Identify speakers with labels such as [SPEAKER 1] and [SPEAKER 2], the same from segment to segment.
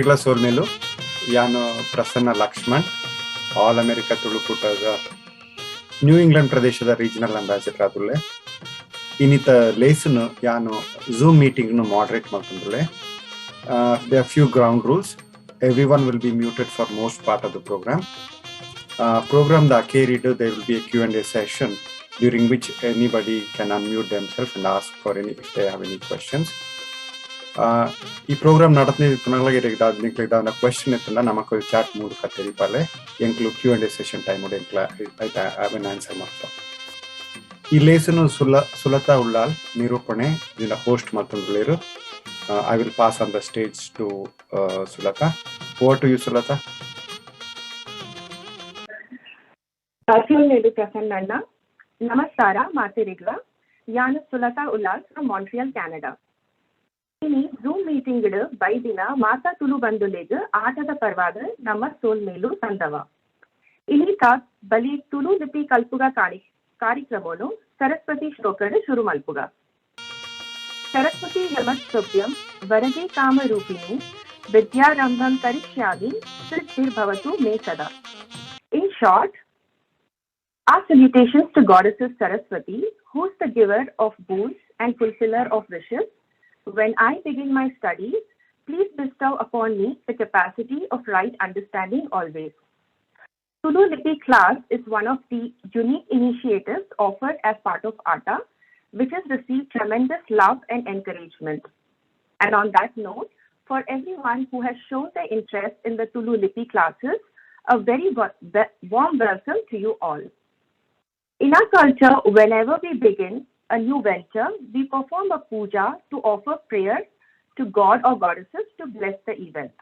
[SPEAKER 1] ಮಾತೆರೆಗ್ಲ ಸೊಲ್ಮೆಲು. ಯಾನು Prasanna Lakshman, all America ತುಳುಕೂಟದ ನ್ಯೂ ಇಂಗ್ಲೆಂಡ್ ಪ್ರದೇಶದ ರೀಜನಲ್ ಅಂಬಾಸಿಡರ್ ಆದುಲ್ಲೆ. ಇನ್ನಿತ ಲೇಸ್ನು ಯಾನು ಝೂಮ್ ಮೀಟಿಂಗ್ ಮಾಡರೇಟ್ ಮಲ್ತೊಂದುಲ್ಲೆ. There few ground rules. Everyone will be muted for most part of the program. Program the ಅಕೇರಿಡ್ there will be a Q&A session during which anybody can unmute themselves and ask for any if they have any questions. ಈ programme ನಡತ್ನ ನಿಕ್ಲೆಗ್ question ಇತ್ತಂಡ ನಮಕ್ chat ಮೂಲಕ ತೆರಿಪಾಲೆ. ಎಂಕ್ಲು Q and A session time ಎಂಕ್ಲ ಐತ ಅವೆನ್ answer ಮಾಡ್ತಾವ. ಈ ಲೇಸನು ಸುಲತಾ ಉಳ್ಳಾಲ್ ನಿರೂಪಣೆ ಇದನ್ನ ಹೋಸ್ಟ್ ಮಲ್ತೊಂದುಲ್ಲೆರ್. I will pass on the stage to Sulatha. Over to you, Sulatha.
[SPEAKER 2] ಸೊಲ್ಮೆಲು ಪ್ರಸನ್ನಣ್ಣ. ನಮಸ್ಕಾರ ಮಾತೆರೆಗ್ಲ. ಯಾನ್ Sulatha Ullal from Montreal, Canada. ಇನಿ ಝೂಮ್ ಮೀಟಿಂಗ್ ಬೈದಿನ ಮಾತಾ ತುಳು ಬಂಧುಲೆಗ್ ಆಟದ ಪರವಾದ್ ನಮ್ಮ ಸೋಲ್ಮೇಲು ಸಂದವ. ಇನಿತ ಬಲಿ ತುಳು ಲಿಪಿ ಕಲ್ಪುಗ ಕಾರ್ಯಕ್ರಮನು ಸರಸ್ವತಿ ಶ್ಲೋಕಡ್ ಶುರು ಮಲ್ಪುಗ. ಸರಸ್ವತಿ ನಮಸ್ತುಭ್ಯಂ ವರದೆ ಕಾಮರೂಪಿಣಿ ವಿದ್ಯಾರಂಭಂ ಕರಿಷ್ಯಾಮಿ ಸಿದ್ಧಿರ್ಭವತು ಮೇ ಸದಾ. In short, our salutations to Goddesses Saraswati, who's the giver of boons and fulfiller of wishes. When I begin my studies, please bestow upon me the capacity of right understanding always. Tulu Lipi class is one of the unique initiatives offered as part of ATA, which has received tremendous love and encouragement. And on that note, for everyone who has shown their interest in the Tulu Lipi classes, a very warm welcome to you all. In our culture, whenever we begin a new venture, we perform a puja to offer prayers to God or goddesses to bless the event.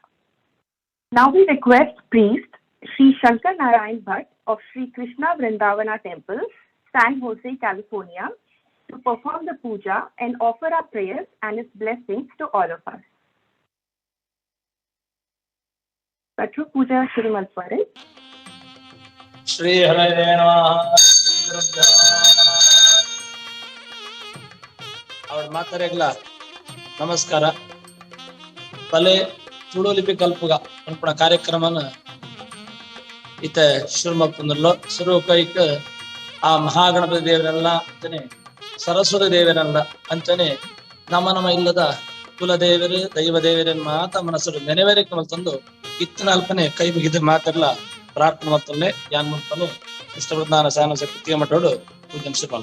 [SPEAKER 2] Now we request priest Sri Shankar Narayan Bhatt of Sri Krishna Vrindavana Temple, San Jose, California, to perform the puja and offer our prayers and his blessings to all of us. ಭಟ್ರು ಪೂಜಾ ಶುರು ಮಲ್ಪುವರೆ.
[SPEAKER 3] ಶ್ರೀ ಹರಯೇ ನಮಃ. ಶ್ರೀ ಗುರುಭ್ಯೋ ನಮಃ. ಅವ್ರ ಮಾತಾರೆಗ್ಲ ನಮಸ್ಕಾರ. ಬಲೆ ತುಳು ಲಿಪಿ ಕಲ್ಪುಗ ಪನ್ಪುನ ಕಾರ್ಯಕ್ರಮನ ಇತ್ತೆ ಶುರು ಮಲ್ತೊಂದುಲ್ಲೋ. ಸುರು ಕೈಕ್ ಆ ಮಹಾಗಣಪತಿ ದೇವರೆಲ್ಲ ಅಂಚನೆ ಸರಸ್ವತಿ ದೇವರೆಲ್ಲ ಅಂಚನೆ ನಮ್ಮ ನಮ್ಮ ಇಲ್ಲದ ಕುಲದೇವರು ದೈವ ದೇವರನ್ನ ಮಾತ ಮನಸ್ಸು ನೆನೆವೇರಿಕೆ ಮಲ್ತೊಂದು ಇತ್ತಿನ ಅಲ್ಪನೆ ಕೈ ಮುಗಿದು ಮಾತೆಲ್ಲ ಪ್ರಾರ್ಥನೆ ಮಲ್ತೊಲ್ಲೆ. ಯಾನ್ ಮುಲ್ಪನೆ ಇಷ್ಟವೃಂದಾನ ಸಾನ ಶಕ್ತಿಯ ಮಠೋಡು ಪೂಜೆ ಶುರು.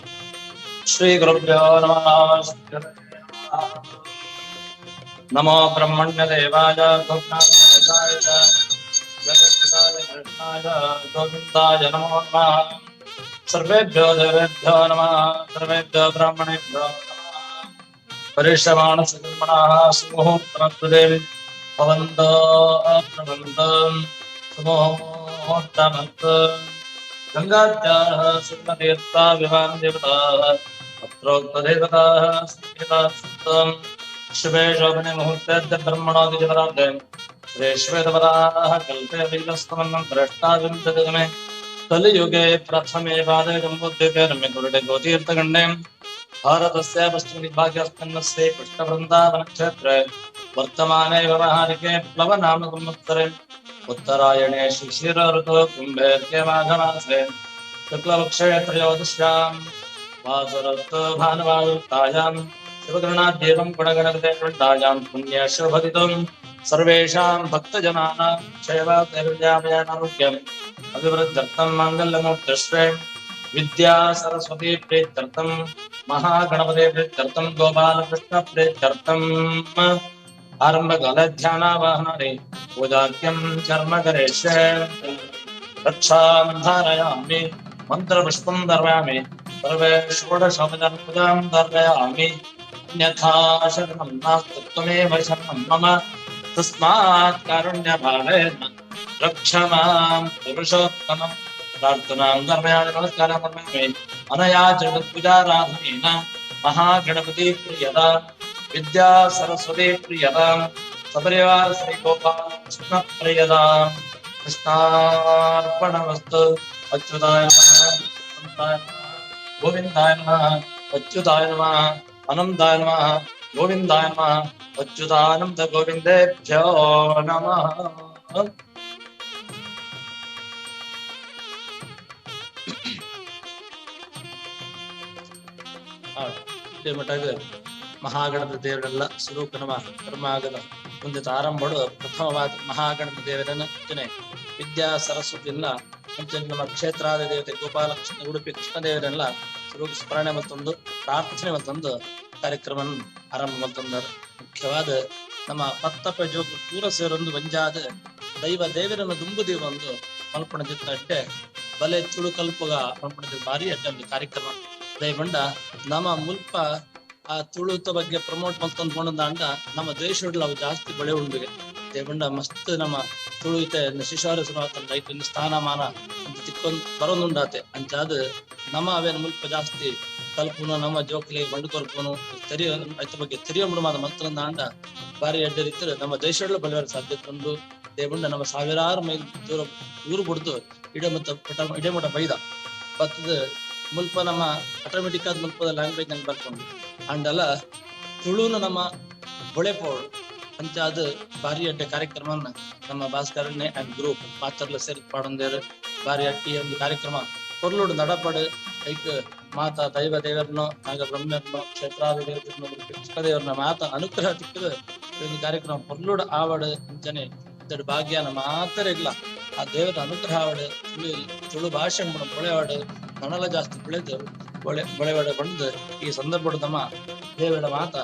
[SPEAKER 3] ಶ್ರೀ ಗುರುಭ್ಯೋ ನಮಃ. ನಮೋ ಬ್ರಹ್ಮಣ್ಯ ದೇವಾಯ ಗೋಬ್ರಾಹ್ಮಣಾಯ ಚ ಜಗದ್ಗುರಾಯ ಕೃಷ್ಣಾಯ ಗೋವಿಂದಾಯ ನಮೋ ನಮಃ. ಸರ್ವೇಭ್ಯೋ ದೇವೇಭ್ಯೋ ನಮಃ. ಸರ್ವೇಭ್ಯೋ ಬ್ರಾಹ್ಮಣೇಭ್ಯೋ ನಮಃ. ಪರಿಶ್ರಮಾಣ ಸುಕರ್ಮಣಃ ಸುಮುಹೂರ್ತಮಸ್ತುತೆ ಭವಂತೋ ಬ್ರಹ್ಮಂತೋ ಸುಮುಹೂರ್ತಮಸ್ತು. ಗಂಗಾದ್ಯಾಃ ಸುಗ್ಮತೀರ್ಥ ವಿಮಾನ ದೇವತಾಃ ಅತ್ರೋಕ್ತ ದೇವತಾಃ ಸಂಹಿತಾಃ ಸಪ್ತಂ. ಶುಭೇ ಶೋಭನೆ ಮುಹೂರ್ತೆ ಬ್ರಹ್ಮಣೋದಿಜವರಾಬ್ದೆ ಶ್ರೀ ಶ್ವೇತವರಾಹ ಕಲ್ಪೆ ವೈವಸ್ವಮನ್ನಂ ದ್ರಷ್ಟಾವಿಂಶತಿತಮೆ ಕಲಿಯುಗೆ ಪ್ರಥಮೆ ಪಾದೆ ಜಂಬೂದ್ವೀಪೆ ರಮ್ಯಕುರುಡೆ ಗೋತೀರ್ಥಖಂಡೆ ಭಾರತಸ್ಯ ಪಶ್ಚಿಮದಿಗ್ಭಾಗ್ಯಸ್ಕನ್ನಸ್ಯ ಕೃಷ್ಣವೃಂದಾವನಕ್ಷೇತ್ರೆ ವರ್ತಮಾನೆ ವ್ಯವಹಾರಿಕೆ ಪ್ಲವನಾಮ ಸಂವತ್ಸರೆ ಉತ್ತರಾಯಣೆ ಶಿಶಿರ ಋತು ಕುಂಭೇರ್ಕೆ ಮಾಘಮಾಸೆ ಶುಕ್ಲಪಕ್ಷೇ ತ್ರಯೋದಶ್ಯಾಂ ವಾಸರಸ್ತು ಭಾನುವಾರುತ್ತಾಯಾಂ ಶಿವಗಣಾದೇವಂ ಗುಣಗಣಗತೆ ಕಂಠಾಯಾಂ ಪುಣ್ಯ ಶೋಭದಿತಂ ಸರ್ವೇಷಾಂ ಭಕ್ತಜನಾನಾಂ ಕ್ಷೇಮಾರೋಗ್ಯಂ ಅಭಿವೃದ್ಧರ್ಥಂ ಮಾಂಗಲ್ಯಮೂರ್ತಿಶ್ರೇ ವಿದ್ಯಾ ಸರಸ್ವತಿ ಪ್ರೀತ್ಯರ್ಥಂ ಮಹಾಗಣಪತಿ ಪ್ರೀತ್ಯರ್ಥಂ ಗೋಪಾಲಕೃಷ್ಣ ಪ್ರೀತ್ಯರ್ಥಂ ಆರಂಭಕಾಲ ಧ್ಯಾನಾವಾಹನಾದಿ ಪೂಜಾಖ್ಯಂ ಕರ್ಮ ಕರಿಷ್ಯೆ. ರಕ್ಷಾಂ ಧಾರಯಾಮಿ, ಮಂತ್ರಪುಷ್ಪಂ ಧಾರಯಾಮಿ, ಸರ್ವೇ ಷೋಡಶೋಪಚಾರ ಪೂಜಾಂ ಧಾರಯಾಮಿ. ಅನ್ಯಥಾ ಶರಣಂ ನಾಸ್ತಿ ತ್ವಮೇವ ಶರಣಂ ಮಮ ತಸ್ಮಾತ್ ಕಾರುಣ್ಯಭಾವೇನ ರಕ್ಷ ಮಾಂ ಪುರುಷೋತ್ತಮ. ಪ್ರಾರ್ಥನಾಂ ಧರ್ಮಯಾಮಿ, ನಮಸ್ಕಾರಂ ಧರ್ಮಯಾಮಿ. ಅನಯಾ ಜಗತ್ಪೂಜಾರಾಧನೇನ ಮಹಾಗಣಪತಿ ಪ್ರಿಯತಾಂ ವಿದ್ಯಾ ಸರಸ್ವತಿ ಪ್ರಿಯತಾಂ ಸಪರಿವಾರ ಶ್ರೀ ಗೋಪಾಲ ಕೃಷ್ಣ ಪ್ರಿಯತಾಂ ಕೃಷ್ಣಾರ್ಪಣಮಸ್ತು. ಅಚ್ಯುತಾಯ ನಮಃ, ಅನಂತಾಯ ನಮಃ, ಗೋವಿಂದಾಯ ನಮಃ. ಅಚ್ಯುತಾಯ ನಮಃ, ಅನಂತಾಯ ನಮಃ, ಗೋವಿಂದಾಯ ನಮಃ. ಅಚ್ಯುತಾನಂದ ಗೋವಿಂದೇಭ್ಯೋ ನಮಃ. ಮಠ ಮಹಾಗಣಪತಿ ದೇವರೆಲ್ಲ ಸುರೂಪ ನಮ್ಮ ಕರ್ಮಾಗದ ಮುಂದೆ ಆರಂಭಡು ಪ್ರಥಮವಾದ ಮಹಾಗಣಪತಿ ದೇವರನ್ನ ಅಂಚನೆ ವಿದ್ಯಾ ಸರಸ್ವತಿ ಎಲ್ಲ, ಅಂಚನೆ ನಮ್ಮ ಕ್ಷೇತ್ರಾದ ದೇವತೆ ಗೋಪಾಲ ಕೃಷ್ಣ, ಉಡುಪಿ ಕೃಷ್ಣ ದೇವರೆಲ್ಲ ಸುರೂಪ ಸ್ಮರಣೆ ಮತ್ತೊಂದು ಪ್ರಾರ್ಥನೆ ಮತ್ತೊಂದು ಕಾರ್ಯಕ್ರಮ ಆರಂಭ ಮತ್ತೊಂದು ಮುಖ್ಯವಾದ ನಮ್ಮ ಪತ್ತಪ್ಪ ಜೋಗ ಪೂರ ಸೇರೊಂದು ಒಂಜಾದ ದೈವ ದೇವರನ್ನು ದುಂಬು ದೇವ ಒಂದು ಮಲ್ಪಣ ಜಿತ್ತ ಅಡ್ಡೆ ಬಲೆ ತುಳು ಕಲ್ಪುಗ ಮಲ್ಪಣ ಭಾರಿ ಅಡ್ಡೆ ಒಂದು ಕಾರ್ಯಕ್ರಮ. ದಯಮಂಡ ನಮ್ಮ ಮುಲ್ಪ ಆ ತುಳುತ ಬಗ್ಗೆ ಪ್ರಮೋಟ್ ಮಲ್ತೊಂದು ಅಂಡ ನಮ್ಮ ದೇಶಡ್ ಅವು ಜಾಸ್ತಿ ಬೆಳೆ ಉಂಡಿಗೆ. ದೇವಂಡ ಮಸ್ತ್ ನಮ್ಮ ತುಳು ಇತ್ತೆ ಶಿಶಾರ ಐಕ್ ಸ್ಥಾನಮಾನ ಅಂತ ತಿಕ್ಕೊಂದ್ ಬರೋದುಂಡಾತೆ. ಅಂಚಾದ ನಮ್ಮ ಅವೇನ ಮುಲ್ಪ ಜಾಸ್ತಿ ಕಲ್ಪುನು, ನಮ್ಮ ಜೋಕ್ಲಿ ಬಂಡು ಕೊಲ್ಪುನು ತೆರಿಯ ಐತ ಬಗ್ಗೆ ತೆರಿಯ ಮುಡುಮಾದ ಮಲ್ತೊಂದು ಅಂಡ ಬಾರಿ ಅಡ್ಡ ರೀತಿ ನಮ್ಮ ದೇಶಡ್ಲ ಬಲವರ ಸಾಧ್ಯತೆ ಉಂಡು. ದೇವಂಡ ನಮ್ಮ ಸಾವಿರಾರು ಮೈಲ್ ದೂರ ಊರು ಬಿಡ್ದು ಇಡೆ ಮತ್ತು ಇಡೆ ಮಠ ಬೈದ ಬತ್ತದ ಮುಲ್ಪ ನಮ್ಮ ಆಟೋಮೆಟಿಕ್ ಆದ ಮುಲ್ಪದ ಲ್ಯಾಂಗ್ವೇಜ್ ನಂಗೆ ಬರ್ಕೊಂಡು ಅಂಡಲ ತುಳುನ ನಮ್ಮ ಬೊಳೆಪೋಡು ಅಂಚಾದ ಬಾರಿ ಅಡ್ಡ ಕಾರ್ಯಕ್ರಮನ ನಮ್ಮ ಭಾಸ್ಕರಣ್ಣೆ ಅಂಡ್ ಗ್ರೂಪ್ ಮಾತರ್ಲ ಸೇರಿ ಪಾಡೊಂದೇರು. ಬಾರಿ ಅಟ್ಟಿ ಒಂದು ಕಾರ್ಯಕ್ರಮ ಕೊರ್ಲುಡು ನಡಪಡು. ಐಕ್ ಮಾತಾ ದೈವ ದೇವರನ್ನು, ನಾಗ ಬ್ರಹ್ಮರನ್ನು, ಕ್ಷೇತ್ರಾದಿ ದೇವರನ್ನು, ಕೃಷ್ಣದೇವರನ್ನ ಮಾತಾ ಅನುಗ್ರಹ ತಿಕ್ಕದು ಒಂದು ಕಾರ್ಯಕ್ರಮ ಕೊರ್ಲುಡು ಆವಡು. ಅಂಚನೆ ಇದ್ದಡು ಭಾಗ್ಯನ ಮಾತ್ರ ಇಲ್ಲ, ಆ ದೇವರ ಅನುಗ್ರಹ ಆವಡು. ತುಳು ತುಳು ಭಾಷೆ ಬೊಳೆವಾಡು ನನಲ ಜಾಸ್ತಿ ಬೆಳೆದು ಬೊಳೆ ಬೊಳೆವಾಡ ಬಂದು ಈ ಸಂದರ್ಭದ ನಮ್ಮ ದೇವರ ಮಾತ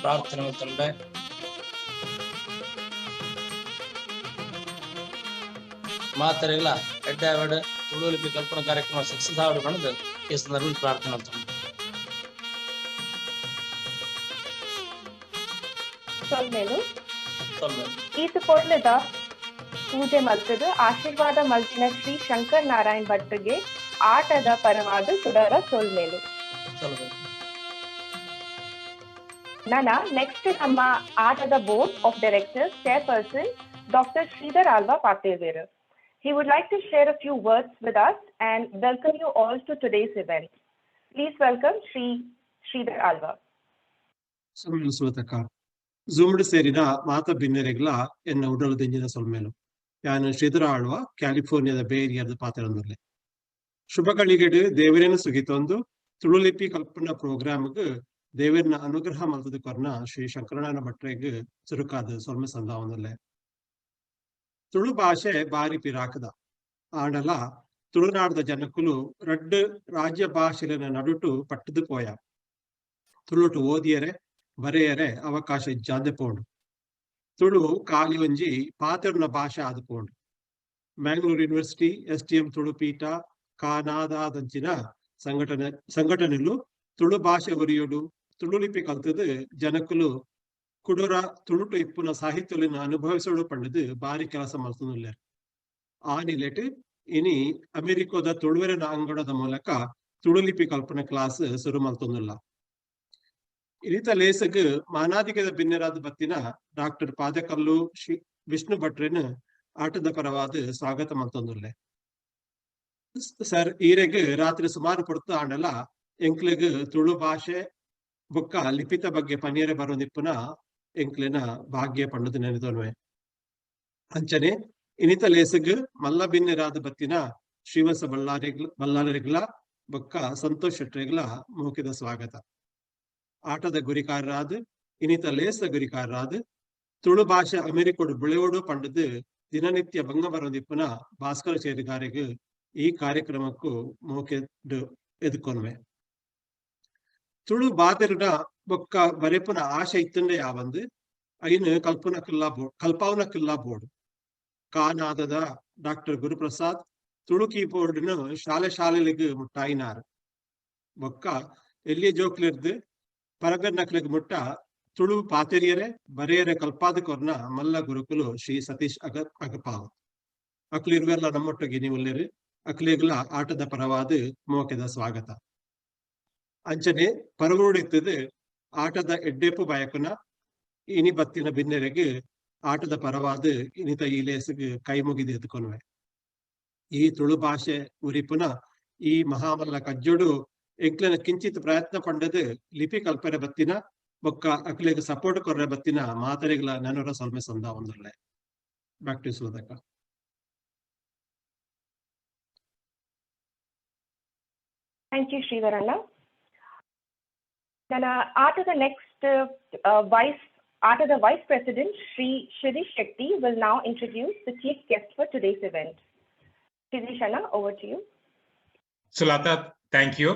[SPEAKER 3] ಪ್ರಾರ್ಥನೆ ಮಾಡ್ತಂಡೆ. ಮಾತರಿಲ್ಲ ಎಡ್ಡೆ ಆವಡು ತುಳು ಲಿಪಿ ಕಲ್ಪನಾ ಕಾರ್ಯಕ್ರಮ ಸಕ್ಸಸ್ ಆವಡು ಬಂದು ಈ ಸಂದರ್ಭದಲ್ಲಿ ಪ್ರಾರ್ಥನೆ ಮಾಡ್ತಂಡೆ.
[SPEAKER 2] ಈತ ಕೊಡ್ಲದ ಪೂಜೆ ಮಲ್ತದು ಆಶೀರ್ವಾದ ಮಲ್ತಿನ ಶ್ರೀ ಶಂಕರ್ ನಾರಾಯಣ್ ಭಟ್ಗೆ ಆಟದ ಪರವಾದ ಸುಡರ ಸೊಲ್ಮೇಲು. ನಾನ ನೆಕ್ಸ್ಟ್ ನಮ್ಮ ಆಟದ board of directors chairperson doctor Sridhar Alva ಪಾತೇವೇರು. He would like to share a few words with us and welcome you all to today's event. Please welcome Shri Sridhar Alva.
[SPEAKER 4] ಸುಲತಕ ಜೂಮ್ಡ್ ಸೇರಿನ ಮಾತ ಬಿನ್ನೆರೆಗ್ಲ ಎನ್ನ ಉಡಲು ದಿಂಜಿನ ಸೊಲ್ಮೇಲು. ಯಾನು ಶ್ರೀಧರ ಆಳ್ವ, ಕ್ಯಾಲಿಫೋರ್ನಿಯಾದ ಬೇ ಏರಿಯಾದ ಪಾತೆರೊಂದುಲ್ಲೆ. ಶುಭ ಗಳಿಗೆಡು ದೇವರೇನ ಸುಗಿತೊಂದು ತುಳುಲಿಪಿ ಕಲ್ಪನಾ ಪ್ರೋಗ್ರಾಮ್ಗ್ ದೇವರನ ಅನುಗ್ರಹ ಮಲ್ತದ ಕೊರ್ನ ಶ್ರೀ ಶಂಕರನಾರಾಯಣ ಭಟ್ರೆಗ್ ಚುರುಕಾದ ಸೊಲ್ಮೆ ಸಂದಾವೊಂದುಲ್ಲೆ. ತುಳು ಭಾಷೆ ಬಾರಿ ಪಿರಾಕದ ಆಂಡಲ ತುಳುನಾಡದ ಜನಕುಲು ರಡ್ಡ್ ರಾಜ್ಯ ಭಾಷೆಲೆನ ನಡುಟು ಪಟ್ಟದು ಪೋಯ. ತುಳುಟು ಓದಿಯರೆ ಬರೆಯರೆ ಅವಕಾಶ ಇಜ್ಜಾಂದೆ ಪೋಂಡು. ತುಳು ಕಾಲಿ ಒಂಜಿ ಪಾತೆರುನ ಭಾಷೆ ಆದ್ ಪೋಂಡು. ಮ್ಯಾಂಗ್ಳೂರ್ ಯೂನಿವರ್ಸಿಟಿ, ಎಸ್.ಡಿ.ಎಂ ತುಳುಪೀಠ, ಕಾನಾದಾದಂಚಿನ ಸಂಘಟನೆಲು ತುಳು ಭಾಷೆ ಒರಿಯೊಡು, ತುಳು ಲಿಪಿ ಕಲ್ತದು ಜನಕುಲು ಕುಡುರ ತುಳುಟು ಇಪ್ಪುನ ಸಾಹಿತ್ಯಲಿನ ಅನುಭವಿಸೋಡು ಪಂಡದು ಬಾರಿ ಕೆಲಸ ಮಲ್ತೊಂದುಲ್ಲೆರ್. ಆ ನಿಲೆಟ್ ಇನಿ ಅಮೆರಿಕೋದ ತುಳುವೆರೆನ ಅಂಗಡದ ಮೂಲಕ ತುಳು ಲಿಪಿ ಕಲ್ಪನೆ ಕ್ಲಾಸ್ ಸುರು ಮಲ್ತೊಂದುಲ್ಲ. ಇನಿತ ಲೇಸಗ್ ಮಾನಾದಿಗೆದ ಬಿನ್ನೆರಾದ ಬತ್ತಿನ ಡಾಕ್ಟರ್ ಪಾದಕಲ್ಲು ಶ್ರೀ ವಿಷ್ಣು ಭಟ್ರೆನ್ ಆಟದ ಪರವಾದ ಸ್ವಾಗತ ಮಲ್ತೊಂದುಲ್ಲೆ. ಸರ್, ಈರೆಗ್ ರಾತ್ರಿ ಸುಮಾರು ಪೊರ್ತು ಆಂಡಲ ಎಂಕ್ಲೆಗ್ ತುಳು ಭಾಷೆ ಬೊಕ್ಕ ಲಿಪಿತ ಬಗ್ಗೆ ಪನಿಯರೆ ಬರೋದಿಪ್ಪುನ ಎಂಕ್ಲೆನ ಭಾಗ್ಯ ಪಂಡುದು ನೆನೆದೊನ್ವೆ. ಅಂಚನೆ ಇನಿತ ಲೇಸಗ್ ಮಲ್ಲ ಬಿನ್ನೆರಾದ ಬತ್ತಿನ ಶ್ರೀವತ್ಸ ಬಲ್ಲಾರಿಗ್ಲ ಬೊಕ್ಕ ಸಂತೋಷ್ ಶೆಟ್ರೆಗ್ಲ ಮೌಖಿದ ಸ್ವಾಗತ. ಆಟದ ಗುರಿಕಾರರಾದ, ಇನಿತ ಲೇಸ ಗುರಿಕಾರರಾದ, ತುಳು ಭಾಷೆ ಅಮೆರಿಕೋಡು ಬುಳೆಯೋಡು ಪಂಡದು ದಿನನಿತ್ಯ ಬಂಗ ಬರೋದಿಪ್ಪುನ ಭಾಸ್ಕರ ಚೇರಿಗಾರಿಗ್ ಈ ಕಾರ್ಯಕ್ರಮಕ್ಕೂ ಮೋಕೆಡ್ ಎದುಕೊನ್ವೆ. ತುಳು ಬಾತೆರುಡ ಬೊಕ್ಕ ಬರೆಪುನ ಆಶೆ ಇತ್ತುಂಡೆ ಯಾವಂದು ಐನ್ ಕಲ್ಪಾವನ ಕಿಲ್ಲಾ ಬೋರ್ಡ್ ಕಾನಾದದ ಡಾಕ್ಟರ್ ಗುರುಪ್ರಸಾದ್ ತುಳು ಕೀಬೋರ್ಡ್ ಶಾಲೆ ಶಾಲೆಲಿಗ್ ಮುಟ್ಟಾಯಿನಾರ್. ಬೊಕ್ಕ ಎಲ್ಲಿಯ ಜೋಕ್ಲಿರ್ದು ಪರಗನ್ನಕ್ಲಿಗ್ ಮುಟ್ಟ ತುಳು ಪಾತೆರಿಯರೆ ಬರೆಯರೆ ಕಲ್ಪಾದ ಕೊರ್ನ ಮಲ್ಲ ಗುರುಕುಲು ಶ್ರೀ ಸತೀಶ್ ಅಗಪಾವ್ ಅಕ್ಲು ಇರುವೆಲ್ಲ ನಮ್ಮೊಟ್ಟಿಗೆ ನೀವು ಅಕ್ಲಿಗ್ಲ ಆಟದ ಪರವಾದ ಮೋಕೆದ ಸ್ವಾಗತ. ಅಂಚನೆ ಪರವರುಡಿತ್ತದು ಆಟದ ಎಡ್ಡೆಪ್ಪು ಬಯಕುನ ಇನಿ ಬತ್ತಿನ ಬಿನ್ನೆರೆಗ್ ಆಟದ ಪರವಾದ ಇನಿತ ಈ ಲೇಸಗ್ ಕೈ ಮುಗಿದು ಎದ್ಕೊನುವೆ. ಈ ತುಳು ಭಾಷೆ ಉರಿಪುನ ಈ ಮಹಾಮಲ್ಲ ಕಜ್ಜೊಡು ಎಂಕ್ಲೆನ ಕಿಂಚಿತ್ ಪ್ರಯತ್ನ ಪಂಡದು ಲಿಪಿ ಕಲ್ಪನೆ ಬತ್ತಿನ ಬೊಕ್ಕ ಅಕ್ಲೆಗ್ ಸಪೋರ್ಟ್ ಕೊರ್ರೆ ಬತ್ತಿನ ಮಾತೆರೆಗ್ಲ ನನೊರ ಸೊಲ್ಮೆ ಸಂದಾವೊಂದುಲ್ಲೆ. ಬ್ಯಾಕ್ ಟು ಸುಲತಕ್ಕ.
[SPEAKER 2] Thank you, ಶ್ರೀಧರಣ್ಣ. ನನ್ನ ಆಟದ ನೆಕ್ಸ್ಟ್ ವೈಸ್ ಆಟದ Vice President Shri Shirish Shetty will now introduce the chief guest for today's event. Shirish Anna, over to you.
[SPEAKER 5] Sulatha, thank you.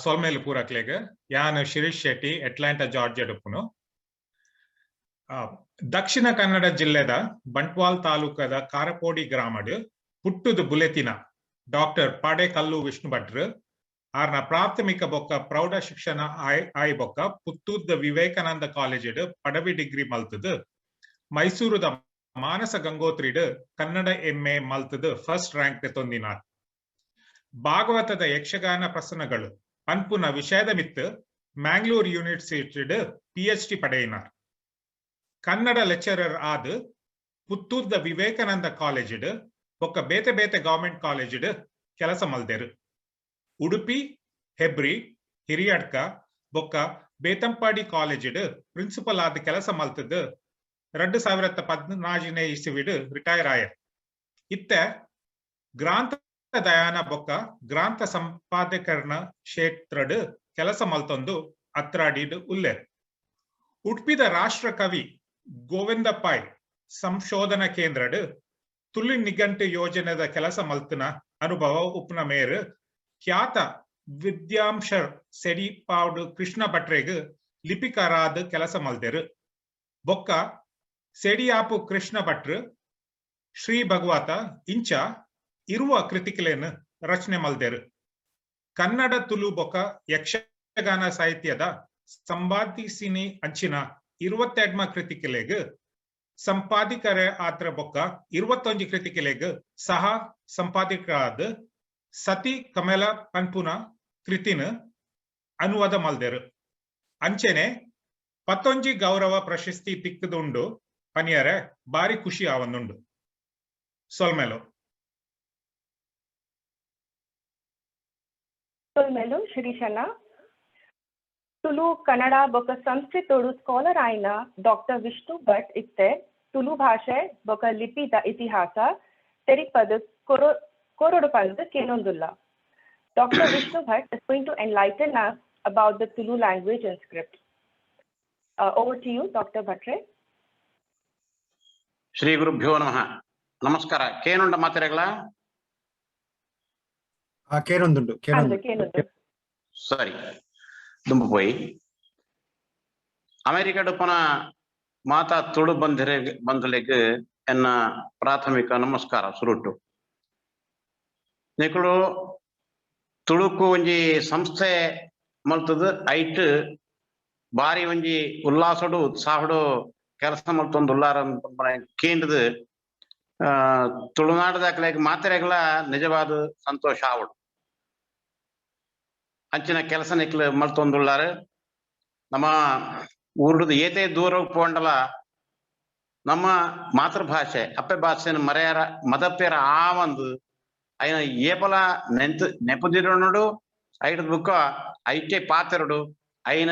[SPEAKER 5] ಸೊಲ್ಮೆಲು ಪೂರಕ್ಲೆಗ್. ಯಾನ್ ಶಿರೀಶ್ ಶೆಟ್ಟಿ, ಅಟ್ಲಾಂಟಾ ಜಾರ್ಜಿಯಾಡುಪ್ಪುನು. ದಕ್ಷಿಣ ಕನ್ನಡ ಜಿಲ್ಲೆದ ಬಂಟ್ವಾಲ್ ತಾಲೂಕದ ಕಾರಪೋಡಿ ಗ್ರಾಮಡ್ ಪುಟ್ಟುದು ಬುಲೆತಿನ ಡಾಕ್ಟರ್ ಪಾಡೇಕಲ್ಲು ವಿಷ್ಣು ಭಟ್ರು ಆರ್ನ ಪ್ರಾಥಮಿಕ ಬೊಕ್ಕ ಪ್ರೌಢ ಶಿಕ್ಷಣ ಆಯ್ ಆಯ್ ಬೊಕ್ಕ ಪುತ್ತೂರ್ದ ವಿವೇಕಾನಂದ ಕಾಲೇಜಿಡ್ ಪದವಿ ಡಿಗ್ರಿ ಮಲ್ತದು, ಮೈಸೂರುದ ಮಾನಸ ಗಂಗೋತ್ರಿಡ್ ಕನ್ನಡ ಎಂಎ ಮಲ್ತದು ಫಸ್ಟ್ ರ್ಯಾಂಕ್ ತೊಂದಿನಾರ್. ಭಾಗವತದ ಯಕ್ಷಗಾನ ಪ್ರಸನ್ನಗಳು ಪನ್ಪುನ ವಿಷಯದ ಮಿತ್ತು ಮ್ಯಾಂಗ್ಳೂರ್ ಯೂನಿವರ್ಸಿಟಿಡ್ ಪಿಎಚ್ಡಿ ಪಡೆಯಿನಾರ್. ಕನ್ನಡ ಲೆಕ್ಚರರ್ ಆದ್ ಪುತ್ತೂರ್ದ ವಿವೇಕಾನಂದ ಕಾಲೇಜಿಡ್ ಬೊಕ್ಕ ಬೇತೆ ಬೇತೆ ಗವರ್ಮೆಂಟ್ ಕಾಲೇಜಿಡ್ ಕೆಲಸ ಮಲ್ದೆರು. ಉಡುಪಿ, ಹೆಬ್ರಿ, ಹಿರಿಯಡ್ಕ ಬೊಕ್ಕ ಬೇತಂಪಾಡಿ ಕಾಲೇಜಿಡ್ ಪ್ರಿನ್ಸಿಪಲ್ ಆದ್ ಕೆಲಸ ಮಲ್ತದ್ದು 2014ನೇ ಇಸವಿಡ್ ರಿಟೈರ್ ಆಯರ್. ಇತ್ತೆ ಗ್ರಾಂಥ ದಯಾನ ಬೊಕ್ಕ ಗ್ರಾಂಥ ಸಂಪಾದಕರಣ ಕ್ಷೇತ್ರಡ್ ಕೆಲಸ ಮಲ್ತೊಂದು ಅತ್ರಾಡಿಡ್ ಉಲ್ಲೆರ್. ಉಡುಪಿದ ರಾಷ್ಟ್ರ ಕವಿ ಗೋವಿಂದ ಪೈ ಸಂಶೋಧನಾ ಕೇಂದ್ರಡ್ ತುಳು ನಿಘಂಟು ಯೋಜನೆದ ಕೆಲಸ ಮಲ್ತನ ಅನುಭವ ಉಪ್ನ ಮೇರ್ ಖ್ಯಾತ ವಿದ್ಯಾಂಶರ್ ಸೆಡಿಪಾವ್ಡ್ ಕೃಷ್ಣ ಭಟ್ರೆಗ್ ಲಿಪಿಕಾರಾದ್ ಕೆಲಸ ಮಲ್ದೆರು. ಬೊಕ್ಕ ಸೆಡಿಯಾಪು ಕೃಷ್ಣ ಭಟ್ರು ಶ್ರೀ ಭಗವತ ಇಂಚ ಇರುವ ಕೃತಿಕಲೇನು ರಚನೆ ಮಲ್ದೆರು. ಕನ್ನಡ, ತುಳು ಬೊಕ್ಕ ಯಕ್ಷಗಾನ ಸಾಹಿತ್ಯದ ಸಂಪಾದಿಸಿನಿ ಅಂಚಿನ 22 ಕೃತಿಕಲೆಗ್ ಸಂಪಾದಿಕರ ಆತ್ರ ಬೊಕ್ಕ 21 ಕೃತಿಕಲೆಗ್ ಸಹ ಸಂಪಾದಕರಾದ ಸತಿ ಕಮಲ ಪನ್ಪುನ ಕೃತಿನ ಅನುವಾದ ಮಲ್ದೆರು. ಅಂಚೆನೆ 11 ಗೌರವ ಪ್ರಶಸ್ತಿ ತಿಕ್ಕದುಂಡು ಪನಿಯರೆ ಬಾರಿ ಖುಷಿ ಆವೊಂದುಂಡು. ಸೊಲ್ಮೆಲು.
[SPEAKER 2] ಸೊಲ್ಮೆಲು ಶಿರೀಶಣ್ಣ. ತುಳು, ಕನ್ನಡ ಬೊಕ ಸಂಸ್ಕೃತೊಡು ಸ್ಕಾಲರ್ ಆಯಿನ ಡಾಕ್ಟರ್ ವಿಷ್ಣು ಭಟ್ ಇತ್ತೆ ತುಳು ಭಾಷೆ ಬೊಕ ಲಿಪಿದ ಇತಿಹಾಸ ತೆರಿಪದ್ ಕೊರೋ ಕೊರೊಡು ಪಂದ್ ಕೇನೊಂದುಲ್ಲ. Dr. Vishnu Bhat is going to enlighten us about the Tulu language and script. Over to you, Dr. Bhatre.
[SPEAKER 6] Shri ಗುರುಭ್ಯೋ ನಮಃ. ನಮಸ್ಕಾರ. ಕೇನುಂಡ ಮಾತೆರೆಗ್ಲ?
[SPEAKER 1] ಆ, ಕೇನೊಂದುಂಡು.
[SPEAKER 2] ಅಂದು
[SPEAKER 1] ಕೇನೊಂದು.
[SPEAKER 2] ಕೇನೊಂದು.
[SPEAKER 6] ಸರಿ, ದುಂಬು ಪೋಯಿ. ಅಮೆರಿಕಡುಪ್ಪನ ಮಾತಾ ತುಳು ಬಂಧುರೆ ಬಂಧುಲೆಗ್ ಎನ್ನ ಪ್ರಾಥಮಿಕ ನಮಸ್ಕಾರ. ಸುರುಟ್ಟು ನಿಕುಲು ತುಳುಕು ಒಂಜಿ ಸಂಸ್ಥೆ ಮಲ್ತದು ಐಟ್ ಬಾರಿ ಒಂಜಿ ಉಲ್ಲಾಸಡು ಉತ್ಸಾಹಡು ಕೆಲಸ ಮಲ್ತೊಂದು ಉಲ್ಲಾರ ಕೇಂದ್ರದ ತುಳುನಾಡದಾಕ್ಲೆಗ್ ಮಾತೆರೆಗ್ಲ ನಿಜವಾದ ಸಂತೋಷ ಆವಡು. ಅಂಚಿನ ಕೆಲಸ ನಿಕ್ಲು ಮಲ್ತೊಂದುಲ್ಲಾರು. ನಮ್ಮ ಊರುಡ್ದು ಏತೇ ದೂರ ಪೋಂಡಲ ನಮ್ಮ ಮಾತೃಭಾಷೆ, ಅಪ್ಪೆ ಭಾಷೆನ ಮರೆಯರ ಮದಪ್ಪೆರ ಆವಂದು ಐನ ಏಪಲ ನೆಂತು ನೆಪದಿರೋಣಡು ಐಟ್ ಬುಕ್ಕ ಐಟೆ ಪಾತೆರಡು ಐನ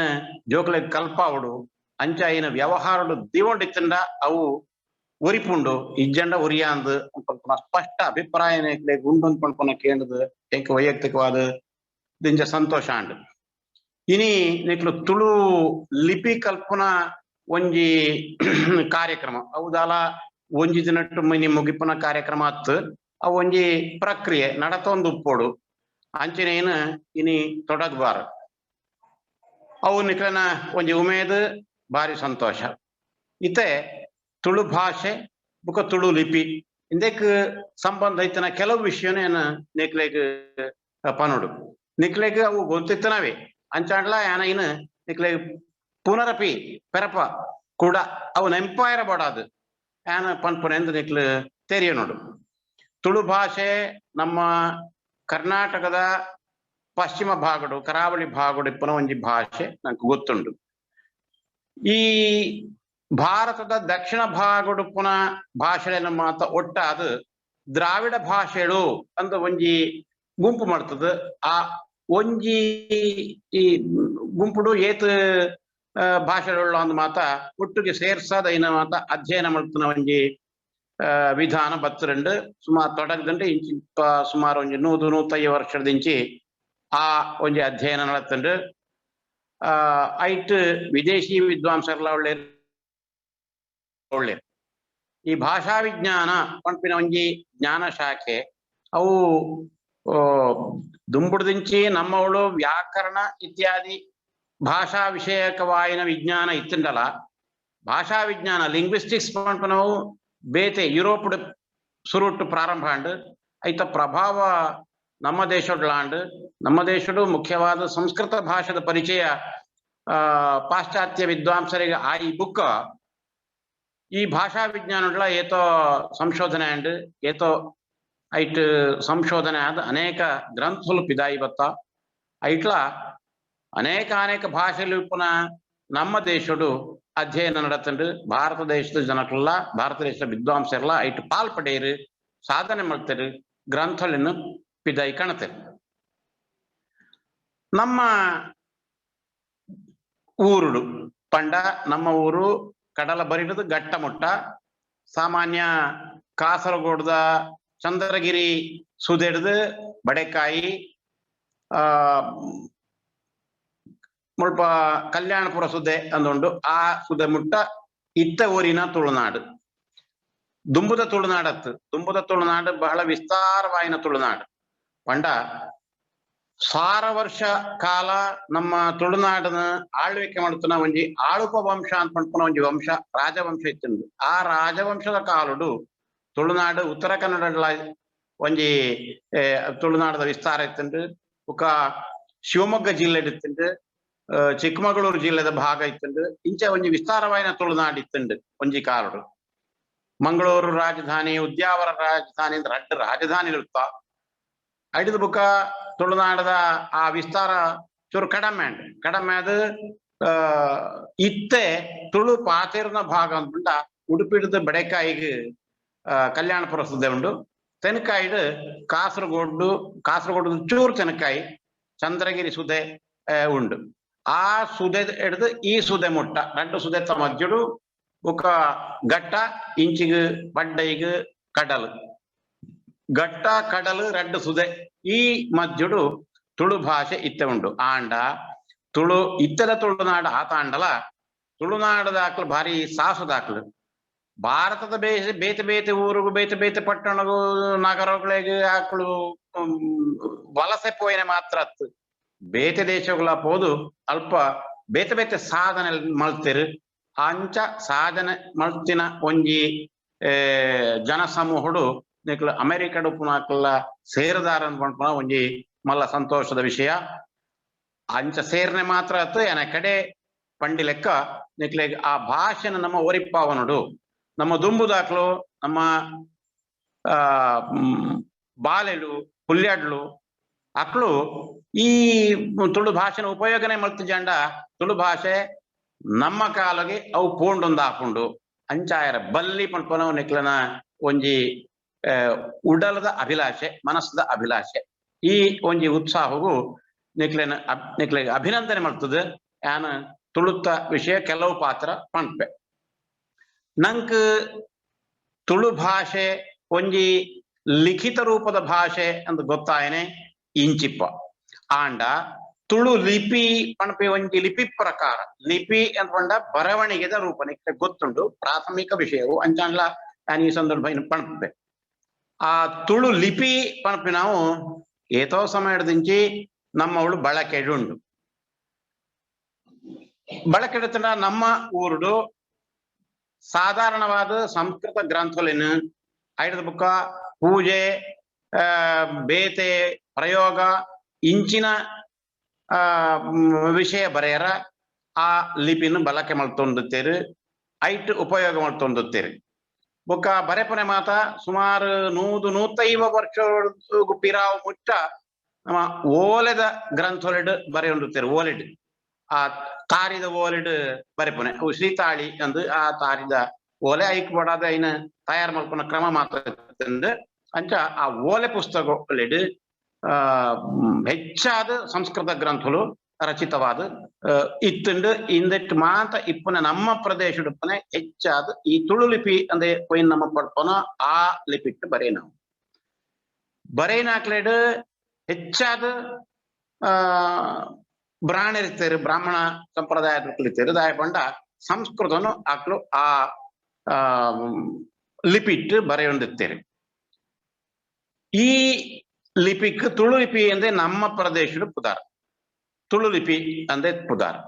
[SPEAKER 6] ಜೋಕುಲೆಗ್ ಕಲ್ಪಾವಡು ಅಂಚ ಐನ ವ್ಯವಹಾರಡು ದೀವೊಂಡಿತ್ತಂಡ ಅವು ಒರಿಪುಂಡು, ಇಜ್ಜಂಡ ಒರಿಯಾಂದು ಪನ್ಪುನ ಸ್ಪಷ್ಟ ಅಭಿಪ್ರಾಯ ಉಂಡು ಪನ್ಪುನ ಕೇಂದ್ರದ ಎಂಕ್ ವೈಯಕ್ತಿಕವಾದ ದಿಂಜ ಸಂತೋಷ ಆಂಡ್. ಇನಿ ನಿಕ್ಲು ತುಳು ಲಿಪಿ ಕಲ್ಪುನ ಒಂಜಿ ಕಾರ್ಯಕ್ರಮ ಅವು ಒಂಜಿ ದಿನಟ್ಟು ಮಿನಿ ಮುಗಿಪುನ ಕಾರ್ಯಕ್ರಮ ಅತ್ತು, ಅವು ಒಂಜಿ ಪ್ರಕ್ರಿಯೆ ನಡತೊಂದು ಉಪ್ಪೊಡು. ಅಂಚನೇನು ಇನಿ ತೊಡಗ್ಬಾರ ಅವು ನಿಕ್ಲನ ಒಂಜಿ ಉಮೇದ್ ಬಾರಿ ಸಂತೋಷ. ಇತ್ತೆ ತುಳು ಭಾಷೆ ಬುಕ ತುಳು ಲಿಪಿ ಇಂದೆಕ್ ಸಂಬಂಧ ಐತನ ಕೆಲವು ವಿಷಯನೇನು ನಿಕ್ಲೆಗ್ ಪನೊಡು. ನಿಕ್ಲೆಗ್ ಅವು ಗೊತ್ತಿತ್ತನವೇ ಅಂಚಾಂಡ್ಲ ಯಾನ ಇನ್ ನಿಕ್ಲೆಗ್ ಪುನರಪಿ ಪೆರಪ ಕೂಡ ಅವು ನೆಂಪಾಯರ ಬೋಡಾದು ಯಾನ ಪನ್ಪುನೆಂದು ನಿಕ್ಲು ತೆರಿಯನೋಡು. ತುಳು ಭಾಷೆ ನಮ್ಮ ಕರ್ನಾಟಕದ ಪಶ್ಚಿಮ ಭಾಗಡು, ಕರಾವಳಿ ಭಾಗಡು ಇಪ್ಪುನ ಒಂಜಿ ಭಾಷೆ ನಂಗೆ ಗೊತ್ತುಂಡು. ಈ ಭಾರತದ ದಕ್ಷಿಣ ಭಾಗಡುಪ್ಪುನ ಭಾಷೆನ ಮಾತ ಒಟ್ಟಾದ ದ್ರಾವಿಡ ಭಾಷೆಳು ಅಂತ ಒಂಜಿ ಗುಂಪು ಮಾಡ್ತದ. ಆ ಒಂಜಿ ಈ ಗುಂಪುಡು ಏತ್ ಭಾಷೆಡುಳ್ಳ ಒಂದು ಮಾತ ಒಟ್ಟಿಗೆ ಸೇರ್ಸಾದ ಐನ ಮಾತ ಅಧ್ಯಯನ ಮಲ್ತುನ ಒಂಜಿ ವಿಧಾನ ಬತ್ತುಂಡು. ಸುಮಾರು ತೊಡಗದಂಟು ಇಂಚಿ ಸುಮಾರು ಒಂಜಿ 100-150 ವರ್ಷದಿಂಚಿ ಆ ಒಂಜಿ ಅಧ್ಯಯನ ನಡತುಂಡು. ಐಟ್ ವಿದೇಶಿ ವಿದ್ವಾಂಸರ್ಲ ಒಳ್ಳೆ ಒಳ್ಳೆ ಈ ಭಾಷಾ ವಿಜ್ಞಾನ ಪನ್ಪಿನ ಒಂಜಿ ಜ್ಞಾನ ಶಾಖೆ ಅವು ದುಂಬುಡ್ದಿಂಚಿ ನಮ್ಮವಳು ವ್ಯಾಕರಣ ಇತ್ಯಾದಿ ಭಾಷಾ ವಿಷಯಕವಾಯಿನ ವಿಜ್ಞಾನ ಇತ್ತುಂಡಲ. ಭಾಷಾ ವಿಜ್ಞಾನ ಲಿಂಗ್ವಿಸ್ಟಿಕ್ಸ್ ಪನ್ಪಿನವು ಬೇತೆ ಯುರೋಪ್ ಸುರುಟ್ಟು ಪ್ರಾರಂಭ ಆಂಡ್. ಐತ ಪ್ರಭಾವ ನಮ್ಮ ದೇಶಡ್ಲಾಂಡ್. ನಮ್ಮ ದೇಶಡು ಮುಖ್ಯವಾದ ಸಂಸ್ಕೃತ ಭಾಷೆದ ಪರಿಚಯ ಪಾಶ್ಚಾತ್ಯ ವಿದ್ವಾಂಸರಿಗೆ ಆಯಿ ಬುಕ್ಕ ಈ ಭಾಷಾ ವಿಜ್ಞಾನಗಳ ಏತೋ ಸಂಶೋಧನೆ ಅಂಡ್ ಏತೋ ಐಟ್ ಸಂಶೋಧನೆ ಆದ ಅನೇಕ ಗ್ರಂಥಲು ಪಿದಾಯಿ ಬತ್ತ. ಐಟ್ಲ ಅನೇಕ ಅನೇಕ ಭಾಷೆಲು ಪುನಃ ನಮ್ಮ ದೇಶಡು ಅಧ್ಯಯನ ನಡತಂಡು. ಭಾರತ ದೇಶದ ಜನಕ್ಲೆಲ್ಲ, ಭಾರತ ದೇಶದ ವಿದ್ವಾಂಸರೆಲ್ಲ ಐಟ್ ಪಾಲ್ ಪಡೆಯರು, ಸಾಧನೆ ಮಾಡ್ತಾರೆ, ಗ್ರಂಥಗಳನ್ನು ಪಿದಾಯಿ ಕಾಣುತ್ತಾರೆ. ನಮ್ಮ ಊರುಡು ಪಂಡ ನಮ್ಮ ಊರು ಕಡಲ ಬರಿಡದು ಗಟ್ಟಮುಟ್ಟ ಸಾಮಾನ್ಯ ಕಾಸರಗೋಡ್ದ ಚಂದ್ರಗಿರಿ ಸುದೆಡ್ದು ಬಡೆಕಾಯಿ ಮುಲ್ಪ ಕಲ್ಯಾಣಪುರ ಸುದೆ ಅಂದುಂಡು. ಆ ಸುದೆ ಮುಟ್ಟ ಇತ್ತ ಊರಿನ ತುಳುನಾಡು ದುಂಬುದ ತುಳುನಾಡತ್ತು. ದುಂಬುದ ತುಳುನಾಡು ಬಹಳ ವಿಸ್ತಾರವಾಯಿನ ತುಳುನಾಡು. ಪಂಡ 1000 ವರ್ಷ ಕಾಲ ನಮ್ಮ ತುಳುನಾಡನ ಆಳ್ವಿಕೆ ಮಾಡುತ್ತಿನ ಒಂಜಿ ಆಳುಪ ವಂಶ ಅಂತ ಪನ್ಪುನ ಒಂಜಿ ವಂಶ, ರಾಜವಂಶ ಇತ್ತುಂಡು. ಆ ರಾಜವಂಶದ ಕಾಲುಡು ತುಳುನಾಡು ಉತ್ತರ ಕನ್ನಡ ಒಂಜಿ ತುಳುನಾಡದ ವಿಸ್ತಾರ ಇತ್ತುಂಡು. ಬೊಕ ಶಿವಮೊಗ್ಗ ಜಿಲ್ಲೆ ಇತ್ತುಂಡು, ಚಿಕ್ಕಮಗಳೂರು ಜಿಲ್ಲೆದ ಭಾಗ ಇತ್ತುಂಡು. ಇಂಚ ಒಂಜಿ ವಿಸ್ತಾರವಾಯಿನ ತುಳುನಾಡು ಇತ್ತುಂಡು ಒಂಜಿ ಕಾಲುಡು. ಮಂಗಳೂರು ರಾಜಧಾನಿ, ಉದ್ಯಾವರ ರಾಜಧಾನಿ ಅಂತ ರಡ್ಡು ರಾಜಧಾನಿ ಇರುತ್ತ. ಐಡಿದ ಬುಕ್ಕ ತುಳುನಾಡದ ಆ ವಿಸ್ತಾರ ಚೂರು ಕಡಮೆ ಅಂಡ್ ಕಡಮೆ ಅದು ಇತ್ತೆ ತುಳು ಪಾತೆರ್ನ ಭಾಗ ಅಂದ್ಪಂಡ ಉಡುಪಿಡ್ದು ಬಡೆಕಾಯಿಗೆ ಕಲ್ಯಾಣಪುರ ಸುದ್ದೆ ಉಂಡು. ತೆನಕಾಯಿಡು ಕಾಸರಗೋಡು, ಕಾಸರಗೋಡು ಚೂರು ತೆನಕಾಯಿ ಚಂದ್ರಗಿರಿ ಸುದೆ ಉಂಡು. ಆ ಸುದೆ ಹಿಡ್ದು ಈ ಸುದೆ ಮುಟ್ಟ ರಡ್ಡು ಸುದೆತ್ತ ಮಧ್ಯಡು ಬೊಕ ಘಟ್ಟ ಇಂಚಿಗ್ ಪಡ್ಡೈಗ್ ಕಡಲು, ಘಟ್ಟ ಕಡಲು ರಡ್ಡು ಸುದೆ ಈ ಮಧ್ಯಡು ತುಳು ಭಾಷೆ ಇತ್ತೆ ಉಂಡು. ಆಂಡ ತುಳು ಇತ್ತದ ತುಳುನಾಡು ಆತಾಂಡಲ ತುಳುನಾಡದಾಕ್ಲು ಭಾರಿ ಸಾಹಸದಾಕ್ಲು. ಭಾರತದ ಬೇತೆ ಬೇತೆ ಊರುಗು ಬೇತೆ ಬೇತೆ ಪಟ್ಟಣಗು ನಗರಗಳಿಗೆ ಆಕ್ಳು ವಲಸೆ ಪೋಯಿನ ಮಾತ್ರ ಅತ್ತು ಬೇತೆ ದೇಶಗಳ ಪೋದು ಅಲ್ಪ ಬೇತೆ ಬೇತೆ ಸಾಧನೆ ಮಲ್ತೆರು. ಅಂಚ ಸಾಧನೆ ಮಲ್ತಿನ ಒಂಜಿ ಜನ ಸಮೂಹಡು ನಿಕ್ಲು ಅಮೆರಿಕಡು ಪುನಾಕ್ಲ ಸೇರದಾರ ಪನ್ಪುನ ಒಂಜಿ ಮಲ್ಲ ಸಂತೋಷದ ವಿಷಯ. ಅಂಚ ಸೇರ್ನೆ ಮಾತ್ರ ಅತ್ತು ಎನ ಕಡೆ ಪಂಡಿ ಲೆಕ್ಕ ನಿಕ್ಲೆಗ್ ಆ ಭಾಷೆನ ನಮ್ಮ ಒರಿಪ್ಪಾವನುಡು. ನಮ್ಮ ದುಂಬುದಾಕ್ಲು ನಮ್ಮ ಬಾಲೆಲು ಪುಲ್ಯಾಡ್ಲು ಅಕ್ಲು ಈ ತುಳು ಭಾಷೆನ ಉಪಯೋಗನೆ ಮಲ್ತು ಜಂಡ ತುಳು ಭಾಷೆ ನಮ್ಮ ಕಾಲಗೆ ಅವು ಪೋಂಡೊಂದು ಆಪುಂಡು. ಅಂಚಾಯರ ಬಲ್ಲಿ ಪನ್ಪುನವು ನಿಕ್ಲನ ಒಂಜಿ ಉಡಲದ ಅಭಿಲಾಷೆ, ಮನಸ್ಸದ ಅಭಿಲಾಷೆ. ಈ ಒಂಜಿ ಉತ್ಸಾಹವು ನಿಕ್ಲೆನ ನಿಕ್ಲೆಗ್ ಅಭಿನಂದನೆ ಮಾಡ್ತದೆ. ಯಾನ ತುಳುತ್ತ ವಿಷಯ ಕೆಲವು ಪಾತ್ರ ಪನ್ಪೆ. ನಂಕ್ ತುಳು ಭಾಷೆ ಒಂಜಿ ಲಿಖಿತ ರೂಪದ ಭಾಷೆ ಅಂತ ಗೊತ್ತಾಯನೆ ಇಂಚಿಪ್ಪ. ಆಂಡ ತುಳು ಲಿಪಿ ಪಣಪಿ ಒಂಜಿ ಲಿಪಿ ಪ್ರಕಾರ, ಲಿಪಿ ಅಂತ ಪಂಡ ಬರವಣಿಗೆದ ರೂಪ ನಿಕ್ಲೆ ಗೊತ್ತುಂಡು ಪ್ರಾಥಮಿಕ ವಿಷಯವು. ಅಂಚಾಂಡ್ಲ ನಾನು ಈ ಸಂದರ್ಭ ಇನ್ನು ಪಣಪೆ ಆ ತುಳು ಲಿಪಿ ಪಣಪಿ ನಾವು ಏತೋ ಸಮಯದಿಂಚಿ ನಮ್ಮವಳು ಬಳಕೆಡುಂಡು. ಬಳಕೆಡುತ್ತಂಡ ನಮ್ಮ ಊರುಡು ಸಾಧಾರಣವಾದ ಸಂಸ್ಕೃತ ಗ್ರಂಥಲಿನ ಐಡದ ಬುಕ್ಕ ಪೂಜೆ ಬೇತೆ ಪ್ರಯೋಗ ಇಂಚಿನ ವಿಷಯ ಬರೆಯರ ಆ ಲಿಪಿನ ಬಳಕೆ ಮಲ್ತೊಂದುತ್ತೇರು, ಐಟ್ ಉಪಯೋಗ ಮಲ್ತೊಂದುತ್ತೇರು. ಬೊಕ್ಕ ಬರೆಪನೆ ಮಾತ ಸುಮಾರು 100-150 ವರ್ಷ ಪಿರಾವು ಮುಟ್ಟ ನಮ್ಮ ಓಲೆದ ಗ್ರಂಥೊಲೆಡ್ ಬರೆಯೊಂದುತ್ತೇರು. ಓಲೆಡ್ ಆ ತಾರಿದ ಓಲೆಡ್ ಬರೆಪುನೆ ಅವು ಶ್ರೀತಾಳಿ ಅಂದು ಆ ತಾರಿದ ಓಲೆ ಐಕ್ ಬಡಾದ ಐನ ತಯಾರು ಮಲ್ಪುನ ಕ್ರಮ ಮಾತ್ರ. ಅಂಚ ಆ ಓಲೆ ಪುಸ್ತಕ ಒಲೆಡ್ ಹೆಚ್ಚಾದ ಸಂಸ್ಕೃತ ಗ್ರಂಥಗಳು ರಚಿತವಾದ ಇತ್ತುಂಡು. ಇಂದೆಟ್ ಮಾತ ಇಪ್ಪುನ ನಮ್ಮ ಪ್ರದೇಶಡುಪ್ಪನೆ ಹೆಚ್ಚಾದ ಈ ತುಳು ಲಿಪಿ ಅಂದ್ರೆ ಕೊಯಿನ್ ನಮ್ಮ ಪಡ್ಪನ ಆ ಲಿಪಿಟ್ಟು ಬರೇ ನಾವು ಬರೇನಾಕ್ಲೆಡ್ ಹೆಚ್ಚಾದ ಬ್ರಾಣರಿರ್ತಾರೆ, ಬ್ರಾಹ್ಮಣ ಸಂಪ್ರದಾಯದ ಕಲಿತೇರು. ದಾಯ ಪಂಡ ಸಂಸ್ಕೃತನು ಆಕ್ಲು ಆ ಲಿಪಿಟ್ಟು ಬರೆಯೊಂದಿತ್ತೇವೆ. ಈ ಲಿಪಿಕ್ ತುಳು ಲಿಪಿ ಅಂದ್ರೆ ನಮ್ಮ ಪ್ರದೇಶದ ಪುದಾರ್, ತುಳು ಲಿಪಿ ಅಂದ್ರೆ ಪುದಾರ್.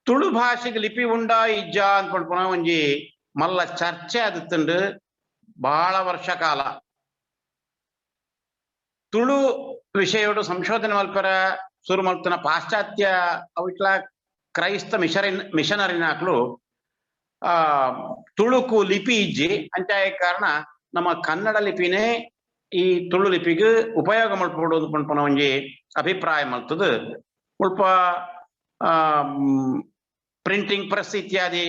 [SPEAKER 6] ತುಳು ಭಾಷೆಗೆ ಲಿಪಿ ಉಂಡಾ ಇಜ್ಜಾ ಅನ್ಕೊಂಡ್ ಒಂಜಿ ಮಲ್ಲ ಚರ್ಚೆ ಆದಿತ್ತುಂಡು ಬಹಳ ವರ್ಷ ಕಾಲ. ತುಳು ವಿಷಯೋಡು ಸಂಶೋಧನೆ ಮಲ್ಪರ ಶುರು ಮಲ್ತನ ಪಾಶ್ಚಾತ್ಯ ಅವಿಟ್ಲ ಕ್ರೈಸ್ತ ಮಿಷನರಿನಾಕ್ಲು ಆ ತುಳುಕು ಲಿಪಿ ಇಜ್ಜಿ ಅಂಚಾಯ ಕಾರಣ ನಮ್ಮ ಕನ್ನಡ ಲಿಪಿನೇ ಈ ತುಳು ಲಿಪಿಗೆ ಉಪಯೋಗ ಮಲ್ಪೊಡು ಪನ್ಪುನ ಒಂಜಿ ಅಭಿಪ್ರಾಯ ಮಲ್ತದು. ಮುಲ್ಪ ಪ್ರಿಂಟಿಂಗ್ ಪ್ರೆಸ್ ಇತ್ಯಾದಿ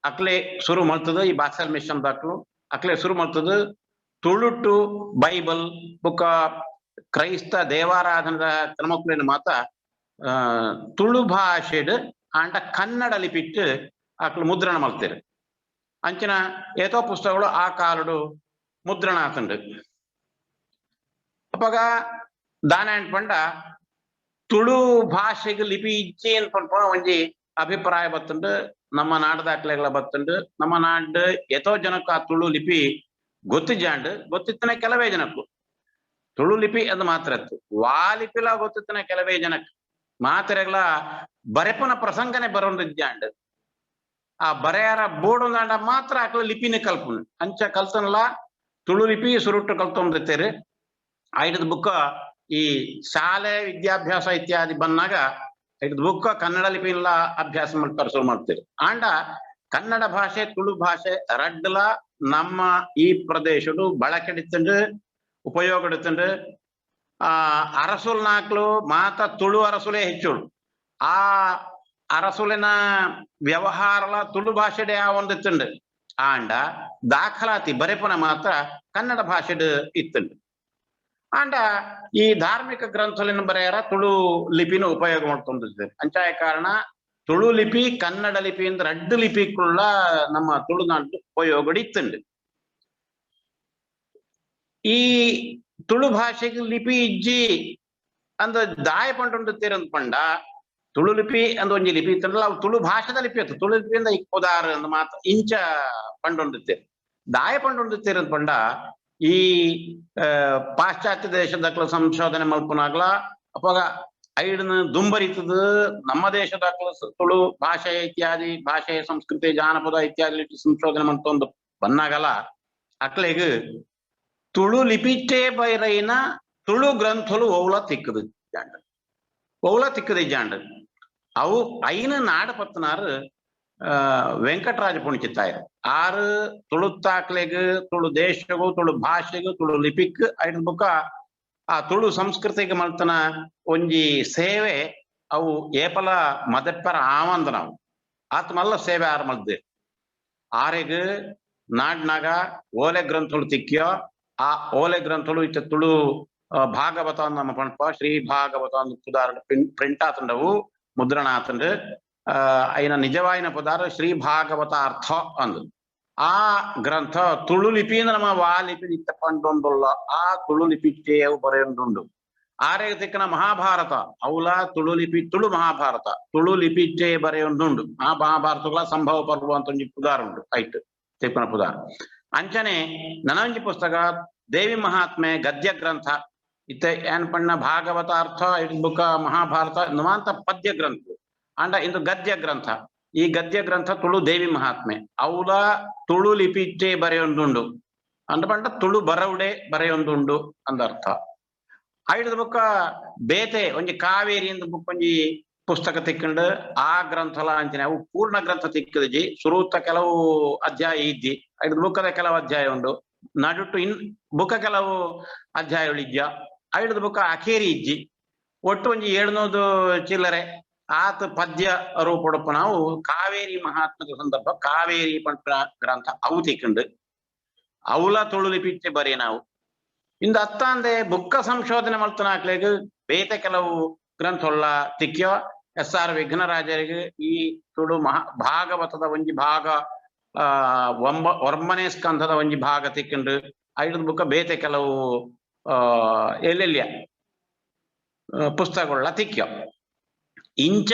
[SPEAKER 6] ಅಕ್ಲೆ ಶುರು ಮಲ್ತದು. ಈ ಬಾಸೆಲ್ ಮಿಷನ್ ದಾಕ್ಲು ಅಕ್ಲೆ ಶುರು ಮಲ್ತದು. ತುಳುಟು ಬೈಬಲ್ ಬುಕ್ಕ ಕ್ರೈಸ್ತ ದೇವಾರಾಧನದ ಕ್ರಮಕ್ಲೇನ ಮಾತ ತುಳು ಭಾಷೆಡ್ ಆಂಡ ಕನ್ನಡ ಲಿಪಿಟ್ಟು ಅಕ್ಲು ಮುದ್ರಣ ಮಲ್ತೇರು. ಅಂಚಿನ ಏತೋ ಪುಸ್ತಕಗಳು ಆ ಕಾಲಡು ಮುದ್ರಣ ಆತಂಡು. ಅಪಗ ದಾನ ಪಂಡ ತುಳು ಭಾಷೆಗೆ ಲಿಪಿ ಇಜ್ಜಿ ಪನ್ಪುನ ಒಂಜಿ ಅಭಿಪ್ರಾಯ ಬತ್ತುಂಡು. ನಮ್ಮ ನಾಡದಾಕ್ಲೆಗಳ ಬತ್ತುಂಡು. ನಮ್ಮ ನಾಡ್ ಏತೋ ಜನಕ್ಕೆ ಆ ತುಳು ಲಿಪಿ ಗೊತ್ತಿಜಾಂಡ್, ಗೊತ್ತಿತ್ತನೆ ಕೆಲವೇ ಜನಕ್ಕೂ ತುಳು ಲಿಪಿ ಅದು ಮಾತ್ರ ಇತ್ತು. ವಾ ಲಿಪಿಲ ಗೊತ್ತಿತ್ತನೆ ಕೆಲವೇ ಜನಕ್ಕೆ ಮಾತ್ರೆಗಳ ಬರೆಪುನ ಪ್ರಸಂಗನೆ ಬರೋಂದಿಜ್ಜಾಂಡ್. ಆ ಬರೆಯಾರ ಬೋರ್ಡ್ ಮಾತ್ರ ಆಕ್ಲ ಲಿಪಿನ ಕಲ್ಪುನು ಅಂಚ ಕಲ್ತನಲ್ಲ ತುಳು ಲಿಪಿ ಸುರುಟ್ಟು ಕಲ್ತೊಂದಿತ್ತೇರು. ಐಡದ ಬುಕ್ಕ ಈ ಶಾಲೆ ವಿದ್ಯಾಭ್ಯಾಸ ಇತ್ಯಾದಿ ಬಂದಾಗ ಐಡದ ಬುಕ್ಕ ಕನ್ನಡ ಲಿಪಿನೆಲ್ಲ ಅಭ್ಯಾಸ ಮಾಡ್ತಾರೆ, ಶುರು ಮಾಡ್ತೀರಿ. ಆಂಡ ಕನ್ನಡ ಭಾಷೆ ತುಳು ಭಾಷೆ ರಡ್ಡಲ ನಮ್ಮ ಈ ಪ್ರದೇಶಡು ಬಳಕೆಡಿತ್ತಂಡು ಉಪಯೋಗ ಇಡುತ್ತಂಡು. ಆ ಅರಸುಲ್ ನಾಕ್ಲು ಮಾತ ತುಳು ಅರಸುಲೇ ಹೆಚ್ಚುಳು. ಆ ಅರಸುಲಿನ ವ್ಯವಹಾರಲ ತುಳು ಭಾಷೆಡೆ ಆ ಒಂದಿತ್ತುಂಡು. ಆಂಡ ದಾಖಲಾತಿ ಬರೆಪುನ ಮಾತ್ರ ಕನ್ನಡ ಭಾಷೆಡ್ ಇತ್ತುಂಡು. ಆಂಡ ಈ ಧಾರ್ಮಿಕ ಗ್ರಂಥಲಿನ ಬರೆಯರ ತುಳು ಲಿಪಿನ ಉಪಯೋಗ ಮಾಡ್ಕೊಂಡಿದ್ದೇವೆ. ಅಂಚಾಯ ಕಾರಣ ತುಳು ಲಿಪಿ ಕನ್ನಡ ಲಿಪಿ ಅಂದ್ರೆ ರಡ್ಡು ಲಿಪಿக்குள்ள ನಮ್ಮ ತುಳುನಾಡು ಉಪಯೋಗ ಇತ್ತುಂಡು. ಈ ತುಳು ಭಾಷೆಗೆ ಲಿಪಿ ಇಜ್ಜಿ ಅಂದ ದಾಯ ಪಂಡುಂಡು ತೀರಂದ್ ಪಂಡ ತುಳು ಲಿಪಿ ಅಂದ ಒಂಜಿ ಲಿಪಿ ಇತ್ತಂಡಲ್ಲ, ಅವು ತುಳು ಭಾಷೆದ ಲಿಪಿ ಇತ್ತು. ತುಳು ಲಿಪಿ ಅಂದ ಇಪ್ಪದಾರು ಅಂದ ಮಾತ್ರ ಇಂಚ ಪಂಡೊಂದಿತ್ತೇರು. ದಾಯ ಪಂಡೊಂದಿತ್ತೀರ ಪಂಡ ಈ ಪಾಶ್ಚಾತ್ಯ ದೇಶದಕ್ಲ ಸಂಶೋಧನೆ ಮಲ್ಪುನಾಗ್ಲ ಅಪಗ ಐಡ್ನ ದುಂಬರಿತದ ನಮ್ಮ ದೇಶದಕ್ಲ ತುಳು ಭಾಷೆ ಇತ್ಯಾದಿ ಭಾಷೆ ಸಂಸ್ಕೃತಿ ಜಾನಪದ ಇತ್ಯಾದಿ ಸಂಶೋಧನೆ ಮಂತೊಂದು ಬನ್ನಾಗಲ ಅಕ್ಲೆಗ್ ತುಳು ಲಿಪಿಟ್ಟೇ ಬೈರೈನ ತುಳು ಗ್ರಂಥಲು ಓವ್ಲ ತಿಕ್ಕದು ಜಾಂಡ್, ಓವ್ಲ ತಿಕ್ಕದು ಜಾಂಡ್. ಅವು ಐನ ನಾಡಪತ್ತನಾರು ವೆಂಕಟರಾಜ ಪುಣಿಚಿತ್ತಾಯರು ಆರು ತುಳುತ್ತಾಕ್ಲೆಗ್ ತುಳು ದೇಶಗೂ ತುಳು ಭಾಷೆಗೂ ತುಳು ಲಿಪಿಕ್ ಐನ ಬುಕ್ಕ ಆ ತುಳು ಸಂಸ್ಕೃತಿಗೆ ಮಲ್ತನ ಒಂಜಿ ಸೇವೆ ಅವು ಏಪಲ ಮದಪ್ಪರ ಆವಂದ ನಾವು ಆತ ಮಲ್ಲ ಸೇವೆ ಆರು ಮಲ್ದೆ. ಆರೆಗ್ ನಾಡ್ನಾಗ ಓಲೆ ಗ್ರಂಥಗಳು ತಿಕ್ಕಿಯೋ ಆ ಓಲೆ ಗ್ರಂಥಗಳು ಇತ್ತ ತುಳು ಭಾಗವತ ನಮ್ಮ ಪಣಪ ಶ್ರೀ ಭಾಗವತ ಅಂದ್ ಪುದಾರ್ ಪ್ರಿಂಟ್ ಆತಂಡವು ಮುದ್ರಣ ಆತಂಡು. ಐನ ನಿಜವಾಯಿನ ಪುದಾರ ಶ್ರೀ ಭಾಗವತ ಅರ್ಥ ಅಂದು ಆ ಗ್ರಂಥ ತುಳು ಲಿಪಿ ಅಂದ್ರೆ ನಮ್ಮ ವಾ ಲಿಪಿ ಇತ್ತ ಪಂಡೊಂದುಲ್ಲ ಆ ತುಳು ಲಿಪಿ ಅವು ಬರೆಯೊಂದುಂಡು. ಆರೆಗೆ ತಿಕ್ಕನ ಮಹಾಭಾರತ ಅವಲ ತುಳು ಲಿಪಿ ತುಳು ಮಹಾಭಾರತ ತುಳು ಲಿಪಿ ಬರೆಯೊಂದುಂಡು. ಆ ಮಹಾಭಾರತಗಳ ಸಂಭವ ಪರ್ವ ಅಂತ ಒಂಜಿ ಪುದಾರ್ ಉಂಡು ಐಟ್ ತಿಕ್ಕನ ಪುದಾರ್. ಅಂಚನೆ ನನೊಂಜಿ ಪುಸ್ತಕ ದೇವಿ ಮಹಾತ್ಮೆ ಗದ್ಯ ಗ್ರಂಥ ಇತ್ತೆ ಏನ್ ಪಣ್ಣ ಭಾಗವತ ಅರ್ಥ ಇಡ್ ಬುಕ್ಕ ಮಹಾಭಾರತ ನಮಾಂತ ಪದ್ಯ ಗ್ರಂಥ ಅಂಡ ಇಂದು ಗದ್ಯ ಗ್ರಂಥ. ಈ ಗದ್ಯ ಗ್ರಂಥ ತುಳು ದೇವಿ ಮಹಾತ್ಮೆ ಅವಲ ತುಳು ಲಿಪಿಟ್ಟೆ ಬರೆಯೊಂದುಂಡು ಅಂಡ ಪಂಡ ತುಳು ಬರವುಡೆ ಬರೆಯೊಂದುಂಡು ಅಂದ ಅರ್ಥ. ಐಡ್ದ ಬುಕ್ಕ ಬೇತೆ ಒಂಜಿ ಕಾವೇರಿ ಅಂದ ಬುಕ್ ಒಂಜಿ ಪುಸ್ತಕ ತಿಕ್ಕಂಡು ಆ ಗ್ರಂಥಲ ಅಂಚನೆ ಅವು ಪೂರ್ಣ ಗ್ರಂಥ ತಿಕ್ಕದಜಿ ಸುರೂತ ಕೆಲವು ಅಧ್ಯಾಯ ಇದ್ದಿ ಐಡ್ದ ಬುಕ್ಕದ ಕೆಲವು ಅಧ್ಯಾಯ ಉಂಡು ನಡುಟು ಇನ್ ಬುಕ್ಕ ಕೆಲವು ಅಧ್ಯಾಯಗಳು ಇದ್ಯಾ ಐಡ್ದ ಬುಕ್ಕ ಅಖೇರಿ ಇಜ್ಜಿ ಒಟ್ಟು ಒಂಜಿ ಏಳ್ನೂದು ಚಿಲ್ಲರೆ ಆತ ಪದ್ಯ ರೂಪೊಡಪ್ಪ ನಾವು ಕಾವೇರಿ ಮಹಾತ್ಮದ ಸಂದರ್ಭ ಕಾವೇರಿ ಪಂಡ ಗ್ರಂಥ ಅವು ತಿಕ್ಕಂಡು ಅವಲ ತುಳು ಲಿಪಿಟ್ಟೆ ಬರೀ ನಾವು. ಇಂದು ಅತ್ತಾಂದೆ ಬುಕ್ಕ ಸಂಶೋಧನೆ ಮಲ್ತನಾಕ್ಲೆಗ್ ಬೇತೆ ಕೆಲವು ಗ್ರಂಥೊಲ್ಲ ತಿಕ್ಯೋ. ಎಸ್ ಆರ್ ವಿಘ್ನರಾಜರಿಗೆ ಈ ತುಳು ಮಹಾ ಭಾಗವತದ ಒಂಜಿ ಭಾಗ, ಆ 9ನೇ ಸ್ಕಂಧದ ಒಂಜಿ ಭಾಗ ತಿಕ್ಕಂಡು. ಐದು ಬುಕ್ಕ ಬೇತೆ ಕೆಲವು ಎಲ್ಲೆಲ್ಲಿಯ ಪುಸ್ತಕಗಳ ತಿಕ್ಯೋ. ಇಂಚ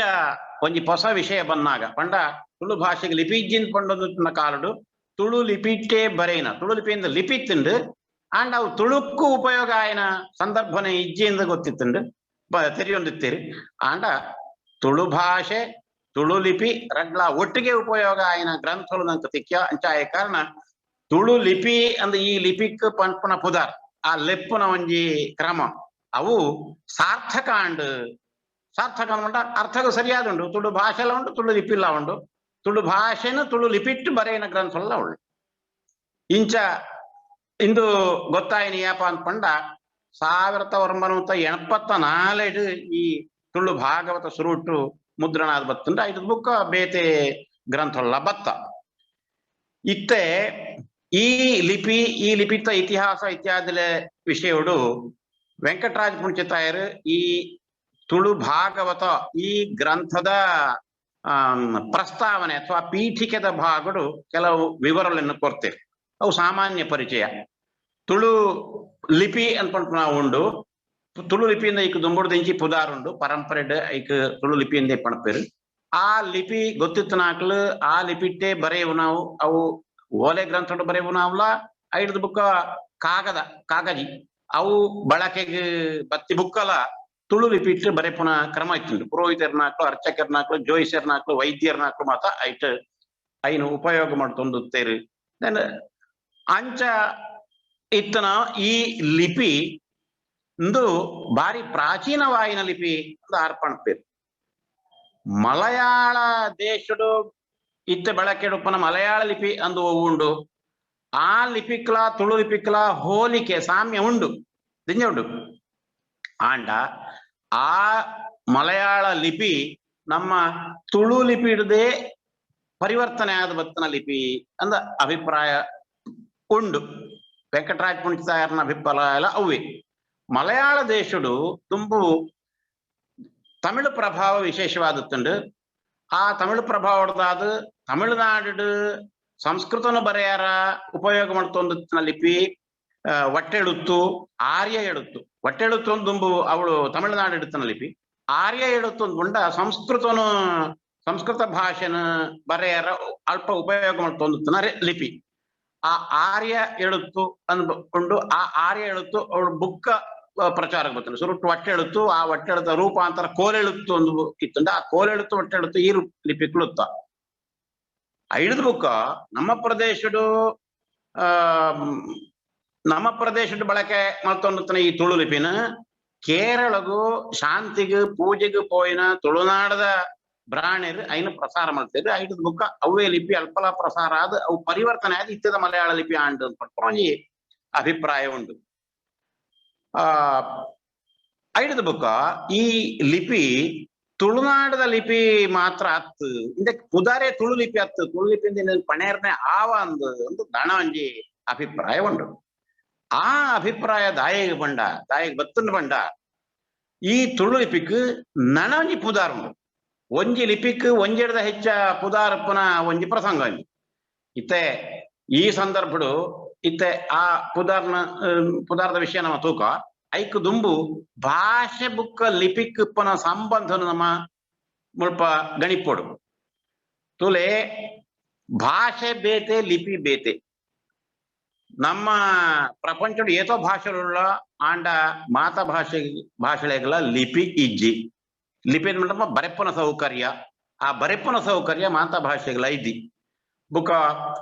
[SPEAKER 6] ಒಂಜಿ ಹೊಸ ವಿಷಯ ಬಂದಾಗ ಪಂಡ ತುಳು ಭಾಷೆಗೆ ಲಿಪಿ ಇಜ್ಜಿನ್ ಪಂಡೊಂದು ಕಾಲಡು ತುಳು ಲಿಪಿಟ್ಟೇ ಬರೇನ, ತುಳು ಲಿಪಿಯಿಂದ ಲಿಪಿ ತಿಂಡು ಆಂಡ ಅವು ತುಳುಕ್ಕು ಉಪಯೋಗ ಆಯನ ಸಂದರ್ಭನೆ ಇಜ್ಜಿಂದ ಗೊತ್ತಿತ್ತುಂಡು, ತೆರಿಯೊಂದಿತ್ತೀರಿ. ಆಂಡ ತುಳು ಭಾಷೆ ತುಳು ಲಿಪಿ ರಡ್ಲ ಒಟ್ಟಿಗೆ ಉಪಯೋಗ ಆಯನ ಗ್ರಂಥಗಳು ನಂಗೆ ತಿಕ್ಯ. ಅಂಚಾಯ ಕಾರಣ ತುಳು ಲಿಪಿ ಅಂದ್ ಈ ಲಿಪಿಕ್ ಪನ್ಪುನ ಪುದಾರ್, ಆ ಲೆಪ್ಪುನ ಒಂಜಿ ಕ್ರಮ ಅವು ಸಾರ್ಥಕ ಅಂಡ್. ಸಾರ್ಥಕ ಅಂದ್ಕೊಂಡ ಅರ್ಥಗೂ ಸರಿಯಾದ ಉಂಡು. ತುಳು ಭಾಷೆಲ ಉಂಡು, ತುಳು ಲಿಪಿಲ್ಲ ಉಂಡು. ತುಳು ಭಾಷೆನು ತುಳು ಲಿಪಿಟ್ಟು ಬರೆಯಿನ ಗ್ರಂಥಲ್ಲ ಉಂಡು. ಇಂಚ ಇಂದು ಗೊತ್ತಾಯಿನ ಯಾಪ ಅಂದ್ಕೊಂಡ 1984 ಈ ತುಳು ಭಾಗವತ ಸುರುಟು ಮುದ್ರಣ ಆದ್ ಬತ್ತುಂಡು. ಐದು ಬುಕ್ಕ ಬೇತೆ ಗ್ರಂಥಲ್ಲ ಬತ್ತ. ಇತ್ತೆ ಈ ಲಿಪಿ, ಈ ಲಿಪಿತ ಇತಿಹಾಸ ಇತ್ಯಾದಿ ವಿಷಯಡು ವೆಂಕಟರಾಜ ಪುಂಚಿತಾಯರು ಈ ತುಳು ಭಾಗವತ ಈ ಗ್ರಂಥದ ಪ್ರಸ್ತಾವನೆ ಅಥವಾ ಪೀಠಿಕೆದ ಭಾಗಡು ಕೆಲವು ವಿವರಗಳನ್ನು ಕೊಡ್ತೇವೆ. ಅವು ಸಾಮಾನ್ಯ ಪರಿಚಯ. ತುಳು ಲಿಪಿ ಅನ್ಕೊಂಡು ನಾವು ಉಂಡು. ತುಳು ಲಿಪಿಯಿಂದ ಐಕ್ ದುಂಬುಡ್ದಿಂಚಿ ಪುದಾರುಂಡು ಪರಂಪರೆಡ್. ಐಕ್ ತುಳು ಲಿಪಿಯಿಂದ ಪಣಪೇರು. ಆ ಲಿಪಿ ಗೊತ್ತಿತ್ತನಾಕ್ಲು ಆ ಲಿಪಿಟ್ಟೆ ಬರೆಯವು ನಾವು. ಅವು ಓಲೆ ಗ್ರಂಥಡು ಬರೆಯವು ನಾವ್ಲ. ಐಡ್ದು ಬುಕ್ಕ ಕಾಗದ, ಕಾಗಜಿ ಅವು ಬಳಕೆಗೆ ಬತ್ತಿ ಬುಕ್ಕಲ ತುಳು ಲಿಪಿಟ್ಟು ಬರೆಪುನ ಕ್ರಮ ಇತ್ತುಂಡು. ಪುರೋಹಿತರ್ನಾಕ್ಲು, ಅರ್ಚಕರ್ನಾಕ್ಲು, ಜೋಯಿಸರ್ನಾಕ್ಲು, ವೈದ್ಯರ್ನಾಕ್ಲು ಮಾತ ಐಟ್ ಐನು ಉಪಯೋಗ ಮಾಡ್ತೊಂದುತ್ತೇರು. ದೆನ್ ಅಂಚ ಇತ್ತನ ಈ ಲಿಪಿ ಇಂದು ಬಾರಿ ಪ್ರಾಚೀನವಾಯಿನ ಲಿಪಿ ಅಂದ್ ಆರ್ಪಣಪೇರು. ಮಲಯಾಳ ದೇಶಡು ಇತ್ತೆ ಬಳಕೆಡುಪ್ಪನ ಮಲಯಾಳ ಲಿಪಿ ಅಂದು ಉಂಡು. ಆ ಲಿಪಿಕ್ಲ ತುಳು ಲಿಪಿಕ್ಲ ಹೋಲಿಕೆ ಸಾಮ್ಯ ಉಂಡು, ದಿಂಜ ಉಂಡು. ಆಂಡ ಆ ಮಲಯಾಳ ಲಿಪಿ ನಮ್ಮ ತುಳು ಲಿಪಿ ಹಿಡದೆ ಪರಿವರ್ತನೆ ಆದ ಬತ್ತನ ಲಿಪಿ ಅಂದ ಅಭಿಪ್ರಾಯ ಉಂಡು. ವೆಂಕಟರಾಜ ಪುಂಚಿತಾಯರ್ನ ಅಭಿಪ್ರಾಯ ಅವೇ. ಮಲಯಾಳ ದೇಶಡು ತುಂಬು ತಮಿಳು ಪ್ರಭಾವ ವಿಶೇಷವಾದತ್ತುಂಡು. ಆ ತಮಿಳು ಪ್ರಭಾವದಾದ ತಮಿಳುನಾಡು ಸಂಸ್ಕೃತನ ಬರೆಯಾರ ಉಪಯೋಗ ಮಾಡ್ತೊಂದು ಲಿಪಿ ವಟ್ಟೆಳುತ್ತು, ಆರ್ಯ ಎಳುತ್ತು. ವಟ್ಟೆಳುತ್ತು ದುಂಬು ಅವಳು ತಮಿಳುನಾಡು ಇಡುತ್ತನ ಲಿಪಿ. ಆರ್ಯ ಎಳುತ್ತು ಉಂಡ ಸಂಸ್ಕೃತನು, ಸಂಸ್ಕೃತ ಭಾಷೆನ ಬರೆಯಾರ ಅಲ್ಪ ಉಪಯೋಗ ಮಾಡ್ತೊಂದುತ್ತನ ಲಿಪಿ. ಆ ಆರ್ಯ ಎಳುತ್ತು ಅಂದ್ಕೊಂಡು ಆ ಆರ್ಯ ಎಳುತ್ತು ಅವಳು ಬುಕ್ಕ ಪ್ರಚಾರಕ್ಕೆ ಬರ್ತಾನೆ. ಸುರುಟ್ಟು ವಟ್ಟೆಳುತ್ತು, ಆ ವಟ್ಟೆಳುತ್ತ ರೂಪಾಂತರ ಕೋಲೆಳುತ್ತು ಒಂದು ಇತ್ತುಂಡ. ಆ ಕೋಲೆಳುತ್ತು, ವಟ್ಟೆಳುತ್ತು ಈ ಲಿಪಿ ಕುಳುತ್ತ ಐದು ಬುಕ್ಕ ನಮ್ಮ ಪ್ರದೇಶಡು ಆ ನಮ್ಮ ಪ್ರದೇಶದ ಬಳಕೆ ಮಲ್ತೊಂದುತ್ತನ ಈ ತುಳು ಲಿಪಿನ ಕೇರಳಗು ಶಾಂತಿಗ್ ಪೂಜೆಗ್ ಪೋಯಿನ ತುಳುನಾಡದ ಬ್ರಾಣೆರ್ ಐನ ಪ್ರಸಾರ ಮಾಡ್ತೇವೆ. ಐದು ಬುಕ್ಕ ಅವೇ ಲಿಪಿ ಅಲ್ಪಲ ಪ್ರಸಾರ ಆದ ಅವು ಪರಿವರ್ತನೆ ಆದ ಇತ್ತದ ಮಲಯಾಳ ಲಿಪಿ ಆಂಡ್ ಅಂತ ಒಂಜಿ ಅಭಿಪ್ರಾಯ ಉಂಟು. ಐಡದ ಬುಕ್ಕ ಈ ಲಿಪಿ ತುಳುನಾಡದ ಲಿಪಿ ಮಾತ್ರ ಅತ್ತು, ಇಂದಕ್ಕೆ ಪುದಾರೆ ತುಳು ಲಿಪಿ ಅತ್ತು, ತುಳು ಲಿಪಿ ಪಣೇರ್ನೆ ಆವ ಅಂದು ಒಂದು ದಣ ಒಂಜಿ ಅಭಿಪ್ರಾಯ ಉಂಟು. ಆ ಅಭಿಪ್ರಾಯ ದಾಯಿಗೆ ಬಂಡ, ದಾಯಿಗೆ ಬತ್ತುಂಡು ಬಂಡ, ಈ ತುಳು ಲಿಪಿಕ್ ನಣ ಒಂಜಿ ಪುದಾರ್ ಉಂಡು. ಒಂಜಿ ಲಿಪಿಕ್ ಒಂಜೆಡ್ದ ಹೆಚ್ಚ ಪುದಾರಪ್ಪನ ಒಂಜಿ ಪ್ರಸಂಗ ಒಂಜಿ ಇತ್ತೆ ಈ ಸಂದರ್ಭಡು ಇತ್ತೆ ಆ ಪುದಾರ್ನ ಪುದಾರ್ದ ವಿಷಯ ನಮ್ಮ ತೂಕ. ಐಕ್ ದುಂಬು ಭಾಷೆ ಬುಕ್ಕ ಲಿಪಿಕ್ ಇಪ್ಪನ ಸಂಬಂಧನು ನಮ್ಮ ಮುಲ್ಪ ಗಣಿಪೊಡು. ತುಲೆ, ಭಾಷೆ ಬೇತೆ, ಲಿಪಿ ಬೇತೆ. ನಮ್ಮ ಪ್ರಪಂಚಡು ಏತೋ ಭಾಷೆಗಳುಳ್ಳ, ಆಂಡ ಮಾತ ಭಾಷೆ ಭಾಷೆಗಳ ಲಿಪಿ ಇಜ್ಜಿ. ಲಿಪಿ ನಮ್ಮ ಬರೆಪ್ಪನ ಸೌಕರ್ಯ. ಆ ಬರೆಪ್ಪನ ಸೌಕರ್ಯ ಮಾತ ಭಾಷೆಗಳ ಇದ್ದಿ. ಬುಕ್ಕ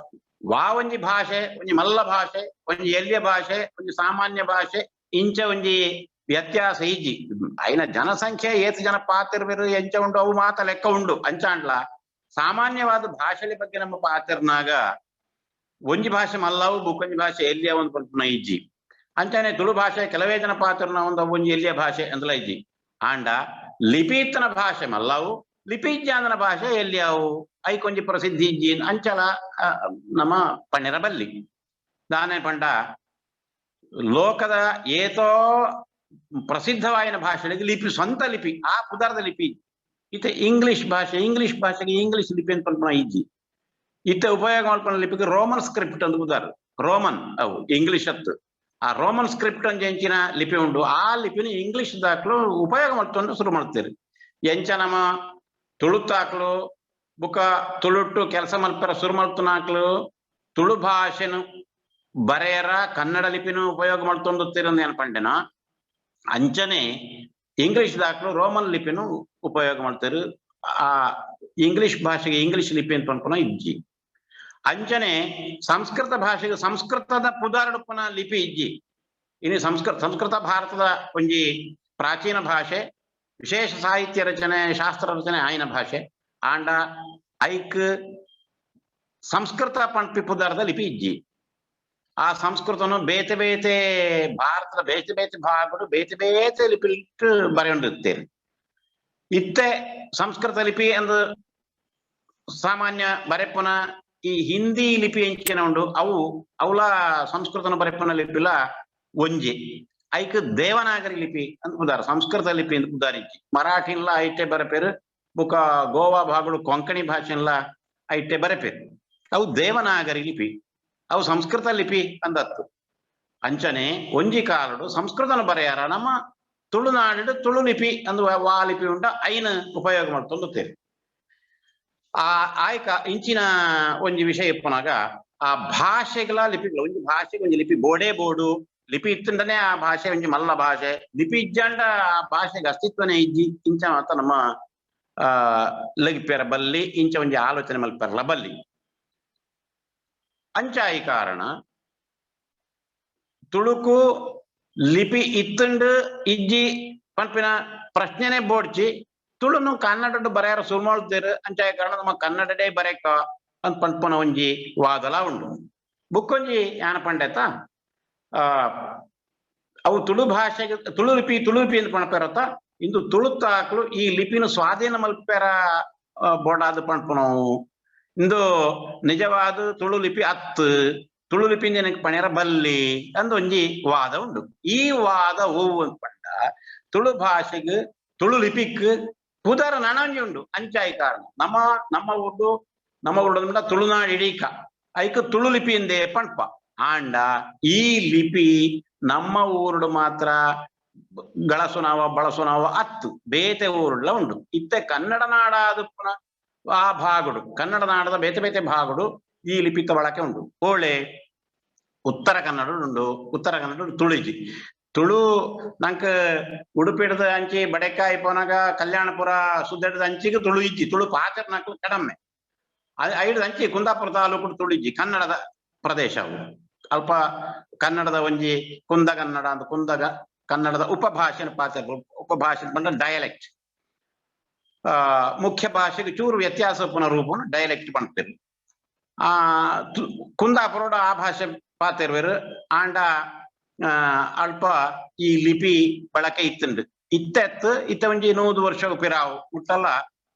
[SPEAKER 6] ವಾ ಒಂಜಿ ಭಾಷೆ ಒಂಜಿ ಮಲ್ಲ ಭಾಷೆ, ಒಂಜಿ ಎಲ್ಯ ಭಾಷೆ, ಒಂಜಿ ಸಾಮಾನ್ಯ ಭಾಷೆ, ಇಂಚ ಒಂಜಿ ವ್ಯತ್ಯಾಸ ಇಜ್ಜಿ. ಐನ ಜನಸಂಖ್ಯೆ ಏತ್ ಜನ ಪಾತಿರ್ವೆರು, ಎಂಚ ಉಂಡು, ಅವು ಮಾತ ಲೆಕ್ಕ ಉಂಡು. ಅಂಚಾಂಡ್ಲ ಸಾಮಾನ್ಯವಾದ ಭಾಷೆల ಬಗ್ಗೆ ನಮ್ಮ ಪಾತಿರ್ನಾಗ ಒಂಜಿ ಭಾಷೆ ಮಲ್ಲವು, ಬುಕ್ಕೊಂಜಿ ಭಾಷೆ ಎಲ್ಲಿಯ ಒಂದು ಪನ್ಪುನ ಇಜ್ಜಿ. ಅಂಚಾನೆ ತುಳು ಭಾಷೆ ಕೆಲವೇ ಜನ ಪಾತಿರ್ನ ಒಂದು ಒಂಜಿ ಎಲ್ಲಿಯ ಭಾಷೆ ಅಂದಲ ಇಜ್ಜಿ. ಆಂಡ ಲಿಪಿತ್ತನ ಭಾಷೆ ಮಲ್ಲವು, ಲಿಪಿ ಇಜ್ಜಾಂದನ ಭಾಷೆ ಎಲ್ಲಿಯಾವು, ಐಕೊಂಜಿ ಪ್ರಸಿದ್ಧಿ ಇಜ್ಜಿ. ಅಂಚಲ ನಮ್ಮ ಪಣ್ಣಿರ ಬಲ್ಲಿ ದಾನೆ ಪಂಡ ಲೋಕದ ಏತೋ ಪ್ರಸಿದ್ಧವಾಯಿನ ಭಾಷೆಗಳಿಗೆ ಲಿಪಿ, ಸ್ವಂತ ಲಿಪಿ, ಆ ಪುದಾರ್ದ ಲಿಪಿ. ಇತ್ತೆ ಇಂಗ್ಲಿಷ್ ಭಾಷೆ, ಇಂಗ್ಲಿಷ್ ಭಾಷೆಗೆ ಇಂಗ್ಲಿಷ್ ಲಿಪಿ ಅಂತ ಪನ್ಪುನ ಇಜ್ಜಿ. ಇತ್ತೆ ಉಪಯೋಗ ಮಲ್ಪುನ ಲಿಪಿಗೆ ರೋಮನ್ ಸ್ಕ್ರಿಪ್ಟ್ ಅಂತ ಪುದಾರ್. ರೋಮನ್ ಅವು, ಇಂಗ್ಲಿಷ್ ಅತ್ತು. ಆ ರೋಮನ್ ಸ್ಕ್ರಿಪ್ಟ್ ಅಂತ ಎಂಚಿನ ಲಿಪಿ ಉಂಡು, ಆ ಲಿಪಿನ ಇಂಗ್ಲಿಷ್ ದಾಖಲು ಉಪಯೋಗ ಮಾಡ್ಕೊಂಡು ಶುರು ಮಾಡ್ತೀರಿ. ಎಂಚ ನಮ್ಮ ತುಳುತಾಕ್ಲು ಬುಕ ತುಳುಟ್ಟು ಕೆಲಸ ಮಲ್ಪರ ಶುರು ಮಲ್ತುನಾಕ್ಲು ತುಳು ಭಾಷೆನು ಬರೆಯರ ಕನ್ನಡ ಲಿಪಿನ ಉಪಯೋಗ ಮಾಡ್ತೊಂದುತ್ತೀರ ಅನ್ಪಂಡೆನ, ಅಂಚನೆ ಇಂಗ್ಲಿಷ್ ದಾಖಲು ರೋಮನ್ ಲಿಪಿನು ಉಪಯೋಗ ಮಾಡ್ತಾರೆ. ಆ ಇಂಗ್ಲಿಷ್ ಭಾಷೆಗೆ ಇಂಗ್ಲಿಷ್ ಲಿಪಿ ಅಂತ ಅನ್ಕೊನ ಇಜ್ಜಿ. ಅಂಚನೆ ಸಂಸ್ಕೃತ ಭಾಷೆಗೆ ಸಂಸ್ಕೃತದ ಪುದಾರಡುಪ್ಪನ ಲಿಪಿ ಇಜ್ಜಿ. ಇನ್ನು ಸಂಸ್ಕೃತ ಸಂಸ್ಕೃತ ಭಾರತದ ಒಂಜಿ ಪ್ರಾಚೀನ ಭಾಷೆ, ವಿಶೇಷ ಸಾಹಿತ್ಯ ರಚನೆ, ಶಾಸ್ತ್ರ ರಚನೆ ಆಯ್ನ ಭಾಷೆ. ಆಂಡ ಐಕ್ ಸಂಸ್ಕೃತ ಪಣ್ಪಿ ಪುದಾರದ ಲಿಪಿ ಇಜ್ಜಿ. ಆ ಸಂಸ್ಕೃತನು ಬೇತೆ ಬೇತೆ ಭಾರತದ ಬೇತೆ ಬೇತೆ ಭಾಗಗಳು ಬೇತೆ ಬೇತೆ ಲಿಪಿ ಬರೆಯೊಂಡಿರ್ತೇವೆ. ಇತ್ತೆ ಸಂಸ್ಕೃತ ಲಿಪಿ ಅಂದ್ ಸಾಮಾನ್ಯ ಬರೆಪುನ ಈ ಹಿಂದಿ ಲಿಪಿ ಎಂಚಿನ ಉಂಡು, ಅವು ಅವಲ ಸಂಸ್ಕೃತನ ಬರೆಪುನ ಲಿಪಿಲ ಒಂಜಿ. ಐಕ್ ದೇವನಾಗರಿ ಲಿಪಿ ಅಂತ ಪುದಾರ, ಸಂಸ್ಕೃತ ಲಿಪಿ ಅಂತ ಪುದಾರಿಜ್ಜಿ. ಮರಾಠಿನ್ಲ ಐಟೆ ಬರೆಪೇರು, ಬುಕ ಗೋವಾ ಭಾಗಗಳು ಕೊಂಕಣಿ ಭಾಷೆನ್ಲ ಐಟೆ ಬರೆಪೇರು. ಅವು ದೇವನಾಗರಿ ಲಿಪಿ, ಅವು ಸಂಸ್ಕೃತ ಲಿಪಿ ಅಂದತ್ತು. ಅಂಚನೆ ಒಂಜಿ ಕಾಲಡು ಸಂಸ್ಕೃತನ ಬರೆಯಾರ ನಮ್ಮ ತುಳುನಾಡು ತುಳು ಲಿಪಿ ಅಂದು ವಾ ಲಿಪಿ ಉಂಟ, ಐನ ಉಪಯೋಗ ಮಾಡ್ತೊಂದುತ್ತೇವೆ. ಆ ಆಯ್ಕ ಇಂಚಿನ ಒಂಜಿ ವಿಷಯ ಇಪ್ಪನಾಗ ಆ ಭಾಷೆಗಳ ಲಿಪಿಗಳು, ಒಂಜಿ ಭಾಷೆಗೆ ಒಂಜಿ ಲಿಪಿ ಬೋಡೇ ಬೋಡು. ಲಿಪಿ ಇತ್ತಂಡನೆ ಆ ಭಾಷೆ ಒಂಜಿ ಮಲ್ಲ ಭಾಷೆ. ಲಿಪಿ ಇಜ್ಜಾಂಡ ಆ ಭಾಷೆಗೆ ಅಸ್ತಿತ್ವನೇ ಇಜ್ಜಿ. ಇಂಚ ಮಾತ ನಮ್ಮ ಲಗಿಪೆರ ಬಲ್ಲಿ, ಇಂಚ ಒಂಜಿ ಆಲೋಚನೆ ಮಲ್ಪೆರಲ ಬಲ್ಲಿ. ಅಂಚಾಯಿ ಕಾರಣ ತುಳುಕು ಲಿಪಿ ಇತ್ತಂಡು ಇಜ್ಜಿ ಪನ್ಪಿನ ಪ್ರಶ್ನೆನೆ ಬೋಡ್ಚಿ. ತುಳುನು ಕನ್ನಡಡು ಬರೆಯಾರ ಸುರು ಮಾಡ್ತೇರು. ಅಂಚಾಯ ಕಾರಣ ನಮ್ಮ ಕನ್ನಡಡೇ ಬರೆಕ ಅಂತ ಪನ್ಪುನ ಒಂಜಿ ವಾದಲ ಉಂಡು. ಬುಕ್ಕೊಂಜಿ ಯಾನ ಪಂಡೆತ, ಅವು ತುಳು ಭಾಷೆಗೆ ತುಳು ಲಿಪಿ, ತುಳು ಲಿಪಿ ಅಂತ ಪಣಪೆರತ್ತ. ಇಂದು ತುಳುತ್ತಾಕ್ಲು ಈ ಲಿಪಿನ ಸ್ವಾಧೀನ ಮಲ್ಪೆರ ಬೋಡಾದ ಪಣ್ಪುನವು. ಇಂದು ನಿಜವಾದ ತುಳು ಲಿಪಿ ಅತ್ತು, ತುಳು ಲಿಪಿ ನನಗೆ ಪಣೆರ ಬಲ್ಲಿ ಅಂದ ಒಂಜಿ ವಾದ ಉಂಡು. ಈ ವಾದ ಓವು ಅಂತ ಪಂಡ, ತುಳು ಭಾಷೆಗೆ ತುಳು ಲಿಪಿಕ್ ಪುದರ ನನೊಂಜಿ ಉಂಡು. ಅಂಚಾಯಿ ಕಾರಣ ನಮ್ಮ ನಮ್ಮ ಊಡು ನಮ್ಮ ಊಡು ತುಳುನಾಡು ಇಡೀಕ ಐಕ್ ತುಳು ಲಿಪಿ ಎಂದೇ ಪಣ್ಪ. ಆಂಡ ಈ ಲಿಪಿ ನಮ್ಮ ಊರುಡು ಮಾತ್ರ ಗಳಸುನಾವ ಬಳಸುನಾವ ಅತ್ತು, ಬೇತೆ ಊರುಡ್ಲ ಉಂಡು. ಇತ್ತೆ ಕನ್ನಡ ನಾಡಾದ ಆ ಭಾಗಡು, ಕನ್ನಡ ನಾಡದ ಬೇತೆ ಬೇತೆ ಭಾಗಡು ಈ ಲಿಪಿತ ಬಳಕೆ ಉಂಡು. ಕೋಳೆ ಉತ್ತರ ಕನ್ನಡ ಉಂಡು, ಉತ್ತರ ಕನ್ನಡ ತುಳಿಜಿ ತುಳು. ನಂಕ್ ಉಡುಪಿಡ್ದ ಅಂಚಿ ಬಡೆಕಾಯಿ ಪೋನಾಗ ಕಲ್ಯಾಣಪುರ ಸುದ್ದೆಡ್ದ ಅಂಚಿಗೆ ತುಳು ಇಜ್ಜಿ, ತುಳು ಪಾತ್ರ ಕಡಮೆ. ಐಡ್ದ ಅಂಚಿ ಕುಂದಾಪುರ ತಾಲೂಕು ತುಳು ಇಜ್ಜಿ. ಕನ್ನಡದ ಪ್ರದೇಶ ಅವು. ಅಲ್ಪ ಕನ್ನಡದ ಒಂಜಿ ಕುಂದ ಕನ್ನಡ ಅಂತ ಕುಂದಗ ಕನ್ನಡದ ಉಪಭಾಷೆನ ಪಾತ್ರ, ಉಪಭಾಷೆ ಪಂಡ ಡಯಲೆಕ್ಟ್. ಮುಖ್ಯ ಭಾಷೆಗೆ ಚೂರು ವ್ಯತ್ಯಾಸ ಪುನಃ ಡಯಲೆಕ್ಟ್ ಪನ್ಪೆರ್. ಆ ಕುಂದಾಪುರೋಡ ಆ ಭಾಷೆ ಪಾತೆರ್ವೆರ್. ಆಂಡ ಅಲ್ಪ ಈ ಲಿಪಿ ಬಳಕೆ ಇತ್ತುಂಡು. ಇತ್ತೆತ್ ಇತ್ತ ಒಂಜಿ 100 ವರ್ಷ ಪಿರಾವು ಮುಟ್ಟಲ್ಲ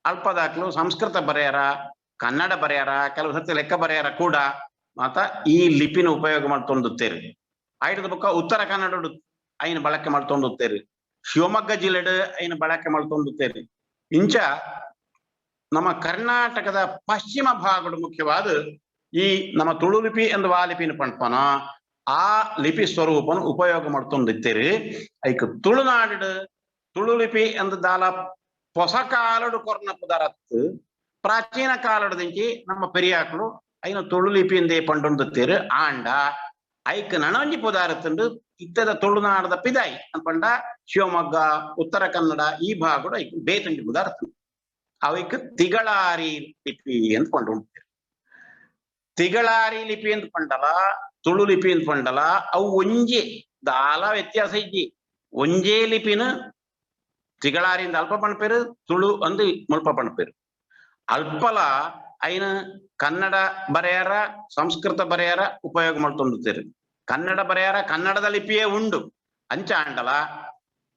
[SPEAKER 6] ಅಲ್ಪದಾಕ್ಲು ಸಂಸ್ಕೃತ ಬರೆಯರ, ಕನ್ನಡ ಬರೆಯರ, ಕೆಲವು ಸತಿ ಲೆಕ್ಕ ಬರೆಯರ ಕೂಡ ಮಾತ ಈ ಲಿಪಿನ ಉಪಯೋಗ ಮಾಡ್ತೊಂದುತ್ತೇರು. ಐಟದ ಬೊಕ್ಕ ಉತ್ತರ ಕನ್ನಡ ಐನ ಬಳಕೆ ಮಾಡ್ತೊಂದುತ್ತೇರು. ಶಿವಮೊಗ್ಗ ಜಿಲ್ಲೆಡ್ ಐನ ಬಳಕೆ ಮಾಡ್ತೊಂದುತ್ತೇರು. ಇಂಚ ನಮ್ಮ ಕರ್ನಾಟಕದ ಪಶ್ಚಿಮ ಭಾಗಡು ಮುಖ್ಯವಾದ ಈ ನಮ್ಮ ತುಳು ಲಿಪಿ ಎಂದು ವಾ ಲಿಪಿನ ಪಣ್ಪನ, ಆ ಲಿಪಿ ಸ್ವರೂಪನು ಉಪಯೋಗ ಮಾಡ್ತೊಂದಿತ್ತೇರಿ. ಐಕ್ ತುಳುನಾಡು ತುಳು ಲಿಪಿ ಎಂದು ದಾಲ ಹೊಸ ಕಾಲಡು ಕೊರ್ನ ಪುದರತ್ತು. ಪ್ರಾಚೀನ ಕಾಲಡದಿಂಚಿ ನಮ್ಮ ಪೆರಿಯಾಕ್ಲು ಐನ ತುಳು ಲಿಪಿ ಎಂದೇ ಪಂಡೊಂದುತ್ತೇರು. ಆಂಡ ಐಕ್ ನನೊಂಜಿ ಪುದಾರತ್ತುಂಡು. ಇತ್ತದ ತುಳುನಾಡದ ಪಿದಾಯಿ ಪಂಡ ಶಿವಮೊಗ್ಗ, ಉತ್ತರ ಕನ್ನಡ ಈ ಭಾಗಡು ಐಕ್ ಬೇತೊಂಜಿ ಪುದಾರತ್ತುಂಡು. ಅವಿಕ್ ತಿಗಳಾರಿ ಲಿಪಿ ಅಂತ ಪಂಡುಂಟು. ತಿಗಳಾರಿ ಲಿಪಿ ಅಂತ ಪಂಡಲ, ತುಳು ಲಿಪಿ ಅಂತ ಪಂಡಲ, ಅವು ಒಂಜಿ, ದಾಲ ವ್ಯತ್ಯಾಸ ಇಜ್ಜಿ. ಒಂಜೇ ಲಿಪಿನ ತಿಗಳಾರಿಂದ ಅಲ್ಪ ಪಣ್ಪೇರು, ತುಳು ಅಂದು ಮುಲ್ಪ ಪಣ್ಪೇರು. ಅಲ್ಪಲ ಐನ ಕನ್ನಡ ಬರೆಯರ, ಸಂಸ್ಕೃತ ಬರೆಯರ ಉಪಯೋಗ ಮಾಡ್ಕೊಂಡಿರ್ತೀರಿ. ಕನ್ನಡ ಬರೆಯರ ಕನ್ನಡದ ಲಿಪಿಯೇ ಉಂಡು. ಅಂಚ ಅಂಡಲ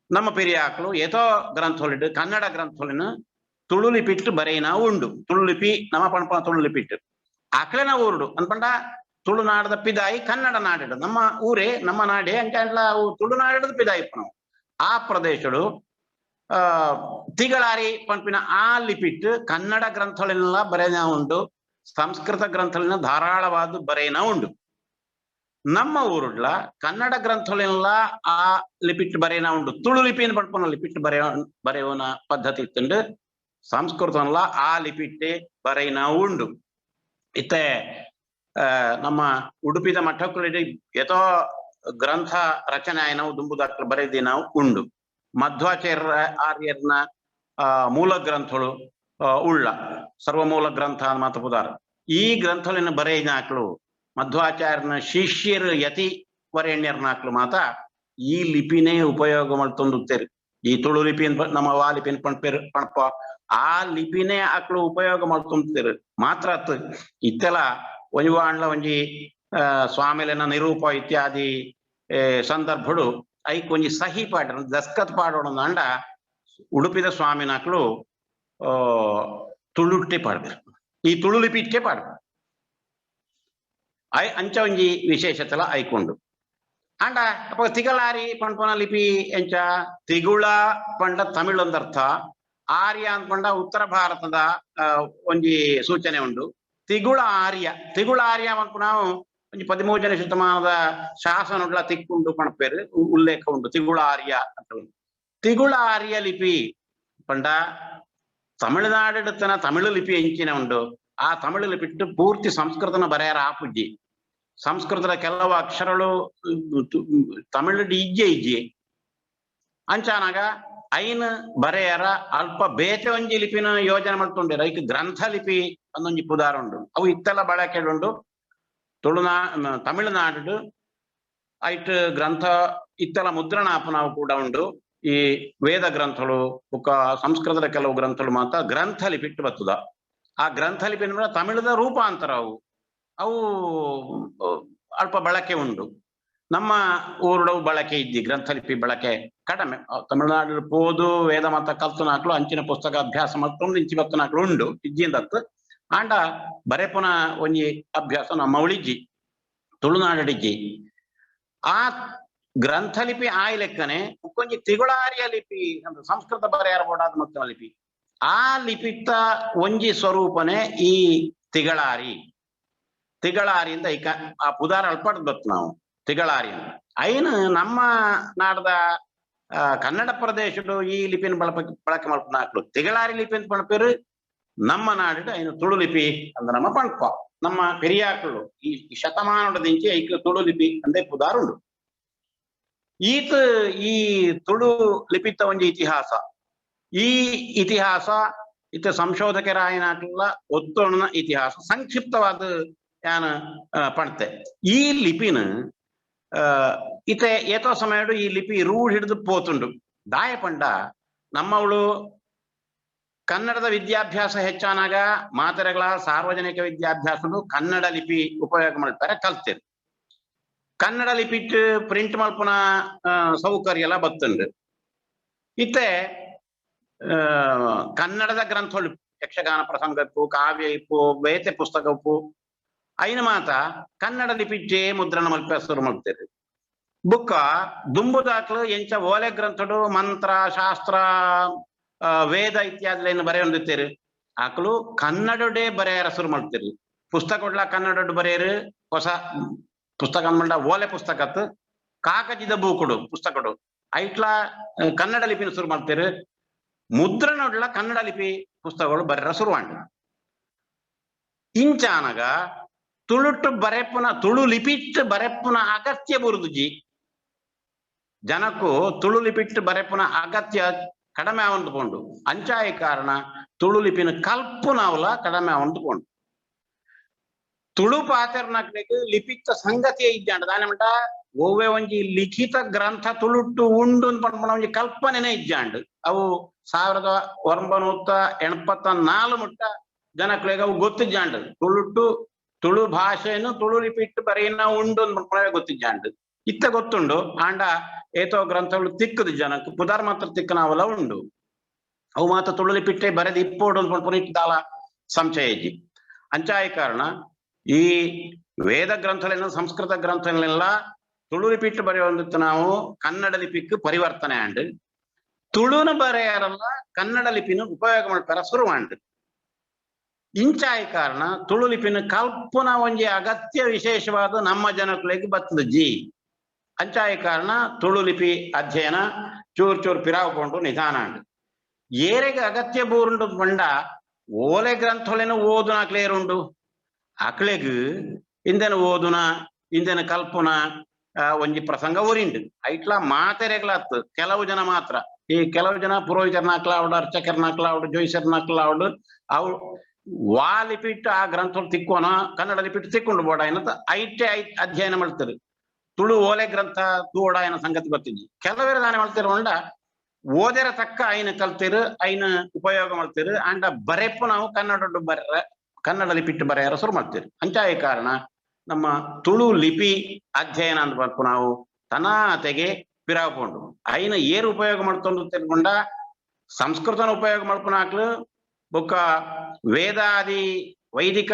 [SPEAKER 6] ನಮ್ಮ ಪೆರಿಯಾಕ್ಲು ಏತೋ ಗ್ರಂಥೊಲಿಡು ಕನ್ನಡ ಗ್ರಂಥೊಲಿನ ತುಳು ಲಿಪಿಟ್ಟು ಬರೆಯಿನ ಉಂಡು. ತುಳು ಲಿಪಿ ನಮ್ಮ ಪಣಪನ ತುಳು ಲಿಪಿಟ್ಟು ಆಕಳೆನ ಊರುಡು ಅನ್ಪಂಡ ತುಳುನಾಡದ ಪಿದಾಯಿ ಕನ್ನಡ ನಾಡಿಡು ನಮ್ಮ ಊರೇ, ನಮ್ಮ ನಾಡೇ. ಅಂಚ ಅಂಡ್ಲ ಅವು ತುಳುನಾಡದ ಪಿದಾಯಿ ನಾವು. ಆ ಪ್ರದೇಶಡು ತಿಗಳಾರಿ ಪನ್ಪಿನ ಆ ಲಿಪಿಟ್ ಕನ್ನಡ ಗ್ರಂಥಗಳೆಲ್ಲ ಬರೆನ ಉಂಡು, ಸಂಸ್ಕೃತ ಗ್ರಂಥಗಳನ್ನ ಧಾರಾಳವಾದ ಬರೆಯನ ಉಂಡು. ನಮ್ಮ ಊರುಡ್ಲ ಕನ್ನಡ ಗ್ರಂಥಗಳೆಲ್ಲ ಆ ಲಿಪಿಟ್ ಬರೆಯನ ಉಂಡು. ತುಳು ಲಿಪಿಯನ್ನು ಪಡ್ಪುನ ಲಿಪಿಟ್ ಬರೆಯುವನ ಪದ್ಧತಿ ಇತ್ತುಂಡು. ಸಂಸ್ಕೃತನ್ಲ ಆ ಲಿಪಿಟ್ಟೆ ಬರೆಯನ ಉಂಡು. ಇತ್ತೆ ನಮ್ಮ ಉಡುಪಿದ ಮಠಕ್ಕುಲಿಡಿ ಯಥೋ ಗ್ರಂಥ ರಚನೆ ನಾವು ದುಂಬುದಾಕ್ಲು ಬರೆದಿ ನಾವು ಉಂಡು. ಮಧ್ವಾಚಾರ್ಯ ಆರ್ಯರ್ನ ಮೂಲ ಗ್ರಂಥಗಳು ಉಳ್ಳ ಸರ್ವಮೂಲ ಗ್ರಂಥ ಮಾತ ಪುದಾರ್. ಈ ಗ್ರಂಥಗಳನ್ನು ಬರೆಯಿನಾಕ್ಲು ಮಧ್ವಾಚಾರ್ಯನ ಶಿಷ್ಯರು ಯತಿ ವರೇಣ್ಯರ್ನಾಕ್ಲು ಮಾತ ಈ ಲಿಪಿನೇ ಉಪಯೋಗ ಮಲ್ತೊಂದುತ್ತೇರು. ಈ ತುಳು ಲಿಪಿ ನಮ್ಮ ವಾ ಲಿಪಿ ಪಣ್ಪೇರು ಪಣಪ ಆ ಲಿಪಿನೇ ಆಕ್ಲು ಉಪಯೋಗ ಮಲ್ತೊಂದುತ್ತೇರು. ಮಾತ್ರ ಇತ್ತೆಲ ಒಂಜಿ ಒಂಜಿ ಸ್ವಾಮಿಲೆನ ನಿರೂಪ ಇತ್ಯಾದಿ ಸಂದರ್ಭಡು ಐಕ್ ಒಂಜಿ ಸಹಿ ಪಾಡ ದಸ್ಕತ್ ಪಾಡೋಣ ಅಂಡ ಉಡುಪಿದ ಸ್ವಾಮಿನಾಕ್ಲು ತುಳುಟ್ಟೆ ಪಾಡ್ಬೇರು. ಈ ತುಳು ಲಿಪಿ ಇಟ್ಟೆ ಪಾಡ I ಅಂಚ ಒಂಜಿ ವಿಶೇಷತೆಲ ಐಕೊಂಡು. ಅಂಡ ಅಪ್ಪ ತಿಗಳಾರಿ ಪಣ್ಪನ ಲಿಪಿ ಎಂಚ ತಿಗುಳ ಪಂಡ ತಮಿಳ್ ಒಂದರ್ಥ, ಆರ್ಯ ಅಂದ್ಕೊಂಡ ಉತ್ತರ ಭಾರತದ ಒಂಜಿ ಸೂಚನೆ ಉಂಡು. ತಿಗುಳ ಆರ್ಯ, ತಿಗುಳ ಆರ್ಯ ಪನ್ಪು ನಾವು ಒಂಜಿ 13ನೇ ಶತಮಾನದ ಶಾಸನಗಳ ತಿಕ್ಕುಂಡು ಪಣಪೇರು ಉಲ್ಲೇಖ ಉಂಡು ತಿಗುಳ ಆರ್ಯ ಅಂತ. ತಿಗುಳ ಆರ್ಯ ಲಿಪಿ ಪಂಡ ತಮಿಳುನಾಡಿಡುತ್ತನ ತಮಿಳು ಲಿಪಿ ಎಂಚಿನ ಉಂಡು. ಆ ತಮಿಳು ಲಿಪಿಟ್ಟು ಪೂರ್ತಿ ಸಂಸ್ಕೃತನ ಬರೆಯರ ಆಪುಜ್ಜಿ. ಸಂಸ್ಕೃತದ ಕೆಲವು ಅಕ್ಷರಗಳು ತಮಿಳು ಇಜ್ಜೆ ಇಜ್ಜಿ ಅಂಚಾನಾಗ ಐನ್ ಬರೆಯರ ಅಲ್ಪ ಬೇತೆ ಒಂಜಿ ಲಿಪಿನ ಯೋಜನೆ ಮಾಡ್ತೊಂಡೇರು. ಐಕ್ ಗ್ರಂಥ ಲಿಪಿ ಒಂದೊಂಜಿ ಪುದಾರ ಉಂಡು. ಅವು ಇತ್ತೆಲ್ಲ ಬಳಕೆ ಉಂಡು. ತಮಿಳುನಾಡು ಐಟ್ ಗ್ರಂಥ ಇತ್ತೆಲ್ಲ ಮುದ್ರಣ ನಾವು ಕೂಡ ಉಂಡು. ಈ ವೇದ ಗ್ರಂಥಗಳು ಬುಕ್ಕ ಸಂಸ್ಕೃತದ ಕೆಲವು ಗ್ರಂಥಗಳು ಮಾತ್ರ ಗ್ರಂಥ ಲಿಪಿಟ್ಟು ಬರ್ತದ. ಆ ಗ್ರಂಥ ಲಿಪಿ ತಮಿಳದ ರೂಪಾಂತರ. ಅವು ಅವು ಅಲ್ಪ ಬಳಕೆ ಉಂಡು. ನಮ್ಮ ಊರುಡವು ಬಳಕೆ ಇದ್ದಿ ಗ್ರಂಥಲಿಪಿ ಬಳಕೆ ಕಡಿಮೆ. ತಮಿಳುನಾಡು ಪೋದು ವೇದ ಮತ ಕಲ್ತನಾಕ್ಲು ಅಂಚಿನ ಪುಸ್ತಕ ಅಭ್ಯಾಸ ಮಲ್ತೊಂದು ಇಂಚಿ ಬತ್ತನಾಕ್ಲು ಉಂಡು ಇಜ್ಜಿಂದತ್ತು. ಆಂಡ ಬರೆಪುನ ಒಂಜಿ ಅಭ್ಯಾಸ ನಮ್ಮ ಉಳಿಜ್ಜಿ ತುಳುನಾಡಿಜ್ಜಿ. ಆ ಗ್ರಂಥಲಿಪಿ ಆಯ್ ಲೆಕ್ಕನೆ ಒಂಜಿ ತಿಗುಳಾರಿಯ ಲಿಪಿ ಅಂದ್ರೆ ಸಂಸ್ಕೃತ ಬರೆಯರ ಬೋಡಾದ ಮತ್ತಿನ ಲಿಪಿ. ಆ ಲಿಪಿತ್ತ ಒಂಜಿ ಸ್ವರೂಪನೆ ಈ ತಿಗಳಾರಿ. ತಿಗಳಾರಿಯಿಂದ ಈ ಆ ಪುದಾರ ಅಲ್ಪಡ್ ಬತ್ತು ನಾವು ತಿಗಳಾರಿ ಅಂತ. ಐನ್ ನಮ್ಮ ನಾಡದ ಕನ್ನಡ ಪ್ರದೇಶಡು ಈ ಲಿಪಿನ ಬಳಕೆ ಮಲ್ಪುನ ತಿಗಳಾರಿ ಲಿಪಿ ಅಂತ ಪಣಪೇರು. ನಮ್ಮ ನಾಡಿಡು ಐನು ತುಳು ಲಿಪಿ ಅಂದ ನಮ್ಮ ಪಣಪ. ನಮ್ಮ ಪೆರಿಯಾಕುಲು ಈ ಶತಮಾನದಿಂಚಿ ಐಕ್ ತುಳು ಲಿಪಿ ಅಂದೇ ಪುದಾರುಂಡು. ಈತ ಈ ತುಳು ಲಿಪಿತ ಒಂಜಿ ಇತಿಹಾಸ. ಈ ಇತಿಹಾಸ ಇತ್ತ ಸಂಶೋಧಕರಾಯನಾಕ್ಲ ಒತ್ತೋಣ ಇತಿಹಾಸ ಸಂಕ್ಷಿಪ್ತವಾದ ಯಾನ ಪಣ್ತೆ. ಈ ಲಿಪಿನ ಇತ್ತೆ ಏತೋ ಸಮಯಡು ಈ ಲಿಪಿ ರೂಢ್ ಹಿಡಿದು ಪೋತುಂಡು. ದಾಯ ಪಂಡ ನಮ್ಮವಳು ಕನ್ನಡದ ವಿದ್ಯಾಭ್ಯಾಸ ಹೆಚ್ಚಾನಾಗ ಮಾತೆರೆಗಳ ಸಾರ್ವಜನಿಕ ವಿದ್ಯಾಭ್ಯಾಸನು ಕನ್ನಡ ಲಿಪಿ ಉಪಯೋಗ ಮಾಡ್ತಾರೆ ಕಲ್ತೇವೆ. ಕನ್ನಡ ಲಿಪಿಟ್ ಪ್ರಿಂಟ್ ಮಲ್ಪುನ ಸೌಕರ್ಯ ಎಲ್ಲ ಬತ್ತುಂಡು. ಇತ್ತೆ ಕನ್ನಡದ ಗ್ರಂಥಗಳು ಯಕ್ಷಗಾನ ಪ್ರಸಂಗಕ್ಕೂ ಕಾವ್ಯ ಇಪ್ಪು ಬೇತೆ ಪುಸ್ತಕ ಉಪ್ಪು ಐನ ಮಾತ ಕನ್ನಡ ಲಿಪಿಟ್ಟೇ ಮುದ್ರಣ ಮಲ್ಪೆ ಶುರು ಮಲ್ತೇವೆ. ಬುಕ್ಕ ದುಂಬುದಾಕ್ಲು ಎಂಚ ಓಲೆ ಗ್ರಂಥಡು ಮಂತ್ರ ಶಾಸ್ತ್ರ ವೇದ ಇತ್ಯಾದಿಗಳನ್ನು ಬರೆಯೊಂದಿತ್ತೇರು. ಆಕಲು ಕನ್ನಡಡೆ ಬರೆಯರ ಶುರು ಮಾಡ್ತೀರಿ. ಪುಸ್ತಕ ಕನ್ನಡ ಬರೆಯರು ಹೊಸ ಪುಸ್ತಕ ಅಂದ್ಮಂಡ ಓಲೆ ಪುಸ್ತಕತ್ ಕಾಗಜಿದ ಬೂಕುಡು ಪುಸ್ತಕಡು ಐಟ್ಲ ಕನ್ನಡ ಲಿಪಿನ ಶುರು ಮಾಡ್ತೀರಿ. ಮುದ್ರಣೊಡ್ಲ ಕನ್ನಡ ಲಿಪಿ ಪುಸ್ತಕಗಳು ಬರೆಯರ ಶುರುವಾಂಡ. ಇಂಚಾನಗ ತುಳುಟ್ಟು ಬರೆಪುನ ತುಳು ಲಿಪಿಟ್ಟು ಬರೆಪುನ ಅಗತ್ಯ ಬುರುದುಜಿ. ಜನಕ್ಕೂ ತುಳು ಲಿಪಿಟ್ಟು ಬರೆಪುನ ಅಗತ್ಯ ಕಡಿಮೆ ಅವಂದುಕೊಂಡು ಅಂಚಾಯ ಕಾರಣ ತುಳು ಲಿಪಿನ ಕಲ್ಪುನವಲ ಕಡಿಮೆ ಅವಂದುಕೊಂಡು ತುಳು ಪಾತೆರ್ನಕ್ಲೆಗ್ ಲಿಪಿತ್ತ ಸಂಗತಿಯ ಇಜ್ಜಾಂಡ ದಾನೆ ಮಂಟ ಒವ್ವೆ ಒಂಜಿ ಲಿಖಿತ ಗ್ರಂಥ ತುಳುಟ್ಟು ಉಂಡು ಪನ್ಪುನ ಒಂಜಿ ಕಲ್ಪನೆನೇ ಇಜ್ಜಾಂಡ್. ಅವು 1984 ಮುಟ್ಟ ಜನಕ್ಲೆಗ್ ಅವು ಗೊತ್ತಿಜ್ಜಾಂಡ್. ತುಳುಟ್ಟು ತುಳು ಭಾಷೆಯನ್ನು ತುಳು ಲಿಪಿಟ್ಟು ಬರೆಯಿನ ಉಂಡು ಪನ್ಪುನವೇ ಗೊತ್ತಿಜ್ಜಾಂಡ್. ಇತ್ತ ಗೊತ್ತುಂಡು. ಆಂಡ ಏತೋ ಗ್ರಂಥಗಳು ತಿಕ್ಕದು ಜನಕ್ಕೆ ಪುದಾರ್ ಮಾತ್ರ ತಿಕ್ಕನಾವಲ ಉಂಡು. ಅವು ಮಾತ್ರ ತುಳು ಲಿಪಿಟ್ಟೆ ಬರೆದು ಇಪ್ಪೋಡು ಪನ್ಪುನ ಇದ್ದಾಲ ಸಂಶಯ ಇಜ್ಜಿ. ಅಂಚಾಯ ಕಾರಣ ಈ ವೇದ ಗ್ರಂಥಗಳನ್ನ ಸಂಸ್ಕೃತ ಗ್ರಂಥಗಳನ್ನೆಲ್ಲ ತುಳು ಲಿಪಿಟ್ ಬರೆಯೊಂದಿತ್ತು ನಾವು ಕನ್ನಡ ಲಿಪಿಕ್ ಪರಿವರ್ತನೆ ಆಂಡ್. ತುಳುನ ಬರೆಯರಲ್ಲ ಕನ್ನಡ ಲಿಪಿನ ಉಪಯೋಗ ಮಲ್ಪೆರ ಶುರು ಆಂಡ್. ಇಂಚಾಯಿ ಕಾರಣ ತುಳು ಲಿಪಿನ ಕಲ್ಪನ ಒಂಜಿ ಅಗತ್ಯ ವಿಶೇಷವಾದ ನಮ್ಮ ಜನಕುಲೆಗ್ ಬತ್ತದ ಜಿ. ಅಂಚಾಯಿ ಕಾರಣ ತುಳು ಲಿಪಿ ಅಧ್ಯಯನ ಚೂರ್ ಚೂರ್ ಪಿರಾವುಕೊಂಡು ನಿಧಾನ ಆಂಡ್. ಏರೆಗ್ ಅಗತ್ಯ ಬೂರುಂಡು ಪಂಡ ಓಲೆ ಗ್ರಂಥೊಲೆನ ಓದುನ ಅಕ್ಲೇರುಂಡು, ಅಕ್ಲೆಗ್ ಇಂದೆನ ಓದುನ ಇಂದೆನ ಕಲ್ಪನ ಒಂಜಿ ಪ್ರಸಂಗ ಊರಿಂಡು. ಐಟ್ಲಾ ಮಾತೆರೆಗ್ಲಾತ್ ಕೆಲವು ಜನ ಮಾತ್ರ. ಈ ಕೆಲವು ಜನ ಪುರೋಹಿತರ್ನಾಕ್ಲಾವಡು, ಅರ್ಚಕರ್ನಾಕ್ಲಾವಡು, ಜೋಯಿಸರ್ನಾಕ್ಲಾವಡು, ಅವು ವಾ ಲಿಪಿಟ್ ಆ ಗ್ರಂಥ ತಿಕ್ಕೋನ ಕನ್ನಡ ಲಿಪಿಟ್ ತಿಕ್ಕೊಂಡು ಬೋಡಾಯನ ಐಟೆ I ಅಧ್ಯಯನ ಮಾಡ್ತಾರೆ. ತುಳು ಓಲೆ ಗ್ರಂಥ ತೂಡಾಯನ ಸಂಗತಿ ಗೊತ್ತಿದ್ದಿ. ಕೆಲವರು ದಾನೆ ಮಾಡ್ತಿರ ಉಂಡ ಓದೆರ ತಕ್ಕ ಐನ ಕಲ್ತಿರು, ಐನ ಉಪಯೋಗ ಮಾಡ್ತಿರು. ಅಂಡ ಬರೆಪು ನಾವು ಕನ್ನಡ ಬರ ಕನ್ನಡ ಲಿಪಿಟ್ ಬರೆಯರ ಶುರು ಮಾಡ್ತೀರಿ. ಅಂಚಾಯ ಕಾರಣ ನಮ್ಮ ತುಳು ಲಿಪಿ ಅಧ್ಯಯನ ಅಂತ ಬರ್ಪು ನಾವು ತನಾತೆಗೆ ಪಿರಾವುಕೊಂಡು ಐನ ಏರು ಉಪಯೋಗ ಮಾಡ್ಕೊಂಡು ತಿಳ್ಕೊಂಡ ಸಂಸ್ಕೃತನ ಉಪಯೋಗ ಮಾಡ್ಕೊನಾಕ್ಲು ಬೊಕ್ಕ ವೇದಾದಿ ವೈದಿಕ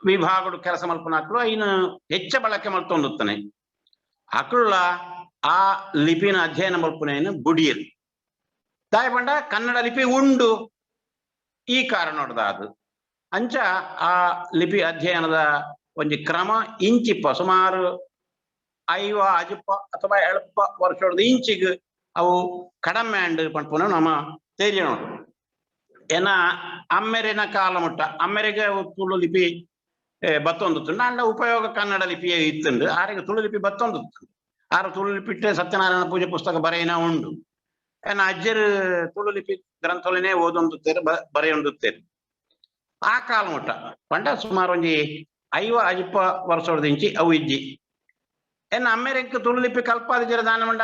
[SPEAKER 6] ವಿಭಾಗಡು ಕೆಲಸ ಮಲ್ಪನಾಕ್ಲು ಐನ ಹೆಚ್ಚ ಬಳಕೆ ಮಲ್ತೊಂದುತ್ತಾನೆ. ಅಕುಳ ಆ ಲಿಪಿನ ಅಧ್ಯಯನ ಮಲ್ಪುನೇನು ಬುಡಿಯರು ತಾಯಿ ಪಂಡ ಕನ್ನಡ ಲಿಪಿ ಉಂಡು ಈ ಕಾರಣದ ಅದು. ಅಂಚ ಆ ಲಿಪಿ ಅಧ್ಯಯನದ ಒಂಜಿ ಕ್ರಮ ಇಂಚಿಪ್ಪ ಸುಮಾರು 50 ಅಜಿಪ್ಪ ಅಥವಾ 70 ವರ್ಷದ ಇಂಚಿಗ್ ಅವು ಕಡಮೆ ಅಂಡ್ ಪನ್ಪುನ ನಮ್ಮ ತೆರಿಯೋಣ. ಏನ ಅಮ್ಮೆರಿನ ಕಾಲ ಮುಟ್ಟ ಅಮ್ಮೆರಿಗೆ ತುಳು ಲಿಪಿ ಬತ್ತೊಂದುತ್ತುಂಡು. ಅಂಡ ಉಪಯೋಗ ಕನ್ನಡ ಲಿಪಿಯೇ ಇತ್ತುಂಡು. ಆರಿಗೆ ತುಳು ಲಿಪಿ ಬತ್ತೊಂದುತ್ತುಂಡು. ಆರು ತುಳು ಲಿಪಿಟ್ಟೆ ಸತ್ಯನಾರಾಯಣ ಪೂಜೆ ಪುಸ್ತಕ ಬರೆಯಿನ ಉಂಡು. ಏನ ಅಜ್ಜರು ತುಳು ಲಿಪಿ ಗ್ರಂಥೊಲೆನೇ ಓದೊಂದುತ್ತೇರು, ಬರೆಯೊಂದುತ್ತೇರು ಆ ಕಾಲ ಮುಟ್ಟ. ಪಂಡ ಸುಮಾರು ಒಂಜಿ 50 ಅಜಿಪ್ಪ ವರ್ಷದ ಇಂಚಿ ಅವು ಇಜ್ಜಿ. ಏನ ಅಮ್ಮೆರೆಂಕ್ ತುಳು ಲಿಪಿ ಕಲ್ಪಾದಿಜ್ಜರ ದಾನ ಮಂಡ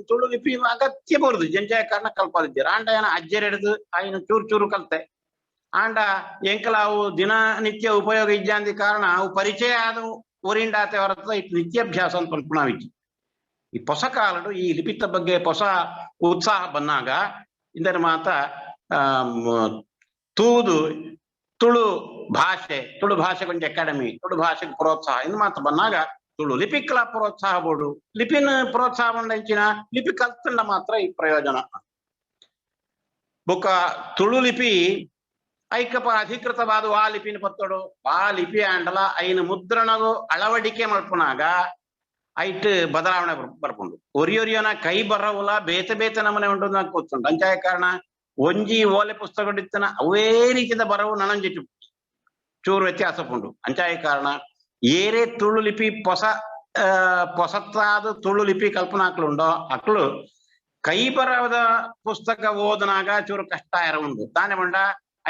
[SPEAKER 6] ತುಳು ಲಿಪಿ ಅಗತ್ಯ ಬರುದು ಜಂಜಾಯ ಕಾರಣ ಕಲ್ಪಾದಿಜ್ಜರ. ಆಂಡ ಏನ ಅಜ್ಜರ್ ಹಿಡಿದು ಆಯ್ನ ಚೂರು ಚೂರು ಕಲ್ತೆ. ಆಂಡ ಎಂಕಲ ಅವು ದಿನನಿತ್ಯ ಉಪಯೋಗ ಇಜ್ಜಾಂದಿ ಕಾರಣ ಅವು ಪರಿಚಯ ಆದ ಊರಿಂಡಾತೆ ಹೊರತ it ನಿತ್ಯಾಭ್ಯಾಸ ಅಂತ ಪನ್ಪುಣಾವಿಜ್ಜಿ. ಈ ಹೊಸ ಕಾಲಡು ಈ ಲಿಪಿತ ಬಗ್ಗೆ ಹೊಸ ಉತ್ಸಾಹ ಬಂದಾಗ ಇಂದರ ಮಾತ ತೂದು ತುಳು ಭಾಷೆ, ತುಳು ಭಾಷೆಗೊಂಜಿ ಅಕಾಡೆಮಿ, ತುಳು ಭಾಷೆಗೆ ಪ್ರೋತ್ಸಾಹ ಇಂದು ಮಾತ ಬಂದಾಗ ತುಳು ಲಿಪಿಕ್ಲ ಪ್ರೋತ್ಸಾಹ ಬೋಡು. ಲಿಪಿನ ಪ್ರೋತ್ಸಾಹ ಬಂದಂಚಿನ ಲಿಪಿ ಕಲ್ತಂಡ ಮಾತ್ರ ಈ ಪ್ರಯೋಜನ. ಬೊಕ್ಕ ತುಳು ಲಿಪಿ ಐಕಪ ಅಧಿಕೃತವಾದ ಆ ಲಿಪಿನ ಪತ್ತೋಡು ಆ ಲಿಪಿ ಆಂಡಲ ಐನ ಮುದ್ರಣಗು ಅಳವಡಿಕೆ ಮಲ್ಪುನಾಗ ಐಟ್ ಬದಲಾವಣೆ ಬರ್ಪುಂಡು. ಒರಿಯೊರಿಯನ ಕೈ ಬರವುಲ ಬೇತೆ ಬೇತೆ ನಮನೆ ಉಂಟು నాకు ಗೊತ್ತುಂಟು. ಅಂಚಾಯ ಕಾರಣ ಒಂಜಿ ಓಲೆ ಪುಸ್ತಕ ಇತ್ತನ ಅವೇ ರೀತಿಯ ಬರವು ನನಂಜಿ ಚೂರು ವ್ಯತ್ಯಾಸ ಪುಂಡು. ಅಂಚಾಯ ಕಾರಣ ಏರೇ ತುಳು ಲಿಪಿ ಪೊಸ ಪೊಸತ್ತಾದ ತುಳು ಲಿಪಿ ಕಲ್ಪನಾಕ್ಲು ಉಂಡೋ ಅಕ್ಲು ಕೈ ಬರಹದ ಪುಸ್ತಕ ಓದನಾಗ ಚೂರು ಕಷ್ಟ ಇರ ಉಂಡು. ತಾನೆ ಮಂಡ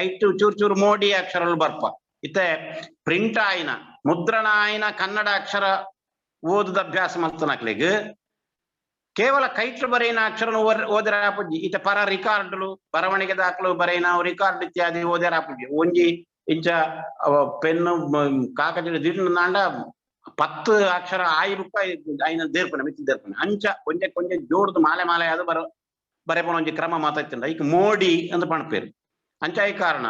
[SPEAKER 6] ಐಟು ಚೂರು ಚೂರು ಮೋಡಿ ಅಕ್ಷರಗಳು ಬರ್ಪ. ಇತ್ತೆ ಪ್ರಿಂಟ್ ಆಯಿನ ಮುದ್ರಣ ಆಯಿನ ಕನ್ನಡ ಅಕ್ಷರ ಓದುದ ಅಭ್ಯಾಸ ಮಲ್ತನಕ್ಲೆಗ್ ಕೇವಲ ಕೈಟ್ಲು ಬರೆಯಿನ ಅಕ್ಷರ ಓದರ ಆಪುಜಿ. ಇತ್ತೆ ಪರ ರಿಕಾರ್ಡ್ಲು ಬರವಣಿಗೆ ದಾಖಲು ಬರೆಯಿನ ರಿಕಾರ್ಡ್ ಇತ್ಯಾದಿ ಓದರ ಆಪುಜಿ. ಒಂಜಿ ಇಂಚ ಪೆನ್ನು ಕಾಕಜ ದಿಡ್ನಾಂಡ 10 ಅಕ್ಷರ ಆಯಿ ಬುಕ್ಕ ಐನ ದೇರ್ಪನೆ ಮಿತ್ತ ದೇರ್ಪನೆ ಅಂಚ ಒಂಜೆ ಕೊಂಜೆ ಜೋಡ್ದು ಮಾಲೆ ಮಾಲೆ ಅದು ಬರ ಬರೆಪನ ಒಂಜಿ ಕ್ರಮ ಮಾತಾಡ್ತಿಂಡ ಈಗ ಮೋಡಿ ಅಂತ ಪಣಪೇರು. ಅಂಚ ಈ ಕಾರಣ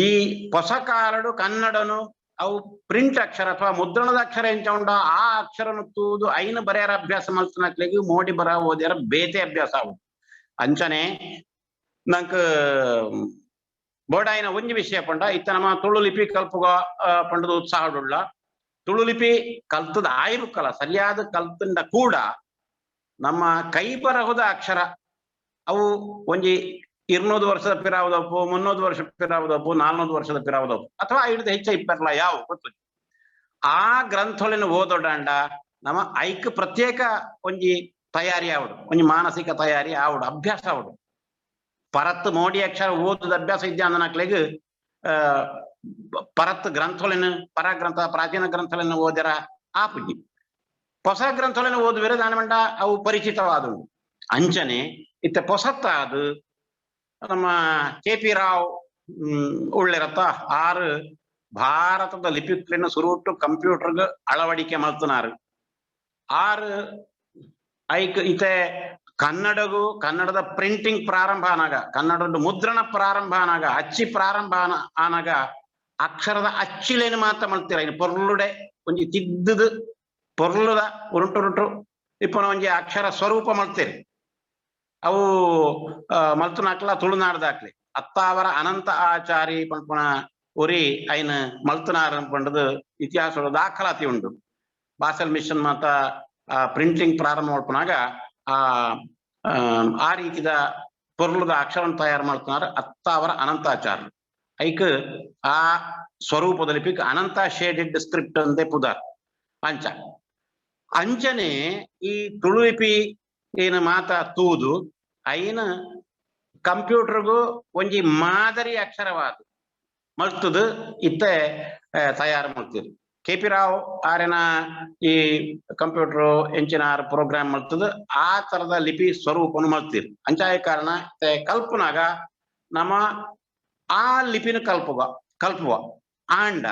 [SPEAKER 6] ಈ ಹೊಸ ಕಾಲಡು ಕನ್ನಡನು ಅವು ಪ್ರಿಂಟ್ ಅಕ್ಷರ ಅಥವಾ ಮುದ್ರಣದ ಅಕ್ಷರ ಎಂಚ ಉಂಡ ಆ ಅಕ್ಷರನು ತೂದು ಐನ ಬರೆಯರ ಅಭ್ಯಾಸ ಮಲ್ತನಕ್ಲೆಗ್ ಮೋಡಿ ಬರ ಓದ್ಯಾರ ಬೇತೆ ಅಭ್ಯಾಸ ಆವು. ಅಂಚನೆ ನಂಕ್ ಬೋಡಾಯಿನ ಒಂಜಿ ವಿಷಯ ಪಂಡ ಇತ್ತ ನಮ್ಮ ತುಳು ಲಿಪಿ ಕಲ್ಪುಗ ಪಂಡದ ಉತ್ಸಾಹಡುಳ್ಳ ತುಳು ಲಿಪಿ ಕಲ್ತದ ಆಯ್ಬುಕ್ಕಲ ಸರಿಯಾದ ಕಲ್ತಂಡ ಕೂಡ ನಮ್ಮ ಕೈ ಬರಹುದ ಅಕ್ಷರ ಅವು ಒಂಜಿ 200 ವರ್ಷದ ಪಿರಾವದಪ್ಪು, 300 ವರ್ಷ ಪಿರಾವದಪ್ಪು, 400 ವರ್ಷದ ಪಿರಾವದಪ್ಪು ಅಥವಾ ಹಿಡಿದು ಹೆಚ್ಚ ಇಪ್ಪರ್ಲ ಯಾವ ಗೊತ್ತು. ಆ ಗ್ರಂಥೊಲೆನ್ ಓದೊಡಂಡ ನಮ್ಮ ಐಕ್ ಪ್ರತ್ಯೇಕ ಒಂಜಿ ತಯಾರಿ ಆವಡು, ಒಂಜಿ ಮಾನಸಿಕ ತಯಾರಿ ಆವಡು, ಅಭ್ಯಾಸ ಆವಡು. ಪರತ್ ಮೋಡಿ ಅಕ್ಷರ ಓದುದ ಅಭ್ಯಾಸ ಇದ್ದ ಅಂದನಕ್ಲೆಗ್ ಪರತ್ ಗ್ರಂಥೊಲೆನ್ ಪರ ಗ್ರಂಥ ಪ್ರಾಚೀನ ಗ್ರಂಥೊಲೆನ್ ಓದರ ಆಪುಜಿ. ಹೊಸ ಗ್ರಂಥೊಲೆನ್ ಓದುವೆರೆ ದಾನ ಅವು ಪರಿಚಿತವಾದವು. ಅಂಚನೆ ಇತ್ತ ಪೊಸತ್ತಾದ ನಮ್ಮ ಕೆ ಪಿ ರಾವ್ ಉಳ್ಳೆರತ್ತ ಆರು ಭಾರತದ ಲಿಪಿಕ್ಲೆನ್ ಸುರುಟ್ಟು ಕಂಪ್ಯೂಟರ್ಗ್ ಅಳವಡಿಕೆ ಮಲ್ತನಾರು. ಆರು ಐಕ್ ಇತೆ ಕನ್ನಡಗು ಕನ್ನಡದ ಪ್ರಿಂಟಿಂಗ್ ಪ್ರಾರಂಭ ಆನಾಗ, ಕನ್ನಡದ ಮುದ್ರಣ ಪ್ರಾರಂಭ ಆನಾಗ, ಅಚ್ಚಿ ಪ್ರಾರಂಭ ಆನಾಗ ಅಕ್ಷರದ ಅಚ್ಚಿಲೇನು ಮಾತ್ರ ಮಲ್ತಿರ ಇನ್ನು ಪೊರ್ಲುಡೆ ಒಂಜಿ ತಿದ್ದುದು ಪೊರ್ಲುದ ಉರುಂಟು ಉರುಂಟು ಇಪ್ಪುನ ಒಂಜಿ ಅಕ್ಷರ ಸ್ವರೂಪ ಮಲ್ತೇರಿ. ಅವು ಮಲ್ತುನಾಕ್ಲ ತುಳುನಾಡ್ದಾಕ್ಲಿ ಅತ್ತಾವರ ಅನಂತ ಆಚಾರಿ ಪನ್ಪುನ ಉರಿ ಐನ್ ಮಲ್ತುನಾರ್ ಪಂಡದು ಇತಿಹಾಸದ ದಾಖಲಾತಿ ಉಂಡು. ಬಾಸೆಲ್ ಮಿಷನ್ ಮಾತ ಪ್ರಿಂಟಿಂಗ್ ಪ್ರಾರಂಭ ಮಲ್ಪುನಾಗ ಆ ಆ ರೀತಿದ ಪೊರ್ಲುದ ಅಕ್ಷರವನ್ನು ತಯಾರು ಮಾಡ್తున్నారు ಅತ್ತಾವರ ಅನಂತಾಚಾರ್ಯ. ಐಕ್ ಆ ಸ್ವರೂಪದ ಲಿಪಿಕ್ ಅನಂತ ಶೇಡೆಡ್ ಸ್ಕ್ರಿಪ್ಟ್ ಅಂತೆ ಪುದಾರ್. ಅಂಚ ಅಂಚನೆ ಈ ತುಳು ಲಿಪಿ ಏನು ಮಾತ ತೂದು ಐನ ಕಂಪ್ಯೂಟರ್ಗೂ ಒಂಜಿ ಮಾದರಿ ಅಕ್ಷರವಾದ ಮಲ್ತದು ಇತ್ತೆ ತಯಾರು ಮಲ್ತಿರು. ಕೆ ಪಿ ರಾವ್ ಆರೆನ ಈ ಕಂಪ್ಯೂಟರ್ ಎಂಚಿನ ಆರ್ ಪ್ರೋಗ್ರಾಮ್ ಮಲ್ತದು ಆ ತರದ ಲಿಪಿ ಸ್ವರೂಪನು ಮಲ್ತಿರು. ಅಂಚಾಯ ಕಾರಣ ಇತ್ತೆ ಕಲ್ಪನಾಗ ನಮ್ಮ ಆ ಲಿಪಿನ ಕಲ್ಪುವ ಕಲ್ಪುವ ಆಂಡ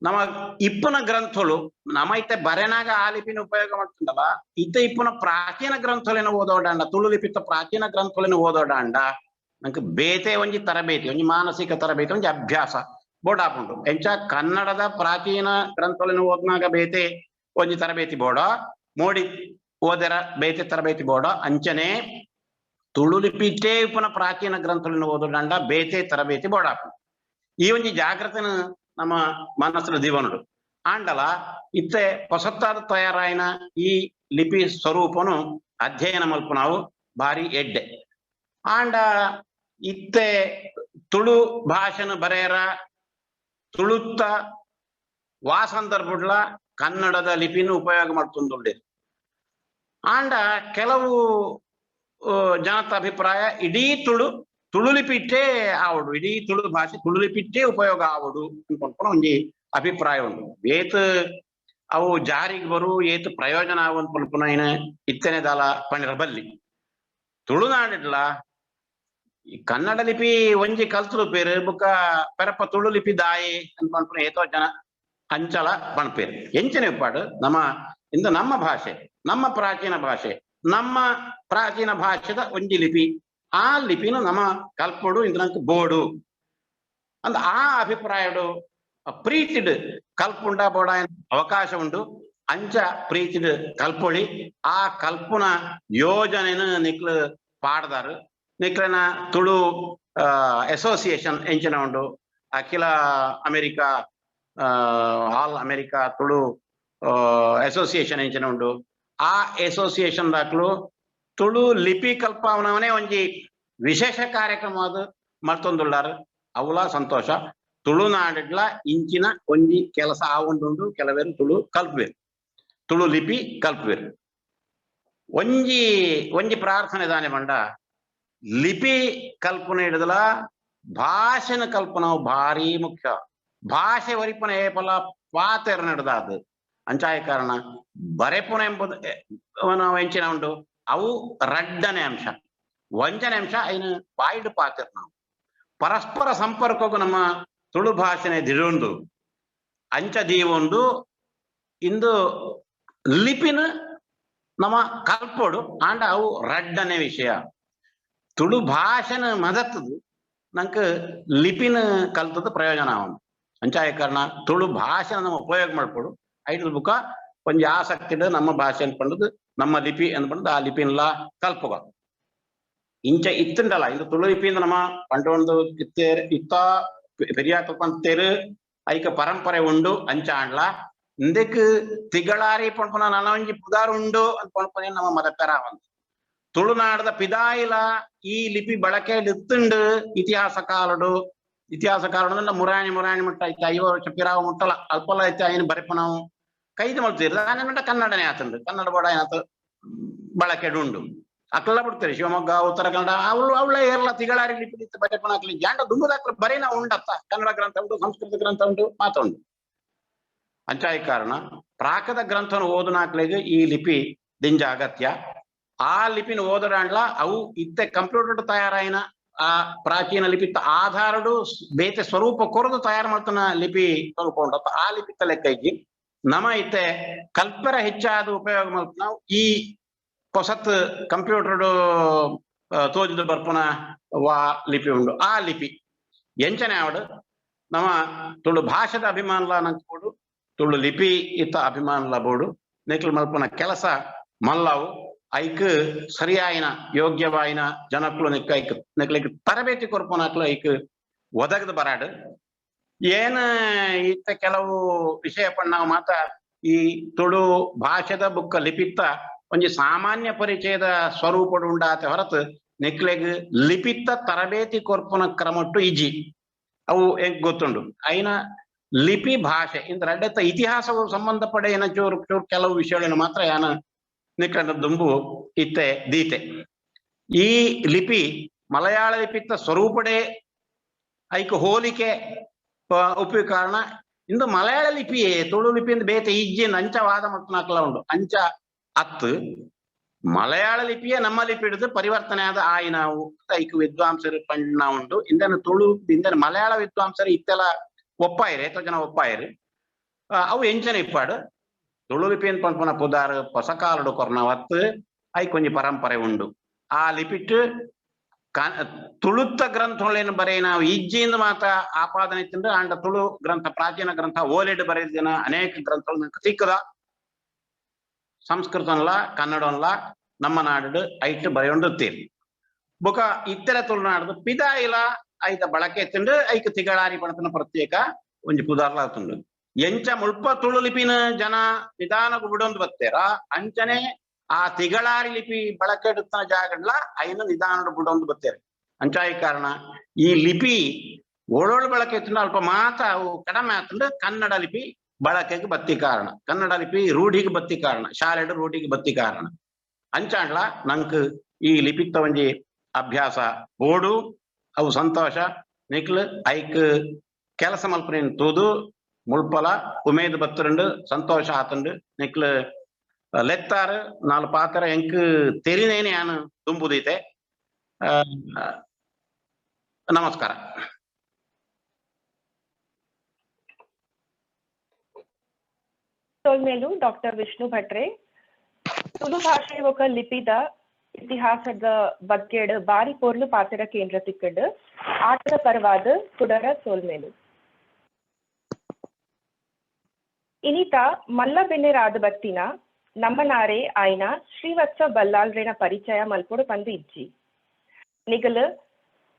[SPEAKER 6] ನಮ್ಮ ಇಪ್ಪನ ಗ್ರಂಥಗಳು ನಮ್ಮ ಇತ್ತೆ ಬರೆನಾಗ ಆ ಲಿಪಿನ ಉಪಯೋಗ ಮಾಡ್ತಂಡಲ್ಲ, ಇತ್ತೆ ಇಪ್ಪನ ಪ್ರಾಚೀನ ಗ್ರಂಥಗಳನ್ನ ಓದೋಡಾಂಡ, ತುಳು ಲಿಪಿತ ಪ್ರಾಚೀನ ಗ್ರಂಥಗಳನ್ನ ಓದೋಡಾಂಡ ನಂಗೆ ಬೇತೆ ಒಂಜಿ ತರಬೇತಿ, ಒಂಜಿ ಮಾನಸಿಕ ತರಬೇತಿ, ಒಂಜಿ ಅಭ್ಯಾಸ ಬೋಡಾಪುಂಡು. ಎಂಚ ಕನ್ನಡದ ಪ್ರಾಚೀನ ಗ್ರಂಥಗಳನ್ನ ಓದ್ನಾಗ ಬೇತೆ ಒಂಜಿ ತರಬೇತಿ ಬೋಡ, ಮೋಡಿ ಓದರ ಬೇತೆ ತರಬೇತಿ ಬೋಡ, ಅಂಚನೆ ತುಳು ಲಿಪಿಟೇ ಇಪ್ಪನ ಪ್ರಾಚೀನ ಗ್ರಂಥಗಳನ್ನ ಓದೋಡಾಂಡ ಬೇತೆ ತರಬೇತಿ ಬೋಡಾಪುಂಡು. ಈ ಒಂಜಿ ಜಾಗ್ರತೆನ ನಮ್ಮ ಮನಸ್ಸಿನ ದೀವನುಡು. ಆಂಡಲ ಇತ್ತೆ ಹೊಸತ್ತಾದ ತಯಾರಾಯಿನ ಈ ಲಿಪಿ ಸ್ವರೂಪನು ಅಧ್ಯಯನ ಮಲ್ಪುನಾವು ಭಾರಿ ಎಡ್ಡೆ. ಆಂಡ ಇತ್ತೆ ತುಳು ಭಾಷೆನ ಬರೆಯರ ತುಳುತ್ತ ವಾಸಂದರ್ಭಡ್ಲ ಕನ್ನಡದ ಲಿಪಿನ ಉಪಯೋಗ ಮಾಡ್ತುಂದುಂಡೆ. ಆಂಡ ಕೆಲವು ಜನತ ಅಭಿಪ್ರಾಯ ಇಡೀ ತುಳು ತುಳು ಲಿಪಿ ಇಟ್ಟೇ ಆವಡು, ಇಡೀ ತುಳು ಭಾಷೆ ತುಳು ಲಿಪಿ ಇಟ್ಟೇ ಉಪಯೋಗ ಆವಡು ಅನ್ಕೊಂಡ್ಕೊಂಡು ಒಂಜಿ ಅಭಿಪ್ರಾಯ ಉಂಡು. ಏತ್ ಅವು ಜಾರಿಗೆ ಬರು, ಏತ್ ಪ್ರಯೋಜನ ಆವು ಅನ್ಕೊಂಡ್ಪುನ ಇತ್ತನೆ ದಾಲ ಪಣಿರ ಬಲ್ಲಿ. ತುಳುನಾಡಿಡ್ಲ ಈ ಕನ್ನಡ ಲಿಪಿ ಒಂಜಿ ಕಲ್ತರು ಪೇರು ಬುಕ್ಕ ಪೆರಪ ತುಳು ಲಿಪಿ ದಾಯಿ ಅನ್ಕೊಂಡ್ಪುನ ಏತೋ ಜನ ಅಂಚಲ ಪಣಪೇರು. ಎಂಚನೆ ಉಪ್ಪಾಡು ನಮ್ಮ ಇಂದು ನಮ್ಮ ಭಾಷೆ, ನಮ್ಮ ಪ್ರಾಚೀನ ಭಾಷೆ, ನಮ್ಮ ಪ್ರಾಚೀನ ಭಾಷೆದ ಒಂಜಿ ಲಿಪಿ, ಆ ಲಿಪಿನ ನಮ್ಮ ಕಲ್ಪೊಡು ಇಂದು ನಂಗೆ ಬೋಡು ಅಂದ ಆ ಅಭಿಪ್ರಾಯಡು ಪ್ರೀತಿಡ್ ಕಲ್ಪುಂಡ ಬೋಡ ಅವಕಾಶ ಉಂಡು. ಅಂಚ ಪ್ರೀತಿಡ್ ಕಲ್ಪೊಳಿ ಆ ಕಲ್ಪುನ ಯೋಜನೆನ ನಿಕ್ಲು ಪಾಡ್ದಾರು. ನಿಕ್ಲೆನ ತುಳು ಅಸೋಸಿಯೇಷನ್ ಎಂಚಿನ ಉಂಡು, ಅಖಿಲ ಅಮೆರಿಕಾ ಆಲ್ ಅಮೆರಿಕಾ ತುಳು ಅಸೋಸಿಯೇಷನ್ ಎಂಚಿನ ಉಂಡು, ಆ ಅಸೋಸಿಯೇಷನ್ ದಾಕ್ಲು ತುಳು ಲಿಪಿ ಕಲ್ಪಾವನವನೇ ಒಂಜಿ ವಿಶೇಷ ಕಾರ್ಯಕ್ರಮ ಅದು ಮಲ್ತೊಂದುಲ್ಲಾರು. ಅವಲ ಸಂತೋಷ. ತುಳುನಾಡಿಡ್ಲ ಇಂಚಿನ ಒಂಜಿ ಕೆಲಸ ಆವೊಂದುಂಡು. ಕೆಲವೇರು ತುಳು ಕಲ್ಪುವೆರು, ತುಳು ಲಿಪಿ ಕಲ್ಪುವೆರು. ಒಂಜಿ ಒಂಜಿ ಪ್ರಾರ್ಥನೆ ದಾನೆ ಪಂಡ ಲಿಪಿ ಕಲ್ಪನೆ ಹಿಡಿದಲ ಭಾಷೆನ ಕಲ್ಪನೆ ಭಾರಿ ಮುಖ್ಯ. ಭಾಷೆ ಒರಿಪನ ಏಪಲ ಪಾತೆರ ನಡೆದಾದು ಅಂಚಾಯ ಕಾರಣ ಬರೆಪುನ ಎಂಬುದು ನಾವು ಎಂಚಿನ ಉಂಡು ಅವು ರಡ್ಡನೆ ಅಂಶ. ಒಂಜನೆ ಅಂಶ ಐನ ಬಾಯ್ಡ್ ಪಾತೆರ್ ನಾವು ಪರಸ್ಪರ ಸಂಪರ್ಕಕ್ಕೂ ನಮ್ಮ ತುಳು ಭಾಷೆನೆ ದಿಡೊಂದು ಅಂಚ ದೀವೊಂದು ಇಂದು ಲಿಪಿನ ನಮ್ಮ ಕಲ್ಪೊಡು. ಆಂಡ ಅವು ರಡ್ಡನೆ ವಿಷಯ. ತುಳು ಭಾಷೆನ ಮದತ್ತದು ನಂಕ್ ಲಿಪಿನ ಕಲ್ತದ ಪ್ರಯೋಜನ ಅವನು. ಅಂಚಾಯ ಕಾರಣ ತುಳು ಭಾಷೆನ ನಮ್ಮ ಉಪಯೋಗ ಮಾಡ್ಕೊಡು. ಐಟದ ಬುಕ್ಕ ಒಂಜಿ ಆಸಕ್ತಿ ನಮ್ಮ ಭಾಷೆ ಅನ್ಪಂಡದು ನಮ್ಮ ಲಿಪಿ ಅನ್ಪಂಡದು ಆ ಲಿಪಿನ್ಲ ಕಲ್ಪುಗ ಇಂಚ ಇತ್ತುಂಡಲ್ಲ. ಇಂದು ತುಳು ಲಿಪಿಯಿಂದ ನಮ್ಮ ಪಂಡೊಂದು ಇತ್ತೇರ್ ಇತ್ತ ಪೆರಿಯಾಕ್ಲು ಪಂತೇರು ಐಕ ಪರಂಪರೆ ಉಂಡು. ಅಂಚ ಆಂಡ್ಲ ಇಂದೆಕ್ ತಿಗಳಾರಿ ಪನ್ಪುನ ನನ ಒಂಜಿ ಪುದಾರ್ ಉಂಡು ಅಂತ ಪನ್ಪುನ ನಮ್ಮ ಮದಪೆರ ಒಂದು ತುಳುನಾಡದ ಪಿದಾಯಿಲ ಈ ಲಿಪಿ ಬಳಕೆ ಇತ್ತುಂಡು ಇತಿಹಾಸ ಕಾಲಡು. ಇತಿಹಾಸ ಕಾಲಡು ಮುರಾಣಿ ಮುರಾಣಿ ಮುಟ್ಟ ಐತೆ 50 ವರ್ಷ ಪಿರಾವ ಮುಟ್ಟಲ ಅಲ್ಪಲ ಐತೆ ಐನ್ ಬರೆಪುನವು ಕೈದು ಮಲ್ತೀರ್ ದಾನೆ ಕನ್ನಡನೇ ಆತುಂಡು. ಕನ್ನಡ ಬೋಡ ಏನಾತು ಬಳಕೆಡ್ ಉಂಡು. ಅಕ್ಲ ಬಿಡ್ತಾರೆ ಶಿವಮೊಗ್ಗ ಉತ್ತರ ಕನ್ನಡ ಅವಳು ಅವಳ ಏರ್ಲ ತಿಗಳಾರಿ ಲಿಪಿ ಇತ್ತು ಬರೆಪುನ ಅಕ್ಲಿ ಜಾಂಡ ದುಂಬುದಾಕ್ಲ ಬರೇನ ಉಂಡತ್ತ. ಕನ್ನಡ ಗ್ರಂಥ ಉಂಟು, ಸಂಸ್ಕೃತ ಗ್ರಂಥ ಉಂಟು, ಮಾತುಂಡು. ಅಂಚಾಯ ಕಾರಣ ಪ್ರಾಕದ ಗ್ರಂಥನ ಓದುನಾಕ್ಲೆಗ್ ಈ ಲಿಪಿ ದಿಂಜ ಅಗತ್ಯ. ಆ ಲಿಪಿನ ಓದರಾಂಡ್ಲ ಅವು ಇತ್ತೆ ಕಂಪ್ಯೂಟರ್ ತಯಾರಾಯಿನ ಆ ಪ್ರಾಚೀನ ಲಿಪಿ ಆಧಾರಡು ಬೇತೆ ಸ್ವರೂಪ ಕೊರದು ತಯಾರು ಮಾಡ್ತಾನ ಲಿಪಿ ಸ್ವರೂಪ ಉಂಟು. ಆ ಲಿಪಿತ ಲೆಕ್ಕ ಇಜ್ಜಿ. ನಮ ಇತ್ತೆ ಕಲ್ಪರ ಹೆಚ್ಚಾದ ಉಪಯೋಗ ಮಲ್ತ್ ನಾವು ಈ ಪೊಸತ್ ಕಂಪ್ಯೂಟರ್ ತೋಜುದು ಬರ್ಪುನ ವಾ ಲಿಪಿ ಉಂಡು. ಆ ಲಿಪಿ ಎಂಚನೆ ಆವಡು ನಮ್ಮ ತುಳು ಭಾಷೆದ ಅಭಿಮಾನಲ ನಂಕ್ ಬೋಡು, ತುಳು ಲಿಪಿ ಇತ್ತ ಅಭಿಮಾನಲ ಬೋಡು. ನಿಕ್ಲು ಮಲ್ಪುನ ಕೆಲಸ ಮಲ್ಲವು. ಐಕ್ ಸರಿಯಾಯಿನ ಯೋಗ್ಯವಾಯಿನ ಜನಕ್ಲು ನಿಕ್ಕ ಐಕ್ ನಿಕ್ಲೆಗ್ ತರಬೇತಿ ಕೊರ್ಪುನಕ್ಲು ಐಕ್ ಒದಗದ ಬರಾಡು. ಏನ್ ಇತ್ತ ಕೆಲವು ವಿಷಯ ಪಣ್ಣವು ಮಾತ ಈ ತುಳು ಭಾಷೆದ ಬುಕ್ಕ ಲಿಪಿತ್ತ ಒಂಜಿ ಸಾಮಾನ್ಯ ಪರಿಚಯದ ಸ್ವರೂಪಡು ಉಂಡಾತೆ ಹೊರತು ನಿಕ್ಲೆಗ್ ಲಿಪಿತ್ತ ತರಬೇತಿ ಕೊರ್ಪುನ ಕ್ರಮಟ್ಟು ಇಜ್ಜಿ. ಅವು ಎಂಕ್ ಗೊತ್ತುಂಡು. ಐನ ಲಿಪಿ ಭಾಷೆ ಇಂದ ರಡ್ಡೆತ್ತ ಇತಿಹಾಸವು ಸಂಬಂಧಪಡೆಯನ ಚೂರು ಚೂರು ಕೆಲವು ವಿಷಯಗಳನ್ನು ಮಾತ್ರ ಯಾನ ನಿಕ್ಕಂಡ ದುಂಬು ಇತ್ತೆ ದೀತೆ. ಈ ಲಿಪಿ ಮಲಯಾಳ ಲಿಪಿತ್ತ ಸ್ವರೂಪಡೆ ಐಕ್ ಹೋಲಿಕೆ ಉಪಯೋಗ ಕಾರಣ ಇಂದು ಮಲಯಾಳ ಲಿಪಿಯೇ ತುಳು ಲಿಪಿಯಿಂದ ಬೇತೆ ಇಜ್ಜಿನ ಅಂಚ ವಾದ ಮಲ್ಪುನಕಲ ಉಂಡು. ಅಂಚ ಅತ್ತು ಮಲಯಾಳ ಲಿಪಿಯೇ ನಮ್ಮ ಲಿಪಿ ಹಿಡಿದು ಪರಿವರ್ತನೆ ಆದ ಆಯಿನಾವು ಐಕ್ ವಿದ್ವಾಂಸರು ಪಂಡ ಉಂಡು. ಇಂದನ ತುಳು ಇಂದನ ಮಲಯಾಳ ವಿದ್ವಾಂಸರು ಇತ್ತೆಲ್ಲ ಒಪ್ಪಾಯಿರು, ಎತ್ತೋ ಜನ ಒಪ್ಪಾಯಿರು. ಅವು ಎಂಚನೆ ಇಪ್ಪಾಡು ತುಳು ಲಿಪಿ ಪನ್ಪುನ ಪುದಾರ್ ಪೊಸಕಾಲಡು ಕೊರ್ನವತ್ತು ಐಕ್ ಒಂಜಿ ಪರಂಪರೆ ಉಂಡು. ಆ ಲಿಪಿಟ್ ತುಳುತ್ತ ಗ್ರಂಥಗಳೇನು ಬರೆಯ ನಾವು ಇಜ್ಜಿಂದ ಮಾತ ಆಪಾದನೆ ತಿಂದು ಅಂಡ ತುಳು ಗ್ರಂಥ ಪ್ರಾಚೀನ ಗ್ರಂಥ ಓಲೆಡ್ ಬರೆದಿನ ಅನೇಕ ಗ್ರಂಥಗಳು ಸಿಕ್ಕದ. ಸಂಸ್ಕೃತನ್ಲ ಕನ್ನಡನ್ಲ ನಮ್ಮ ನಾಡು ಐಟ್ ಬರೆಯೊಂಡುತ್ತೀರಿ. ಬೊಕ ಇತ್ತರ ತುಳುನಾಡು ಪಿದಾಯಿಲ ಐತ ಬಳಕೆ ತಿಂಡು ಐಕ್ ತಿಗಳಾರಿ ಪಣತನ ಪ್ರತ್ಯೇಕ ಒಂಜಿ ಪುದಾರ್ಲ ತುಂಡು. ಎಂಚ ಮುಲ್ಪ ತುಳು ಲಿಪಿನ ಜನ ನಿಧಾನకు ಬಿಡೊಂದು ಬತ್ತೇರ ಅಂಚನೆ ಆ ತಿಗಳಾರಿ ಲಿಪಿ ಬಳಕೆ ಜಾಗಡ್ಲ ಐನ ನಿಧಾನ ಬಿಡೊಂದು ಬತ್ತೇರ. ಅಂಚಾಯಿ ಕಾರಣ ಈ ಲಿಪಿ ಓಳೋಳು ಬಳಕೆ ತಿಂಡು ಅಲ್ಪ ಮಾತ ಅವು ಕಡಿಮೆ ಆತಂಡು ಕನ್ನಡ ಲಿಪಿ ಬಳಕೆಗೆ ಬತ್ತಿ ಕಾರಣ, ಕನ್ನಡ ಲಿಪಿ ರೂಢಿಗೆ ಬತ್ತಿ ಕಾರಣ, ಶಾಲೆಡು ರೂಢಿಗೆ ಬತ್ತಿ ಕಾರಣ. ಅಂಚಾಂಡ್ಲ ನಂಕ್ ಈ ಲಿಪಿತ್ತ ಒಂಜಿ ಅಭ್ಯಾಸ ಬೋಡು. ಅವು ಸಂತೋಷ ನಿಕ್ಲು ಐಕ್ ಕೆಲಸ ಮಲ್ಪನೇನ್ ತೂದು ಮುಳ್ಪಲ ಉಮೇದ್ ಬತ್ತರಂಡು ಸಂತೋಷ ಆತಂಡು ನಿಕ್ಲು ಲೆತ್ತಾರು ನಾಲ್ ಪಾತ್ರ ಎಂಕ್ ತೆರಿನೇನೆ ಯಾನು ತುಂಬುದೈತೆ. ನಮಸ್ಕಾರ.
[SPEAKER 2] ಸೊಲ್ಮೆಲು ಡಾಕ್ಟರ್ ವಿಷ್ಣು ಭಟ್ರೆ. ತುಳು ಭಾಷೆ ಬೊಕ ಲಿಪಿದ ಇತಿಹಾಸದ ಬಗ್ಗೆಡ್ ಬಾರಿ ಪೊರ್ಲು ಪಾತೆರ ಕೇಂದ್ರ ತಿಕ್ಕಡ್ ಆಟದ ಪರವಾದ ಕುಡರ ಸೋಲ್ಮೇಲು. ಇನಿತ ಮಲ್ಲ ಬೆನ್ನೆರಾದ ಬತ್ತಿನ ನಮ್ಮನಾರೆ ಆಯ್ನ ಶ್ರೀವತ್ಸ ಬಲ್ಲಾಳ್ರೆನ ಪರಿಚಯ ಮಲ್ಪೊಡು ಪಂದು ಇಜ್ಜಿ. ನಿಗಲ್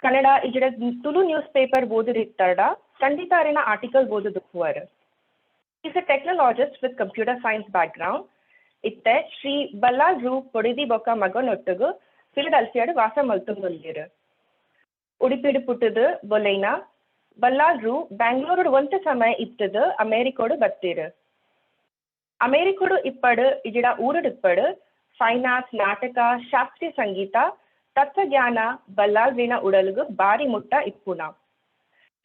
[SPEAKER 2] ಕನ್ನಡ ಇಜಡ ತುಳು ನ್ಯೂಸ್ ಪೇಪರ್ ಓದುದಿತ್ತಡ ಖಂಡಿತ ಅರೆನ article ಓದುದುಪ್ಪುವರ್. Is a technologist with computer science background. ಇತ್ತೆ ಶ್ರೀ ಬಲ್ಲಾಳ್ ರು ಪೊಡಿದಿ ಬೊಕ್ಕ ಮಗನೊಟ್ಟುಗು ಫಿಲಡೆಲ್ಫಿಯಾಡ್ ವಾಸ ಮಲ್ತೊಂದುಲ್ಲೆರ್. ಉಡುಪಿಡ್ ಪುಟ್ಟುದು ಬೊಲೈನ ಬಲ್ಲಾಳ್ ರು ಬ್ಯಾಂಗ್ಳೂರುಡು ಒಂತೆ ಸಮಯ ಇತ್ತುದು ಅಮೇರಿಕೋಡು ಬತ್ತೆರ್. ಅಮೇರಿಕೋಡು ಇಪ್ಪಡು ಇಜಿಡ ಊರುಡು ಇಪ್ಪಡು ಫೈನ್ ಆರ್ಟ್ಸ್, ನಾಟಕ, ಶಾಸ್ತ್ರೀಯ ಸಂಗೀತ, ತತ್ವಜ್ಞಾನ ಬಲ್ಲಾಳ್ರಿನ ಉಡಲ್ಗು ಬಾರಿ ಮುಟ್ಟ ಇಪ್ಪುನ.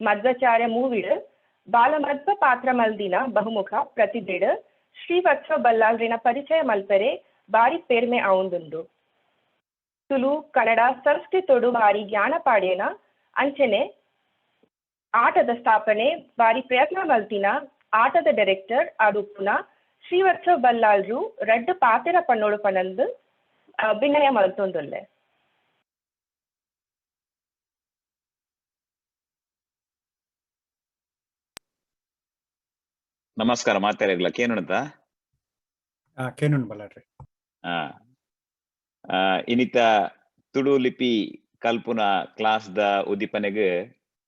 [SPEAKER 2] ಮಧ್ವಾಚಾರ್ಯ ಮೂವಿಡ್ ಬಾಲಮಧ್ವ ಪಾತ್ರ ಮಲ್ದಿನ ಬಹುಮುಖ ಪ್ರತಿಭೆಡ್ ಶ್ರೀವತ್ಸ ಬಲ್ಲಾಳ್ರಿನ ಪರಿಚಯ ಮಲ್ಪೆರೆ ಬಾರಿ ಪೇರ್ಮೆ ಆವೊಂದುಂಡು. ತುಳು, ಕನ್ನಡ, ಸಂಸ್ಕೃತೊಡು ಬಾರಿ ಜ್ಞಾನ ಪಾಡ್ಯನ ಅಂಚನೆ ಆಟದ ಸ್ಥಾಪನೆ ಬಾರಿ ಪ್ರಯತ್ನ ಮಲ್ತಿನ ಆಟದ ಡೈರೆಕ್ಟರ್ ಆದುಪ್ಪುನ ಶ್ರೀವತ್ಸ ಬಲ್ಲಾಳ್ರು ರಡ್ಡ್ ಪಾತೆರ ಪಣ್ಣೋಡು ಪನಂದು ವಿನಯ ಮಲ್ತೊಂದುಲ್ಲೆ.
[SPEAKER 7] ನಮಸ್ಕಾರ ಮಾತೆರೆಗ್ಲ ಕೇನುಣತ
[SPEAKER 1] ಕೇನುಣ್ ಬಲ್ಲಾಳ್ರೆ.
[SPEAKER 7] ಇನಿತ ತುಳು ಲಿಪಿ ಕಲ್ಪುನ ಕ್ಲಾಸ್ ದ ಉದ್ದೀಪನೆಗ್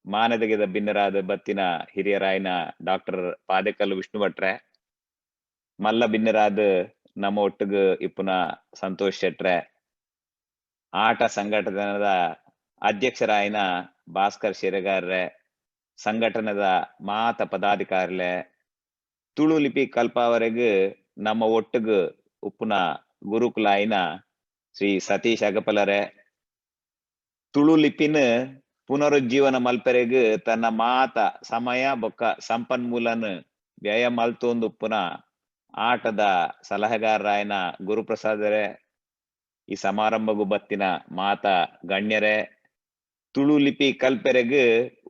[SPEAKER 7] ಮಾನದಿಗೆದ ಬಿನ್ನರಾದ ಬತ್ತಿನ ಹಿರಿಯರಾಯನ ಡಾಕ್ಟರ್ ಪಾದೆಕಲ್ಲು ವಿಷ್ಣು ಭಟ್ರೆ, ಮಲ್ಲ ಬಿನ್ನರಾದ ನಮ್ಮ ಒಟ್ಟುಗು ಇಪ್ಪುನ ಸಂತೋಷ್ ಶೆಟ್ರೆ, ಆಟ ಸಂಘಟನದ ಅಧ್ಯಕ್ಷರಾಯನ ಭಾಸ್ಕರ್ ಶೆರೆಗಾರ್ರೆ, ಸಂಘಟನದ ಮಾತ ಪದಾಧಿಕಾರಿಲೆ, ತುಳು ಲಿಪಿ ಕಲ್ಪಾವರೆಗ್ ನಮ್ಮ ಒಟ್ಟುಗು ಉಪ್ಪುನ ಗುರುಕುಲಾಯಿನ ಶ್ರೀ ಸತೀಶ್ ಅಗಪಲರೆ, ತುಳು ಲಿಪಿನ ಪುನರುಜ್ಜೀವನ ಮಲ್ಪೆರೆಗ್ ತನ್ನ ಮಾತ ಸಮಯ ಬೊಕ್ಕ ಸಂಪನ್ಮೂಲನ್ ವ್ಯಯ ಮಲ್ತೊಂದುಪ್ಪುನ ಆಟದ ಸಲಹೆಗಾರರಾಯನ ಗುರುಪ್ರಸಾದರೇ, ಈ ಸಮಾರಂಭಗೂ ಬತ್ತಿನ ಮಾತ ಗಣ್ಯರೇ, ತುಳು ಲಿಪಿ ಕಲ್ಪೆರೆಗ್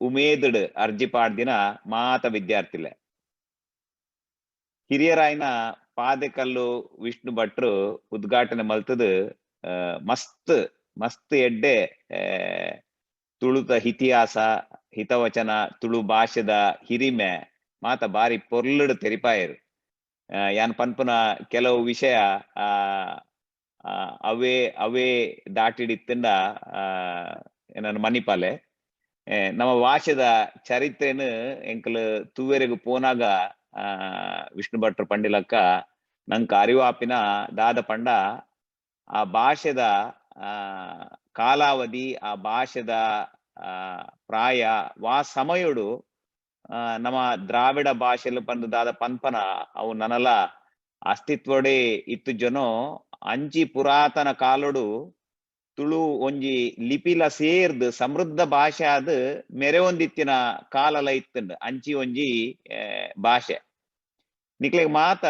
[SPEAKER 7] ಉಮೇದುಡ್ ಅರ್ಜಿ ಪಾಡ್ದಿನ ಮಾತ ವಿದ್ಯಾರ್ಥಿಲೆ, ಹಿರಿಯರಾಯನ ಪಾದೆಕಲ್ಲು ವಿಷ್ಣು ಭಟ್ರು ಉದ್ಘಾಟನೆ ಮಲ್ತದು ಮಸ್ತ್ ಮಸ್ತ್ ಎಡ್ಡೆ ತುಳುತ ಇತಿಹಾಸ, ಹಿತವಚನ, ತುಳು ಭಾಷೆದ ಹಿರಿಮೆ ಮಾತ ಬಾರಿ ಪೊರ್ಲುಡು ತೆರಿಪಾಯರು. ಯಾನ್ ಪನ್ಪುನ ಕೆಲವು ವಿಷಯ ಅವೇ ಅವೇ ದಾಟಿಡಿತ್ತಂಡ ಎನನ್ ಮಣಿಪಾಲೆ. ನಮ್ಮ ಭಾಷೆದ ಚರಿತ್ರೆನ್ ಎಂಕಲ್ ತೂವೆರೆಗ್ ಪೋನಾಗ ವಿಷ್ಣು ಭಟ್ರು ಪಂಡಿಲಕ್ಕ ನಂಕ್ ಅರಿವಾಪಿನ ದಾದ ಪಂಡ ಆ ಭಾಷೆದ ಕಾಲಾವಧಿ, ಆ ಭಾಷೆದ ಪ್ರಾಯ ವಾ ಸಮಯೊಡು ನಮ್ಮ ದ್ರಾವಿಡ ಭಾಷೆಲು ಪಂದ್ ದಾದ ಪನ್ಪನ ಅವು ನನಲ ಅಸ್ತಿತ್ವಡೆ ಇತ್ತು ಜನೋ ಅಂಚಿ ಪುರಾತನ ಕಾಲೊಡು ತುಳು ಒಂಜಿ ಲಿಪಿಲ ಸೇರ್ದ್ ಸಮೃದ್ಧ ಭಾಷೆ ಆದ್ ಮೆರೆವೊಂದಿತ್ತಿನ ಕಾಲಲ ಇತ್ತುಂಡು ಅಂಚಿ ಒಂಜಿ ಭಾಷೆ. ನಿಕ್ಲೆಗ್ ಮಾತ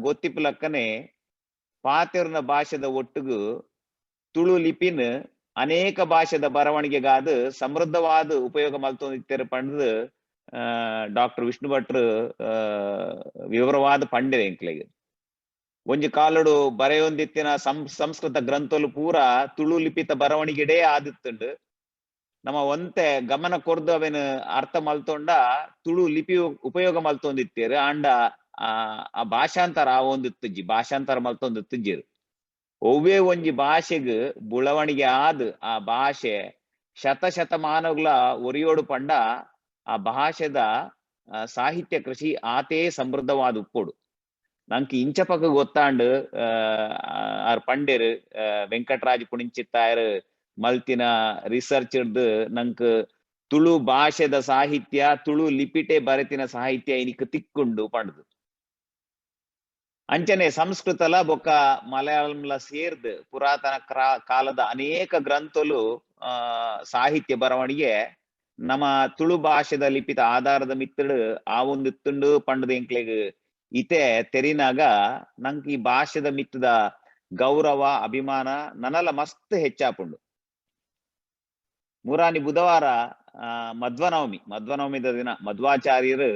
[SPEAKER 7] ಗೊತ್ತಿಪ್ಪುಲಕ್ಕನೆ ಪಾತೆರ್ನ ಭಾಷೆದ ಒಟ್ಟುಗು ತುಳು ಲಿಪಿನ್ ಅನೇಕ ಭಾಷೆದ ಬರವಣಿಗೆಗಾದ್ ಸಮೃದ್ಧವಾದ ಉಪಯೋಗ ಮಲ್ತೊಂದಿತ್ತೆರ್ ಪಂಡ್ದ್ ಡಾಕ್ಟರ್ ವಿಷ್ಣು ಭಟ್ರು ವಿವರವಾದ ಪಂಡೆರ್ ಎಂಕ್ಲೆಗ್. ಒಂಜಿ ಕಾಲೊಡು ಬರೆಯೊಂದಿತ್ತಿನ ಸಂಸ್ಕೃತ ಗ್ರಂಥಲು ಪೂರ ತುಳು ಲಿಪಿತ ಬರವಣಿಗೆಡೇ ಆದಿತ್ತುಂಡು. ನಮ್ಮ ಒಂತೆ ಗಮನ ಕೊರ್ದು ಅವೇನು ಅರ್ಥ ಮಲ್ತೊಂಡ ತುಳು ಲಿಪಿ ಉಪಯೋಗ ಮಲ್ತೊಂದಿತ್ತೇರು. ಆಂಡ ಆ ಭಾಷಾಂತರ ಆವೊಂದಿತ್ತುಜಿ, ಭಾಷಾಂತರ ಮಲ್ತೊಂದಿತ್ತುಜ್ಜಿರ್. ಒವ್ವೇ ಒಂಜಿ ಭಾಷೆಗ್ ಬುಳವಣಿಗೆ ಆದ್ ಆ ಭಾಷೆ ಶತ ಶತಮಾನಗಳ ಒರಿಯೋಡು ಪಂಡ ಆ ಭಾಷೆದ ಸಾಹಿತ್ಯ ಕೃಷಿ ಆತೇ ಸಮೃದ್ಧವಾದ ಉಪ್ಪೊಡು. ನಂಕ್ ಇಂಚಪಕ್ಕ ಗೊತ್ತಾಂಡ್ ಆರ್ ಪಂಡೆರ್ ವೆಂಕಟರಾಜ್ ಪುಣಿಂಚಿತ್ತಾಯರ್ ಮಲ್ತಿನ ರಿಸರ್ಚ್ ಡ್ದ್ ನಂಕ್ ತುಳು ಭಾಷೆದ ಸಾಹಿತ್ಯ ತುಳು ಲಿಪಿಟೆ ಬರೆತಿನ ಸಾಹಿತ್ಯ ಇನಿಕ್ ತಿಕ್ಕುಂಡು ಪಂಡ್ದು. ಅಂಚನೆ ಸಂಸ್ಕೃತಲ ಬೊಕ್ಕ ಮಲಯಾಳಂಲ ಸೇರ್ದ್ ಪುರಾತನ ಕಾಲದ ಅನೇಕ ಗ್ರಂಥಲು ಸಾಹಿತ್ಯ ಬರವಣಿಗೆ ನಮ್ಮ ತುಳು ಭಾಷೆದ ಲಿಪಿತ ಆಧಾರದ ಮಿತ್ತಡು ಆವೊಂದಿತ್ತುಂಡು ಪಂಡ್ದು ಎಂಕ್ಲೆಗ್ ಇತೆ ತೆರಿನಾಗ ನಂಕ್ ಈ ಭಾಷೆದ ಮಿತ್ತದ ಗೌರವ ಅಭಿಮಾನ ನನಲ ಮಸ್ತ್ ಹೆಚ್ಚಾಪುಂಡು. ಮುರಾನಿ ಬುಧವಾರ ಮಧ್ವನವಮಿ, ಮಧ್ವನವಮಿದ ದಿನ ಮಧ್ವಾಚಾರ್ಯರು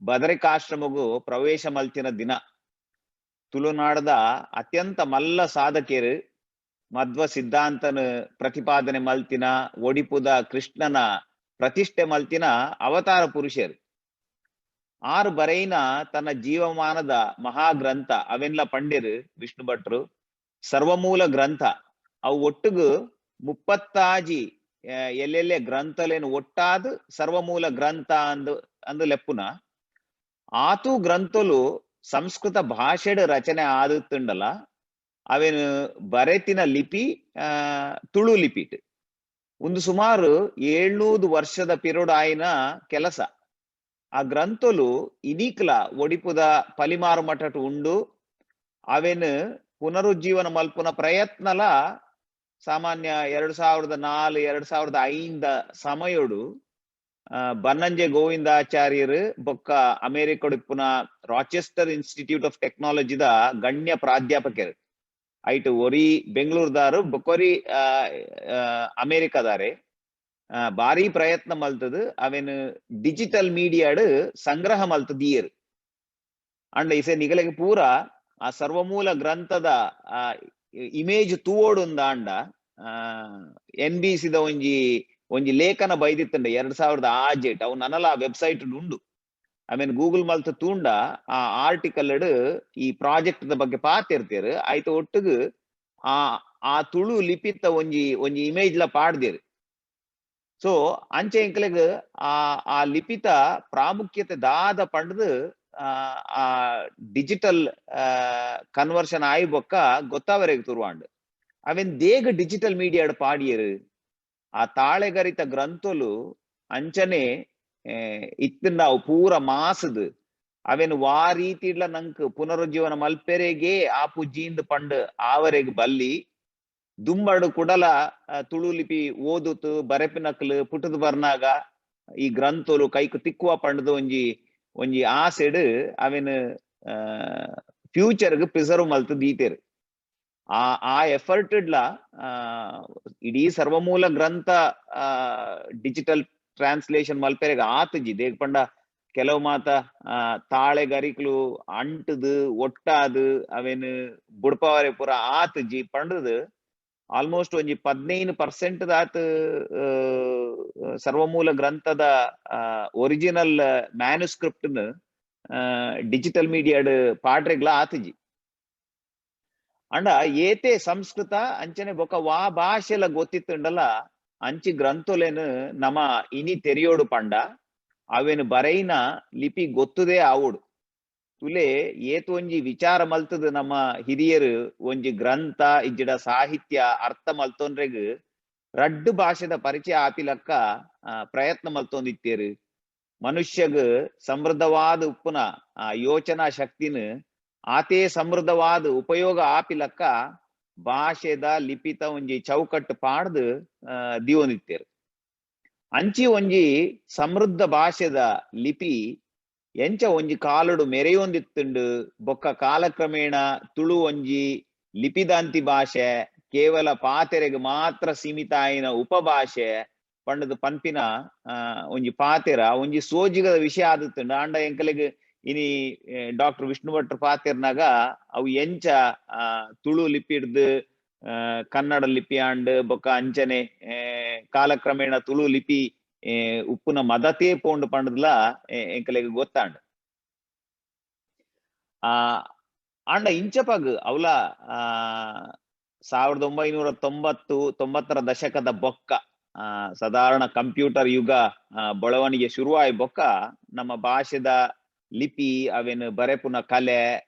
[SPEAKER 7] ಬದರಿಕಾಶ್ರಮಗು ಪ್ರವೇಶ ಮಲ್ತಿನ ದಿನ. ತುಳುನಾಡದ ಅತ್ಯಂತ ಮಲ್ಲ ಸಾಧಕಿಯರು ಮಧ್ವ ಸಿದ್ಧಾಂತನ ಪ್ರತಿಪಾದನೆ ಮಲ್ತಿನ ಒಡಿಪುದ ಕೃಷ್ಣನ ಪ್ರತಿಷ್ಠೆ ಮಲ್ತಿನ ಅವತಾರ ಪುರುಷರು. ಆರು ಬರೈನ ತನ್ನ ಜೀವಮಾನದ ಮಹಾಗ್ರಂಥ ಅವೆನ್ಲ ಪಂಡಿರು ವಿಷ್ಣು ಭಟ್ರು ಸರ್ವಮೂಲ ಗ್ರಂಥ. ಅವು ಒಟ್ಟುಗು 36 ಎಲ್ಲೆಲ್ಲೆ ಗ್ರಂಥಲೇನು ಒಟ್ಟಾದ ಸರ್ವಮೂಲ ಗ್ರಂಥ ಅಂದು ಅಂದು ಲೆಪ್ಪುನ ಆತು ಗ್ರಂಥಲು ಸಂಸ್ಕೃತ ಭಾಷೆಡ್ ರಚನೆ ಆದುತ್ತುಂಡಲ ಅವೇನು ಬರೆತಿನ ಲಿಪಿ ತುಳು ಲಿಪಿಟ್. ಒಂದು ಸುಮಾರು 700 ವರ್ಷದ ಪಿರೋಡ್ ಆಯಿನ ಕೆಲಸ. ಆ ಗ್ರಂಥಲು ಇನೀಕ್ಲ ಒಡಿಪುದ ಪಲಿಮಾರು ಮಠಟ್ ಉಂಡು. ಅವೇನು ಪುನರುಜ್ಜೀವನ ಮಲ್ಪುನ ಪ್ರಯತ್ನಲ ಸಾಮಾನ್ಯ 2004 2005 ಸಮಯೊಡು ಬನ್ನಂಜೆ ಗೋವಿಂದಾಚಾರ್ಯರು ಬೊಕ್ಕ ಅಮೆರಿಕಡಿಪ್ಪುನ ರಾಚೆಸ್ಟರ್ ಇನ್ಸ್ಟಿಟ್ಯೂಟ್ ಆಫ್ ಟೆಕ್ನಾಲಜಿದ ಗಣ್ಯ ಪ್ರಾಧ್ಯಾಪಕರು ಐಟ್ ಒರಿ ಬೆಂಗಳೂರುದಾರು ಬೊಕ್ಕೊರಿ ಅಮೆರಿಕದಾರೆ ಭಾರಿ ಪ್ರಯತ್ನ ಮಲ್ತದು ಅವೇನು ಡಿಜಿಟಲ್ ಮೀಡಿಯಾಡ್ ಸಂಗ್ರಹ ಮಲ್ತದೀಯರ್. ಅಂಡ ಇಸೆ ನಿಗಲೆಗ್ ಪೂರ ಆ ಸರ್ವಮೂಲ ಗ್ರಂಥದ ಇಮೇಜ್ ತೂವೋಡುಂದ ಅಂಡ NBC the ಒಂಜಿ ಒಂಜಿ ಲೇಖನ ಬೈದಿತ್ತಂಡ 2006 ಅವು ನನಲ ವೆಬ್ಸೈಟ್ ಉಂಡು. I mean Google ಮಲ್ತ ತೂಂಡ ಆ ಆರ್ಟಿಕಲ್ ಈ ಪ್ರಾಜೆಕ್ಟ್ the ಬಗ್ಗೆ ಪಾತಿರ್ತೀರ್. ಆಯ್ತು ಒಟ್ಟುಗು ಆ ಆ ತುಳು ಲಿಪಿತ ಒಂಜಿ ಒಂಜಿ ಇಮೇಜ್ ಲ ಪಾಡ್ದಿರ್. ಸೊ ಅಂಚೆ ಎಂಕ್ಲೆಗ್ ಆ ಆ ಲಿಪಿತ ಪ್ರಾಮುಖ್ಯತೆ ದಾದ ಪಂಡ್ದು ಆ ಡಿಜಿಟಲ್ ಕನ್ವರ್ಷನ್ ಆಯಿ ಬೊಕ್ಕ ಗೊತ್ತಾವರೆಗ್ ತುರುವಾಂಡ್. ಅವೆನ್ ದೇಗ ಡಿಜಿಟಲ್ ಮೀಡಿಯಾಡ್ ಪಾಡಿಯರು ಆ ತಾಳೆಗರಿತ ಗ್ರಂಥಲು ಅಂಚನೆ ಇತ್ತಿನ ಅವು ಪೂರ ಮಾಸದ್ ಅವೆನ್ ವಾ ರೀತಿಡ್ಲ ನಂಕ್ ಪುನರುಜ್ಜೀವನ ಮಲ್ಪೆರೆಗೆ ಆ ಪುಜ್ಜಿಂದ್ ಪಂಡ್ ಆವರೆಗ್ ಬಲ್ಲಿ ದುಂಬಡು ಕುಡಲ ತುಳು ಲಿಪಿ ಓದುತ್ತು ಬರೆಪಿನಕ್ಲು ಪುಟದ ಬರ್ನಾಗ ಈ ಗ್ರಂಥಲು ಕೈಕು ತಿಕ್ಕುವ ಪಂಡ್ದು ಒಂಜಿ ಒಂಜಿ ಆಸೆಡ್ ಅವೆನ್ ಫ್ಯೂಚರ್ಗ್ ಪ್ರಿಸರ್ವ್ ಮಲ್ತು ದೀತೆರ್. ಆ ಆ ಎಫರ್ಟ್ ಇಡ್ಲ ಇಡೀ ಸರ್ವಮೂಲ ಗ್ರಂಥ ಡಿಜಿಟಲ್ ಟ್ರಾನ್ಸ್ಲೇಷನ್ ಮಲ್ಪೆರೆಗ್ ಆತುಜಿ. ದೇಗ್ ಪಂಡ ಕೆಲವು ಮಾತ ತಾಳೆ ಗರಿಕ್ಲು ಅಂಟುದು ಒಟ್ಟಾದು ಅವೇನು ಬುಡ್ಪವರೆ ಪೂರ ಆತುಜಿ ಪಂಡದು ಆಲ್ಮೋಸ್ಟ್ ಒಂಜಿ 15% ದಾತ್ ಸರ್ವಮೂಲ ಗ್ರಂಥದ ಒರಿಜಿನಲ್ ಮ್ಯಾನುಸ್ಕ್ರಿಪ್ಟ್ ಡಿಜಿಟಲ್ ಮೀಡಿಯಾಡ್ ಪಾಡ್ರೆಗ್ಲ ಆತಿಜಿ. ಅಂಡ ಏತೆ ಸಂಸ್ಕೃತ ಅಂಚನೆ ಬೊಕ ವಾ ಭಾಷೆಲ ಗೊತ್ತಿತ್ತುಂಡಲ ಅಂಚಿ ಗ್ರಂಥೊಲೆನ್ ನಮ ಇನಿ ತೆರಿಯೋಡು ಪಂಡ ಅವೆನ್ ಬರೈನ ಲಿಪಿ ಗೊತ್ತುದೇ ಆವೋಡು. ತುಲೆ ಏತ್ ಒಂಜಿ ವಿಚಾರ ಮಲ್ತದ ನಮ್ಮ ಹಿರಿಯರು ಒಂಜಿ ಗ್ರಂಥ ಇಜ್ಜಿಡ ಸಾಹಿತ್ಯ ಅರ್ಥ ಮಲ್ತೊಂಡ್ರೆಗ್ ರಡ್ಡು ಭಾಷೆದ ಪರಿಚಯ ಆಪಿಲಕ್ಕ ಪ್ರಯತ್ನ ಮಲ್ತೊಂದಿತ್ತೇರು. ಮನುಷ್ಯಗ್ ಸಮೃದ್ಧವಾದ ಉಪ್ಪುನ ಆ ಯೋಚನಾ ಶಕ್ತಿನ ಆತೇ ಸಮೃದ್ಧವಾದ ಉಪಯೋಗ ಆಪಿಲಕ್ಕ ಭಾಷೆದ ಲಿಪಿತ ಒಂಜಿ ಚೌಕಟ್ಟು ಪಾಡ್ದು ದಿವೊಂದಿತ್ತೇರು. ಅಂಚಿ ಒಂಜಿ ಸಮೃದ್ಧ ಭಾಷೆದ ಲಿಪಿ ಎಂಚ ಒಂಜಿ ಕಾಲುಡು ಮೆರೆಯೊಂದಿತ್ತುಂಡು ಬೊಕ್ಕ ಕಾಲಕ್ರಮೇಣ ತುಳು ಒಂಜಿ ಲಿಪಿದಾಂತಿ ಭಾಷೆ ಕೇವಲ ಪಾತೆರೆಗ್ ಮಾತ್ರ ಸೀಮಿತ ಆಯಿನ ಉಪಭಾಷೆ ಪಂಡದು ಪನ್ಪಿನ ಒಂಜಿ ಪಾತೆರ ಒಂಜಿ ಸೋಜಿಗದ ವಿಷಯ ಆದಿತ್ತುಂಡು. ಆಂಡ ಎಂಕಲೆಗ್ ಇನಿ ಡಾಕ್ಟರ್ ವಿಷ್ಣು ಭಟ್ರು ಪಾತೆರ್ನಾಗ ಅವು ಎಂಚ ತುಳು ಲಿಪಿ ಹಿಡ್ದು ಕನ್ನಡ ಲಿಪಿ ಆಂಡ್ ಬೊಕ್ಕ ಅಂಚನೆ ಕಾಲಕ್ರಮೇಣ ತುಳು ಲಿಪಿ ಉಪ್ಪುನ ಮದತೇ ಪೋಂಡು ಪಂಡದ್ಲ ಎಂಕಲೆಗ್ ಗೊತ್ತಾಂಡ್. ಆ ಆಂಡ ಇಂಚಪಗ್ ಅವಲ 1990ರ ದಶಕದ ಬೊಕ್ಕ ಸಾಧಾರಣ ಕಂಪ್ಯೂಟರ್ ಯುಗ ಬೆಳವಣಿಗೆ ಶುರುವಾಯಿ ಬೊಕ್ಕ ನಮ್ಮ ಭಾಷೆದ ಲಿಪಿ ಅವೇನು ಬರೆಪುನ ಕಲೆ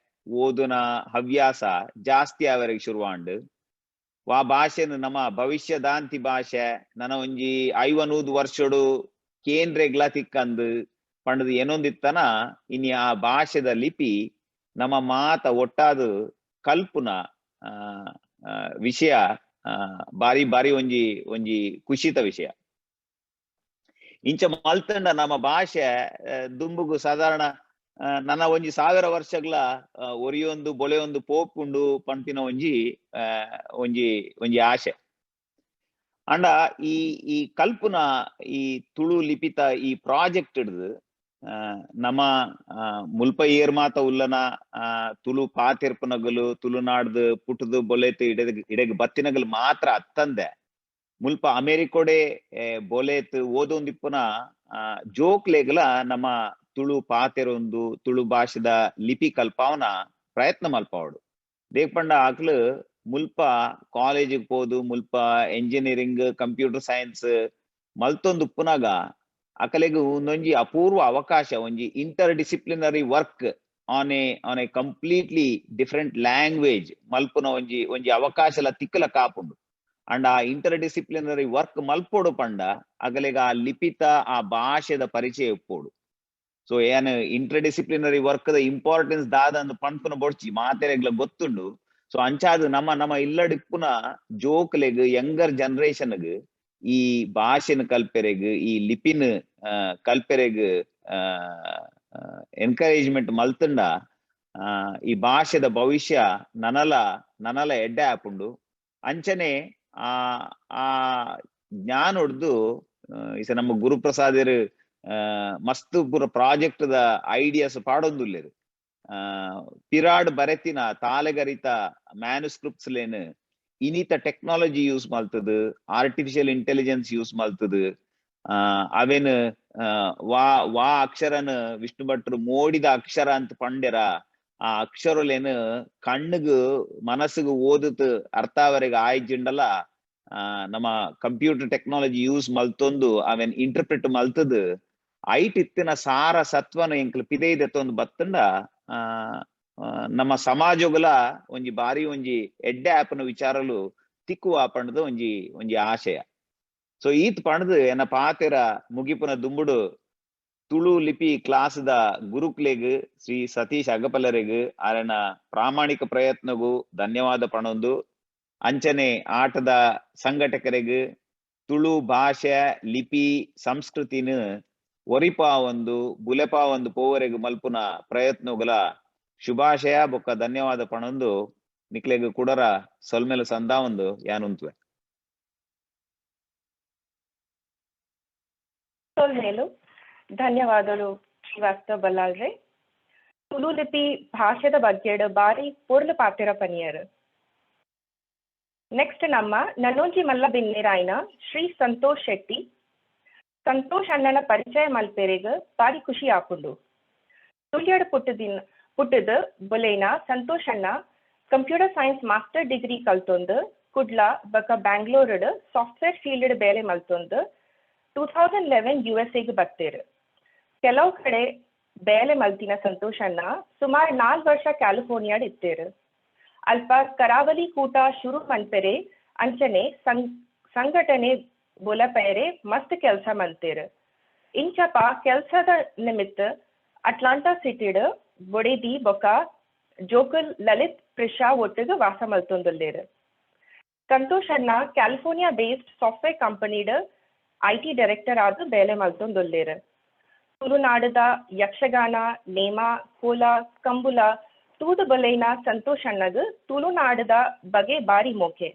[SPEAKER 7] ಓದುನ ಹವ್ಯಾಸ ಜಾಸ್ತಿ ಅವರಿಗೆ ಶುರುವಾಂಡ್. ವಾ ಭಾಷೆನು ನಮ್ಮ ಭವಿಷ್ಯದಾಂತಿ ಭಾಷೆ ನನ ಒಂಜಿ 500 ವರ್ಷಡು ಕೇಂದ್ರೆಗ್ಲ ತಿಕ್ಕಂದು ಪಂಡದು ಏನೊಂದಿತ್ತನ ಇನಿ ಆ ಭಾಷೆದ ಲಿಪಿ ನಮ್ಮ ಮಾತ ಒಟ್ಟಾದ ಕಲ್ಪುನ ವಿಷಯ ಬಾರಿ ಬಾರಿ ಒಂಜಿ ಒಂಜಿ ಖುಷಿತ ವಿಷಯ. ಇಂಚ ಮಲ್ತಂಡ ನಮ್ಮ ಭಾಷೆ ದುಂಬುಗು ಸಾಧಾರಣ ನನ್ನ ಒಂಜಿ 1000 ವರ್ಷಗಳ ಒರಿಯೊಂದು ಬೊಳೆಯೊಂದು ಪೋಪುಂಡು ಪನ್ಪಿನ ಒಂಜಿ ಒಂಜಿ ಒಂಜಿ ಆಶೆ. ಅಂಡ ಈ ಈ ಕಲ್ಪುನ ಈ ತುಳು ಲಿಪಿತ ಈ ಪ್ರಾಜೆಕ್ಟ್ ಹಿಡ್ದು ನಮ್ಮ ಮುಲ್ಪ ಏರ್ ಮಾತ ಉಲ್ಲನ ತುಳು ಪಾತಿರ್ಪುನಗಲು ತುಳುನಾಡ್ದು ಪುಟ್ಟದು ಬೊಲೆತ್ ಇಡೆಗ್ ಬತ್ತಿನಗಲು ಮಾತ್ರ ಅತ್ತಂದೆ ಮುಲ್ಪ ಅಮೆರಿಕೋಡೆ ಬೊಲೆತ್ ಓದೊಂದಿಪ್ಪುನ ಜೋಕ್ಲೆಗ್ಲ ನಮ್ಮ ತುಳು ಪಾತೆರೊಂದು ತುಳು ಭಾಷೆದ ಲಿಪಿ ಕಲ್ಪಾವನ ಪ್ರಯತ್ನ ಮಲ್ಪಾವಡು. ದೇಪಂಡ ಆಕ್ಲು ಮುಲ್ಪ ಕಾಲೇಜಿಗೆ ಪೋದು ಮುಲ್ಪ ಎಂಜಿನಿಯರಿಂಗ್ ಕಂಪ್ಯೂಟರ್ ಸೈನ್ಸ್ ಮಲ್ತೊಂದು ಉಪ್ಪುನಾಗ ಅಕಲೆಗ್ ಒಂದೊಂಜಿ ಅಪೂರ್ವ ಅವಕಾಶ ಒಂಜಿ interdisciplinary work on a completely different language ಮಲ್ಪುನ ಒಂಜಿ ಒಂಜಿ ಅವಕಾಶಲ ತಿಕ್ಕಲ ಕಾಪುಂಡು. ಅಂಡ್ ಆ ಇಂಟರ್ ಡಿಸಿಪ್ಲಿನರಿ ವರ್ಕ್ ಮಲ್ಪೋಡು ಪಂಡ ಅಗಲೆಗ ಆ ಲಿಪಿತ ಆ ಭಾಷೆದ ಪರಿಚಯ ಉಪ್ಪೋಡು. ಸೊ ಏನ್ inter disciplinary work the importance ದಾದ ಅಂದ್ ಪನ್ಪುನ ಬೊಡ್ಚಿ ಮಾತೆರೆಗ್ಲ ಗೊತ್ತುಂಡು. ಸೊ ಅಂಚಾದ್ ನಮ್ಮ ನಮ್ಮ ಇಲ್ಲಡಿಪ್ಪುನ ಜೋಕ್ಲೆಗ್ ಯಂಗರ್ ಜನರೇಷನ್ಗ್ ಈ ಭಾಷೆನ ಕಲ್ಪೆರೆಗ್ ಈ ಲಿಪಿನ ಕಲ್ಪೆರೆಗ್ ಎನ್ಕರೇಜ್ಮೆಂಟ್ ಮಲ್ತಂಡ ಈ ಭಾಷೆದ ಭವಿಷ್ಯ ನನಲ ನನಲ ಎಡ್ಡೆ ಆಪುಂಡು. ಅಂಚನೆ ಆ ಆ ಜ್ಞಾನ ಹೊಡ್ದು ಇಸ ನಮ್ಮ ಗುರುಪ್ರಸಾದರ್ ಮಸ್ತ್ ಪೂರ ಪ್ರಾಜೆಕ್ಟ್ ದ ಐಡಿಯಾಸ್ ಪಾಡೊಂದುಲ್ಲೆರ್. ಪಿರಾಡ್ ಬರೆತಿನ ತಾಲೆಗರಿತ ಮ್ಯಾನುಸ್ಕ್ರಿಪ್ಟ್ಸ್ ಲೇನ್ ಇನಿತ ಟೆಕ್ನಾಲಜಿ ಯೂಸ್ ಮಲ್ತದು, ಆರ್ಟಿಫಿಷಿಯಲ್ ಇಂಟೆಲಿಜೆನ್ಸ್ ಯೂಸ್ ಮಲ್ತದು, ಅವೇನ್ ವಾ ವಾ ಅಕ್ಷರನ ವಿಷ್ಣು ಭಟ್ರು ಮೋಡಿದ ಅಕ್ಷರ ಅಂತ ಪಂಡೆರ ಆ ಅಕ್ಷರಲೇನು ಕಣ್ಣುಗು ಮನಸ್ಸುಗು ಓದುತ್ತು ಅರ್ಥಾವರೆಗೆ ಆಯ್ಜಿಂಡಲ ನಮ್ಮ ಕಂಪ್ಯೂಟರ್ ಟೆಕ್ನಾಲಜಿ ಯೂಸ್ ಮಲ್ತೊಂದು ಅವೇನ್ ಇಂಟರ್ಪ್ರಿಟ್ ಮಲ್ತದು ಐಟ್ ಇತ್ತಿನ ಸಾರ ಸತ್ವನ ಎಂಕ್ಲು ಪಿದೈದೆತ್ತೊಂದು ಬತ್ತಂಡ ನಮ್ಮ ಸಮಾಜಗಳ ಒಂಜಿ ಬಾರಿ ಒಂಜಿ ಎಡ್ಡೆ ಆಪನ ವಿಚಾರಲು ತಿಕ್ಕುವ ಪಂಡದು ಒಂಜಿ ಒಂಜಿ ಆಶಯ. ಸೊ ಈತ್ ಪಂಡದು ಎನ್ನ ಪಾತೆರ ಮುಗಿಪುನ ದುಂಬುಡು ತುಳು ಲಿಪಿ ಕ್ಲಾಸ್ದ ಗುರುಕ್ಲೆಗ್ ಶ್ರೀ ಸತೀಶ್ ಅಗಪಲರೆಗ್ ಆರೆನ ಪ್ರಾಮಾಣಿಕ ಪ್ರಯತ್ನಗೂ ಧನ್ಯವಾದ ಪಣೊಂದು, ಅಂಚನೆ ಆಟದ ಸಂಘಟಕರೆಗ್ ತುಳು ಭಾಷೆ ಲಿಪಿ ಸಂಸ್ಕೃತಿನ ಒರಿಪಾ ಒಂದು ಬುಲೆಪಾ ಒಂದು ಪೋವರೆಗ್ ಮಲ್ಪುನ ಪ್ರಯತ್ನಗಳ ಶುಭಾಶಯ ಬೊಕ್ಕ ಧನ್ಯವಾದ ಪಣೊಂದು ನಿಕ್ಲೆಗ್ ಕುಡರ ಸೊಲ್ಮೆಲ ಸಂದಾ ಒಂದು ಯಾನುಂತುವೆ.
[SPEAKER 2] ಸೊಲ್ಮೆಲು ಧನ್ಯವಾದಗಳು ಶ್ರೀವಾಸ್ತವ ಬಲ್ಲಾಳ್ರೆ. ತುಳು ಲಿಪಿ ಭಾಷೆದ ಬಗ್ಗೆ ಬಾರಿ ಪೊರ್ಲು ಪಾತೆರ ಪನಿಯರ್. ನೆಕ್ಸ್ಟ್ ನಮ್ಮ ನನೋಜಿ ಮಲ್ಲ ಬಿನ್ನೆರಾಯ್ನ ಶ್ರೀ ಸಂತೋಷ್ ಶೆಟ್ಟಿ. ಸಂತೋಷ್ ಅಣ್ಣನ ಪರಿಚಯ ಮಲ್ಪೆರೆಗ್ ಬಾರಿ ಖುಷಿ ಆಪುಂಡು. ಸುಳ್ಯಡ್ ಪುಟ್ಟುದಿನ ಪುಟ್ಟುದು ಬುಲೆಯಿನ ಸಂತೋಷ್ ಅಣ್ಣ ಕಂಪ್ಯೂಟರ್ ಸೈನ್ಸ್ ಮಾಸ್ಟರ್ ಡಿಗ್ರಿ ಕಲ್ತೊಂದು ಕುಡ್ಲ ಬೊಕ ಬ್ಯಾಂಗ್ಳೂರ್ಡ್ ಸಾಫ್ಟ್ವೇರ್ ಫೀಲ್ಡ್ ಬೇಲೆ ಮಲ್ತೊಂದು 2011 ಯುಎಸ್ಎಗ್ ಬತ್ತೆರ್. ಕೆಲವು ಕಡೆ ಬೇಲೆ ಮಲ್ತಿನ ಸಂತೋಷ್ ಅಣ್ಣ ಸುಮಾರು 4 ವರ್ಷ ಕ್ಯಾಲಿಫೋರ್ನಿಯಾಡ್ ಇತ್ತೆರ್. ಅಲ್ಪ ಕರಾವಳಿ ಕೂಟ ಶುರು ಮನ್ಪೆರೆ ಅಂಚನೆ ಸಂಘಟನೆ ಬುಲೆಪೆರೆ ಮಸ್ತ್ ಕೆಲಸ ಮಲ್ತೆರ್. ಇಂಚಪ ಕೆಲ್ಸದ ನಿಮಿತ್ತ ಅಟ್ಲಾಂಟಾ ಸಿಟಿಡ್ ಬೊಡೆದಿ ಬೊಕ ಜೋಕುಲ್ ಲಲಿತ್, ಪ್ರಿಷಾ ಒಟ್ಟುಗು ವಾಸ ಮಲ್ತೊಂದುಲ್ಲೆರ್. ಸಂತೋಷ್ ಅಣ್ಣ ಕ್ಯಾಲಿಫೋರ್ನಿಯಾ ಬೇಸ್ಡ್ ಸಾಫ್ಟ್ವೇರ್ ಕಂಪನಿಡ್ IT director ಆದ್ ಬೇಲೆ ಮಲ್ತೊಂದುಲ್ಲೆರ್. ತುಳುನಾಡುದ ಯಕ್ಷಗಾನ, ನೇಮ, ಕೋಲ, ಕಂಬುಲ ತೂದು ಬುಲೆಯಿನ ಸಂತೋಷ್ ಅಣ್ಣಗ್ ತುಳುನಾಡುದ ಬಗೆ ಬಾರಿ ಮೋಕೆ.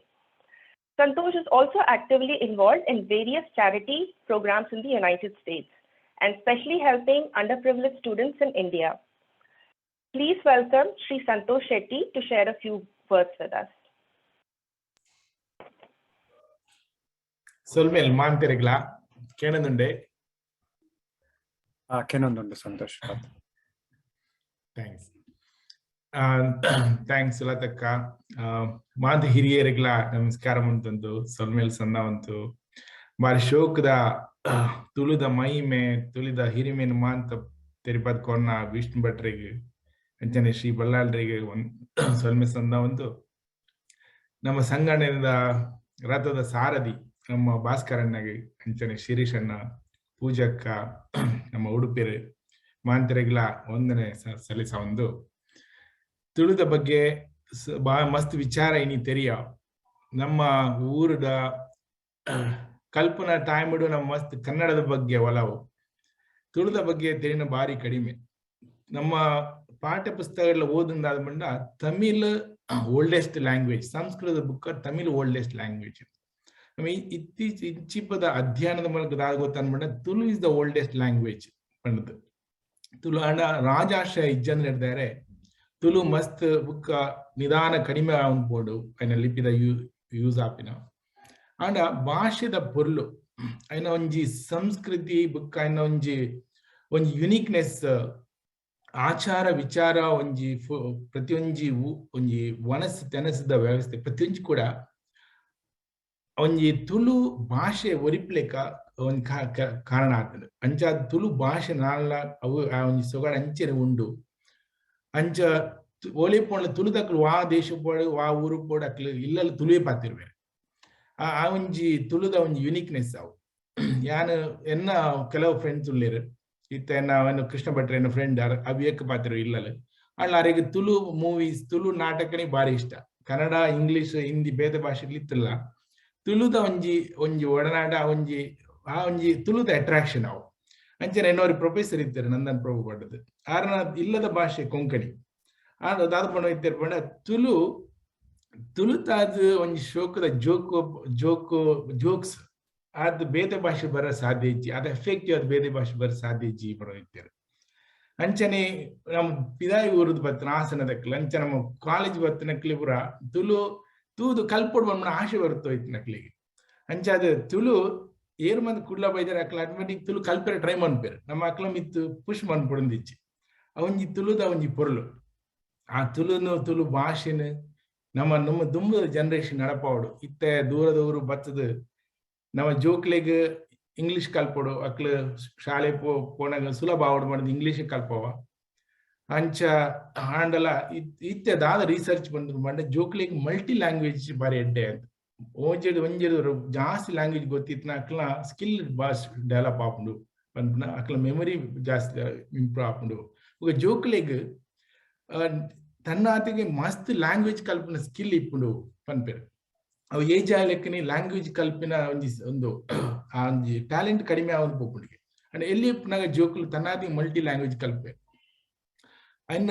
[SPEAKER 2] Santosh is also actively involved in various charity programs in the United States and especially helping underprivileged students in India. Please welcome Sri Santosh Shetty to share a few words with us.
[SPEAKER 8] ಸೊಲ್ಮೆಲ್ ಮಾಂತೆರೆಗ್ಲಾ. ಕೇಣದುಂಡೆ?
[SPEAKER 1] ಆ, ಕೆನೊಂದುಂಡು Santosh.
[SPEAKER 8] Thanks, thanks ಸುಲತಕ್ಕ. ಮಾಂತ ಹಿರಿಯರಿಗ್ಲಾ ನಮಸ್ಕಾರ ಮಂತೊಂದು, ಸೊಲ್ಮೆಲ್ ಸಂದಾವಂತು, ಬಾರಿ ಶೋಕದ ತುಳುದ ಮಹಿಮೆ, ತುಳಿದ ಹಿರಿಮೆನ್ ಮಾಂತ ತೆರಿಪದ್ ಕೊರ್ನ ವಿಷ್ಣು ಭಟ್ರಿಗೆ ಅಂಚನೆ ಶ್ರೀ ಬಲ್ಲಾಳ್ರಿಗೆ ಒಂದ್ ಸೊಲ್ಮೆ ಸಂದಾವಂತು, ನಮ್ಮ ಸಂಘಟನೆದ ರಥದ ಸಾರಥಿ ನಮ್ಮ ಭಾಸ್ಕರಣ್ಣಗೆ, ಅಂಚನೆ ಶಿರೀಷ್ ಅಣ್ಣ, ಪೂಜಕ್ಕ, ನಮ್ಮ ಉಡುಪಿರು ಮಾಂತರೆಗ್ಲ ವಂದನೆ ಸಲ್ಲಿಸ ಒಂದು. ತುಳುದ ಬಗ್ಗೆ ಬಾ ಮಸ್ತ್ ವಿಚಾರ ಇನಿ ತೆರಿಯ. ನಮ್ಮ ಊರುದ ಕಲ್ಪನಾ ಟೈಮ್ಡು ನಮ್ಮ ಮಸ್ತ್ ಕನ್ನಡದ ಬಗ್ಗೆ ಒಲವು, ತುಳುದ ಬಗ್ಗೆ ತೆರಿನ ಬಾರಿ ಕಡಿಮೆ. ನಮ್ಮ ಪಾಠ್ಯ ಪುಸ್ತಕಗಳ ಓದುಂದಾದ ಬಂಡ ತಮಿಳ್ ಓಲ್ಡೆಸ್ಟ್ ಲ್ಯಾಂಗ್ವೇಜ್, ಸಂಸ್ಕೃತ ಬುಕ್ ತಮಿಳ್ ಓಲ್ಡೆಸ್ಟ್ ಲ್ಯಾಂಗ್ವೇಜ್. ನಮ್ಮ ಇತ್ತೀಚೆ ಇಂಚಿಪದ ಅಧ್ಯಯನದ ಮೂಲಕ ದಾದ ಗೊತ್ತನ್ಬಂಡ, Tulu is the oldest language ಪಂಡದು. Tulu ಅಂಡ ರಾಜಾಶ್ರಯ ಇಜ್ಜಂದ್ರೆ ಇರ್ತಾರೆ, ತುಳು ಮಸ್ತ್ ಬುಕ್ಕ ನಿಧಾನ ಕಡಿಮೆ ಆವೊಂದು ಐನ ಲಿಪಿದ ಯೂಸ್ ಆಪಿನ. ಆಂಡ ಭಾಷೆದ ಪೊರ್ಲು, ಐನ ಒಂಜಿ ಸಂಸ್ಕೃತಿ ಬುಕ್ಕ ಐನ ಒಂಜಿ ಒಂಜಿ ಯುನೀಕ್ನೆಸ್, ಆಚಾರ ವಿಚಾರ, ಒಂಜಿ ಪ್ರತಿಯೊಂಜಿ ಒಂಜಿ ವನಸ್ ತೆನಸದ ವ್ಯವಸ್ಥೆ ಪ್ರತಿಯೊಂಜಿ ಕೂಡ ಒಂಜಿ ತುಳು ಭಾಷೆ ಒರಿಪ್ಲೆಕ ಒಂಜಿ ಕಾರಣ ಆಗ್ತದೆ. ಅಂಚ ತುಳು ಭಾಷೆ ನಾಳ ಅವು ಆ ಒಂಜಿ ಸೊಗಡು ಅಂಚನೆ ಉಂಡು. ಅಂಚ ಓಲೆ ಪೋಂಡ ತುಳುದಕ್ಲು ವಾ ದೇಶ ಪೋಡು, ವಾ ಊರು ಪೋಡು, ಅಕ್ಲು ಇಲ್ಲಲ್ಲಿ ತುಳುವೆ ಪಾತಿರ್ವೇರು. ಆ ಆ ಒಂಜಿ ತುಳುದ ಒಂಜಿ ಯುನೀಕ್ನೆಸ್ ಅವು. ಯಾನ್ ಎನ್ನ ಕೆಲವು ಫ್ರೆಂಡ್ಸ್ ಉಲ್ಲೇರು. ಇತ್ತ ಎನ್ನ ಅವನು ಕೃಷ್ಣ ಭಟ್ರ ಎನ್ನ ಫ್ರೆಂಡ್, ಅವಿಯಕ್ ಪಾತಿರು ಇಲ್ಲಲ್. ಅಣ್ಣ ಅರೆಗ್ ತುಳು ಮೂವೀಸ್, ತುಳು ನಾಟಕನೇ ಬಾರಿ ಇಷ್ಟ. ಕನ್ನಡ, ಇಂಗ್ಲಿಷ್, ಹಿಂದಿ ಬೇತೆ ಭಾಷೆಗಳು ಇತ್ತಲ್ಲ, ತುಳುದ ಒಂಜಿ ಒಂಜಿ ಒಡನಾಟ, ಒಂಜಿ ಆ ಒಂಜಿ ತುಳುದ ಅಟ್ರಾಕ್ಷನ್ ಅವು. ಅಂಚನೆ ಎನ್ನೋರಿ ಪ್ರೊಫೆಸರ್ ಇತ್ತಾರೆ, ನಂದನ್ ಪ್ರಭು ಪಂಡದು. ಆರ್ನ ಇಲ್ಲದ ಭಾಷೆ ಕೊಂಕಣಿ. ಆಂಡ ದಾದ ಪಂಡ ಇತ್ತೆರ್ ಪಂಡ, ತುಳು ತುಳುತಾದ್ ಒಂಜಿ ಶೋಕದ ಜೋಕು ಜೋಕು ಜೋಕ್ಸ್ ಅದು ಬೇತೆ ಭಾಷೆ ಬರ ಸಾಧ್ಯ ಇಜ್ಜಿ, ಅದು ಎಫೆಕ್ಟಿವ್, ಅದು ಬೇತೆ ಭಾಷೆ ಬರ ಸಾಧ್ಯ ಇಜ್ಜಿ ಪಂಡ ಇತ್ತೆರ್. ಅಂಚನೆ ನಮ್ಮ ಪಿದಾಯಿ ಊರುದು ಬತ್ತನ ಹಾಸನದಕ್ಲು, ಅಂಚ ನಮ್ಮ ಕಾಲೇಜ್ ಬತ್ತನಕ್ಲಿ ಪುರ ತುಳು ತೂದು ಕಲ್ಪೊಡು ಪನ್ಪುನ ಆಶೆ ಬರುತ್ತೋ ಇತ್ತು ನಕ್ಲಿಗೆ. ಅಂಚ ಅದು ತುಳು ಏರ್ ಮಂದಿ ಕುಡ್ಲ ಬೈದಾರ, ಅಕ್ಲ ಆಟೋಮೆಟಿಕ್ ತುಳು ಕಲ್ಪೆರೆ ಟ್ರೈ ಮನ್ಪೇರು. ನಮ್ಮ ಅಕ್ಲ ಮಿತ್ತು ಪುಷ್ ಮನ್ಪೊಡೊಂದಿಜ್ಜಿ. ಒಂಜಿ ತುಳುದ ಒಂಜಿ ಪೊರ್ಲು, ಆ ತುಳುನು ತುಳು ಭಾಷೆನ ನಮ್ಮ ನಮ್ಮ ದುಂಬು ಜನರೇಷನ್ ನಡಪಾವಡು. ಇತ್ತೆ ದೂರದವರು ಬತ್ತದು ನಮ್ಮ ಜೋಕ್ಲೆಗ್ ಇಂಗ್ಲಿಷ್ ಕಲ್ಪೊಡು, ಅಕ್ಲು ಶಾಲೆ ಪೋನಾಗ ಸುಲಭ ಆವಡ್ ಮಾಡಿದ್ ಇಂಗ್ಲಿಷ್ ಕಲ್ಪವ. ಅಂಚ ಆಂಡಲ ಇತ್ತೆ ದಾದ ರಿಸರ್ಚ್ ಬಂದ್ರು ಪಂಡ, ಜೋಕ್ಲೆಗ್ ಮಲ್ಟಿ ಲ್ಯಾಂಗ್ವೇಜ್ ಬಾರಿ ಎಡ್ಡೆ ಅಂತ. ಒಂಜೆಡ್ ಒಂಜೆಡ್ ಜಾಸ್ತಿ ಲ್ಯಾಂಗ್ವೇಜ್ ಗೊತ್ತಿತ್ನ ಅಕ್ಲ ಸ್ಕಿಲ್ ಬಾಸ್ ಡೆವಲಪ್ ಆಪುಂಡು ಪನ್ಪುನ, ಅಕ್ಲ ಮೆಮೊರಿ ಜಾಸ್ತಿ ಇಂಪ್ರೂವ್ ಆಪುಂಡು. ಬೊಕ ಜೋಕ್ಲೆಗ್ ತನ್ನಾತಿಗೆ ಮಸ್ತ್ ಲ್ಯಾಂಗ್ವೇಜ್ ಕಲ್ಪುನ ಸ್ಕಿಲ್ ಇಪ್ಪುಂಡು ಪನ್ಪೆರ್. ಅವು ಏಜ್ ಆಯ್ಲೆಕ್ಕನೆ ಲ್ಯಾಂಗ್ವೇಜ್ ಕಲ್ಪಿನ ಒಂಜಿ ಒಂದು ಆ ಒಂಜಿ ಟ್ಯಾಲೆಂಟ್ ಕಡಿಮೆ ಆವೊಂದು ಪೋಪುಂಡಿಗೆ. ಅಂಡ್ ಎಲ್ಲಿ ಇಪ್ಪುನಾಗ ಜೋಕುಲು ತನ್ನಾತಿಗೆ ಮಲ್ಟಿ ಲ್ಯಾಂಗ್ವೇಜ್ ಕಲ್ಪೆ, ಐನ್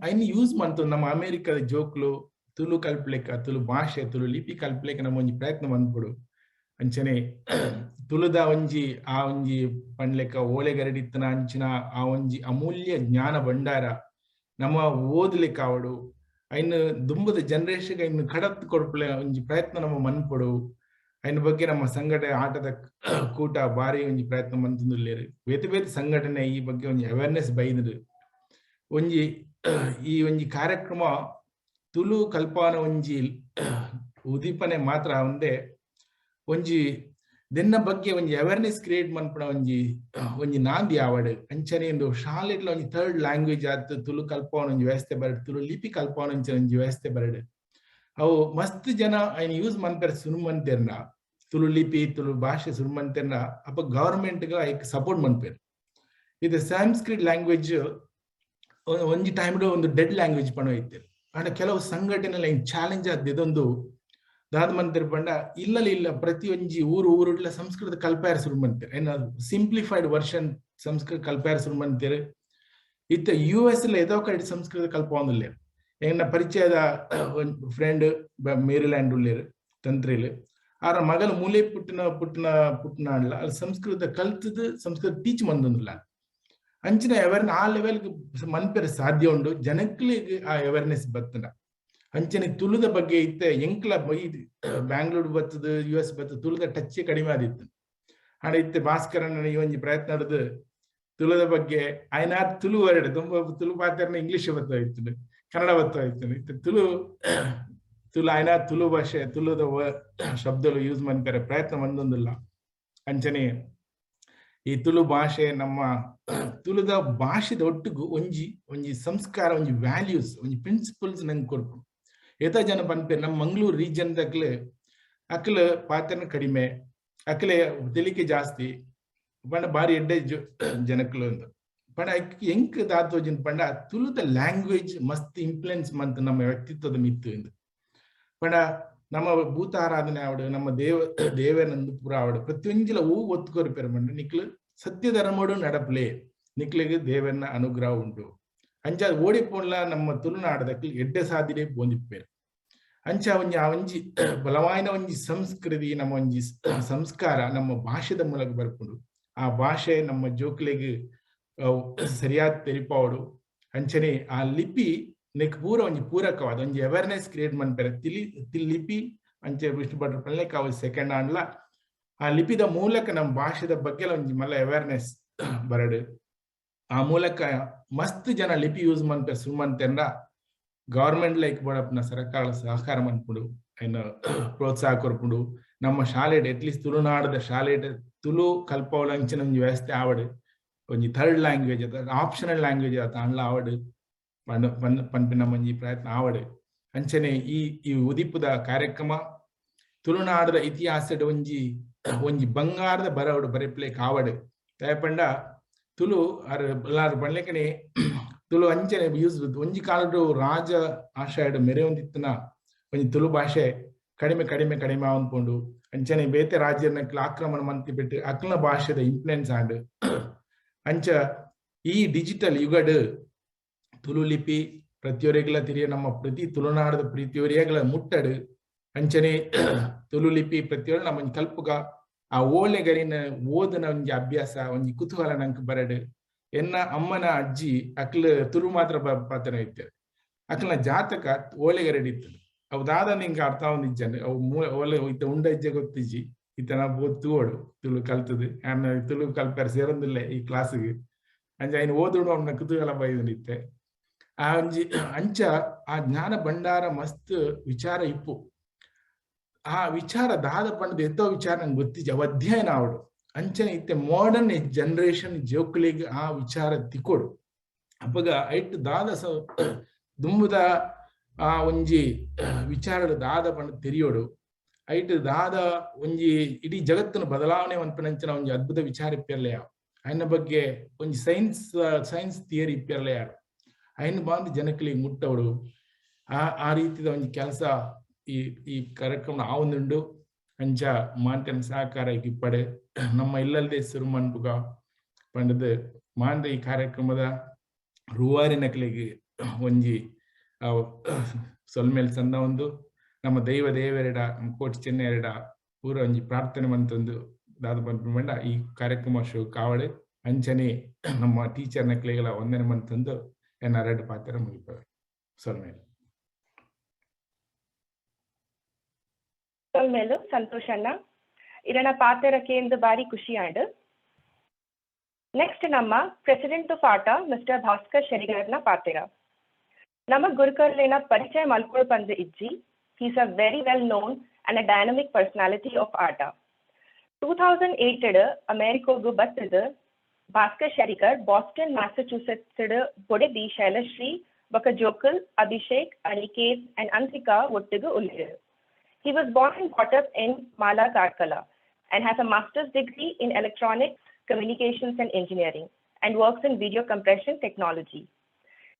[SPEAKER 8] ಐನ್ ಯೂಸ್ ಮಂತು ನಮ್ಮ ಅಮೇರಿಕದ ಜೋಕ್ಲು ತುಳು ಕಲ್ಪಲೆಕ್ಕ, ತುಳು ಭಾಷೆ, ತುಳು ಲಿಪಿ ಕಲ್ಪಲೆಕ್ಕ ನಮ್ಮ ಒಂಜಿ ಪ್ರಯತ್ನ ಮನ್ಪೊಡು. ಅಂಚನೆ ತುಳುದ ಒಂಜಿ ಆ ಒಂಜಿ ಪನ್ಲೆಕ್ಕ ಓಲೆಗರಡಿತ್ತನ ಅಂಚಿನ ಆ ಒಂಜಿ ಅಮೂಲ್ಯ ಜ್ಞಾನ ಭಂಡಾರ ನಮ್ಮ ಓದ್ಲಿಕ್ಕೆ ಆವಡು, ಐನ್ ದುಂಬುದ ಜನರೇಷನ್ ಐನ್ ಕಡತ್ ಕೊಡ್ಪಲೆ ಒಂಜಿ ಪ್ರಯತ್ನ ನಮ್ಮ ಮನ್ಪೊಡು. ಐನ ಬಗ್ಗೆ ನಮ್ಮ ಸಂಘಟನೆ ಆಟದ ಕೂಟ ಬಾರಿ ಒಂಜಿ ಪ್ರಯತ್ನ ಮಂತೊಂದುಲ್ಲೆರ್. ಬೇತೆ ಬೇತೆ ಸಂಘಟನೆ ಈ ಬಗ್ಗೆ ಒಂಜಿ ಅವೇರ್ನೆಸ್ ಬೈದ್ಂಡ್. ಒಂಜಿ ಈ ಒಂಜಿ ಕಾರ್ಯಕ್ರಮ ತುಳು ಕಲ್ಪಾನ ಒಂಜಿ ಉದೀಪನೆ ಮಾತ್ರ ಒಂದೇ ಒಂಜಿ ದೆನ್ನ ಬಗ್ಗೆ ಒಂಜಿ ಅವೇರ್ನೆಸ್ ಕ್ರಿಯೇಟ್ ಮನ್ಪುನ ಒಂಜಿ ಒಂಜಿ ನಾಂದಿ ಆವಡ್. ಅಂಚನೆ ಇಂದು ಶಾಲೆಡ್ಲ ಒಂಜಿ ಥರ್ಡ್ ಲ್ಯಾಂಗ್ವೇಜ್ ಆತ್ ತುಳು ಕಲ್ಪವನ ಒಂಜಿ ವ್ಯವಸ್ಥೆ ಬರಡ್, ತುಳು ಲಿಪಿ ಕಲ್ಪವನ ಒಂಜಿ ವ್ಯವಸ್ಥೆ ಬರಡ್. ಅವು ಮಸ್ತ್ ಜನ ಐನ್ ಯೂಸ್ ಮನ್ಪೆರ್ ಸುರು ಮನ್ತೆರ್ನ ತುಳು ಲಿಪಿ ತುಳು ಭಾಷೆ ಸುರು ಮನ್ತೆರ್ನ ಅಪ್ಪ ಗವರ್ಮೆಂಟ್ ಐಕ್ ಸಪೋರ್ಟ್ ಮನ್ಪೆರ್. ಇದು ಸಂಸ್ಕೃತ್ ಲ್ಯಾಂಗ್ವೇಜ್ ಒಂಜಿ ಟೈಮ್ ಒಂದು ಡೆಡ್ ಲ್ಯಾಂಗ್ವೇಜ್ ಪಣ ಇತ್ತೆರ್. ಆಂಡ ಕೆಲವು ಸಂಘಟನೆ ಚಾಲೆಂಜ್ ಆದ್ ದಾದ ಮಂತೆರ್ ಪಂಡ ಇಲ್ಲಲ್ಲಿ ಇಲ್ಲ ಪ್ರತಿಯೊಂಜಿ ಊರು ಊರುಡ್ಲ ಸಂಸ್ಕೃತ ಕಲ್ಪಾರ ಸುರು ಮಂತೆರ್, ಏನ ಸಿಂಪ್ಲಿಫೈಡ್ ವರ್ಷನ್ ಸಂಸ್ಕೃತ ಕಲ್ಪಾರ ಸುರು ಮಂತೆರ್. ಇತ್ತ ಯು ಎಸ್ ಲ ಏದೋ ಕಡೆ ಸಂಸ್ಕೃತ ಕಲ್ಪವೊಂದುಲ್ಲೆರ್. ಎನ್ನ ಪರಿಚಯದ ಫ್ರೆಂಡ್ ಮೇರಿಲ್ಯಾಂಡ್ ಉಲ್ಲೆರ್ ತಂತ್ರಿಲ್, ಆರ ಮಗಲ ಮೂಲೆ ಪುಟ್ಟಿನ ಪುಟ್ಟಿನ ಪುಟ್ಟನಾಡ್ಲ ಅಲ್ಲಿ ಸಂಸ್ಕೃತ ಕಲ್ತದ್ ಸಂಸ್ಕೃತ ಟೀಚ್ ಮಂದೊಂದುಲ್ಲ. ಅಂಚಿನ ಅವೇರ್ನೆ ಆ ಲೆವೆಲ್ ಮನ್ಪೆರೆ ಸಾಧ್ಯ ಉಂಡು ಜನಕ್ಲೆಗ್ ಆ ಅವೇರ್ನೆಸ್ ಬತ್ತಂಡ. ಅಂಚನೆ ತುಳುದ ಬಗ್ಗೆ ಇತ್ತೆ ಎಂಕ್ಲ ಬ್ಯಾಂಗ್ಳೂರ್ ಬತ್ತದ ಯು ಎಸ್ ಬತ್ತದ ತುಳುದ ಟಚ್ ಕಡಿಮೆ ಆದಿತ್ತು. ಆಂಡ ಇತ್ತೆ ಭಾಸ್ಕರಣ್ಣ ಈ ಒಂಜಿ ಪ್ರಯತ್ನ ನಡೆದು ತುಳುದ ಬಗ್ಗೆ ಆಯ್ನಾತ್ ತುಳು ವರ್ಡ್ ತುಂಬ ತುಳು ಪಾತೆರ್ನ ಇಂಗ್ಲಿಷ್ ಬತ್ತ ಇತ್ತು, ಕನ್ನಡ ಬತ್ತ ಇತ್ತು. ಇತ್ತೆ ತುಳು ತುಳು ಆಯ್ನಾತ್ ತುಳು ಭಾಷೆ ತುಳುದ ಶಬ್ದಲು ಯೂಸ್ ಮನ್ಪೆರೆ ಪ್ರಯತ್ನ ಮಂದೊಂದುಲ್ಲ. ಅಂಚನೆ ಈ ತುಳು ಭಾಷೆ ನಮ್ಮ ತುಳುದ ಭಾಷೆದ ಒಟ್ಟುಗು ಒಂಜಿ ಒಂಜಿ ಸಂಸ್ಕಾರ, ಒಂಜಿ ವ್ಯಾಲ್ಯೂಸ್, ಒಂಜಿ ಪ್ರಿನ್ಸಿಪಲ್ಸ್ ನಂಗೆ ಕೊರ್ಪು. ಏತ ಜನ ಪನ್ಪೆರ್ ನಮ್ಮ ಮಂಗಳೂರು ರೀಜನ್ ದಕ್ಲೆ ಅಕ್ಲ ಪಾತೆರ್ನ ಕಡಿಮೆ, ಅಕ್ಲೆ ತೆಲಿಕೆ ಜಾಸ್ತಿ ಪಂಡ ಬಾರಿ ಎಡ್ಡೆ ಜನಕ್ಲು ಅಂದ್. ಪಂಡ ಎಂಕ್ ದಾತೋಜಿನ್ ಪಂಡ ತುಳುದ ಲ್ಯಾಂಗ್ವೇಜ್ ಮಸ್ತ್ ಇನ್ಫ್ಲುಯೆನ್ಸ್ ಮಂತ್ ನಮ್ಮ ವ್ಯಕ್ತಿತ್ವದ ಮಿತ್ತು ಇಂದು. ಪಂಡ ನಮ್ಮ ಭೂತಾರಾಧನೆ ಆವಡು, ನಮ್ಮ ದೇವನಂದು ಪೂರ ಆವಡು, ಪ್ರತಿಯೊಂಜಿಲ ಹೂ ಒತ್ತುಕೊರ್ಪೆರ್ ಪಂಡ ನಿಕ್ಲು ಸತ್ಯ ಧರ್ಮಡು ನಡಪ್ಲೆ, ನಿಕ್ಲೆಗ್ ದೇವನ ಅನುಗ್ರಹ ಉಂಟು. ಅಂಚ ಓಡಿಪೋನ್ಲ ನಮ್ಮ ತುಳುನಾಡದಕ್ಲು ಎಡ್ಡೆ ಸಾದಿಡೆ ಪೋಂದಿಪ್ಪೆರ್. ಅಂಚ ಒಂಜಿ ಆ ಒಂಜಿ ಬಲವಾಯಿನ ಒಂಜಿ ಸಂಸ್ಕೃತಿ, ನಮ್ಮ ಒಂಜಿ ಸಂಸ್ಕಾರ ನಮ್ಮ ಭಾಷೆದ ಮೂಲಕ ಬರ್ಪುಂಡು. ಆ ಭಾಷೆ ನಮ್ಮ ಜೋಕ್ಲೆಗ್ ಸರಿಯಾದ ತೆರಿಪಾವಡು. ಅಂಚನೆ ಆ ಲಿಪಿ ನೆಕ್ ಪೂರ ಒಂಜಿ ಪೂರಕವಾದ ಒಂಜಿ ಅವೇರ್ನೆಸ್ ಕ್ರಿಯೇಟ್ ಮನ್ಪೆರೆ ತಿಲಿ ಲಿಪಿ ಅಂಚೆ ವಿಷ್ಣು ಭಟ್ರು ಪನ್ಲೆಕ ಅವು ಸೆಕೆಂಡ್ ಆಂಡ್ಲ ಆ ಲಿಪಿದ ಮೂಲಕ ನಮ್ಮ ಭಾಷೆದ ಬಗ್ಗೆ ಒಂಜಿ ಮಲ್ಲ ಅವೇರ್ನೆಸ್ ಬರಡು. ಆ ಮೂಲಕ ಮಸ್ತ್ ಜನ ಲಿಪಿ ಯೂಸ್ ಮನ್ಪೆ ಸುರು ಮಂತೆರ್ಂಡ ಗವರ್ಮೆಂಟ್ ಲೈಕ್ ಬೋಡಪ್ಪನ ಸರ್ಕಾರ ಸಹಕಾರ ಮನ್ಪುಂಡು, ಐನ ಪ್ರೋತ್ಸಾಹ ಕೊರ್ಪುಂಡು. ನಮ್ಮ ಶಾಲೆಡ್ ಅಟ್ಲೀಸ್ಟ್ ತುಳುನಾಡದ ಶಾಲೆಡ್ ತುಳು ಕಲ್ಪವಲ ಅಂಚಿನ ಒಂಜಿ ವ್ಯವಸ್ಥೆ ಆವಡ್, ಒಂಜಿ ಥರ್ಡ್ ಲ್ಯಾಂಗ್ವೇಜ್ ಆಪ್ಷನಲ್ ಲ್ಯಾಂಗ್ವೇಜ್ ಆತ ಆಂಡ್ಲ ಆವಡ್ ಪನ್ಪಿನ ಒಂಜಿ ಪ್ರಯತ್ನ ಆವಡ್. ಅಂಚನೆ ಈ ಈ ಉದಿಪುದ ಕಾರ್ಯಕ್ರಮ ತುಳುನಾಡದ ಇತಿಹಾಸಡ್ ಒಂಜಿ ಒಂಜಿ ಬಂಗಾರದ ಬರವಡು ಬರೆಪ್ಲೆ ಕಾವಡ್. ಪಂಡ ತುಳು ಅರ್ ಎಲ್ಲಾರು ಪನ್ಲೆಕನೆ ತುಳು ಅಂಚನೆ ಯೂಸ್ ಒಂಜಿ ಕಾಲಡು ರಾಜ ಆಶಯಡ್ ಮೆರೆಯೊಂದಿತ್ತನ ಒಂಜಿ ತುಳು ಭಾಷೆ ಕಡಿಮೆ ಕಡಿಮೆ ಕಡಿಮೆ ಆವೊಂದು. ಅಂಚನೆ ಬೇತೆ ರಾಜ್ಯನಕ್ಲ ಆಕ್ರಮಣ ಮಂತಿ ಬಿಟ್ಟು ಅಕ್ಲ ಭಾಷೆದ ಇನ್ಫ್ಲುಯೆನ್ಸ್ ಆಂಡ್. ಅಂಚ ಈ ಡಿಜಿಟಲ್ ಯುಗಡ್ ತುಳು ಲಿಪಿ ಪ್ರತಿಯೊರಿಗಳ ತಿರಿಯ ನಮ್ಮ ಪ್ರತಿ ತುಳುನಾಡದ ಪ್ರತಿಯೊರಿಯಗಳ ಮುಟ್ಟಡು. ಅಂಚನೆ ತುಳು ಲಿಪಿ ಪ್ರತಿಯೊರಿ ನಮ್ಮ ಒಂಜಿ ಕಲ್ಪುಗ ಆ ಓಲೆಗರಿನ ಓದನ ಒಂಜಿ ಅಭ್ಯಾಸ ಒಂಜಿ ಕುತೂಹಲ ನಂಕ್ ಬರಡು. ಎನ್ನ ಅಮ್ಮನ ಅಜ್ಜಿ ಅಕ್ಲು ತುಳು ಮಾತ್ರ ಪಾತೆರ ಇತ್ತೆರ್. ಅಕ್ಲ್ನ ಜಾತಕ ಓಲೆಗರಡಿ ಇತ್ತು. ಅವು ದಾದ ನಿಂಗೆ ಅರ್ಥ ಆವೊಂದಿಜ್ಜಂಡ್. ಅವು ಓಲೆ ಇತ್ತೆ ಉಂಡ ಇಜ್ಜೆ ಗೊತ್ತಿಜ್ಜಿ. ಇತ್ತೆ ನಾ ತೂವೊಡು ತುಳು ಕಲ್ತದು ಯಾನ್ ತುಳು ಕಲ್ಪೆರ್ ಸೇರೊಂದಿಲ್ಲೆ ಈ ಕ್ಲಾಸ್ಗ್. ಅಂಚ ಐನ್ ಓದುಡು ಅವನ ಕುತೂಹಲ ಬೈದಿತ್ತೆ. ಆ ಒಂಜಿ ಅಂಚ ಆ ಜ್ಞಾನ ಭಂಡಾರ ಮಸ್ತ್ ವಿಚಾರ ಇಪ್ಪು. ಆ ವಿಚಾರ ದಾದ ಪಂಡದ ಎತ್ತೋ ವಿಚಾರ ನಂಗೆ ಗೊತ್ತಿಜ್ಜಿ, ಅವು ಅಧ್ಯಯನ ಆವಡು. ಅಂಚನೆ ಇತ್ತೆ ಮಾಡರ್ನ್ ಜನರೇಷನ್ ಜೋಕುಲೆಗ್ ಆ ವಿಚಾರ ತಿಕ್ಕೊಡು. ಅಪಗ ಐಟ್ ದಾದ ದುಂಬುದ ಆ ಒಂಜಿ ವಿಚಾರಡು ದಾದ ಪಂಡ ತೆರಿಯೋಡು. ಐಟ್ ದಾದ ಒಂಜಿ ಇಡೀ ಜಗತ್ತಿನ ಬದಲಾವಣೆ ಮನ್ಪಿನಂಚಿನ ಒಂಜಿ ಅದ್ಭುತ ವಿಚಾರ ಇಪ್ಪೆರ್ಲೆ ಯಾವ ಐನ ಬಗ್ಗೆ ಒಂಜಿ ಸೈನ್ಸ್ ಸೈನ್ಸ್ ಥಿಯರಿ ಇಪ್ಪೆರ್ಲೆ ಯಾರು ಐನ್ ಬಾಂದ್ ಜನಕ್ಲೆಗ್ ಮುಟ್ಟವಡು. ಆ ಆ ರೀತಿದ ಒಂಜಿ ಕೆಲಸ ಈ ಈ ಕಾರ್ಯಕ್ರಮ ಆವೊಂದುಂಡು. ಅಂಚ ಮಾಂತನ ಸಹಕಾರ ಇಪ್ಪಡೆ ನಮ್ಮ ಇಲ್ಲಲ್ದೆ ಸುರು ಮನ್ಪುಗ ಪಂಡದ್ ಮಾಂದ ಈ ಕಾರ್ಯಕ್ರಮದ ರೂವಾರಿನಕ್ಲೆಗ್ ಒಂಜಿ ಸೊಲ್ಮೆಲ್ ಸಂದ ಒಂದು ನಮ್ಮ ದೈವ ದೇವರೆಡ ನಮ್ಮ ಕೋಟಿ ಚೆನ್ನೆಯರೆಡ ಪೂರ ಒಂಜಿ ಪ್ರಾರ್ಥನೆ ಮಂತೊಂದು ದಾದ ಪನ್ಪಿನ ಪಂಡ ಈ ಕಾರ್ಯಕ್ರಮ ಶೋ ಕಾವಡೆ. ಅಂಚನೆ ನಮ್ಮ ಟೀಚರ್ ನಕ್ಲೆಗಳ ವಂದನೆ ಮಂತೊಂದು ಎನ್ನ ರಡ್ಡ್ ಪಾತೆರ ಮುಗಿಪವೆ. ಸೊಲ್ಮೆಲ್.
[SPEAKER 2] ಸೊಲ್ಮೆಲು ಸಂತೋಷ್ ಅಣ್ಣ, ಇರೆನ ಪಾತೆರ ಕೇಂದ್ ಬಾರಿ ಖುಷಿ ಆಂಡ್. ನೆಕ್ಸ್ಟ್ ನಮ್ಮ ಪ್ರೆಸಿಡೆಂಟ್ ಆಫ್ ಆಟ ಮಿಸ್ಟರ್ ಭಾಸ್ಕರ್ ಶೆರಿಗರ್ನ ಪಾತೆರ. ನಮ್ಮ ಗುರುಕರ್ಲೇನ ಪರಿಚಯ ಮಲ್ಪೊಡು ಪಂದ್ ಇಜ್ಜಿ. He's a very well known and a dynamic personality of ATA. 2008 ಅಮೆರಿಕೋಗು ಬತ್ತದ ಭಾಸ್ಕರ್ ಶೆರಿಕರ್ ಬಾಸ್ಟನ್, ಮ್ಯಾಸಚ್ಯೂಸೆಟ್ಸ್ ಬೊಡೆದಿ ಶೈಲಶ್ರೀ ಬೊಕ ಜೋಕುಲ್ ಅಭಿಷೇಕ್, ಅನಿಕೇತ್ ಅಂಡ್ ಅಂತಿಕಾ ಒಟ್ಟಿಗೆ ಉಲ್ಲೆರ್. He was born and brought up in Mala, Karkala, and has a master's degree in electronics, communications and engineering, and works in video compression technology.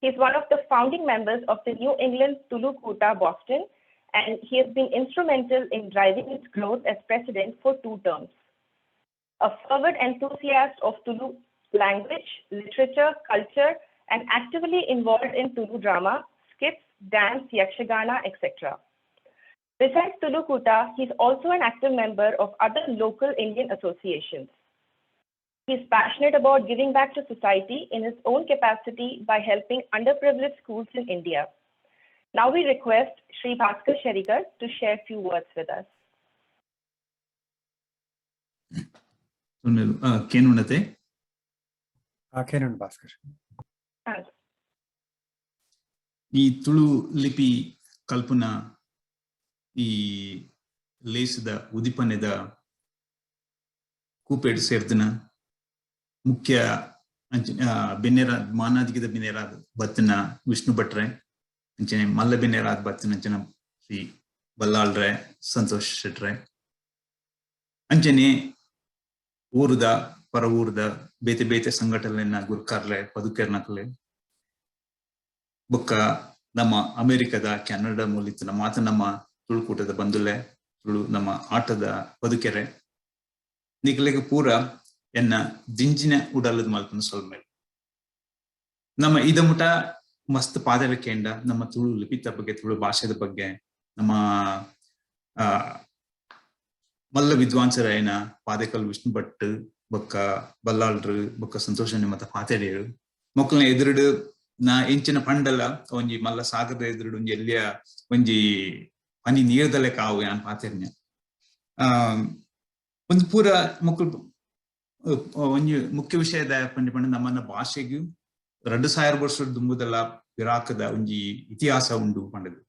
[SPEAKER 2] He is one of the founding members of the New England Tulu Koota, Boston, and he has been instrumental in driving its growth as president for two terms. A fervent enthusiast of Tulu language, literature, culture, and actively involved in Tulu drama, skits, dance, yakshagana, etc. Besides Tulu Koota, he's also an active member of other local Indian associations. He's passionate about giving back to society in his own capacity by helping underprivileged schools in India. Now we request Shri Bhaskar Sherigar to share a few words with us.
[SPEAKER 9] ಕೇನುಂಡತೆ.
[SPEAKER 1] ಕೇನುಂಡು Bhaskar.
[SPEAKER 9] ಈ ತುಳು ಲಿಪಿ ಕಲ್ಪುನ ಈ ಲೇಸದ ಉದಿಪನೆದ ಕೂಪೇಡ್ ಸೇರ್ದಿನ ಮುಖ್ಯ ಅಂಚನೆ ಬಿನ್ನೆರ, ಮಾನಾದಿಗದ ಬಿನ್ನೆರಾದ ಬತ್ತಿನ ವಿಷ್ಣು ಭಟ್ರೆ, ಅಂಚನೆ ಮಲ್ಲ ಬಿನ್ನೆರಾದ ಬತ್ತಿನ ಅಂಚನ ಶ್ರೀ ಬಲ್ಲಾಳ್ರೆ, ಸಂತೋಷ್ ಶೆಟ್ರೆ, ಅಂಚನೆ ಊರುದ ಪರ ಊರುದ ಬೇತೆ ಬೇತೆ ಸಂಘಟನೆನ ಗುರ್ಕಾರ್ಲೆ, ಪದುಕೆರ್ನಕ್ಲೆ, ಬೊಕ್ಕ ನಮ್ಮ ಅಮೆರಿಕದ, ಕೆನಡಾ ಮೂಲಿತ್ತಿನ ಮಾತ ನಮ್ಮ ತುಳುಕೂಟದ ಬಂಧುಲೆ, ತುಳು ನಮ್ಮ ಆಟದ ಪದುಕೆರೆ, ನಿಕ್ಲೆಗ್ ಪೂರ ಎನ್ನ ದಿಂಜಿನ ಉಡಲದ ಮಲ್ಪನ ಸೊಲ್ಮೆಲ್. ನಮ್ಮ ಇದ ಮುಟ ಮಸ್ತ್ ಪಾದರ ಕೇಂಡ ನಮ್ಮ ತುಳು ಲಿಪಿತ ಬಗ್ಗೆ, ತುಳು ಭಾಷೆದ ಬಗ್ಗೆ ನಮ್ಮ ಮಲ್ಲ ವಿದ್ವಾಂಸರಾಯನ ಪಾದೆಕಲ್ ವಿಷ್ಣು ಭಟ್ ಬೊಕ್ಕ ಬಲ್ಲಾಳ್ರು ಬೊಕ್ಕ ಸಂತೋಷ ಮತ್ತ ಪಾತೆಡಿಯರು. ಮೊಕ್ಕಲ್ನ ಎದುರುಡು ನಾ ಎಂಚಿನ ಪಂಡಲ ಒಂಜಿ ಮಲ್ಲ ಸಾಗರದ ಎದುರುಡು ಒಂಜಿ ಎಲ್ಲಿಯ ಒಂಜಿ ಪನಿ ನೀರ್ದಲೆ ಕಾವು ಯಾನ್ ಪಾತೆರ್ನೆ. ಒಂದು ಪೂರ ಮೊಕ್ಕಲು ಒಂಜಿ ಮುಖ್ಯ ವಿಷಯದ ಪಂಡಿ ಪಂಡ, ನಮ್ಮನ್ನ ಭಾಷೆಗೆ 2000 ವರ್ಷದ ದುಂಬುದಲ್ಲ ಪಿರಾಕದ ಒಂಜಿ ಇತಿಹಾಸ ಉಂಡು ಪಂಡದು.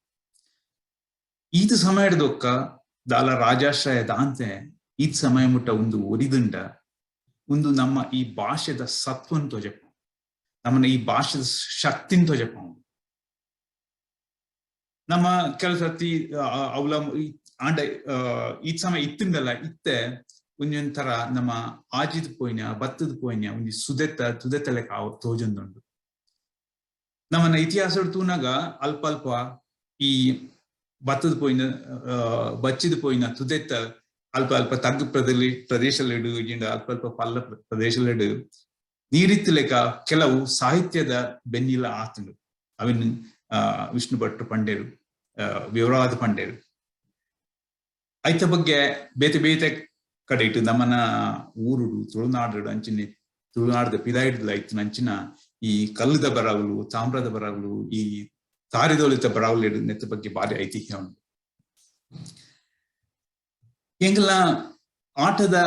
[SPEAKER 9] ಈತ ಸಮಯದೊಕ್ಕ ದಾಲ ರಾಜಾಶ್ರಯ ದಾಂತೆ ಈತ್ ಸಮಯ ಮುಟ್ಟ ಒಂದು ಒರಿದುಂಡ ಒಂದು ನಮ್ಮ ಈ ಭಾಷೆದ ಸತ್ವನ್ ತೋಜಪ್ಪ, ನಮ್ಮನ್ನ ಈ ಭಾಷೆದ ಶಕ್ತಿನ್ ತೋಜಪ್ಪ. ನಮ್ಮ ಕೆಲಸ ಸರ್ತಿ ಅವಲ ಆಂಡ ಈ ಸಮಯ ಇತ್ತಿಂದಲ್ಲ ಇತ್ತೆ ಒಂಜೊಂಥರ ನಮ್ಮ ಆಜಿದ ಪೋಯಿನ ಬತ್ತದ ಪೋಯಿನ ಒಂಜಿ ಸುದೆತ್ತ ತುದೆತ್ತಲೆ ಕಾವು ತೋಜೊಂದುಂಡು. ನಮ್ಮನ್ನ ಇತಿಹಾಸ ತೂನಾಗ ಅಲ್ಪ ಅಲ್ಪ ಈ ಬತ್ತದ ಪೋಯಿನ, ಬಚ್ಚಿದ ಪೋಯಿನ ತುದೆತ್ತ ಅಲ್ಪ ಅಲ್ಪ ತಗ್ಗು ಪ್ರದೇಶಲೆಡು, ಇಜಿಂಡ ಅಲ್ಪ ಅಲ್ಪ ಪಲ್ಲ ಪ್ರದೇಶಲೆಡು ನೀರಿತ್ತು ಕೆಲವು ಸಾಹಿತ್ಯದ ಬೆನ್ನಿಲ ಆತುಂಡು. ಅವಿನ್ ವಿಷ್ಣು ಭಟ್ರು ಪಂಡೇರು, ವಿವರವಾದ ಪಂಡೇರು. ಐತ ಬಗ್ಗೆ ಬೇತೆ ಬೇತೆ ಕಡೆ ಇಟ್ಟು ನಮ್ಮನ ಊರುಡು, ತುಳುನಾಡು ಅಂಚಿನ ತುಳುನಾಡದ ಪಿದಾಯಿಡ್ಲ ಇತ್ತು ಅಂಚಿನ ಈ ಕಲ್ಲುದ ಬರವಲು, ತಾಮ್ರದ ಬರವಲು, ಈ ತಾರಿದೊಲಿತ ಬರವಲು ನೆತ್ತ ಬಗ್ಗೆ ಬಾರಿ ಐತಿಹ್ಯ ಉಂಟು. ಎಂಗಲ ಆಟದ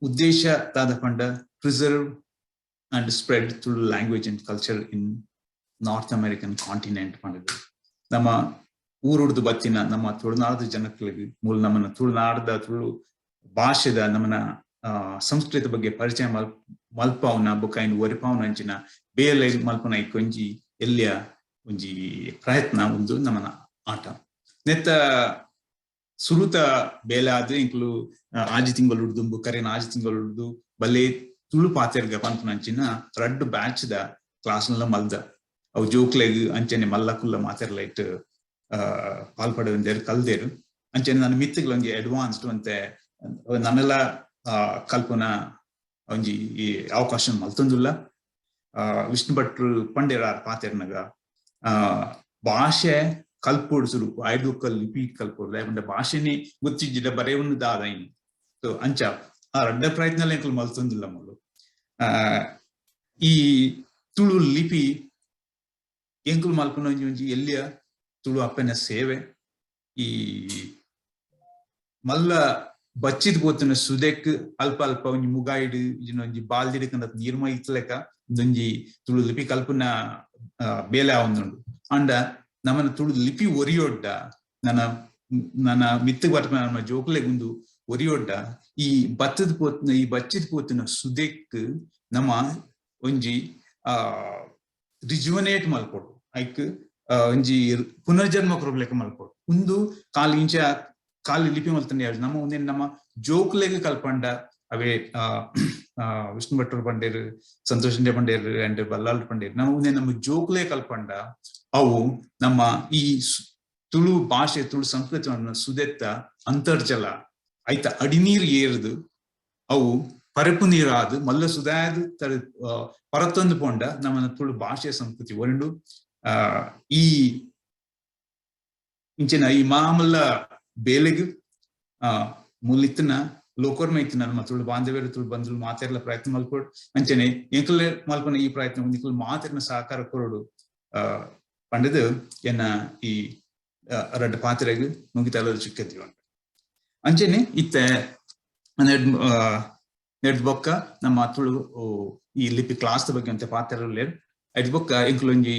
[SPEAKER 9] ಉದ್ದೇಶ ದಾದ ಪಂಡ, preserve and spread Tulu language and culture in North American continent ಪಂಡದು. ನಮ್ಮ ಊರುಡ್ದು ಬತ್ತಿನ ನಮ್ಮ ತುಳುನಾಡದ ಜನಗಳಿಗೆ ಮೂಲ ನಮ್ಮನ್ನ ತುಳುನಾಡದ ತುಳು ಭಾಷೆದ ನಮ್ಮನ ಸಂಸ್ಕೃತಿ ಬಗ್ಗೆ ಪರಿಚಯ ಮಲ್ಪಾವುನ ಬೊಕ್ಕ ಐನ್ ಒರಿಪಾವುನ ಅಂಚಿನ ಬೇಲೆ ಮಲ್ಪುನ ಒಂಜಿ ಎಲ್ಲಿಯ ಒಂಜಿ ಪ್ರಯತ್ನ ಒಂದು ನಮ್ಮನ ಆಟ. ನೆತ್ತ ಸುರುತ ಬೇಲೆ ಆದ್ ಇಂಕ್ಲು ಆಜಿ ತಿಂಗಳು ದುಂಬು, ಕರಿನ 6 ತಿಂಗಳು ಬಲ್ಲೆ ತುಳು ಪಾತೆರ್ಗ ಪನ್ಪುನಂಚಿನ ರಡ್ಡ್ ಬ್ಯಾಚ್ ದ ಕ್ಲಾಸ್ ಮಲ್ದ. ಅವು ಜೋಕ್ಲೆಗ್ ಅಂಚನೆ ಮಲ್ಲ ಕುಲ್ಲ ಮಾತೆರ್ಲೈಟ್ ಪಾಲ್ಪಡೆವಂದೇರು, ಕಲ್ದೇರು. ಅಂಚನೆ ನನ್ನ ಮಿತ್ತುಗಳು ಒಂಜಿ ಅಡ್ವಾನ್ಸ್ಡ್ ಅಂತೆ ನನ್ನೆಲ್ಲ ಕಲ್ಪನ ಒಂಜಿ ಈ ಅವಕಾಶ ಮಲ್ತೊಂದುಲ್ಲ. ವಿಷ್ಣು ಭಟ್ರು ಪಂಡೇರ ಪಾತೆರ್ನಗ, ಭಾಷೆ ಕಲ್ಪೋಡು ಸುರುಕು, ಐದುಕ್ಕ ಲಿಪಿ ಕಲ್ಪೋಡು. ದಾಯೆ ಭಾಷೆನೆ ಗೊತ್ತಿಜ್ಜಿಡ ಬರೆಯನ್ನು ದಾದ ಇನಿ. ಸೊ ಅಂಚ ಆ ರಡ್ಡ ಪ್ರಯತ್ನ ಎಂಕುಲು ಮಲ್ತೊಂದುಲ್ಲ ಮೂಲು. ಈ ತುಳು ಲಿಪಿ ಎಂಕುಲು ಮಲ್ಪುನ ಒಂಜಿ ಒಂಜಿ ಎಲ್ಲಿಯ ತುಳು ಅಪ್ಪನ ಸೇವೆ. ಈ ಮಲ್ಲ ಬಚ್ಚಿದ್ ಪೋತುನ ಸುದೆಕ್ ಅಲ್ಪ ಅಲ್ಪ ಒಂಜಿ ಮುಗಾಯಿಡ್ ಒಂಜಿ ಬಾಲ್ದಿಡ್ ಕಂದ ನೀರ್ಮ ಇತ್ತಲೆಕ ಒಂಜಿ ತುಳು ಲಿಪಿ ಕಲ್ಪುನ ಬೇಲೆ ಆವೊಂದುಂಡು. ಆಂಡ ನಮನ ತುಳು ಲಿಪಿ ಒರಿಯೊಡ್ಡ ನನ ನನ ಮಿತ್ತ್ ಬರ್ಪುನ ನಮ್ಮ ಜೋಕುಲೆಗ್ ಉಂದು ಒರಿಯೊಡ್ಡ ಈ ಬತ್ತದ್ ಪೋತುನ ಈ ಬಚ್ಚಿದ್ ಪೋತುನ ಸುದೆಕ್ ನಮ ಒಂಜಿ ರಿಜುವನೇಟ್ ಮಲ್ಪೊಡು, ಐಕ್ ಒಂಜಿ ಪುನರ್ಜನ್ಮ ಕೊರ್ಪುಲೆಕ ಮಲ್ಪೊಡು. ಉಂದು ಕಾಲಿ ಇಂಚ ಕಾಲಿ ಲಿಪಿ ಮಲ್ತಂಡ ನಮ್ಮ ಉಂದೆನ್ ನಮ್ಮ ಜೋಕುಲೆಗ್ ಕಲ್ಪಂಡ ಅವೇ ವಿಷ್ಣು ಭಟ್ರು ಪಂಡೇರ್, ಸಂತೋಷ್ ಪಂಡೇರ್ ಅಂಡ್ ಬಲ್ಲಾಳ್ ಪಂಡೇರ್, ನಮ್ಮ ಉಂದೆನ್ ನಮ್ಮ ಜೋಕುಲೇ ಕಲ್ಪಂಡ ಅವು ನಮ್ಮ ಈ ತುಳು ಭಾಷೆ ತುಳು ಸಂಸ್ಕೃತಿ ಸುದೆತ್ತ ಅಂತರ್ಜಲ ಐತ ಅಡಿನೀರ್ ಏರ್ದು ಅವು ಪರಪು ನೀರಾದ್ ಮಲ್ಲ ಸುದಾಯದ್ ಪರತೊಂದು ಪೋಂಡ ನಮ್ಮನ ತುಳು ಭಾಷೆ ಸಂಸ್ಕೃತಿ ಒರಿಂಡು. ಈ ಇಂಚಿನ ಈ ಮಾಮಲ್ಲ ಬೇಲೆಗ್ ಮುಲ್ಲಿತ್ತಿನ ಲೋಕೊರ್ಮ ಇತ್ತಿನ ನಮ್ಮ ತುಳು ಬಾಂಧವ್ಯರು ತುಳು ಬಂಧುಲು ಮಾತೆರ್ಲ ಪ್ರಯತ್ನ ಮಲ್ಪೊಡು. ಅಂಚನೆ ಎಂಕುಲೆ ಮಲ್ಪನ ಈ ಪ್ರಯತ್ನ ನಿಕುಲು ಮಾತೆರ್ನ ಸಹಕಾರ ಕೊರೊಡು ಪಂಡುದು ಎನ್ನ ಈ ರಡ್ಡ್ ಪಾತ್ರೆಗ್ ಮುಗಿತಲ ಚಿಕ್ಕದಿ. ಅಂಚನೆ ಇತ್ತೆ ನೆಡ್ ಬೊಕ್ಕ ನಮ್ಮ ತುಳು ಈ ಲಿಪಿ ಕ್ಲಾಸ್ ಬಗ್ಗೆ ಅಂತ ಪಾತ್ರ ಉಲ್ಲೆರ್. ಐಟ್ ಬೊಕ್ಕ ಎಂಕುಲು ಒಂಜಿ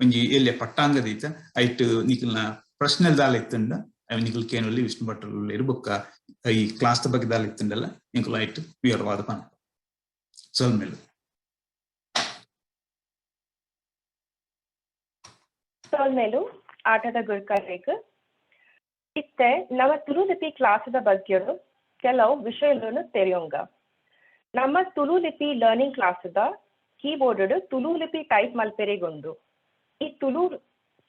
[SPEAKER 9] ಒಂಜಿ ಎಲ್ಯ ಪಟ್ಟಾಂಗ ದೀತ ಐಟ್ ನಿಕಲ್ನ ಪ್ರಶ್ನೆ ದಾಲ ಇತ್ತುಂಡ ನಿಕಲ್ ಕೇನುಲ್ಲಿ ವಿಷ್ಣು ಭಟ್ರು ಉಲ್ಲೆರ್. ಬೊಕ್ಕ ಈ ಕ್ಲಾಸ್ ಬಗ್ಗೆ ದಾಲ ಇತ್ತುಂಡಲ್ಲ ಎಂಕುಲು ಐಟ್ ವಿವರವಾದ ಪನ್ಪ. ಸೊಲ್ಮೆಲು.
[SPEAKER 2] ಸೊಲ್ಮೆಲು ಆಟದ ಗುರ್ಕರೆಗ್. ಇತ್ತೆ ನಮ ತುಳು ಲಿಪಿ ಕ್ಲಾಸದ ಬಗ್ಗೆ ಕೆಲವು ವಿಷಯಗಳನ್ನು ತೆರೆಯೋಂಗ. ನಮ್ಮ ತುಳು ಲಿಪಿ ಲರ್ನಿಂಗ್ ಕ್ಲಾಸದ ಕೀಬೋರ್ಡ್ ತುಳು ಲಿಪಿ ಟೈಪ್ ಮಲ್ಪೆರೆಗುಂಡು. ಈ ತುಳು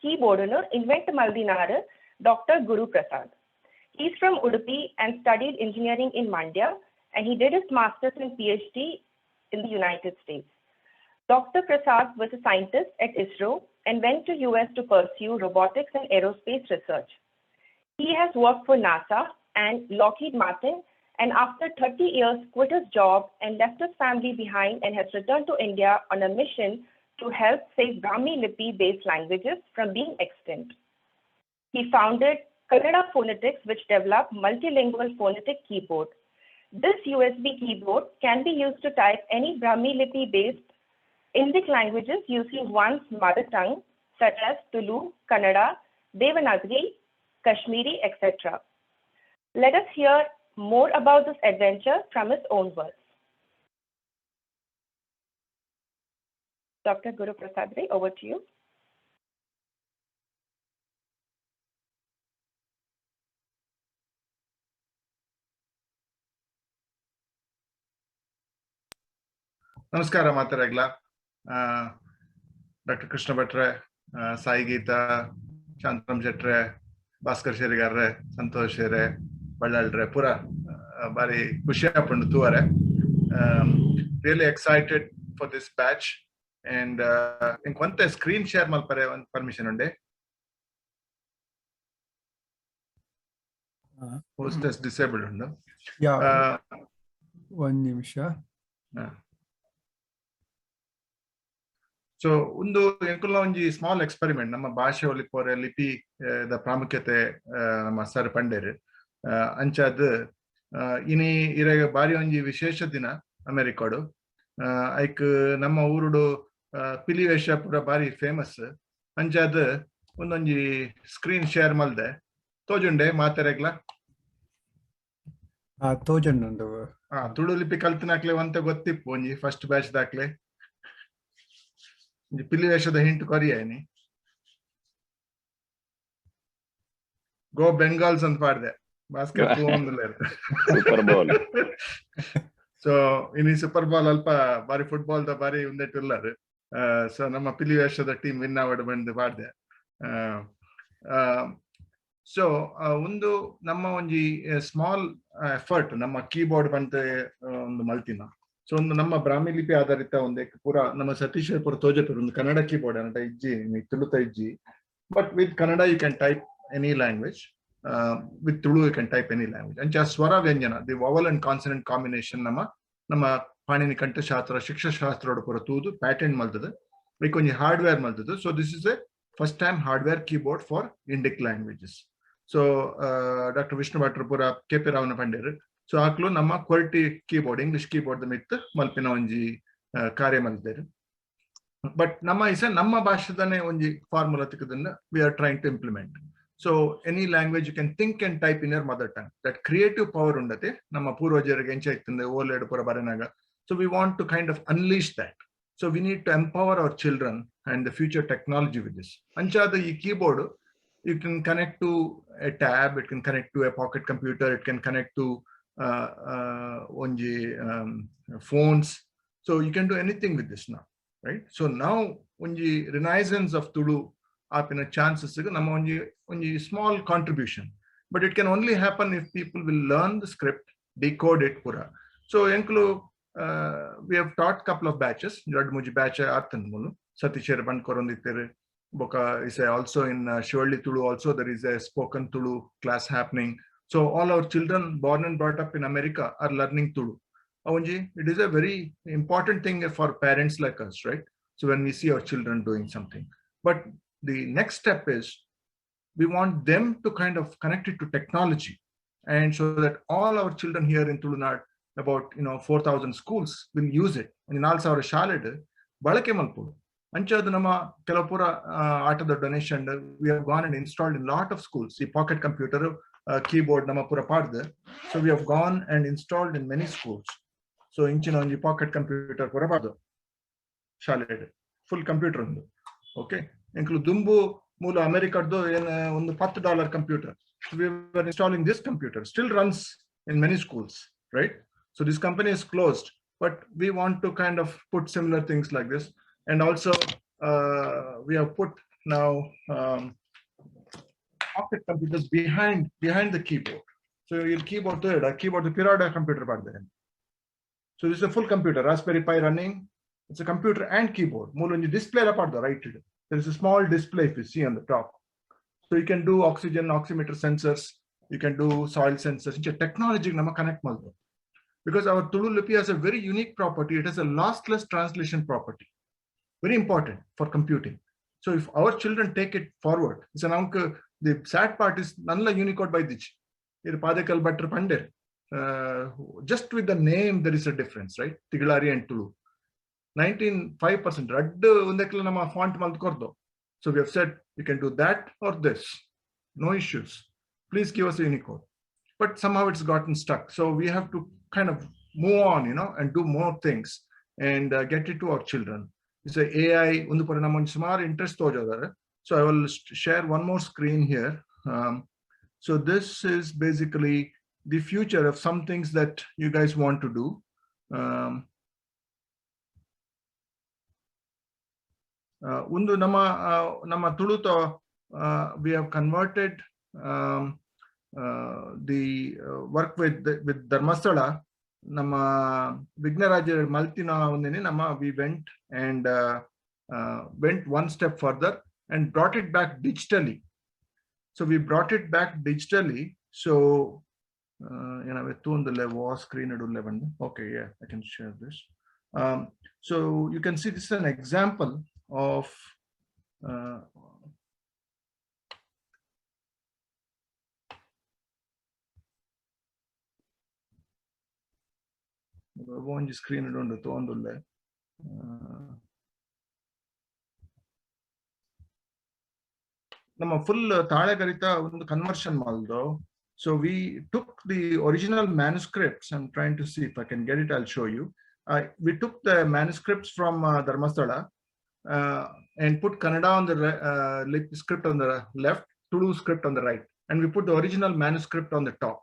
[SPEAKER 2] ಕೀಬೋರ್ಡ್ ಇನ್ವೆಂಟ್ ಮಲ್ದಿನಾರ್ doctor Guru Prasad. He is from Udupi and studied engineering in Mandya, and he did his master's and PhD in the United States. Dr. Prasad was a scientist at ISRO and went to US to pursue robotics and aerospace research. He has worked for NASA and Lockheed Martin, and after 30 years quit his job and left his family behind and has returned to India on a mission to help save Brahmi Lipi-based languages from being extinct. He founded Kannada Phonetics, which developed multilingual phonetic keyboard. This USB keyboard can be used to type any Brahmi Lipi-based Indic languages using one's mother tongue, such as Tulu, Kannada, Devanagari, Kashmiri, etc. Let us hear more about this adventure from his own words. Dr. Guru Prasad Rai, over to you.
[SPEAKER 10] ನಮಸ್ಕಾರ ಮಾತರೆಗ್ಲ. Doctor Krishna ಭಟ್ರೆ, ಸಾಯಿ ಗೀತಾ, ಶಾಂತರಾಮ್ ಶೆಟ್ರೆ, ಭಾಸ್ಕರ್ ಶೆರಿಗಾರ್ರೆ, ಸಂತೋಷ್ ಶೆರೆ, ಬಳ್ಳಾಳ್ರೆ, ಪೂರ ಬಾರಿ ಖುಷಿ ಆಪುಂಡು ತೂವರೆ. Really excited for this batch and ಇಂಕ್ ಒಂತೆ screen share ಮಲ್ಪರೆ ಒಂದ್ ಪರ್ಮಿಷನ್ ಉಂಡೆ? ಹೋಸ್ಟೆಸ್ ಡಿಸೇಬಲ್ಡ್ ಉಂಡು.
[SPEAKER 11] ಯಾ, ಒಂದ್ ನಿಮಿಷ.
[SPEAKER 10] ಸೊ ಒಂದು ಎಂಕುಲ್ನ ಒಂಜಿ ಸ್ಮಾಲ್ ಎಕ್ಸ್ಪೆರಿಮೆಂಟ್. ನಮ್ಮ ಭಾಷೆ ಒಲಿಪೋರೆ ಲಿಪಿ ದ ಪ್ರಾಮುಖ್ಯತೆ ನಮ್ಮ ಸರ್ ಪಂಡೇರ್. ಅಂಚಾದ್ ಇನಿ ಇರೆಗ್ ಬಾರಿ ಒಂಜಿ ವಿಶೇಷ ದಿನ ಅಮೆರಿಕಾಡು. ಐಕ್ ನಮ್ಮ ಊರುಡು ಪಿಲಿ ವೇಷ ಪೂರ ಬಾರಿ ಫೇಮಸ್. ಅಂಚಾದ್ ಒಂದೊಂಜಿ ಸ್ಕ್ರೀನ್ ಶೇರ್ ಮಲ್ದೆ, ತೋಜುಂಡೆ ಮಾತೆರೆಗ್ಲ?
[SPEAKER 11] ತೋಜುಂಡು.
[SPEAKER 10] ತುಳು ಲಿಪಿ ಕಲ್ತಿನಾಕ್ಲೆ ಒಂತೆ ಗೊತ್ತಿಪ್ಪು, ಒಂಜಿ ಫಸ್ಟ್ ಬ್ಯಾಚ್ ದಾಕ್ಲೆ ಒಂಜಿ ಪಿಲಿ ವೇಷದ ಹಿಂಟ್ ಕೊರಿಯೇನಿ. ಗೋ ಬೆಂಗಾಲ್ಸ್ ಅಂತ ಪಾಡ್ದೆ basket.
[SPEAKER 7] Super bowl.
[SPEAKER 10] So ಇನಿ ಸೂಪರ್ ಬಾಲ್ ಅಲ್ಪ ಬಾರಿ ಫುಟ್ಬಾಲ್ ದ ಬಾರಿ ಉಂದೆಟ್ ಉಲ್ಲರ್. ಸೊ ನಮ್ಮ ಪಿಲಿ ವೇಷದ ಟೀಮ್ ವಿನ್ ಆವಡ್ ಬಂದು ಪಾಡ್ದೆ. ಸೊ ಒಂದು ನಮ್ಮ ಒಂಜಿ ಸ್ಮಾಲ್ ಎಫರ್ಟ್, ನಮ್ಮ ಕೀಬೋರ್ಡ್ ಬಂತ ಒಂದು ಮಲ್ತಿನ. ಸೊ ಒಂದು ನಮ್ಮ ಬ್ರಾಹ್ಮಿ ಲಿಪಿ ಆಧಾರಿತ ಒಂದು ಪೂರ ನಮ್ಮ ಸತೀಶ್ ಪೂರ ತೋಜಪುರ ಒಂದು ಕನ್ನಡ ಕೀಬೋರ್ಡ್ ಅಂತ ಇಜ್ಜಿ, ತುಳುತ ಇಜ್ಜಿ. But with Kannada you can type any language, with Tulu you can type any language. ಅಂಚ ಸ್ವರ ವ್ಯಂಜನ, the vowel and consonant combination, ನಮ್ಮ ನಮ್ಮ ಪಾಣಿನಿ ಕಂಠಶಾಸ್ತ್ರ ಶಿಕ್ಷಾಶಾಸ್ತ್ರ ಪೂರ ತೂದು ಪ್ಯಾಟೆಂಟ್ ಮಲ್ತದೆ. ಲೈಕ್ ಒಂಜಿ hardware ಮಲ್ತದೆ. So this is a first time hardware keyboard for Indic languages. ಸೊ doctor Vishnu ಭಟ್ರು ಪೂರ ಕೆ ಪಿ ರಾವ್ನ ಪಂಡೇರು. ಸೊ ಆಕ್ಲು ನಮ್ಮ ಕ್ವರ್ಟಿ ಕೀಬೋರ್ಡ್, ಇಂಗ್ಲಿಷ್ ಕೀಬೋರ್ಡ್ ಮಿತ್ ಮಲ್ಪಿನ ಒಂಜಿ ಕಾರ್ಯ ಮಲ್ದೇರು. ಬಟ್ ನಮ್ಮ ಇಸ ನಮ್ಮ ಭಾಷೆದನೆ ಒಂಜಿ formula ತಿಕ್ಕದನ್ನ we are trying to implement. So any language you can think and type in your mother tongue, that creative power ಉಂಡತೆ. ನಮ್ಮ ಪೂರ್ವಜರಿಗೆ ಎಂಚ ಇತ್ತಂದೆ ಓಲೇಡು ಪೂರ ಬರೆನಾಗ. So we want to kind of unleash that. So we need to empower our children and the future technology with this. ಅಂಚಾದ ಈ keyboard, you can connect to a tab, it can connect to a pocket computer, it can connect to ಒಂಜಿ phones. So you can do anything with this now, right? So now ಒಂಜಿ renaissance of Tulu ಆಪಿನ chances ನಮ್ಮ ಒಂಜಿ ಒಂಜಿ small contribution. But it can only happen if people will learn the script, decode it ಪೂರ. So ಎಂಕ್ಲು we have taught couple of batches, ರಡ್ಡ್ ಮೂಜಿ batch ಆತನ್ ಮೂಲು. ಸತೀಶರ್ ಬಂದ್ ಕೊರೊಂದಿತ್ತೇರು. ಬೊಕ is also in Shivalli Tulu also there is a spoken Tulu class happening. So all our children born and brought up in America are learning Tulu. ಒಂಜಿ it is a very important thing for parents like us, right? So when we see our children doing something. But the next step is we want them to kind of connect it to technology. And so that all our children here in Tulunad, about 4,000 schools, will use it. ನಾಲ್ ಸಾವಿರ ಶಾಲೆಡ್ ಬಳಕೆ ಮಲ್ಪೊಡು. ಅಂಚಾದ ನಮ್ಮ ಕೆಲವು ಪೂರ ಆಟದ donation we have gone and installed in lot of schools. ಈ ಪಾಕೆಟ್ ಕಂಪ್ಯೂಟರ್, ಕೀಬೋರ್ಡ್ ನಮ್ಮ ಪೂರ ಪಾಡ್ದು, so we have gone and installed in many schools. So ಇಂಚಿನ ಒಂಜಿ ಪಾಕೆಟ್ ಕಂಪ್ಯೂಟರ್ ಪೂರ ಪಾಡ್ದು ಶಾಲೆಡ್, ಫುಲ್ ಕಂಪ್ಯೂಟರ್ ಒಂದು. ಓಕೆ, ಎಂಕ್ಲು ದುಂಬು ಮೂಲ ಅಮೆರಿಕದ್ದು ಏನ ಒಂದು 10 dollar computer we are installing. This computer still runs in many schools, right? So this company is closed, but we want to kind of put similar things like this. And also we have put now pocket computers behind the keyboard. So your keyboard third, a keyboard, the Pirada computer part there. So this is a full computer, Raspberry Pi running. It's a computer and keyboard. ಮೂಲ display part the right. There is a small display if you see on the top. So you can do oxygen, oximeter sensors, you can do soil sensors. ಇಂಚ technology ನಮ್ಮ connect ಮಾಡ್ಬೋದು. Because our Tulu Lipi has a very unique property. It has a lossless translation property. Very important for computing. So if our children take it forward, it's an uncle, the sad part is Nalla Unicode ಬೈದಿಚ್. ಇದು ಪಾದೇಕಲ್ ಭಟ್ರು ಪಂಡೇರ್. Just with the name, there is a difference, right? Tigalari and Tulu. 95% ರಡ್ಡ್ ಒಂದಕ್ಕೆಲ್ಲ ನಮ್ಮ font ಮಲ್ತ್ ಕೊರ್ದು. So we have said you can do that or this. No issues. Please give us a Unicode. But somehow it's gotten stuck. So we have to kind of move on and do more things and get it to our children. It's a AI, ಒಂದು ಪರ ನಮ್ಮ ಸುಮಾರು interest ತೋಜೋದಾರೆ. So I will share one more screen here. So this is basically the future of some things that you guys want to do. ಒಂದು ನಮ್ಮ ನಮ್ಮ ತುಳುತ we have converted the work with Dharmasthala. ನಮ್ಮ ವಿಘ್ನರಾಜ ಮಲ್ತಿನ ಒಂದೇನೆ ನಮ್ಮ we went and went one step further and brought it back digitally. So we brought it back digitally. So ಏನಾವೆ ವಾ screen ಬಂದು, okay, I can share this. So you can see this an example of ಒಂಜಿ screen ಉಂಡು ತೋಂದುಲ್ಲೆ. ನಮ್ಮ full ತಾಳೆಗರಿತ ಒಂದು conversion ಮಲ್ದು. So we took the original manuscripts. I'm trying to see if I can get it. I'll show you. We took the manuscripts from Dharmasthala and put Kannada on the script on the left, Tulu script on the right, and we put the original manuscript on the top,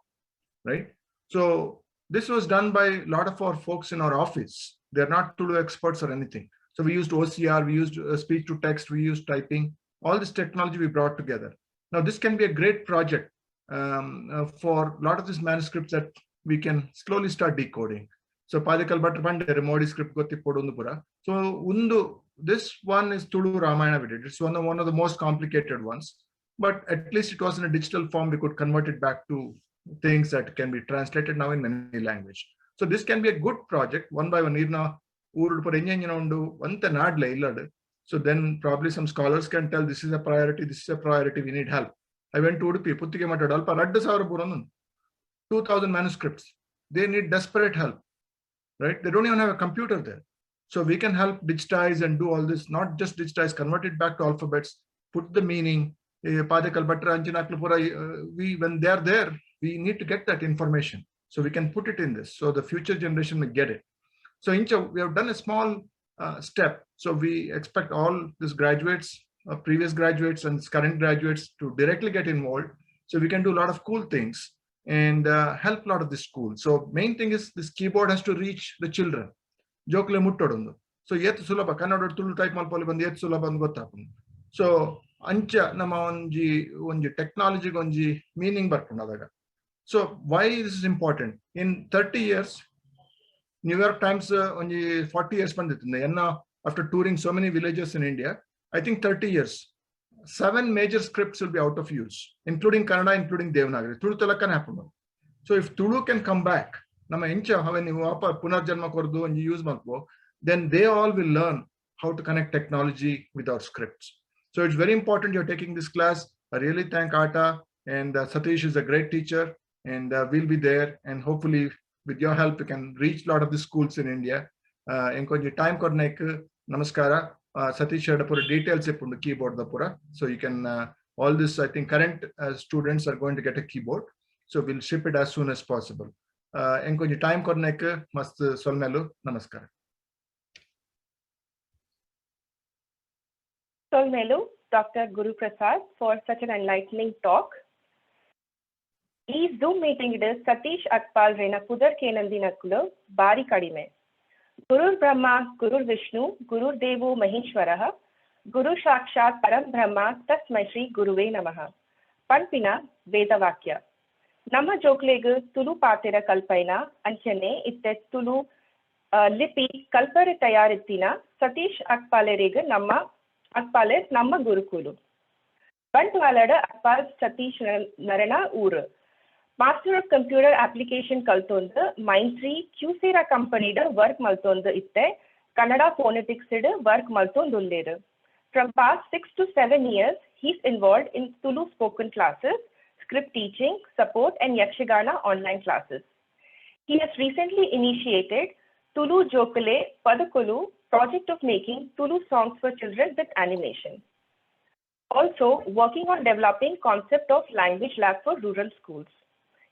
[SPEAKER 10] right? So this was done by a lot of our folks in our office. They're not Tulu experts or anything. So we used OCR, we used speech to text, we used typing. All this technology we brought together. Now this can be a great project for a lot of these manuscripts that we can slowly start decoding. So Padekal Bhattar ಪಂಡೆರ್ Modi script ಗೊತ್ತಿಪ್ಪೊಡು ಒಂದು ಪೂರ. So ಒಂದು this one is Tulu Ramayana we did. It's one of the most complicated ones, but at least it was in a digital form. We could convert it back to things that can be translated now in many language. So this can be a good project, one by one. ಇರ್ನ ಊರುಡು ಪೂರ ಎಂಜೆಂಜಿನ ಉಂಡು ಒಂತೆ ನಾಡ್ಲೆ ಇಲ್ಲಡ್. So then probably some scholars can tell this is a priority, this is a priority, we need help. I went to Udupi, Puttige ಮಠಡ್ ಅಲ್ಪ 2000 ಬೂರೊಂದು, 2000 manuscripts. They need desperate help, right? They don't even have a computer there. So we can help digitize and do all this, not just digitize, convert it back to alphabets, put the meaning. Padekal Batra, ಅಂಚಿನಾಕ್ಲು ಪೂರ, we, when they are there, we need to get that information. So we can put it in this, so the future generation will get it. So ಇಂಚ, we have done a small step. So we expect all these graduates, previous graduates and current graduates to directly get involved. So we can do a lot of cool things and help a lot of the schools. So main thing is this keyboard has to reach the children. ಜೋಕ್ಲೆ ಮುಟ್ಟೊಡೊಂದು. ಸೊ ಏತ್ ಸುಲಭ Kannada Tulu type ಮಲ್ಪೊಲಿ ಬಂದು ಏತ್ ಸುಲಭ ಅಂದ್ ಗೊತ್ತಾಪುಂಡು. ಸೊ ಅಂಚ ನಮ್ಮ ಒಂಜಿ ಒಂಜಿ ಟೆಕ್ನಾಲಜಿಗೆ ಒಂಜಿ ಮೀನಿಂಗ್ ಬರ್ಪುಂಡು ಅದಾಗ. So why this is important? In 30 years, New York times ಒಂಜಿ ಫಾರ್ಟಿ ಇಯರ್ಸ್ ಬಂದಿತ್ತು. ಎನ್ನ after touring so many villages in India, I think 30 years, seven major scripts will be out of use, including Kannada, including Devanagari. Tulu ತಲಕನೆ happen. So if Tulu can come back, ನಮ್ಮ ಎಂಚ ಅವೆ ನೀವು ವಾಪ ಪುನರ್ಜನ್ಮ ಕೊರ್ದು ಒಂಜಿ use ಮಲ್ಪೋ, then they all will learn how to connect technology with our scripts. So it's very important you're taking this class. I really thank ATA, and Satish is a great teacher, and we'll be there, and hopefully with your help we can reach a lot of the schools in India. ಎಂಕೊಂಜಿ time ಕೊರ್ನೇಕ್ ನಮಸ್ಕಾರ. ಸತೀಶ್ ಪೂರ details ಇಪ್ಪುಂಡು keyboard the ಪೂರ. So you can all this, I think current students are going to get a keyboard, so we'll ship it as soon as possible. ಎಂಕೊಂಜಿ time ಕೊರ್ನೇಕ್ ಮಸ್ತ್ ಸೊಲ್ಮೆಲು, ನಮಸ್ಕಾರ.
[SPEAKER 2] ಸೊಲ್ಮೆಲು, Dr. Guru Prasad, for such an enlightening talk. ಈ zoom meeting Satish ಅಕ್ಪಾಲ್ ರೇನ ಪುದರ್ ಕೇನಂದಿನಕುಲು ಬಾರಿ ಕಡಿಮೆ. ಗುರುರ್ ಬ್ರಹ್ಮ, ಗುರುರ್ ವಿಷ್ಣು, ಗುರುರ್ ದೇವೋ ಮಹೇಶ್ವರ, ಗುರು ಸಾಕ್ಷಾತ್ ಪರಂ ಬ್ರಹ್ಮ, ತಸ್ಮೈ ಶ್ರೀ ಗುರುವೇ ನಮಃ ಪನ್ಪಿನ ವೇದವಾಕ್ಯ. ನಮ್ಮ ಜೋಕ್ಲೆಗ್ ತುಳು ಪಾತೆರ ಕಲ್ಪೈನ ಅಂಚನೆ ಇತ್ತೆ ತುಳು ಲಿಪಿ ಕಲ್ಪರೆ ತಯಾರಿತ್ತಿನ ಸತೀಶ್ ಅಕ್ಪಾಲೆರೆಗ್ ನಮ್ಮ ಅಕ್ಪಾಲೆ ನಮ್ಮ ಗುರುಕುಲು. ಬಂಟ್ವಾಳದ ಅಕ್ಪಾಲ್ ಸತೀಶ್ ನರಣ ಊರು. ಮಾಸ್ಟರ್ ಆಫ್ ಕಂಪ್ಯೂಟರ್ ಅಪ್ಲಿಕೇಶನ್ ಕಲ್ತೊಂದು ಮೈಂಡ್ಟ್ರೀ ಕ್ಯೂಸೆರಾ ಕಂಪನಿಡ್ ವರ್ಕ್ ಮಲ್ತೊಂದು ಇತ್ತೆ ಕನ್ನಡ ಫೋನೆಟಿಕ್ಸ್ ವರ್ಕ್ ಮಲ್ತೊಂದು ಉಲ್ಲೇರು. From past 6 to 7 years, he's involved in Tulu spoken classes, script teaching, support, and Yakshagana online classes. He has recently initiated Tulu Jokule Padakulu project of making Tulu songs for children with animation. Also working on developing concept of language lab for rural schools.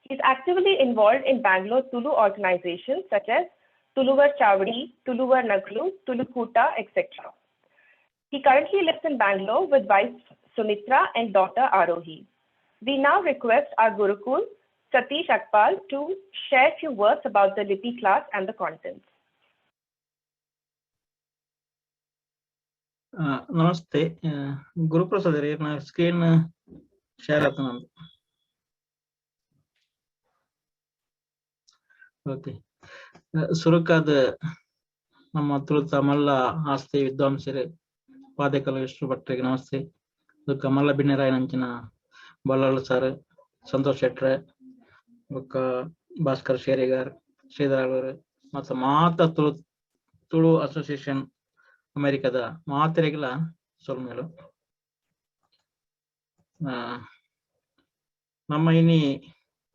[SPEAKER 2] He's actively involved in Bangalore Tulu organizations such as Tuluvar Chavadi, Tuluvar Naglu, Tulukuta, etc. He currently lives in Bangalore with wife Sumitra and daughter Arohi. We now request our Gurukul, Satish Akpal, to share few words about the Lipi class and the contents.
[SPEAKER 3] Namaste Guruprasad ರೀ, ನಾ screen share ಆತ ನಂದು. Okay, ಸುರುಕಾದ ನಮ್ಮ ತುಳುತ ಮಲ್ಲ ಆಸ್ತಿ ವಿದ್ವಾಂಸರು ಪಾದೇಕಲ್ಲು ವಿಷ್ಣು ಭಟ್ರಿಗೆ ನಮಸ್ತೆ. ಬೊಕ್ಕ ಮಲ್ಲ ಬಿನ್ನೆರಾಯನಂಚಿನ ಬಲ್ಲಾಳ್ ಸರ್, ಸಂತೋಷ್ ಶೆಟ್ರೆ, ಬೊಕ್ಕ ಭಾಸ್ಕರ್ ಶೇರಿಗಾರ್, ಶ್ರೀಧರ್ ಅವರು ಮತ್ತು ಮಾತ ತುಳು ತುಳು ಅಸೋಸಿಯೇಷನ್ ಅಮೆರಿಕದ ಮಾತೆರೆಗ್ಲ ಸೊಲ್ಮೆಲು. ನಮ್ಮ ಇನಿ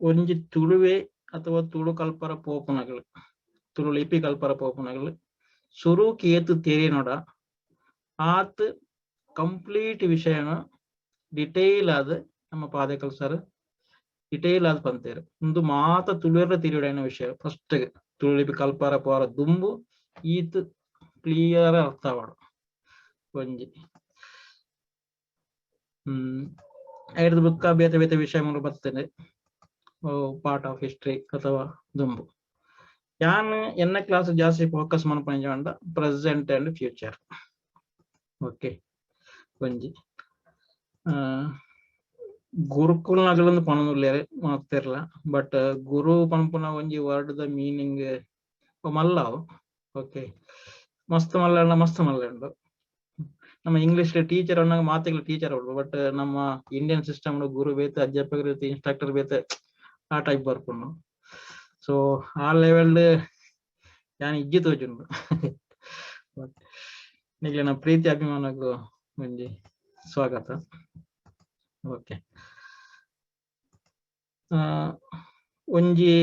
[SPEAKER 3] ಒಂಜಿ ತುಳುವೆ ಅಥವಾ ತುಳು ಕಲ್ಪರ ಪೋಪುನಗಳು, ತುಳು ಲಿಪಿ ಕಲ್ಪರ ಪೋಪುನಗಳು ಸುರುಕ್ ಏತ್ ತೆರಿನೊಡ ಆತ್ ಕಂಪ್ಲೀಟ್ ವಿಷಯನ ಡಿಟೇಲ್ ಆದ್ ನಮ್ಮ ಪಾದೇಕಲ್ ಸರ್ ಡಿಟೇಲ್ ಆದ್ ಪಂತೇರು. ಉಂದು ಮಾತ ತುಳುವೆರ್ಲ ತೆರಿಯೊಡಾಯಿನ ವಿಷಯ. ಫಸ್ಟ್ ತುಳು ಲಿಪಿ ಕಲ್ಪರ ಪೋರ ದುಂಬು ಈತ್ ಕ್ಲಿಯರ್ ಅರ್ಥ ಆವೊಡು ಒಂಜಿ. ಐರ್ದ್ ಬೊಕ್ಕ ಬೇತೆ ಬೇತೆ ವಿಷಯ ಬರ್ತದೆ, ಪಾರ್ಟ್ ಆಫ್ ಹಿಸ್ಟ್ರಿ ಅಥವಾ ದುಂಬು. ಯಾನ್ ಎನ್ನ ಕ್ಲಾಸ್ ಜಾಸ್ತಿ ಫೋಕಸ್ ಮನ್ಪುನ ಪ್ರೆಸೆಂಟ್ ಅಂಡ್ ಫ್ಯೂಚರ್. ಓಕೆ, ಒಂಜಿ ಗುರುಕುಲ್ನಗಲಂದು ಪನೊಂದುಲ್ಲೆರ್ ಮಾತೆರ್ಲ, ಬಟ್ ಗುರು ಪನ್ಪುನ ಒಂಜಿ ವರ್ಡ್ ದ ಮೀನಿಂಗ್ ಮಲ್ಲ ಅವು. ಓಕೆ, ಮಸ್ತ್ ಮಲ್ಲ, ಮಸ್ತ್ ಮಲ್ಲ ಉಂಡು. ನಮ್ಮ ಇಂಗ್ಲಿಷ್ ಟೀಚರ್ ಅನ್ನಾಗ ಮಾತೆಗ್ಲ ಟೀಚರ್ ಉಂಡು, ಬಟ್ ನಮ್ಮ ಇಂಡಿಯನ್ ಸಿಸ್ಟಮ್ ಗುರು ಬೇತೆ, ಅಧ್ಯಾಪಕರು ಬೇತೆ, ಇನ್ಸ್ಟ್ರಕ್ಟರ್ ಬೇತೆ, ಆ ಟೈಪ್ ಬರ್ಪುಂಡು. ಸೊ ಆ ಲೆವೆಲ್ ಯಾನ್ ಇಜ್ಜಿ ತೋಜುಂಡು. ನಿಕ್ಲೆನ ಪ್ರೀತಿ ಅಭಿಮಾನಗ್ ಒಂಜಿ ಸ್ವಾಗತ. ಓಕೆ. ಒಂಜಿ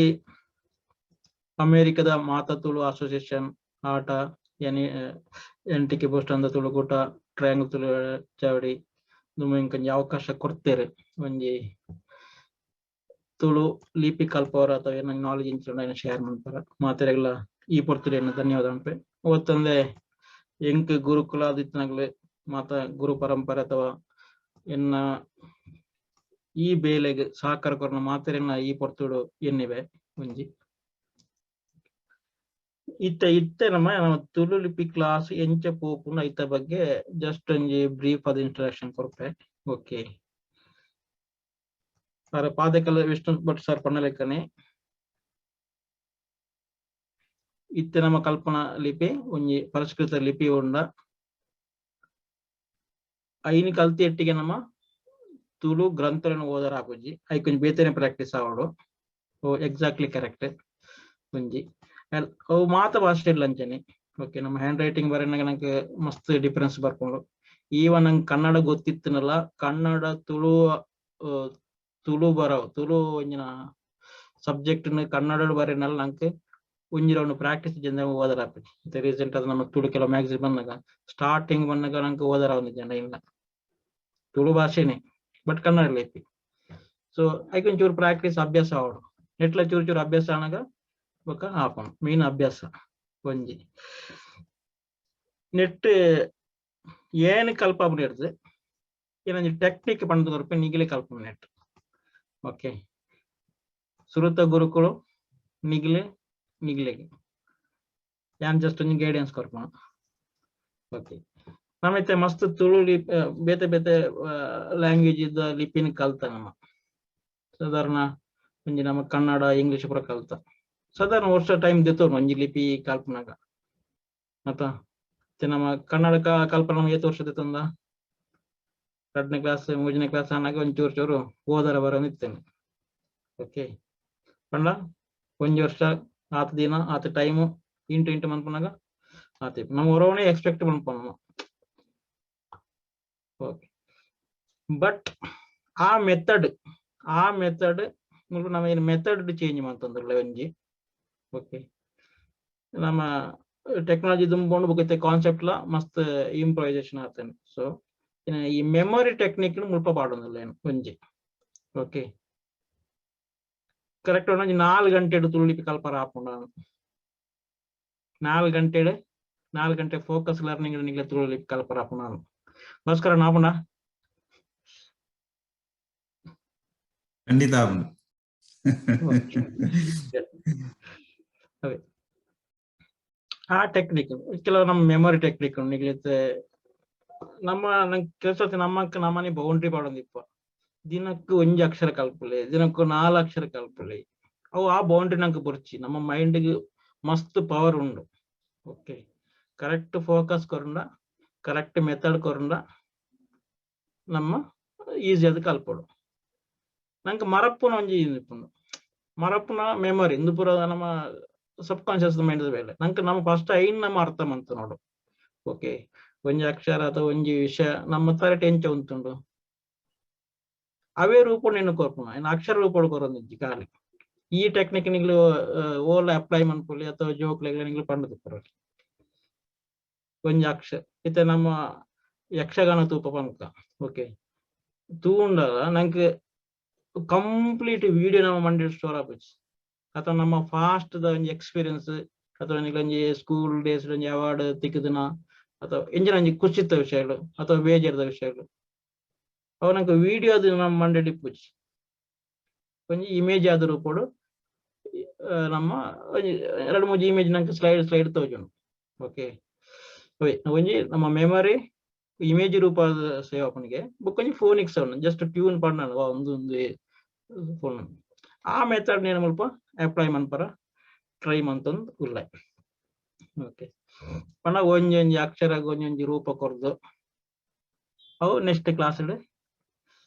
[SPEAKER 3] ಅಮೇರಿಕದ ಮಾತ ತುಳು ಅಸೋಸಿಯೇಷನ್ ಆಟ ಎನ್ ಎನ್ ಟಿ ಕೆ ಬೋಸ್ಟನ್ ತುಳುಕೂಟ, ಟ್ರಯಾಂಗಲ್ ತುಳು ಚಾವಡಿ ಎಂಕೊಂಜಿ ಅವಕಾಶ ಕೊಡ್ತೇವೆ ಒಂಜಿ ತುಳು ಲಿಪಿ ಕಲ್ಪವರ ಅಥವಾ ಏನೋ ನಾಲೆಜ್ ಇಂಚ ಶೇರ್ ಮಾಡ್ತಾರ. ಮಾತೆರೆಗ್ಲ ಈ ಪೊರ್ತುಡು ಧನ್ಯವಾದ ಅನ್ಪೆ. ಒತ್ತಂದೆ ಎಂಕ್ ಗುರುಕುಲ ಆದಿತ್ತನಾಗ್ಲೆ ಮಾತ ಗುರು ಪರಂಪರೆ ಅಥವಾ ಎನ್ನ ಈ ಬೇಲೆಗ್ ಸಹಕಾರ ಕೊರ್ನ ಮಾತೆರೆಗ್ಲ ಈ ಪೊರ್ತುಡು ಎನ್ನಿವೆ. ಒಂಜಿ ಇತ್ತೆ ಇತ್ತೆ ನಮ್ಮ ನಮ್ಮ ತುಳು ಲಿಪಿ ಕ್ಲಾಸ್ ಎಂಚ ಪೋಪುಂಡು ಐತ ಬಗ್ಗೆ ಜಸ್ಟ್ ಒಂಜಿ ಬ್ರೀಫ್ ಆದ ಇಂಟ್ರಡಕ್ಷನ್ ಕೊರ್ಪೆ. ಓಕೆ ಸರ್, ಪಾದಕಲ್ ವಿಷ್ಣು ಭಟ್ ಸರ್ ಪಣ್ಣಲೆಕ್ಕನೆ ಇತ್ತೆ ನಮ್ಮ ಕಲ್ಪನಾ ಲಿಪಿ ಒಂಜಿ ಪರಿಷ್ಕೃತ ಲಿಪಿ ಉಂಡ. ಐನ್ ಕಲ್ತಿ ಎಟ್ಟಿಗೆ ನಮ್ಮ ತುಳು ಗ್ರಂಥಗಳನ್ನು ಓದರ ಆಪುಜಿ, ಐಕೊಂಜಿ ಬೇತೆನೆ ಪ್ರಾಕ್ಟೀಸ್ ಆವಡು. ಓ ಎಕ್ಸಾಕ್ಟ್ಲಿ ಕರೆಕ್ಟ್. ಒಂಜಿ ಅವು ಮಾತ ಭಾಷೆ ಇಲ್ಲ ಅಂಚನೆ. ಓಕೆ, ನಮ್ಮ ಹ್ಯಾಂಡ್ ರೈಟಿಂಗ್ ಬರೆನಾಗ ನಂಗೆ ಮಸ್ತ್ ಡಿಫರೆನ್ಸ್ ಬರ್ಕೊಂಡು. ಈವನ್ ನಂಗೆ ಕನ್ನಡ ಗೊತ್ತಿತ್ತನಲ್ಲ, ಕನ್ನಡ ತುಳು ತುಳು ಬರವು ತುಳು ಒಂಜಿನ ಸಬ್ಜೆಕ್ಟ್ ಕನ್ನಡ ಬರೆನಲ್ಲ ನಂಗೆ ಒಂಜಿ ರೌಂಡ್ ಪ್ರಾಕ್ಟೀಸ್ ಜನ ಓದರ ಆಪುಜಿ. ರೀಸೆಂಟ್ ಅದು ನಮ್ಮ ತುಳು ಕೆಲವು ಮ್ಯಾಗಝಿನ್ ಬಂದಾಗ ಸ್ಟಾರ್ಟಿಂಗ್ ಬಂದಾಗ ನಂಗೆ ಓದರ ಒಂದು ಜನ ಇಲ್ಲ, ತುಳು ಭಾಷೆನೆ ಬಟ್ ಕನ್ನಡ ಲಿಪಿ. ಸೊ ಐಕೊಂಚೂರು ಪ್ರಾಕ್ಟೀಸ್ ಅಭ್ಯಾಸ ಆವಡು, ಎಟ್ಲ ಚೂರು ಚೂರು ಅಭ್ಯಾಸ ಆನಾಗ ಬೊಕ ಆಪುಂಡು. ಮೇನ್ ಅಭ್ಯಾಸ ಒಂಜಿ ನೆಟ್ ಏನ್ ಕಲ್ಪಾಪುನ ಇಡ್ದು ಏನೊಂಜಿ ಟೆಕ್ನಿಕ್ ಪಂದ್ ಕೊರ್ಪೆ ನಿಗಿಲೆ ಕಲ್ಪುನ ನೆಟ್. ಓಕೆ, ಸುರುತ ಗುರುಕುಲು ನಿಗಿಲೆ ನಿಗಿಲೆಗೆ ಯಾನ್ ಜಸ್ಟ್ ಒಂಜಿ ಗೈಡೆನ್ಸ್ ಕೊರ್ಪುನ. ಓಕೆ, ನಮಿತ್ತೆ ಮಸ್ತ್ ತುಳು ಲಿಪಿ ಬೇತೆ ಬೇತೆ ಲ್ಯಾಂಗ್ವೇಜ್ ಇದ್ದ ಲಿಪಿನ ಕಲ್ತ ನಮ್ಮ ಸಾಧಾರಣ ಒಂಜಿ ನಮ್ಮ ಕನ್ನಡ ಇಂಗ್ಲಿಷ್ ಪೂರ ಕಲ್ತ ಸಾಧಾರಣ ವರ್ಷ ಟೈಮ್ ದೆತ್ತೋನು ಒಂಜಿ ಲಿಪಿ ಕಲ್ಪನಾಗ. ಮತ್ತ ನಮ್ಮ ಕನ್ನಡ ಕಲ್ಪನ ನಮಗೆ ಏತ್ ವರ್ಷ ದೆತ್ತೊಂದ 2ನೇ ಕ್ಲಾಸ್ 3ನೇ ಕ್ಲಾಸ್ ಆನಾಗ ಒಂಚೂರು ಚೂರು ಚೂರು ಓದರ ಬರೋನ್ ಇತ್ತೇನೆ. ಓಕೆ, ಪಂಡ ಒಂಜಿ ವರ್ಷ ಆತ ದಿನ ಆತ ಟೈಮು ಇಂಟು ಇಂಟು ಮನ್ಪುನಾಗ ಆತ ನಮ್ಮ ಹೊರವಣೆ ಎಕ್ಸ್ಪೆಕ್ಟ್ ಮನ್ಪುನ. ಓಕೆ, ಬಟ್ ಆ ಮೆಥಡ್ ಮುಲ್ಪ ನಮ್ಮ ಏನು ಮೆಥಡ್ ಚೇಂಜ್ ಮಂತೊಂದುಲ್ಲ ಒಂಜಿ. ಓಕೆ, ನಮ್ಮ ಟೆಕ್ನಾಲಜಿ ದುಂಬೊಂಡು ಬೊಕ ಕಾನ್ಸೆಪ್ಟ್ ಲ ಮಸ್ತ್ ಇಂಪ್ರೂವೈಸೇಷನ್ ಆತನೆ. ಸೊ ಈ ಮೆಮೊರಿ ಟೆಕ್ನಿಕ್ ಮುಲ್ಪ ಪಾಡೊಂದುಲ್ಲ ಏನು ಒಂಜಿ. ಓಕೆ, ಕರೆಕ್ಟ್ ಒಂಜಿ 4 ಗಂಟೆಡ್ ತುಳು ಲಿಪಿ ಕಲ್ಪರ ಆಪುಂಡ. 4 ಗಂಟೆಡ್ 4 ಗಂಟೆ ಫೋಕಸ್ ಲರ್ನಿಂಗ್ ನಿಗ್ಲೆ ತುಳು ಲಿಪಿ ಕಲ್ಪರ ಆಪುಂಡ. ಭಾಸ್ಕರ ಆಪುಂಡ?
[SPEAKER 9] ಖಂಡಿತ ಆಪುಂಡು.
[SPEAKER 3] ಅವೇ ಆ ಟೆಕ್ನಿಕ್ ಕೆಲವು ನಮ್ಮ ಮೆಮೊರಿ ಟೆಕ್ನಿಕ್ ನಿಗ್ಲಿತ್ತೆ ನಮ್ಮ ನಂಗೆ ಕೆಲಸ ನಮ್ಮ ನಮ್ಮನೆ ಬೌಂಡ್ರಿ ಪಾಡೊಂದಿಪ್ಪ. ದಿನಕ್ಕೆ ಒಂಜಿ ಅಕ್ಷರ ಕಲ್ಪುಲೆ, ದಿನಕ್ಕೂ 4 ಅಕ್ಷರ ಕಲ್ಪುಲೆ, ಅವು ಆ ಬೌಂಡ್ರಿ ನಂಗೆ ಬೊರ್ಚಿ ನಮ್ಮ ಮೈಂಡ್ಗೆ ಮಸ್ತ್ ಪವರ್ ಉಂಡು. ಓಕೆ, ಕರೆಕ್ಟ್ ಫೋಕಸ್ ಕೊರಂಡ ಕರೆಕ್ಟ್ ಮೆಥಡ್ ಕೊರಂಡ ನಮ್ಮ ಈಸಿ ಅದು ಕಲ್ಪೊಡು. ನಂಗೆ ಮರಪ್ಪುನ ಒಂಜಿ ಇಪ್ಪುಂಡು ಮರಪ್ಪುನ ಮೆಮೊರಿ ಇಂದು ಪೂರ ನಮ್ಮ ಸಬ್ ಕಾನ್ಶಿಯಸ್ ಮೈಂಡ್ ಬೇಲೆ ನಂಗೆ ನಮ್ಮ ಫಸ್ಟ್ ಐನ್ ನಮ್ಮ ಅರ್ಥ ಮಂತ ನೋಡು. ಓಕೆ, ಒಂಜಿ ಅಕ್ಷರ ಅಥವಾ ಒಂಜಿ ವಿಷಯ ನಮ್ಮ ತರಟೆ ಎಂಚ ಉಂತುಂಡು ಅವೇ ರೂಪ ನಿನ್ನ ಕೊರ್ಪುನ ಇನ್ನು ಅಕ್ಷರ ರೂಪ ಕೊರೊಂದಿಜ್ಜಿ ಖಾಲಿ. ಈ ಟೆಕ್ನಿಕ್ ನಿಗ್ಲು ಓಲ ಅಪ್ಲೈ ಮನ್ಪೊಲಿ ಅಥವಾ ಜೋಕ್ಲೆಗ್ಲ ನಿಗ್ಲು ಪಂಡುದು ಪರೊಲಿ. ಒಂಜಿ ಅಕ್ಷರ ಇತ್ತೆ ನಮ್ಮ ಯಕ್ಷಗಾನ ತೂಪ ಪನ್ಕ. ಓಕೆ, ತೂಂಡಲ ನಂಗೆ ಕಂಪ್ಲೀಟ್ ವಿಡಿಯೋ ನಮ್ಮ ಮಂಡಿ ಸ್ಟೋರ್ ಆಪುಜಿ. ಅಥವಾ ನಮ್ಮ ಫಾಸ್ಟ್ ದ ಒಂಜಿ ಎಕ್ಸ್ಪೀರಿಯನ್ಸ್ ಅಥವಾ ಒಂಜಿ ಸ್ಕೂಲ್ ಡೇಸ್ ಒಂಜಿ ಅವಾರ್ಡ್ ತಿಕ್ಕುದಿನ ಅಥವಾ ಎಂಚಿನ ಒಂಜಿ ಖುಷಿತ ವಿಷಯಗಳು ಅಥವಾ ಬೇಜಾರದ ವಿಷಯಗಳು ಅವು ನಂಗೆ ವಿಡಿಯೋ ಅದು ನಮ್ಮ ಮಂಡೆಡ್ ಇಪ್ಪುಜಿ. ಒಂಜಿ ಇಮೇಜ್ ಆದ ರೂಪೊಡು ನಮ್ಮ ಒಂಜಿ ಎರಡು ಮೂಜಿ ಇಮೇಜ್ ನಂಗೆ ಸ್ಲೈಡ್ ಸ್ಲೈಡ್ ತೋಜುಂಡು. ಓಕೆ, ಒಂಜಿ ನಮ್ಮ ಮೆಮೊರಿ ಇಮೇಜ್ ರೂಪ ಸೇವ್ ಆಪುನಿಗೆ ಬೊಕ್ಕ ಒಂಜಿ ಫೋನಿಗೆ ಸೌಂಡ್ ಜಸ್ಟ್ ಟ್ಯೂನ್ ಪಂಡ ಒಂದು ಒಂದು ಫೋನ್ ಆ ಮೆಥಡ್ ನೇನು ಮುಲ್ಪ ಅಪ್ಲೈ ಮನ್ಪರ ಟ್ರೈ ಮಂತೊಂದು ಉಲ್ಲೆ. ಓಕೆ, ಪಂಡ ಒಂಜೊಂಜಿ ಅಕ್ಷರ ಒಂಜೊಂಜಿ ರೂಪ ಕೊರ್ದು ಅವು ನೆಕ್ಸ್ಟ್ ಕ್ಲಾಸ್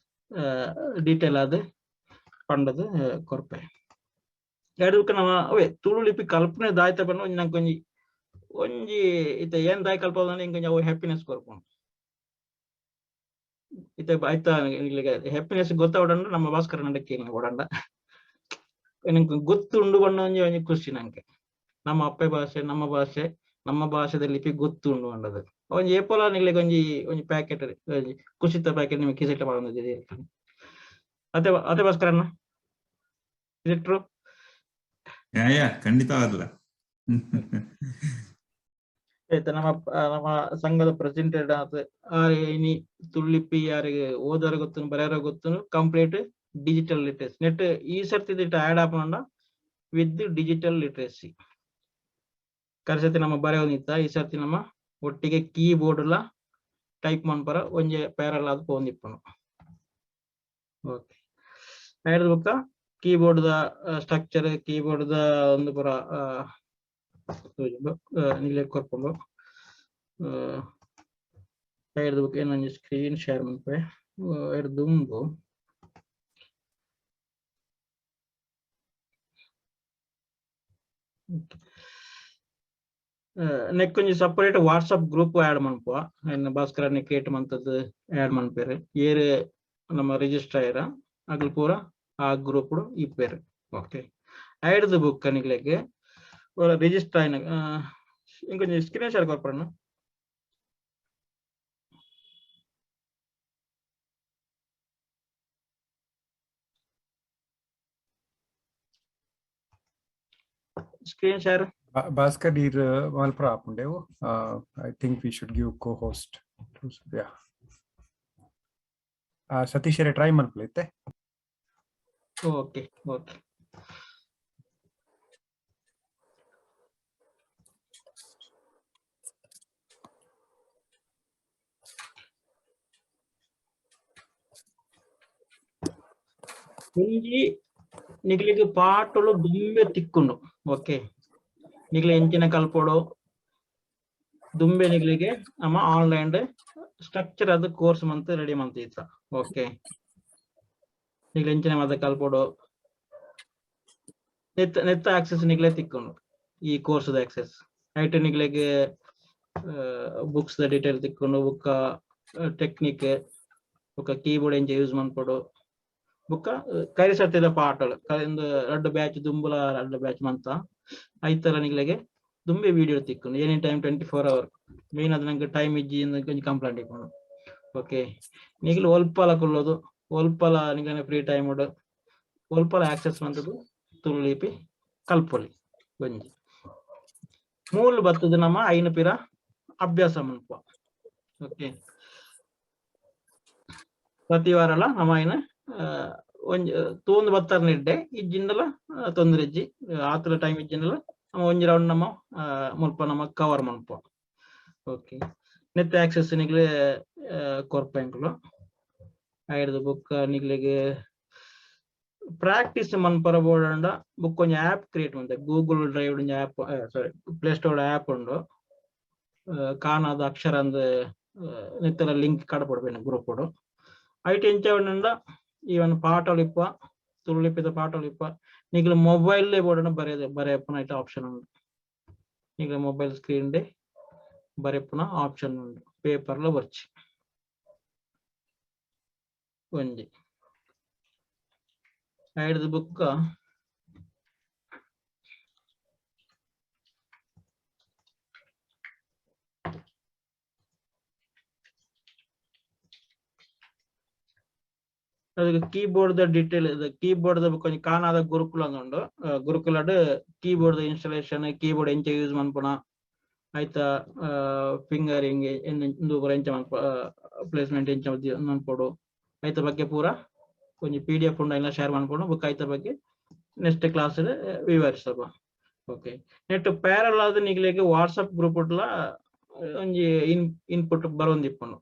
[SPEAKER 3] ಡೀಟೇಲ್ ಆದ್ ಪಂಡದು ಕೊರ್ಪೆ. ಎರಡು ನಮ್ಮ ಅವೇ ತುಳು ಲಿಪಿ ಕಲ್ಪನೆ ದಾಯ್ತ ಪಂಡ ಒಂಜಿ ನಂಗೆ ಒಂಜಿ ಒಂಜಿ ಇತ್ತೆ ಏನ್ ದಾಯ್ ಕಲ್ಪದ ಇಂಕೊಂಜಿ ಅವು ಹ್ಯಾಪಿನೆಸ್ ಕೊರ್ಪುಂಡು. ಇತ್ತೆ ಆಯ್ತಾ ಹ್ಯಾಪಿನೆಸ್ ಗೊತ್ತಾವಡಂಡ ನಮ್ಮ ಭಾಸ್ಕರ ನಡಕ್ಕೆ ಓಡಂಡ. ನಿಂಕ್ ಗೊತ್ತುಂಡು ಬಣ್ಣ ಒಂಜಿ ಒಂಜಿ ಖುಷಿ ನಂಗೆ. ನಮ್ಮ ಅಪ್ಪೆ ಭಾಷೆ, ನಮ್ಮ ಭಾಷೆ, ನಮ್ಮ ಭಾಷೆದ ಲಿಪಿ ಗೊತ್ತುಂಡು ಅಂಡದು ಒಂಜಿ ಏಪೊಲ ನಿಗ್ಲೆಗ್ ಒಂಜಿ ಒಂಜಿ ಪ್ಯಾಕೆಟ್, ಒಂಜಿ ಖುಷಿತ ಪ್ಯಾಕೆಟ್ ನಿಮಗೆ ಕಿಸೆಟ್ ಮಾಡೋದಿದೆ. ಅದೇ ಅದೇ ಭಾಸ್ಕರಣ್ಣ, is it true?
[SPEAKER 9] ಯಾ ಯಾ ಖಂಡಿತವಾಗ್ಲ.
[SPEAKER 3] ಆಯ್ತಾ, ನಮ್ಮ ನಮ್ಮ ಸಂಘದ ಪ್ರೆಸಿಡೆಂಟ್ ಇನಿ ತುಳುಲಿಪಿ ಯಾರಿಗೆ ಓದೋರ ಗೊತ್ತು, ಬರೆಯೋರ ಗೊತ್ತು, ಕಂಪ್ಲೀಟ್ ಡಿಜಿಟಲ್ ಲಿಟ್ರಸಿ ನೆಟ್ ಈ ಸರ್ತಿ ದಿಟ್ಟ ಆಡ್ ಆಪುಂಡ ವಿತ್ ಡಿಜಿಟಲ್ ಲಿಟ್ರಸಿ. ಕರ್ಸತಿ ನಮ್ಮ ಬರೆಯೋನಿತ್ತ, ಈ ಸರ್ತಿ ನಮ್ಮ ಒಟ್ಟಿಗೆ ಕೀಬೋರ್ಡ್ ಲ ಟೈಪ್ ಮನ್ಪರ ಒಂಜೆ ಪ್ಯಾರಲ್ ಆದ್ ಪೋಂದಿಪ್ಪುನು. ಓಕೆ, ಐರ್ದ್ ಬೊಕ್ಕ ಕೀಬೋರ್ಡ್ ದ ಸ್ಟ್ರಕ್ಚರ್, ಕೀಬೋರ್ಡ್ ದ ಒಂದು ಪುರ ನಿಗ್ಲೆ ಕೊರ್ಪುಂಡು. ಐರ್ದ್ ಬೊಕ್ಕ ಏನೊಂಜಿ ಸ್ಕ್ರೀನ್ ಶೇರ್ ಮನ್ಪೆ. ಐರ್ದ್ ದುಂಬು ನೆಕ್ಕೊಂಜಿ ಒಂಜಿ ಸಪರೇಟ್ ವಾಟ್ಸಪ್ ಗ್ರೂಪ್ ಆಡ್ ಮನ್ಪುವ. ಎನ್ನ ಭಾಸ್ಕರನೆ ಕ್ರಿಯೇಟ್ ಮಂತದ್ದು ಆಡ್ ಮನ್ಪೇರು. ಏರ್ ನಮ್ಮ ರಿಜಿಸ್ಟರ್ ಆಯ್ರ ಅಗ್ಲು ಪೂರ ಆ ಗ್ರೂಪ್ ಇಪ್ಪೇರು. ಓಕೆ, ಐಡ್ದು ಬುಕ್ ನಿಗ್ಲೆಗ್ ರಿಜಿಸ್ಟರ್ ಆಯ್ನ ಇಂಕೊಂಜಿ ಸ್ಕ್ರೀನ್ ಶೇರ್ ಕೊರ್ಪರಣ್ಣ. Screen share.
[SPEAKER 11] Bhaskar ಈರ್ ಮಲ್ಪರ ಆಪುಂಡೆವು. I think we should give co host. Yeah, Satish try ಮಲ್ಪಲೈತೆ.
[SPEAKER 3] Okay okay, ಒಂಜಿ ನಿಗ್ಲಿಗ್ ಪಾಟೊಲು ದುಂಬೆ ತಿಕ್ಕುಂಡು. ಓಕೆ, ನಿಗ್ಲೆ ಎಂಚಿನ ಕಲ್ಪೊಡು ದುಂಬೆ ನಿಗ್ಲಿಗೆ ನಮ್ಮ ಆನ್ಲೈನ್ ಸ್ಟ್ರಕ್ಚರ್ ಅದು ಕೋರ್ಸ್ ಮಂತ್ ರೆಡಿ ಮಂತ್ ಇತ್ತ. ಓಕೆ, ನಿಗ್ಲೆ ಎಂಚಿನ ಮಾತ ಕಲ್ಪೊಡು ನೆತ್ತ ನೆತ್ತ ಆಕ್ಸೆಸ್ ನಿಗ್ಲೆ ತಿಕ್ಕುಂಡು. ಈ ಕೋರ್ಸ್ ಆಕ್ಸೆಸ್ ಐಟ್ ನಿಗ್ಲೆಗ್ ಬುಕ್ಸ್ ದ ಡೀಟೇಲ್ ತಿಕ್ಕುಂಡು, ಬುಕ್ಕ ಟೆಕ್ನಿಕ್, ಬುಕ್ಕ ಕೀಬೋರ್ಡ್ ಎಂಚ ಯೂಸ್ ಮನ್ಪೊಡು, ಬುಕ್ಕ ಕರಿ ಸರ್ತಿದ ಪಾಠಲು ಒಂದು ರಡ್ಡ್ ಬ್ಯಾಚ್ ದುಂಬುಲ ರಡ್ಡ್ ಬ್ಯಾಚ್ ಮಂತ ಐತರ ನಿಗ್ಲೆಗೆ ದುಂಬೆ ವಿಡಿಯೋ ತಿಕ್ಕುಂಡು. Any time 24 hour. Main ಅದು ನಂಗೆ ಟೈಮ್ ಇಜ್ಜಿ ಒಂಜಿ ಕಂಪ್ಲೇಂಟ್ ಇಪ್ಪುಂಡು. ಓಕೆ, ನಿಗ್ಲು ಒಲ್ಪಲ ಕುಲ್ಲೋದು, ಒಲ್ಪಲ ನಿಗ್ಲೆನ ಫ್ರೀ ಟೈಮ್ ಉಂಡು, ಒಲ್ಪಲ ಆಕ್ಸೆಸ್ ಮಂತದ್ದು ತುಳು ಲಿಪಿ ಕಲ್ಪೊಲಿ. ಒಂಜಿ ಮೂಲು ಬತ್ತದ ನಮ್ಮ ಐನು ಪಿರ ಅಭ್ಯಾಸ ಮನ್ಪುವ. ಓಕೆ, ಪ್ರತಿ ವಾರಲ ನಮ್ಮ ಐನ ಒಂಜಿ ತೂಂದು ಬತ್ತಾರ ನಿಡ್ಡೆ ಇಜ್ಜಿಂಡಲ ತೊಂದರೆ ಇಜ್ಜಿ, ಆತಲ ಟೈಮ್ ಇಜ್ಜಿಂಡಲ ನಮ್ಮ ಒಂಜಿ ರೌಂಡ್ ನಮ್ಮ ಮುಲ್ಪ ನಮ್ಮ ಕವರ್ ಮನ್ಪುವ. ಓಕೆ, ನೆತ್ತ ಆಕ್ಸೆಸ್ ನಿಗ್ಲೆ ಕೊರ್ಪ ಎಂಕುಲು. ಐಡ್ದು ಬುಕ್ ನಿಗ್ಲೆಗ್ ಪ್ರಾಕ್ಟೀಸ್ ಮನ್ಪರ ಬೋಡಂಡ ಬುಕ್ ಒಂಜಿ ಆ್ಯಪ್ ಕ್ರಿಯೇಟ್ ಮಂತೆ. ಗೂಗಲ್ ಡ್ರೈವ್ ಒಂಜಿ ಆ್ಯಪ್, ಸಾರಿ ಪ್ಲೇ ಸ್ಟೋರ್ ಆ್ಯಪ್ ಉಂಡು. ಕಾಣದ ಅಕ್ಷರ ಅಂದ್ ನೆತ್ತೆಲ ಲಿಂಕ್ ಕಡಪೊಡ್ಬೇನೆ ಗ್ರೂಪ್ ಐಟ್ ಎಂಚ ಉಂಡ ಈ ಒಂದು ಪಾಠಲು ಇಪ್ಪ, ತುಳು ಲಿಪಿದ ಪಾಠಲು ಇಪ್ಪ. ನಿಗ್ಲು ಮೊಬೈಲ್ ಬೋಡಂಡ ಬರೆಯದೆ ಬರೆಯಪ್ಪನ ಐಟ್ ಆಪ್ಷನ್ ಉಂಡು. ನಿಗ್ಲು ಮೊಬೈಲ್ ಸ್ಕ್ರೀನ್ ಡೇ ಬರೆಪುನ ಆಪ್ಷನ್ ಉಂಡು. ಪೇಪರ್ಲ ಬರ್ಚಿ ಒಂಜಿ ಐಡ್ದು ಬುಕ್ಕ ಅದಕ್ಕೆ keyboard the detail, keyboard the ಒಂಜಿ ಕಾಣಾದ ಗುರುಕುಲ ಉಂಡು. ಗುರುಕುಲಡ್ ಕೀಬೋರ್ಡ್ ದ ಇನ್ಸ್ಟಾಲೇಷನ್, ಕೀಬೋರ್ಡ್ ಎಂಚ ಯೂಸ್ ಮನ್ಪುನ, ಆಯ್ತ ಫಿಂಗರಿಂಗ್ ಇಂದು ಪೂರ ಎಂಚ ಮನ್ಪ, ಪ್ಲೇಸ್ಮೆಂಟ್ ಎಂಚ ಮನ್ಪೊಡು, ಐತ ಬಗ್ಗೆ ಪೂರ ಒಂಜಿ PDF ಉಂಡು, ಎಲ್ಲ ಶೇರ್ ಮನ್ಪೊಡು. ಬೊಕ್ಕ ಐತ ಬಗ್ಗೆ ನೆಕ್ಸ್ಟ್ ಕ್ಲಾಸ್ ವಿವರಿಸಬ. ಓಕೆ, ನೆಟ್ ಪ್ಯಾರಲ್ ಆದ್ ನಿಗ್ಲೆಗ್ ವಾಟ್ಸಪ್ ಗ್ರೂಪ್ ಉಡ್ಲ ಒಂಜಿ ಇನ್ಪುಟ್ ಬರೊಂದಿಪ್ಪುಂಡು.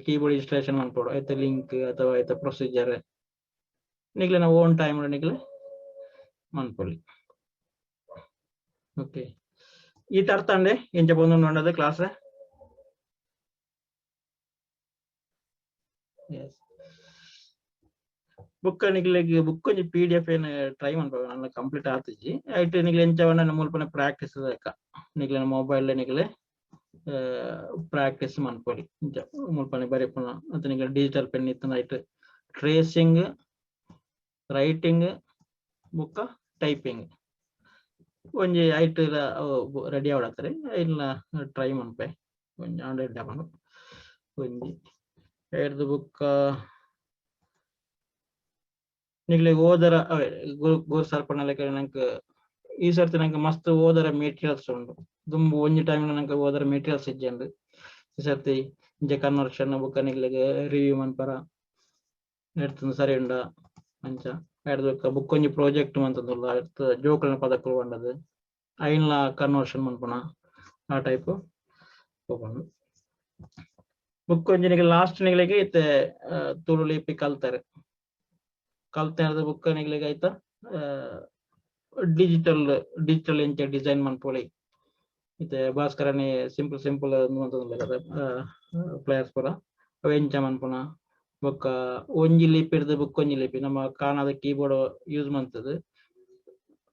[SPEAKER 3] ಕೀಬೋರ್ಡ್ ಇನ್ಸ್ಟಾಲೇಷನ್ ಮನ್ಪೊಡು, ಐತ ಲಿಂಕ್ ಅಥವಾ ಐತ ಪ್ರೊಸೀಜರ್ ನಿಗ್ಲೆನ ಓನ್ ಟೈಮ್ ನಿಗ್ಲೆ ಮನ್ಪೊಲಿ. ಓಕೆ, ಈ ತರ್ತಂಡೆ ಎಂಚ ಪೊಂದುಂಡು ಕ್ಲಾಸ್. ಎಸ್, ಬುಕ್ ನಿಗ್ಲೆಗ್ ಬುಕ್ ಒಂಜಿ PDF ಏನ್ ಟ್ರೈ ಮನ್ಪುವ, ನನ್ನ ಕಂಪ್ಲೀಟ್ ಆತಿಜಿ. ಐಟ್ ನಿಗ್ಲೆ ಎಂಚ ಮುಲ್ಪನೆ ಪ್ರಾಕ್ಟೀಸ್ ನಿಗ್ಲೆನ ಮೊಬೈಲ್ ನಿಗ್ಲೆ ಪ್ರಾಕ್ಟೀಸ್ ಮನ್ಪೊಲಿ. ಇಂಚ ಮುಲ್ಪನೆ ಬರೆಪುನ ಅತ್ತ ನಿಗ್ಲೆ ಡಿಜಿಟಲ್ ಪೆನ್ ಇತ್ತಂಡ ಐಟ್ ಟ್ರೇಸಿಂಗ್, ರೈಟಿಂಗ್ ಬೊಕ್ಕ ಟೈಪಿಂಗ್ ಒಂಜಿ ಐಟ್ ರೆಡಿ ಆವಡತ್ತಾರೆ ಐಲ್ನ ಟ್ರೈ ಮನ್ಪೆ. ಒಂಜಿ ಆಂಡ್ರಾಯ್ಡ್ ಆಪುಂಡು ಒಂಜಿ ಐರ್ದ್ ಬೊಕ್ಕ ನಿಕ್ಲೆಗ್ ಓದರ ಅವೇ ಗುರು ಗುರು ಸರ್ ಪನ್ನಲೆಕ ನಂಕ್ ಈ ಸರ್ತಿ ನಂಕ್ ಮಸ್ತ್ ಓದರ ಮೆಟೀರಿಯಲ್ಸ್ ಉಂಡು. ದುಂಬು ಒಂಜಿ ಟೈಮ್ ನಂಕ್ ಓದರ ಮೆಟೀರಿಯಲ್ಸ್ ಇಜ್ಜಂಡ್. ಈ ಸರ್ತಿ ಇಂಚ ಕನ್ವರ್ಷನ್ ಬೊಕ್ಕ ನಿಕ್ಲೆಗ್ ರಿವ್ಯೂ ಮನ್ಪರ ನೆಡ್ತುಂದು ಸರಿ ಉಂಡ ಅಂಚ. ಐರ್ದ್ ಬೊಕ್ಕ ಬೊಕ್ಕ ಒಂಜಿ ಪ್ರಾಜೆಕ್ಟ್ ಮಂತೊಂದುಲ್ಲ, ಐರ್ದ್ ಜೋಕುಲ್ನ ಪದಕುಲು ಪಂಡದು ಐನ್ಲ ಕನ್ವರ್ಷನ್ ಮನ್ಪುನ ಆ ಟೈಪ್ ಪೋಪುಂಡು. ಬೊಕ್ಕ ಒಂಜಿ ನಿಕ್ಲೆ ಲಾಸ್ಟ್ ನಿಕ್ಲೆಗ್ ಇತ್ತೆ ತುಳು ಲಿಪಿ ಕಲ್ತಾರೆ ಕಲ್ತೆರ್ದ್ ಬೊಕ್ಕ ನಿಕ್ಲೆಗ್ ಐತ ಡಿಜಿಟಲ್ ಡಿಜಿಟಲ್ ಎಂಚ ಡಿಸೈನ್ ಮನ್ಪೊಲಿ. ಇತ್ತೆ ಭಾಸ್ಕರನೇ ಸಿಂಪಲ್ ಸಿಂಪಲ್ ಮಂತೊಂದುಲ್ಲೆರ್ ಪ್ಲೇಯರ್ಸ್ ಪೂರ ಅವು ಎಂಚ ಮನ್ಪುನ. ಬೊಕ್ಕ ಒಂಜಿ ಲಿಪಿರ್ದ್ ಬೊಕ್ಕ ಒಂಜಿ ಲಿಪಿ ನಮ್ಮ ಕಾಣದ ಕೀಬೋರ್ಡ್ ಯೂಸ್ ಮಂತುದು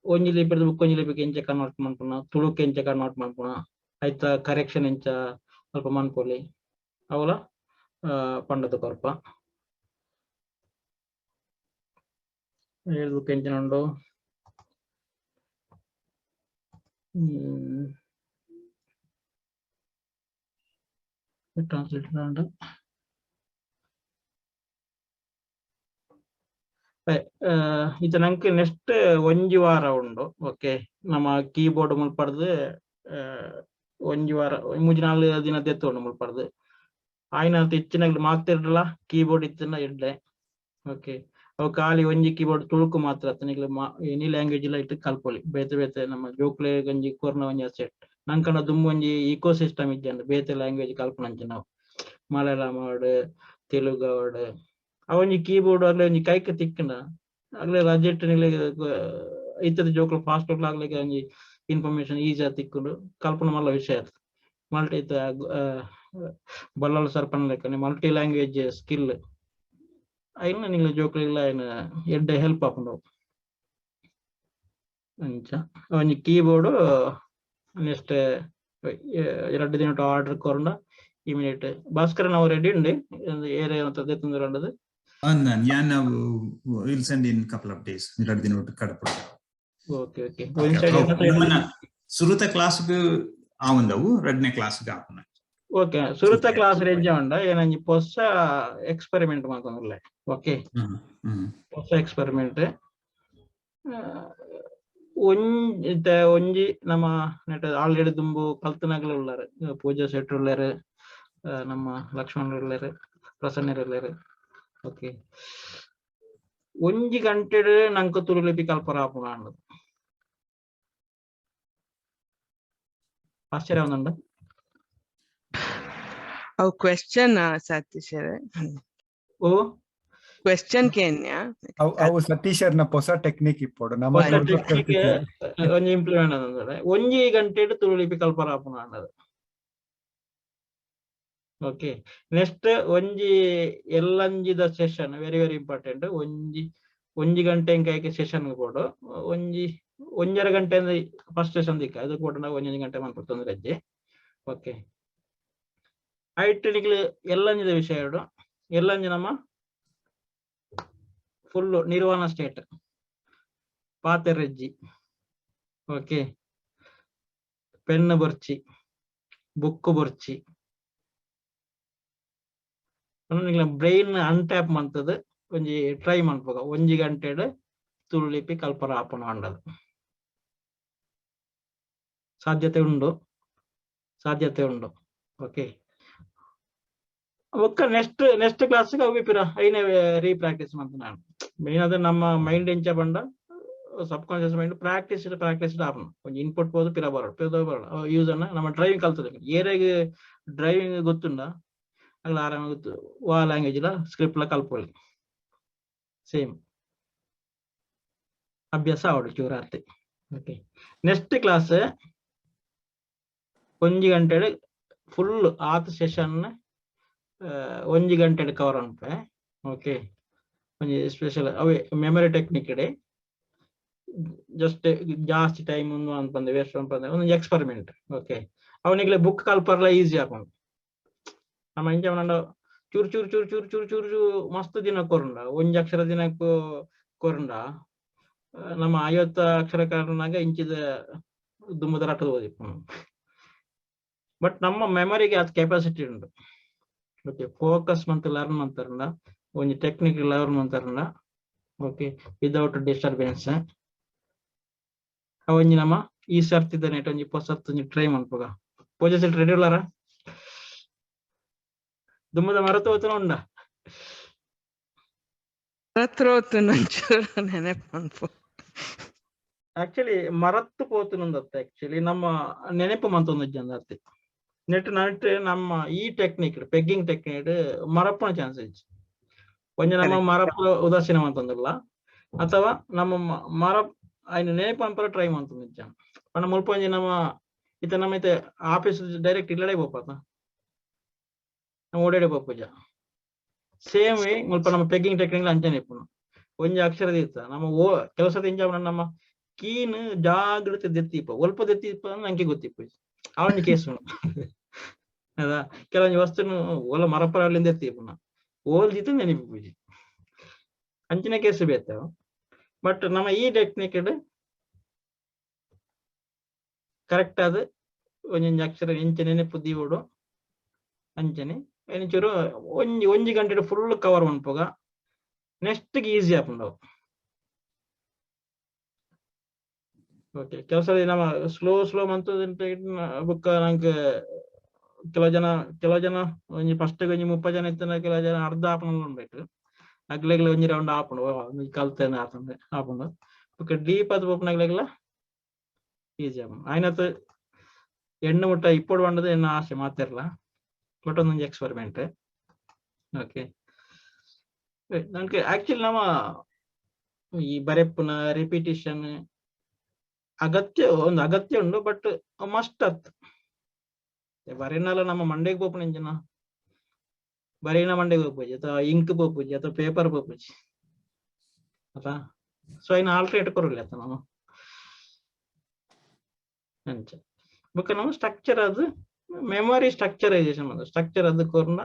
[SPEAKER 3] ಒಂಜಿ ಲಿಪಿರ್ದ್ ಬೊಕ್ಕ ಒಂಜಿ ಲಿಪಿಗ್ ಎಂಚ ಕನ್ವರ್ಟ್ ಮನ್ಪುನ, ತುಳುಕ್ ಎಂಚ ಕನ್ವರ್ಟ್ ಮನ್ಪುನ, ಐತ ಕರೆಕ್ಷನ್ ಎಂಚ ಸ್ವಲ್ಪ ಮನ್ಪೊಲಿ ಅವಲ ಪಂಡದ ಕೊರ್ಪ. ಬೊಕ್ಕ ಎಂಚಿನ ಉಂಡು? ಟ್ರಾನ್ಸ್ಲೇಟರ್ ಉಂಡು. ಇತ್ತೆ ನಂಕ್ ನೆಕ್ಸ್ಟ್ ಒಂಜಿ ವಾರ ಉಂಡು. ಓಕೆ, ನಮ್ಮ ಕೀಬೋರ್ಡ್ ಮುಲ್ಪರ್ದ್ ಒಂಜಿ ವಾರ ಮೂಜಿ ನಾಲ್ ದಿನ ದೆತ್ತುಂಡು ಮುಲ್ಪರ್ದ್. ಆಯ್ನಾತ್ ಇತ್ತಿನಗ್ಲು ಮಾತೆರ್ಡ್ಲ ಕೀಬೋರ್ಡ್ ಇತ್ತಿನ ಎಡ್ಡೆ. ಓಕೆ, ಅವು ಖಾಲಿ ಒಂಜಿ ಕೀಬೋರ್ಡ್ ತುಳುಕು ಮಾತ್ರ ಅತ್ತ, ನಿಕ್ಲೆ ಎನಿ ಲ್ಯಾಂಗ್ವೇಜ್ ಲ ಇಟ್ಟು ಕಲ್ಪೊಲಿ. ಬೇತೆ ಬೇತೆ ನಮ್ಮ ಜೋಕ್ಲೆಗ್ ಒಂಜಿ ಕೊರ್ನ ಒಂಜಿ ಅಸೆಟ್. ನಂಕನ ದುಂಬು ಒಂಜಿ ಇಕೋ ಸಿಸ್ಟಮ್ ಇಜ್ಜಂಡ್ ಬೇತೆ ಲ್ಯಾಂಗ್ವೇಜ್ ಕಲ್ಪುನಂಚಿನ. ಮಲಯಾಳಂ ಆವಡ್ ತೆಲುಗು ಆವಡ್ ಅವ ಒಂಜಿ ಕೀಬೋರ್ಡ್ ಅಗ್ಲೆ ಒಂಜಿ ಕೈಕ್ ತಿಕ್ಕುಂಡ ಅಗ್ಲೆ ರಜೆಟ್ ನಿಕ್ಲೆಗ್ ಇತ್ತದ ಜೋಕುಲು ಫಾಸ್ಟ್ ಆಗ್ಲಿಕ್ಕೆ ಒಂಜಿ ಇನ್ಫಾರ್ಮೇಶನ್ ಈಸಿ ಆದ್ ತಿಕ್ಕುಂಡು. ಕಲ್ಪುನ ಮಲ್ಲ ವಿಷಯ ಅದು. ಮಲ್ಟಿ ಬಲ್ಲಾಳ್ ಸರ್ ಪನ್ಲೆಕ್ಕನೆ ಮಲ್ಟಿ ಲ್ಯಾಂಗ್ವೇಜ್ ಸ್ಕಿಲ್ ಐನ ನಿಕ್ಲೆ ಜೋಕುಲೆಗ್ಲ ಐನ ಎಡ್ಡೆ ಹೆಲ್ಪ್ ಆಪುಂಡು. ಅಂಚ ಒಂಜಿ ಕೀಬೋರ್ಡ್ ನೆಕ್ಸ್ಟ್ ರಡ್ಡ್ ದಿನಟ ಆರ್ಡರ್ ಕೊರ್ಂಡ ಇಮಿಡಿಯೇಟ್ ಭಾಸ್ಕರನ್ ಅವು ರೆಡಿ ಉಂಡು ಏರೆ ಅಂತ ದೆತ್ತೊಂದು.
[SPEAKER 9] ಯಾನ್ will send in couple of days, ರಡ್ಡ್ ದಿನ ಒಟ್ಟು ಕಡಪುಡು.
[SPEAKER 3] Okay okay.
[SPEAKER 9] ಸುರುತ ಕ್ಲಾಸ್ಗ್ ಆವಂದವು, ರಡ್ಡನೇ ಕ್ಲಾಸ್ಗ್ ಆಪುನ.
[SPEAKER 3] ಓಕೆ, ಸುರುತ ಕ್ಲಾಸ್ ರೆಂಜ ಉಂಡ ಏನಂಜಿ ಪೊಸ ಎಕ್ಸ್ಪೆರಿಮೆಂಟ್ ಮಂತೊಂದುಲ್ಲೆ. ಓಕೆ, ಪೊಸ ಎಕ್ಸ್ಪೆರಿಮೆಂಟ್ ಒಂಜಿ ಒಂಜಿ ನಮ್ಮ ನೆಟ್ ಆಲ್ರೆಡಿ ದುಂಬು ಕಲ್ತನಗಲು ಉಲ್ಲಾರ್, ಪೂಜಾ ಶೆಟ್ರು ಉಲ್ಲೆರ್, ನಮ್ಮ ಲಕ್ಷ್ಮಣ್ ಉಲ್ಲೆರ್, ಪ್ರಸನ್ನರ್ ಉಲ್ಲೆರ್. ಓಕೆ, ಒಂಜಿ ಗಂಟೆಡ್ ನಂಕ್ ತುಳು ಲಿಪಿ ಕಲ್ಪರ ಆಪುನ ಅಂಡದು ಆಶ್ಚರ್ಯ ಒಂದುಂಡು.
[SPEAKER 12] ಅವು ಕ್ವೆಶ್ಚನ್ ಸತೀಶ್?
[SPEAKER 3] ಓ.
[SPEAKER 12] ಕ್ವೆಶ್ಚನ್ ಕೇನ್ಯಾ?
[SPEAKER 11] ಅವು ಅವು ಸತೀಶರ್ನ ಹೊಸ ಟೆಕ್ನಿಕ್ ಇಪ್ಪೊಡು ನಮ್ಮ.
[SPEAKER 3] ಹೊಸ ಟೆಕ್ನಿಕ್ ಒಂಜಿ ಇಂಪ್ಲಿಮೆಂಟ್ ಅಂದ್ರೆ ಒಂಜಿ ಗಂಟೆಡ್ ತುಳು ಲಿಪಿ ಕಲ್ಪರ ಆಪುನ ಅಂಡದು. ಓಕೆ, ನೆಕ್ಸ್ಟ್ ಒಂಜಿ ಎಲ್ಲಂಜಿದ ಸೆಷನ್ ವೆರಿ ವೆರಿ ಇಂಪಾರ್ಟೆಂಟ್. ಒಂಜಿ ಒಂಜಿ ಗಂಟೆ ಕೈಗೆ ಸೆಷನ್ ಬೋಡು. ಒಂಜಿ ಒಂಜರ ಗಂಟೆ ಅಂದ್ರೆ ಫಸ್ಟ್ ಸೆಷನ್ ದಿಕ್ಕ ಅದು ಕೂಡ ಒಂಜೊಂಜಿ ಗಂಟೆ ಮನ್ಪು ತೊಂದರೆ ಅಜ್ಜಿ. ಓಕೆ, ಐಟ್ ನಿಕ್ಲು ಎಲ್ಲಂಜಿದ ವಿಷಯ ಎರಡು. ಎಲ್ಲಂಜಿ ನಮ್ಮ ಫುಲ್ ನಿರ್ವಾಣ ಸ್ಟೇಟ್ ಪಾತೆರೆಜ್ಜಿ. ಓಕೆ, ಪೆನ್ ಬೊರ್ಚಿ, ಬುಕ್ ಬೊರ್ಚಿ, ನಿಕ್ಲೆ ಬ್ರೈನ್ ಅನ್ಟ್ಯಾಪ್ ಮಂತದು ಒಂಜಿ ಟ್ರೈ ಮನ್ಪುಗ. ಒಂಜಿ ಗಂಟೆಡ್ ತುಳು ಲಿಪಿ ಕಲ್ಪರ ಆಪುನ ಅಂಡದು ಸಾಧ್ಯತೆ ಉಂಡು, ಸಾಧ್ಯತೆ ಉಂಡು. ಓಕೆ, ಬೊಕ್ಕ ನೆಕ್ಸ್ಟ್ ನೆಕ್ಸ್ಟ್ ಕ್ಲಾಸ್ ಅವು ಪಿರ ಐನೇ ರೀ ಪ್ರಾಕ್ಟೀಸ್ ಮಂತ. ನಾನು ಮೇನ್ ಅದ ನಮ್ಮ ಮೈಂಡ್ ಎಂಚ ಪಂಡ sub conscious mind practice practice ಆಪುಂಡು. ಒಂಜಿ ಇನ್ಪುಟ್ ಪೋದು ಪಿರ ಬರೋಡು, ಪಿರ ಬರೋಡು ಯೂಸ್ ಅನ್ನ ನಮ್ಮ ಡ್ರೈವಿಂಗ್ ಕಲ್ತದೆ. ಏರೆಗ್ ಡ್ರೈವಿಂಗ್ ಗೊತ್ತುಂಡ ಅಗ್ಲ ಆರಾಮ ಗೊತ್ತು ವಾ ಲ್ಯಾಂಗ್ವೇಜ್ ಲ ಸ್ಕ್ರಿಪ್ಟ್ ಲ ಕಲ್ಪೊಲಿ. ಸೇಮ್ ಅಭ್ಯಾಸ ಆವಡು ಚೂರಾರ್ತಿ. ಓಕೆ, ನೆಕ್ಸ್ಟ್ ಕ್ಲಾಸ್ ಒಂಜಿ ಗಂಟೆಡ್ ಫುಲ್ ಆತ್ ಸೆಷನ್ ಒಂಜಿ ಗಂಟೆಡ್ ಕವರ್ ಅನ್ಪೆ. ಓಕೆ, ಒಂಜಿ ಸ್ಪೆಷಲ್ ಅವೇ ಮೆಮೊರಿ ಟೆಕ್ನಿಕ್ ಇಡೆ ಜಸ್ಟ್ ಜಾಸ್ತಿ ಟೈಮ್ ಒಂದು ಅನ್ಪಂದೆ ವೇಸ್ಟ್ ಅನ್ಪಂದೆ ಒಂದೊಂದು ಎಕ್ಸ್ಪೆರಿಮೆಂಟ್. ಓಕೆ, ಅವನಿಗೆ ಬುಕ್ ಕಲ್ಪರ್ಲ ಈಸಿ ಆಪುಂಡು. ನಮ್ಮ ಇಂಚ ಪಂಡ ಚೂರು ಚೂರು ಚೂರು ಚೂರು ಚೂರು ಚೂರು ಚೂರು ಮಸ್ತ್ ದಿನ ಕೊರುಂಡ ಒಂಜಿ ಅಕ್ಷರ ದಿನಕ್ಕೂ ಕೊರುಂಡ ನಮ್ಮ 50 ಅಕ್ಷರ ಕಾರಣನಾಗ ಇಂಚಿದ ದುಮ್ಮದ ರಾಟದ ಓದಿಪ್ಪು. ಬಟ್ ನಮ್ಮ ಮೆಮೊರಿಗೆ ಅದು ಕೆಪಾಸಿಟಿ ಉಂಡು. ಓಕೆ, ಫೋಕಸ್ ಮಂತ್ ಲರ್ನ್ ಮಂತಾರಂಡ, ಒಂಜಿ ಟೆಕ್ನಿಕ್ ಲರ್ನ್ ಮಂತಾರಂಡ, ಓಕೆ, ವಿದೌಟ್ ಡಿಸ್ಟರ್ಬೆನ್ಸ್. ಒಂಜಿ ನಮ್ಮ ಈ ಸರ್ತಿದ ನೆಟ್ ಒಂಜಿ ಪೊಸತ್ ಒಂಜಿ ಟ್ರೈ ಮನ್ಪುಗ. ಪೂಜೆ ಸೆಟ್ ರೆಡಿ ಉಲ್ಲಾರ? ದುಮ್ಮದ ಮರತ ಹೋತನ ಉಂಡ?
[SPEAKER 12] ಮರತ್ರೋತು ನೆನಪು ಮನ್ಪು.
[SPEAKER 3] ಆಕ್ಚುಲಿ ಮರತ್ತು ಪೋತುನಂದತ್ತೆ. ಆಕ್ಚುಲಿ ನಮ್ಮ ನೆನಪು ಮಂತೊಂದು ಅತ್ತೆ. ನೆಟ್ ನಟ್ ನಮ್ಮ ಈ ಟೆಕ್ನಿಕ್, ಪೆಗ್ಗಿಂಗ್ ಟೆಕ್ನಿಕ್ ಮರಪ್ಪನ ಚಾನ್ಸ್ ಇಜ್ಜಿ. ಒಂಜಿ ನಮ್ಮ ಮರಪ್ಪ ಉದಾಸೀನ ಮಂತೊಂದಿಲ್ಲ ಅಥವಾ ನಮ್ಮ ಮರ ಐನ ನೆನಪು ಅನ್ಪರ ಟ್ರೈ ಮಂತೊಂದಿಜ್ಜ. ಪಂಡ ಮುಲ್ಪ ಒಂಜಿ ನಮ್ಮ ಇತ್ತ ನಮ್ಮ ಇತ್ತೆ ಆಫೀಸ್ ಡೈರೆಕ್ಟ್ ಇಲ್ಲಡೆ ಪೋಪತ, ನಮ್ಮ ಓಡಾಡೆ ಪೋಪುಜ. ಸೇಮ್ ವೇ ಮುಲ್ಪ ನಮ್ಮ ಪೆಗ್ಗಿಂಗ್ ಟೆಕ್ನಿಕ್ ಅಂಚನೆ ಇಪ್ಪುನು. ಒಂಜಿ ಅಕ್ಷರ ದಿತ್ತ ನಮ್ಮ ಓ ಕೆಲಸದ ಇಂಜ ನಮ್ಮ ಕೀನ್ ಜಾಗ್ರತೆ ದೆತ್ತಿಪ್ಪ, ಒಲ್ಪ ದೆತ್ತಿಪ್ಪ ನಂಗೆ ಗೊತ್ತಿಪ್ಪ. ಆ ಒಂಜಿ ಕೇಸ್ ಉಂಡು ಅದಾ. ಕೆಲವೊಂಜಿ ವಸ್ತುನು ಓಲ ಮರಪರಲ್ಲಿಂದ ಎತ್ತಿಪ್ಪುನ, ಓಲ್ ದಿತ್ತ ನೆನಪು ಅಂಚಿನ ಕೇಸ್ ಬೇತಾವ. ಬಟ್ ನಮ್ಮ ಈ ಟೆಕ್ನಿಕ್ ಕರೆಕ್ಟ್ ಆದ ಒಂಜೊಂಜಿ ಅಕ್ಷರ ಎಂಚ ನೆನಪು ದೀವೊಡು ಅಂಚನೆ ಒಂಚೂರು ಒಂಜಿ ಒಂಜಿ ಗಂಟೆ ಫುಲ್ ಕವರ್ ಮನ್ಪುಗ, ನೆಕ್ಸ್ಟ್ ಈಸಿ ಆಪುಂಡು. ಓಕೆ, ಕೆಲಸ ನಮ್ಮ ಸ್ಲೋ ಸ್ಲೋ ಮಂತು ಬುಕ್ಕ ನಂಗೆ ಕೆಲವು ಜನ ಒಂಜಿ ಫಸ್ಟ್ ಒಂಜಿ 30 ಜನ ಇತ್ತನ, ಕೆಲವು ಜನ ಅರ್ಧ ಆಪುನ ಉಂಡಾಯ್ತು. ಅಗ್ಲೆಗ್ಲ ಒಂಜಿ ರೌಂಡ್ ಆಪುಂಡು, ಒಂಜಿ ಕಲ್ತೇನೆ ಆತಂದೆ ಆಪುಂಡು. ಬೊಕ್ಕ ಡೀಪ್ ಅದು ಪೋಪುನಗ್ಲೆಗ್ಲ ಈಸಿ ಆಪುಂಡು. ಆಯ್ನತ್ ಎಣ್ಣೆ ಮುಟ್ಟ ಇಪ್ಪೊಡು ಪಂಡದು ಎನ್ನ ಆಸೆ ಮಾತೆರ್ಲ. ಬಟ್ ಒಂದೊಂಜಿ ಎಕ್ಸ್ಪೆರಿಮೆಂಟ್. ಓಕೆ, ನಂಗೆ ಆಕ್ಚುಲಿ ನಮ್ಮ ಈ ಬರೆಪ್ಪುನ ರಿಪಿಟೇಷನ್ ಅಗತ್ಯ, ಒಂದು ಅಗತ್ಯ ಉಂಡು, ಬಟ್ ಮಸ್ಟ್ ಅತ್. ಬರೆನಲ್ಲ ನಮ್ಮ ಮಂಡೆಗೆ ಪೋಪುನ ಇಂಚಿನ ಬರೀನ ಮಂಡೆಗೆ ಪೋಪುಜಿ ಅಥವಾ ಇಂಕ್ ಪೋಪುಜಿ ಅಥವಾ ಪೇಪರ್ ಪೋಪುಜಿ ಅತಾ. ಸೊ ಐನ ಆಲ್ಟರೇಟ್ ಕೊರಲಿ ಅತ್ತ ನಮ್ಮ ಅಂಚ. ಬೊಕ್ಕ ನಮ್ಮ ಸ್ಟ್ರಕ್ಚರ್ ಅದು ಮೆಮೊರಿ ಸ್ಟ್ರಕ್ಚರೈಸೇಷನ್ ಬಂದ ಸ್ಟ್ರಕ್ಚರ್ ಅದು ಕೊರ್ನ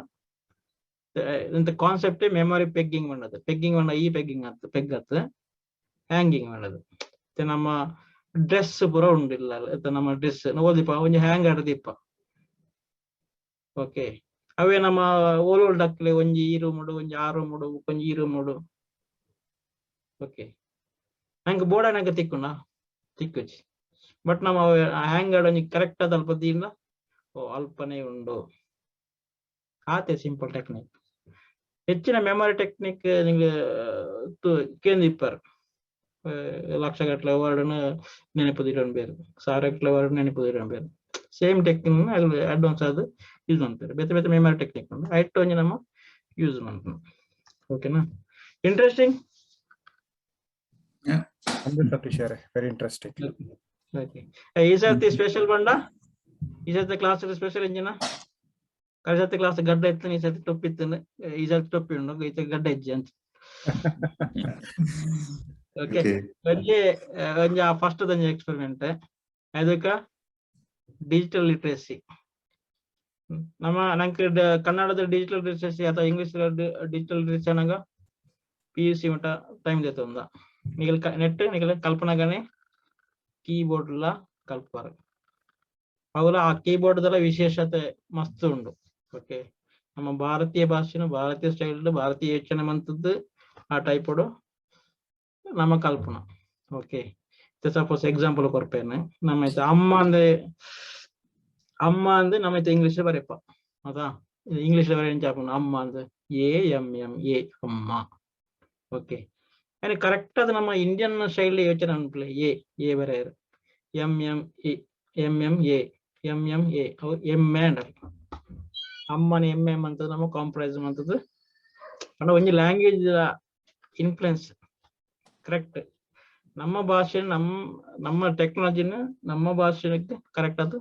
[SPEAKER 3] ಇಂತ ಕಾನ್ಸೆಪ್ಟ್ ಮೆಮೊರಿ ಪೆಗ್ಗಿಂಗ್ ಮಾಡದು. ಪೆಗ್ಗಿಂಗ್ ಮಾಡ ಈ ಪೆಗ್ಗಿಂಗ್ ಆತ್, ಪೆಗ್ ಆತ್, ಹ್ಯಾಂಗಿಂಗ್ ಮಾಡೋದು. ಮತ್ತೆ ನಮ್ಮ ಡ್ರೆಸ್ ಪೂರ ಉಂಡಿಲ್ಲ ನಮ್ಮ ಡ್ರೆಸ್ ಓದಿಪ್ಪ ಒಂಜಿ ಹ್ಯಾಂಗ್ ಆಡದಿಪ್ಪ. ಓಕೆ, ಅವೇ ನಮ್ಮ ಓಲೋಲ್ ಡಕ್ಲೆ ಒಂಜಿ ಈ ರೂಮ್ ಒಂಜಿ ಆ ರೂಮ್ ಒಂಜಿ ಈ ರೂಮ್. ಓಕೆ, ನಂಗೆ ಬೋರ್ಡ್ ನಂಗೆ ತಿಕ್ಕುಂಡ ತಿಕ್ಕುಜಿ. ಬಟ್ ನಮ್ಮ ಹ್ಯಾಂಗ್ ಒಂಜಿ ಕರೆಕ್ಟ್ ಆದ ಅಲ್ಪ ದೀಂಡ ಓ ಅಲ್ಪನೆ ಉಂಡು. ಆತೆ ಸಿಂಪಲ್ ಟೆಕ್ನಿಕ್. ಹೆಚ್ಚಿನ ಮೆಮೊರಿ ಟೆಕ್ನಿಕ್ ನಿಂಗೆ ಕೇಂದ್ರ ಇಪ್ಪರ್ ಲಕ್ಷ ಗಟ್ಟಲೆ ವರ್ಡ್ನ ನೆನಪುದಿಡೋಣ ಬೇರೆ, ಸಾವಿರ ಗಟ್ಟಲೆ ವರ್ಡ್ ನೆನಪುದಿಡೋಣ ಬೇರೆ. ಸೇಮ್ ಟೆಕ್ನಿಕ್ ಅಲ್ಲಿ ಅಡ್ವಾನ್ಸ್ ಆದ ಯೂಸ್ ಮಾಡ್ತಾರೆ. ಬೇತೆ ಬೇತೆ ಮೆಮೊರಿ ಟೆಕ್ನಿಕ್ ಉಂಟು, ಐಟ್ ಒಂಜಿ ನಮ್ಮ ಯೂಸ್ ಮಾಡ್ತಾರೆ. ಓಕೆನಾ? ಇಂಟ್ರೆಸ್ಟಿಂಗ್.
[SPEAKER 11] ಅಂದು ಸತೀಶ್ very interesting.
[SPEAKER 3] Okay, ಈ ಸರ್ತಿ ಸ್ಪೆಷಲ್ ಬಂಡ, ಈ ಸರ್ತಿ ಕ್ಲಾಸ್ ಸ್ಪೆಷಲ್ ಇಂಜಿನ. ಕಳೆದ ಸರ್ತಿ ಕ್ಲಾಸ್ ಗಡ್ಡ ಇತ್ತು, ಈ ಸರ್ತಿ ಟೊಪ್ಪಿ ಇತ್ತು. ಈ ಸರ್ತಿ ಟೊಪ್ಪಿ ಉಂಡು, ಈ ಸರ್ತಿ ಗಡ್ಡ ಇಜ್ಜಿ ಅಂತ. ಓಕೆ, ಒಂಜಿ ಒಂಜಿ ಫಸ್ಟ್ ಒಂಜಿ ಎಕ್ಸ್ಪೆರಿಮೆಂಟ್. ಅದಕ್ಕ ಡಿಜಿಟಲ್ ಲಿಟ್ರಸಿ ನಮ್ಮ ನಂಗೆ ಕನ್ನಡದ ಡಿಜಿಟಲ್ ಲಿಟ್ರಸಿ ಅಥವಾ ಇಂಗ್ಲಿಷ್ ಡಿಜಿಟಲ್ ಲಿಟ್ರಸಿ ಅನ್ನಂಗ ಪಿಯುಸಿ ಮಟ್ಟ ಟೈಮ್ ದೇತೊಂದ. ನಿಗಲ್ ನೆಟ್ ನಿಗಲ್ ಕಲ್ಪನಾಗನೆ ಕೀಬೋರ್ಡ್ ಲ ಕಲ್ಪಾರ ಅವುಲ. ಆ ಕೀಬೋರ್ಡ್ ದಲ ವಿಶೇಷತೆ ಮಸ್ತ್ ಉಂಡು. ಓಕೆ, ನಮ್ಮ ಭಾರತೀಯ ಭಾಷೆನು ಭಾರತೀಯ ಸ್ಟೈಲ್ ಭಾರತೀಯ ಯೋಚನೆ ಮಂತದ್ದು ಆ ಟೈಪ್ ನಮ್ಮ ಕಲ್ಪನಾ. ಓಕೆ, ಸಪೋಸ್ ಎಕ್ಸಾಂಪಲ್ ಕೊರ್ಪೇನೆ. ನಮ್ಮ ಅಮ್ಮ ಅಂದ್ರೆ, ಅಮ್ಮ ಅಂದ್ರೆ ನಮ್ಮ ಇಂಗ್ಲಿಷ್ ಬರೆಯಪ್ಪ ಅದಾ. ಇಂಗ್ಲಿಷ್ ಬರೆಯ ಅಮ್ಮ ಅಂದ್ರೆ ಎ ಎಂ ಎಂ ಎ, ಅಮ್ಮ. ಓಕೆ, ಕರೆಕ್ಟ್ ಅದು ನಮ್ಮ ಇಂಡಿಯನ್ ಸ್ಟೈಲ್ ಯೋಚನೆ ಅನ್ಪ್ಲೆ. ಎ ಎ ಬರೆಯರು, M M A, M M A, M M A, M and ಅಮ್ಮನ ಎಂ ಎಂ ಅಂತ ನಮ್ಮ ಕಾಂಪ್ರೈಸ್ ಅಂತದ್ದು. ಅಂದ್ರೆ ಒಂಜಿ ಲ್ಯಾಂಗ್ವೇಜ್ ಇನ್ಫ್ಲುಯೆನ್ಸ್ ಕರೆಕ್ಟ್ ನಮ್ಮ ಭಾಷೆ ನಮ್ಮ ನಮ್ಮ ಟೆಕ್ನಾಲಜಿನ ನಮ್ಮ ಭಾಷೆಗೆ ಕರೆಕ್ಟ್ ಅದು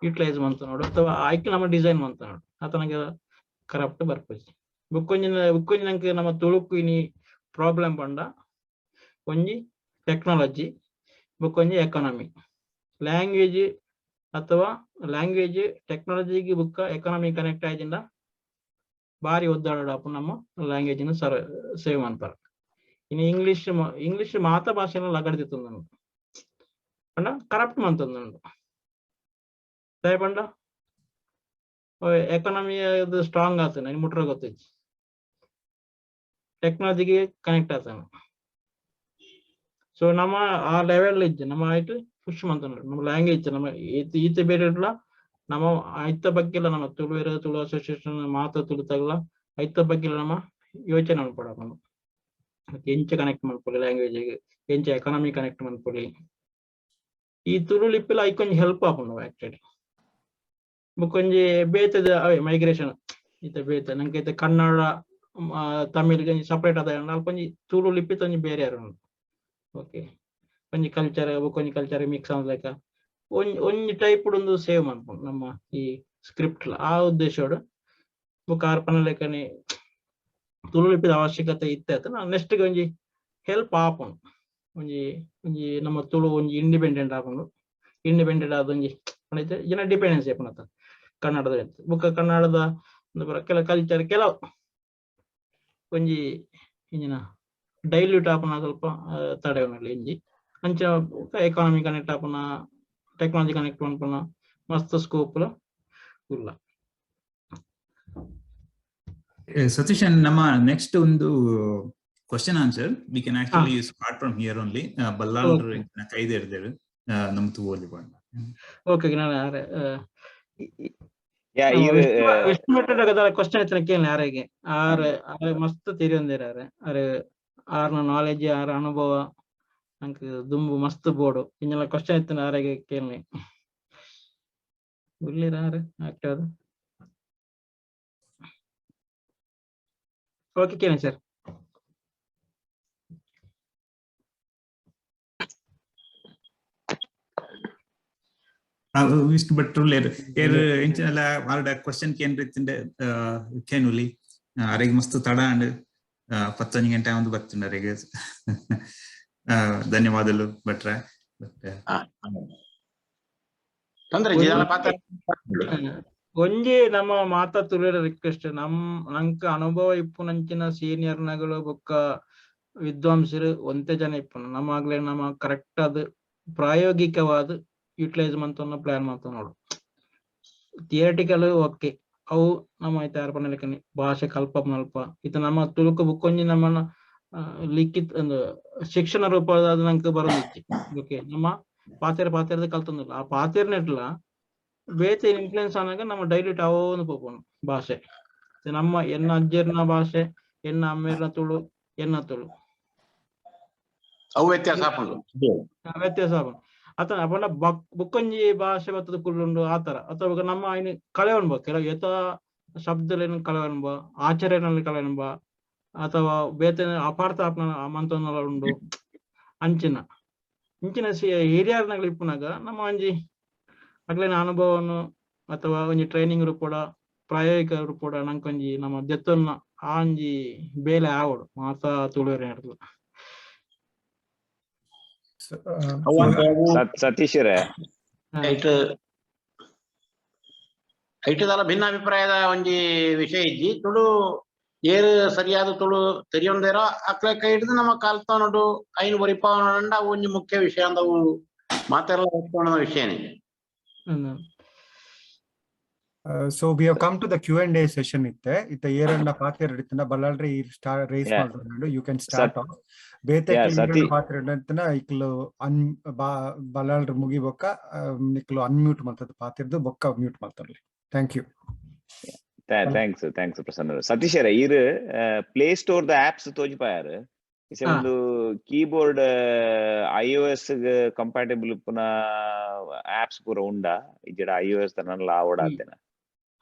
[SPEAKER 3] ಯೂಟಿಲೈಸ್ ಮಂತ ನೋಡು ಅಥವಾ ಆಯ್ಕೆ ನಮ್ಮ ಡಿಸೈನ್ ಮಂತ ನೋಡು. ಆತ ನಂಗೆ ಕರಪ್ಟ್ ಬರ್ಪುಜಿ. ಬುಕ್ಕೊಂಜಿನ ಬುಕ್ಕೊಂಜಿ ನಂಗೆ ನಮ್ಮ ತುಳುಕು ಇನಿ ಪ್ರಾಬ್ಲಮ್ ಪಂಡ ಒಂಜಿ ಟೆಕ್ನಾಲಜಿ, ಬುಕ್ಕೊಂಜಿ ಎಕಾನಮಿ. ಲ್ಯಾಂಗ್ವೇಜ್ ಅಥವಾ ಲ್ಯಾಂಗ್ವೇಜ್ ಟೆಕ್ನಾಲಜಿಗೆ ಬುಕ್ಕ ಎಕಾನಮಿ ಕನೆಕ್ಟ್ ಆಯ್ದಿಂದ ಬಾರಿ ಒದ್ದಾಡೋಡಪ್ಪ ನಮ್ಮ ಲ್ಯಾಂಗ್ವೇಜ್ ಸರ್ ಸೇವ್ ಮಾಡ್ತಾರೆ. ಇನಿ ಇಂಗ್ಲಿಷ್ ಇಂಗ್ಲಿಷ್ ಮಾತ ಭಾಷೆನ ಲಗಡ್ದಿತ್ತುಂದು ಪಂಡ ಕರಪ್ಟ್ ಮಂತೊಂದುಂಡು. ದಾಯೆ ಪಂಡ ಎಕಾನಮಿ ಅದು ಸ್ಟ್ರಾಂಗ್ ಆತನ ಮುಟ್ರ ಗೊತ್ತಿಜ್ಜಿ, ಟೆಕ್ನಾಲಜಿಗೆ ಕನೆಕ್ಟ್ ಆತನ. ಸೊ ನಮ್ಮ ಆ ಲೆವೆಲ್ ಇಜ್ಜಿ, ನಮ್ಮ ಆಯ್ತು ಪುಷ್ ಮಂತೊಂದು ನಮ್ಮ ಲ್ಯಾಂಗ್ವೇಜ್ ನಮ್ಮ ಈತ ಈತ ಬೇರೆ ಇಡ್ಲ ನಮ್ಮ ಐತ ಬಗ್ಗೆ ನಮ್ಮ ತುಳುವೆರ್ ತುಳು ಅಸೋಸಿಯೇಷನ್ ಮಾತ ತುಳು ತಗಲ ಐತ ಬಗ್ಗೆ ನಮ್ಮ ಯೋಚನೆ ಮನ್ಪೊಡು. ಎಂಚ ಕನೆಕ್ಟ್ ಮನ್ಪೊಲಿ ಲ್ಯಾಂಗ್ವೇಜ್, ಎಂಚ ಎಕಾನಮಿ ಕನೆಕ್ಟ್ ಮನ್ಪೊಲಿ. ಈ ತುಳು ಲಿಪಿಲ ಐಕೊಂಜಿ ಹೆಲ್ಪ್ ಆಪುಂಡು ಆಕ್ಚುಲಿ. ಬೊಕೊಂಜಿ ಬೇತದ ಅವೇ ಮೈಗ್ರೇಷನ್ ಇತ್ತೆ ಬೇತೆ ನಂಗೆ ಇತ್ತೆ ಕನ್ನಡ ತಮಿಳ್ ಸಪರೇಟ್ ಆದ ಅಲ್ಪ ಒಂಜಿ ತುಳು ಲಿಪಿ ಒಂಜಿ ಬೇರೆ ಉಂಡು. ಓಕೆ, ಒಂಜಿ ಕಲ್ಚರ್ ಬೊಕೊಂಜಿ ಕಲ್ಚರ್ ಮಿಕ್ಸ್ ಆನ್ ಒಂಜಿ ಒಂಜಿ ಟೈಪ್ ಒಂದು ಸೇವ್ ಮನ್ಪುಂಡು ನಮ್ಮ ಈ ಸ್ಕ್ರಿಪ್ಟ್ ಆ ಉದ್ದೇಶೋಡು. ಬೊಕ ಆರ್ ಲೆಕ್ಕನೆ ತುಳು ಲಿಪಿದ ಅವಶ್ಯಕತೆ ಇತ್ತೆ ಆತ ನೆಕ್ಸ್ಟ್ ಒಂಜಿ ಹೆಲ್ಪ್ ಆಪುಂಡು. ಒಂಜಿ ಒಂಜಿ ನಮ್ಮ ತುಳು ಒಂಜಿ ಇಂಡಿಪೆಂಡೆಂಟ್ ಆಪುಂಡು. ಇಂಡಿಪೆಂಡೆಂಟ್ ಆದ ಒಂಜಿ ಜನ ಡಿಪೆಂಡೆನ್ಸಿ ಆಪುಂಡು ಕನ್ನಡದ. ಬೊಕ ಕನ್ನಡದ ಕೆಲ ಕಲ್ಚರ್ ಕೆಲವು ಒಂಜಿ ಇಂಜಿನ ಡೈಲ್ಯೂಟ್ ಆಪುನ ಸ್ವಲ್ಪ ತಡೆಯುನಲ್ಲಿ ಇಂಜಿ ಅಂಚ ಎಕಾನಮಿ ಕನೆಕ್ಟ್ ಆಪುನ, ಟೆಕ್ನಾಲಜಿ ಕನೆಕ್ಟ್ ಮನ್ಪುನ ಮಸ್ತ್ ಸ್ಕೋಪ್ ಉಲ್ಲ.
[SPEAKER 9] ಸತೀಶ್, ನಮ್ಮ ನೆಕ್ಸ್ಟ್ ಒಂದು question answer, we can actually start from here only. Ballal ಕೈದೆ ಇರ್ದೇರು ನಮ್ ತೂವೊಲಿ ಪಂಡ.
[SPEAKER 3] ಓಕೆ, ನಾನು ವಿಷ್ಣು ಕ್ವಶನ್ ಇತ್ತಿನ ಕೇಳಿ ಯಾರಿಗೆ ಆರ್ ಆರ್ ಮಸ್ತ್ ತೆರಿಯೊಂದಿರ ಆರ್ ಆರ್ನ ನಾಲೆಜ್ ಆರ್ ಅನುಭವ ನಂಕ್ ದುಂಬು ಮಸ್ತ್ ಬೋಡು. ಇಂಜಲ ಕ್ವಶನ್ ಇತ್ತಿನ ಆರೆಗೆ ಕೇಳಿ ಉಲ್ಲಿರ ಆರ್ ಆಕ್ಟಿವ್. ಓಕೆ ಕೇಳಿ ಸರ್.
[SPEAKER 9] ವಿಷ್ಣು ಭಟ್ರು ಉಲ್ಲೇರ್ ಏರ್ ಎಂಚಿನಲ ಆರ್ಡ ಕ್ವಶನ್ ಕೇಂದ್ರ ಇತ್ತಿಂಡ ಕೇನುಲಿ. ಅರೆಗ್ ಮಸ್ತ್ ತಡ ಅಂಡ್ 10 ಗಂಟೆ ಒಂದು ಬತ್ತುಂಡು ಅರೆಗ್. ಧನ್ಯವಾದಗಳು ಭಟ್ರೆ.
[SPEAKER 6] ತೊಂದ್ರೆ
[SPEAKER 3] ಒಂಜಿ ನಮ್ಮ ಮಾತಾ ತುಳುವೆರ ರಿಕ್ವೆಸ್ಟ್, ನಮ್ ನಂಕ್ ಅನುಭವ ಇಪ್ಪುನಂಚಿನ ಸೀನಿಯರ್ ನಗಳು ಬೊಕ್ಕ ವಿದ್ವಾಂಸರು ಒಂತೆ ಜನ ಇಪ್ಪುನ ನಮ್ಮ ಆಗ್ಲೇ ನಮ್ಮ ಕರೆಕ್ಟ್ ಆದ್ ಪ್ರಾಯೋಗಿಕವಾದ ಯೂಟಿಲೈಸ್ ಮಂತೊನ್ನ ಪ್ಲಾನ್ ಮಂತ ನೋಡು. ಥಿಯರಿಟಿಕಲ್ ಓಕೆ, ಅವು ನಮ್ಮ ಐತ ಯಾರ್ ಪಂಡ ಭಾಷೆ ಕಲ್ಪ ಮಲ್ಪ ಇತ್ತ ನಮ್ಮ ತುಳುಕು ಬುಕ್ಕೊಂಜಿ ನಮ್ಮನ ಲಿಖಿತ ಒಂದು ಶಿಕ್ಷಣ ರೂಪದ ನಂಕ್ ಬರೋದಿಚ್ಚಿ. ಓಕೆ, ನಮ್ಮ ಪಾತೆರ ಪಾತೆರದ ಕಲ್ತೊಂದಿಲ್ಲ ಆ ಪಾತೆರ್ನೆಟ್ಲ ಬೇತೆ ಇನ್ಫ್ಲೂಯೆನ್ಸ್ ಆನಾಗ ನಮ್ಮ ಡೈಲ್ಯೂಟ್ ಆವೊಂದು ಪೋಪುಂಡು ಭಾಷೆ. ನಮ್ಮ ಎನ್ನ ಅಜ್ಜೆರ್ನ ಭಾಷೆ, ಎನ್ನ ಅಮ್ಮೆರ್ನ ತುಳು, ಎನ್ನ ತುಳು
[SPEAKER 6] ಅವು ವ್ಯತ್ಯಾಸ ಆಪುಂಡು.
[SPEAKER 3] ವ್ಯತ್ಯಾಸ ಆಪುಂಡು. ಅತ ಅಪಂಡ ಬುಕ್ಕೊಂಜಿ ಭಾಷೆ ಬತ್ತದ ಕುಲ್ಲುಂಡು ಆತರ ಅಥವಾ ನಮ್ಮ ಐನ್ ಕಳೆವೊನ್ಬ ಕೆಲವು ಯಥ ಶಬ್ದಲೇನು ಕಳೆವೊನ್ಬ, ಆಚರಣೆಯಲ್ಲಿ ಕಳೆವೊನ್ಬ ಅಥವಾ ಬೇತೆ ಅಪಾರ್ಥ ಆಪ್ನ ಮಂತೊಂದಲ ಉಂಡು. ಅಂಚಿನ ಇಂಚಿನ ಹಿರಿಯರ್ನಗಳು ಇಪ್ಪುನಾಗ ನಮ್ಮ ಒಂಜಿ ಅಗ್ಲೇನ ಅನುಭವನು ಅಥವಾ ಒಂಜಿ ಟ್ರೈನಿಂಗ್ ರೂಪಡ ಪ್ರಾಯೋಗಿಕ ರೂಪಡ ನಂಕೊಂಜಿ ನಮ್ಮ ದೆತ್ತೊನ್ನ ಆ ಒಂಜಿ ಬೇಲೆ ಆವೊಡು ಮಾತಾ ತುಳುವೆರ್
[SPEAKER 7] ಸತೀಶರೇ,
[SPEAKER 6] ಐಟ್ ಐಟ್ ದಾಲ ಭಿನ್ನಾಭಿಪ್ರಾಯದ ಒಂಜಿ ವಿಷಯ ಇಜ್ಜಿ. ತುಳು ಏರ್ ಸರಿಯಾದ ತುಳು ತೆರಿಯೊಂದೇರೋ ಅಕ್ಲೆ ಕೈ ಹಿಡಿದು ನಮ್ಮ ಕಲ್ತವನಡು ಐನ್ ಒರಿಪಾವನಂಡ ಅವು ಒಂಜಿ ಮುಖ್ಯ ವಿಷಯ ಅಂದವು ಮಾತೆಲ್ಲ ಒಪ್ಕೊಳ್ಳೋ ವಿಷಯನೇ.
[SPEAKER 11] So we have come to the Q&A session ಇತ್ತೆ. ಇತ್ತೆ ಏರಣ್ಣ ಪಾತೆರ ಇತ್ತಿನ ಬಲ್ಲಾಳ್ರೆ ಈ ಸ್ಟಾರ್ ರೇಸ್ ಮಾಡ್ಕೊಂಡು you can start of. ಬೇತೆ ಪಾತೆರ ಇತ್ತಿನ ಇಕ್ಲು ಅನ್ ಬಲ್ಲಾಳ್ರ ಮುಗಿ ಬೊಕ್ಕ ನಿಕ್ಲು ಅನ್ಮ್ಯೂಟ್ ಮಲ್ತದ ಪಾತೆರ್ದು ಬೊಕ್ಕ ಮ್ಯೂಟ್ ಮಲ್ತರ್ಲಿ. Thank you.
[SPEAKER 7] Thanks thanks Prasanna. ಸತೀಶರ, ಈರ್ ಪ್ಲೇ ಸ್ಟೋರ್ the apps ತೋಜಿಪಾಯಾರು ಇಸೆ ಒಂದು ಕೀಬೋರ್ಡ್ ಐಒಎಸ್ ಕಂಪ್ಯಾಟಿಬಲ್ ಇಪ್ಪುನ ಆಪ್ಸ್ ಪೂರ ಉಂಡಾ ಇಜ್ಜಿಡ ಐಒಎಸ್ the ನನಲ ಆವೊಡಾತೆನ?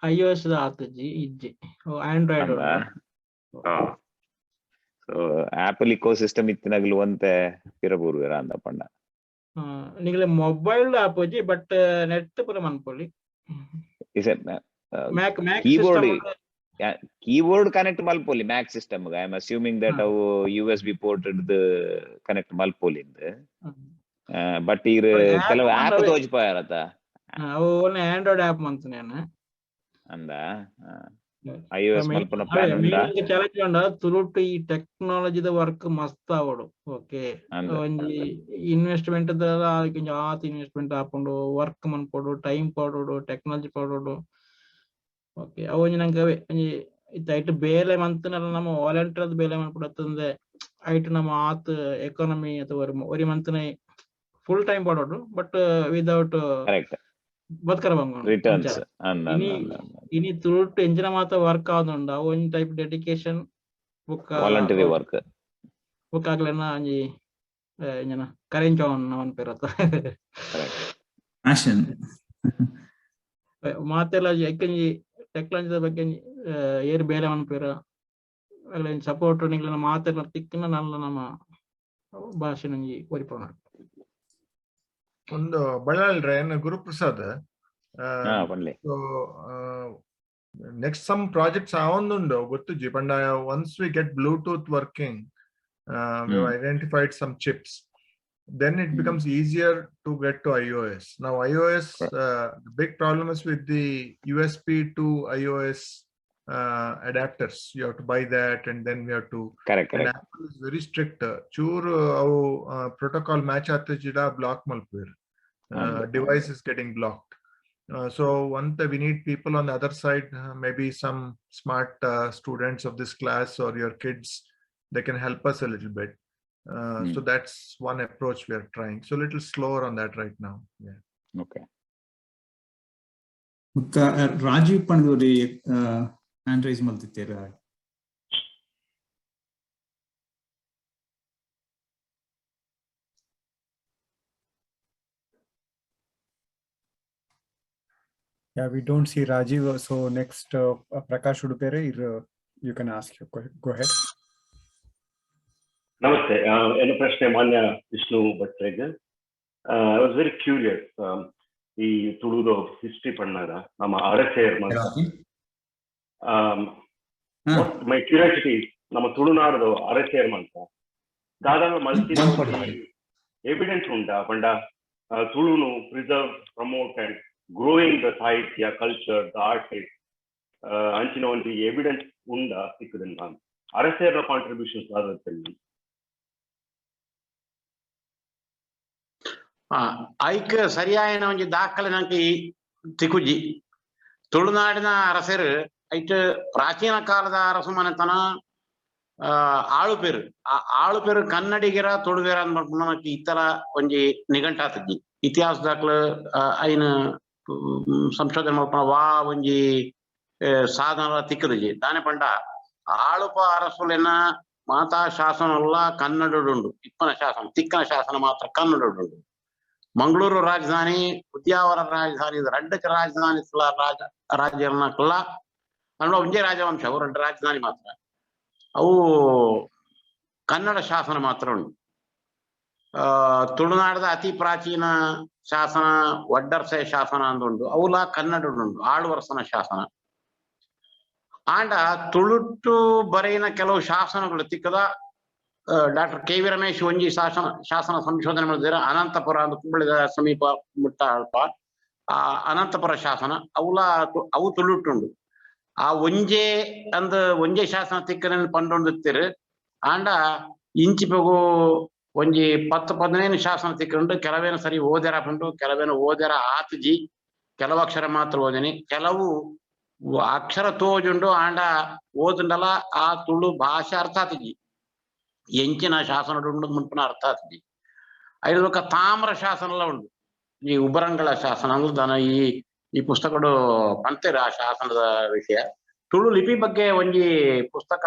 [SPEAKER 3] ಐಒಎಸ್ ದ ಆತುಜಿ ಇಜ್ಜಿ, ಆಂಡ್ರಾಯ್ಡ್.
[SPEAKER 7] ಸೊ ಆಪಲ್ ಇಕೋ ಸಿಸ್ಟಮ್ ಇತ್ತಿನಗಲು ಒಂತೆ ಪಿರಬೂರುವೆರ ಅಂದ ಪಂಡ.
[SPEAKER 3] ನಿಗಲೆ ಮೊಬೈಲ್ ಆಪ್ ಇಜ್ಜಿ, ಬಟ್ ನೆಟ್ ಪೂರ ಮನ್ಪೊಲಿ.
[SPEAKER 7] ಇಸೆ
[SPEAKER 3] Mac Mac
[SPEAKER 7] keyboard keyboard connect ಮಲ್ಪೊಲಿ Mac system. I am assuming that ಅವು ಯು ಎಸ್ ಬಿ ಪೋರ್ಟ್ ಹಿಡ್ದು ಕನೆಕ್ಟ್ ಮಲ್ಪೊಲಿ ಬಟ್ ಈರ್ ಕೆಲವು ಆಪ್ ತೋಜಿಪಾಯಾರತ.
[SPEAKER 3] ಅವು ಆಂಡ್ರಾಯ್ಡ್ ಆಪ್ ಮಂತನೇನ
[SPEAKER 7] ಅಂದ. ಐಒಎಸ್ ಮಲ್ಪುನ ಪ್ಲಾನ್ ಉಂಡಾ?
[SPEAKER 3] ಚಾಲೆಂಜ್ ಉಂಡ ತುಳುಟು ಈ ಟೆಕ್ನಾಲಜಿದ ವರ್ಕ್ ಮಸ್ತ್ ಆವೊಡು. ಓಕೆ, ಒಂಜಿ ಇನ್ವೆಸ್ಟ್ಮೆಂಟ್ ಒಂಜಿ ಆತ್ ಇನ್ವೆಸ್ಟ್ಮೆಂಟ್ ಆಪುಂಡು, ವರ್ಕ್ ಮನ್ಪೊಡು, ಟೈಮ್ ಪಾಡೊಡು, ಟೆಕ್ನಾಲಜಿ ಪಾಡೊಡು. ಓಕೆ, ಅವು ಒಂಜಿ ನಂಗೆ ಅವೇ ಒಂಜಿ ಇತ್ತೆ ಐಟ್ ಬೇಲೆ ಮಂತ್ನಲ ನಮ್ಮ ವಾಲಂಟಿಯರ್ ಬೇಲೆ ಮನ್ಪೊಡು ಅತ್ತಂದೆ ಐಟ್ ನಮ್ಮ ಆತ್ ಎಕಾನಮಿ ಅಥವಾ ಒರಿ ಮಂತ್ನ ಫುಲ್ ಟೈಮ್ ಪಾಡೊಡು, ಬಟ್ ವಿದೌಟ್
[SPEAKER 7] ಕರೆಕ್ಟ್
[SPEAKER 3] ಬದುಕರ ಬಂಗ
[SPEAKER 7] ರಿಟರ್ನ್ಸ್.
[SPEAKER 3] ಇನಿ ಇನಿ ತುಳುಟು ಎಂಚಿನ ಮಾತ ವರ್ಕ್ ಆವೊಂದುಂಡು, ಅವು ಒಂಜಿ ಟೈಪ್ ಡೆಡಿಕೇಶನ್ ಬೊಕ್ಕ
[SPEAKER 7] ವಾಲಂಟರಿ ವರ್ಕ್.
[SPEAKER 3] ಬೊಕ್ಕ ಅಗ್ಲೆನ ಒಂಜಿ ಎಂಚಿನ ಕರೆಂಚವನ್ನ ಪನ್ಪೆರತ್ತ.
[SPEAKER 9] ಪ್ಯಾಷನ್.
[SPEAKER 3] ಮಾತೆಲ್ಲ ಐಕೊಂಜಿ ಟೆಕ್ನಾಲಜಿದ ಬಗ್ಗೆ ಏರ್ ಬೇಲೆ ಮನ್ಪೆರ ಅಗ್ಲೆನ ಸಪೋರ್ಟ್ ನಿಗ್ಲೆನ ಮಾತೆಲ್ಲ ತಿಕ್ಕುನ ನಲ್ಲ ನಮ್ಮ ಭಾಷೆನ ಒಂಜಿ ಒರಿಪುನ.
[SPEAKER 10] ಒಂದು ಬಳ್ಳಾಳ್ರೆ ಎನ್ ಗುರುಪ್ರಸಾದ್.
[SPEAKER 7] ಪನ್ಲೆ.
[SPEAKER 10] ಸೊ ನೆಕ್ಸ್ಟ್ ಸಮ್ ಪ್ರಾಜೆಕ್ಟ್ಸ್ ಆವೊಂದುಂಡು ಗೊತ್ತುಜ್ಜಿ, ಪಂಡ once we get Bluetooth working, we identified some chips, then it becomes easier to get to iOS. Now iOS, the big problem is with the USB to iOS adapters. You have to buy that, and then we have to.
[SPEAKER 7] Correct,
[SPEAKER 10] And
[SPEAKER 7] correct.
[SPEAKER 10] Apple is very strict. ಚೂರು ಅವು protocol match ಆತಜಿಡ block ಮಲ್ಪುವೆರ್. Device is getting blocked. So one, we need people on the other side, maybe some smart students of this class or your kids, they can help us a little bit. So that's one approach we are trying. So a little slower on that right now. Yeah.
[SPEAKER 7] Okay.
[SPEAKER 9] ಬೊಕ್ಕ ರಾಜೀವ್ ಪಂಡೋರಿ hand raise ಮಲ್ತಿತ್ತೇರ.
[SPEAKER 11] Yeah, we don't see Rajiv. So next, Prakash Udupere, you can ask your go ahead.
[SPEAKER 13] Namaste. ಎನ್ನ ಪ್ರಶ್ನೆ ಮಾನ್ಯ Vishnu ಭಟ್ರೆಗ್. I was very curious, ಈ ತುಳುದ history ಪಣ್ಣಾಗ ನಮ್ಮ ಅರಸೇರ್ ಮೈ curiosity, ನಮ್ಮ ತುಳುನಾಡದ ಅರಸೇರ್ ಮಲ್ತ ದಾದಾನ ಮಲ್ತಿನ ಎವಿಡೆನ್ಸ್ ಉಂಟಾ ಪಂಡ ತುಳುನು preserve, promote and growing the ಸಾಹಿತ್ಯ, ಕಲ್ಚರ್, the art, ಅಂಚಿನ ಒಂಜಿ ಎವಿಡೆನ್ಸ್ ಉಂಡ ಸಿಕ್ಕುದನ್ನ ಅರಸೇರ್ನ ಕಾಂಟ್ರಿಬ್ಯೂಷನ್ಸ್ ದಾದ?
[SPEAKER 6] ಐಕ್ ಸರಿಯಾಯಿನ ಒಂಜಿ ದಾಖಲೆ ನಂಗೆ ಈ ತಿಕುಜಿ. ತುಳುನಾಡಿನ ಅರಸರು ಐಟ್ ಪ್ರಾಚೀನ ಕಾಲದ ಅರಸು ಮನೆತನ ಆಳುಪೇರು, ಆ ಆಳುಪೇರು ಕನ್ನಡಿಗರ ತುಳುವೇರ ಅಂದ್ ಇತರ ಒಂಜಿ ನಿಘಂಟಾತಜ್ಜಿ. ಇತಿಹಾಸ ದಾಖಲೆ ಐನ ಸಂಶೋಧನೆ ಮಲ್ಪುನ ವಾ ಒಂಜಿ ಸಾಧನ ತಿಕ್ಕದಜಿ. ದಾನೆ ಪಂಡ ಆಳುಪ ಅರಸುಲೆನ ಮಾತಾ ಶಾಸನ ಎಲ್ಲ ಕನ್ನಡಡುಂಡು, ಇಪ್ಪನ ಶಾಸನ ತಿಕ್ಕನ ಶಾಸನ ಮಾತ್ರ ಕನ್ನಡಡುಂಡು. ಮಂಗಳೂರು ರಾಜಧಾನಿ, ಉದ್ಯಾವರ ರಾಜಧಾನಿ, ರಡ್ಡಕ್ಕೆ ರಾಜಧಾನಿ ರಾಜ ರಾಜ್ಯಲ್ಲ ಅಂದ್ರೆ ಒಂದೇ ರಾಜವಂಶ, ಅವು ಎರಡು ರಾಜಧಾನಿ ಮಾತ್ರ, ಅವು ಕನ್ನಡ ಶಾಸನ ಮಾತ್ರ ಉಂಟು. ತುಳುನಾಡದ ಅತಿ ಪ್ರಾಚೀನ ಶಾಸನ ವಡ್ಡರ್ಸೆ ಶಾಸನ ಅಂದುಂಡು, ಅವುಲ ಕನ್ನಡ ಉಂಟು, ಆಳುವರ್ಸನ ಶಾಸನ. ಆಂಡ ತುಳುಟು ಬರೆಯಿನ ಕೆಲವು ಶಾಸನಗಳು ತಿಕ್ಕದ. ಡಾಕ್ಟರ್ ಕೆ ವಿ ರಮೇಶ್ ಒಂಜಿ ಶಾಸನ ಶಾಸನ ಸಂಶೋಧನೆ ಮಾಡಿದ್ದಾರೆ ಅನಂತಪುರ ಅಂದ್ ಕುಂಬಳಿದ ಸಮೀಪ ಮುಟ್ಟ ಅಲ್ಪ ಆ ಅನಂತಪುರ ಶಾಸನ, ಅವುಲ ಅವು ತುಳುಟುಂಡು. ಆ ಒಂಜೇ ಅಂದ್ ಒಂಜೇ ಶಾಸನ ತಿಕ್ಕನ ಪಂಡೊಂದಿತ್ತಿರು. ಆಂಡ ಇಂಚಿಪಗು ಒಂಜಿ 10-15 ಶಾಸನ ತಿಕ್ಕುಂಡು. ಕೆಲವೇನು ಸರಿ ಓದೆರ ಪಂಡು, ಕೆಲವೇನು ಓದೆರ ಆತುಜಿ, ಕೆಲವು ಅಕ್ಷರ ಮಾತ್ರ ಓದಿನಿ, ಕೆಲವು ಅಕ್ಷರ ತೋಜುಂಡು ಆಂಡ ಓದುಂಡಲ ಆ ತುಳು ಭಾಷೆ ಅರ್ಥ ಆತುಜಿ, ಎಂಚಿನ ಶಾಸನ ಉಂಡು ಮುನ್ಪುನ ಅರ್ಥ ಆತುಜಿ. ಐದು ಬೊಕ್ಕ ತಾಮ್ರ ಶಾಸನ ಎಲ್ಲ ಉಂಡು, ಈ ಉಬರಂಗಳ ಶಾಸನ ಅಂದ್ರೆ ದನ ಈ ಈ ಪುಸ್ತಕಡು ಪಂತೇರು ಆ ಶಾಸನದ ವಿಷಯ. ತುಳು ಲಿಪಿ ಬಗ್ಗೆ ಒಂಜಿ ಪುಸ್ತಕ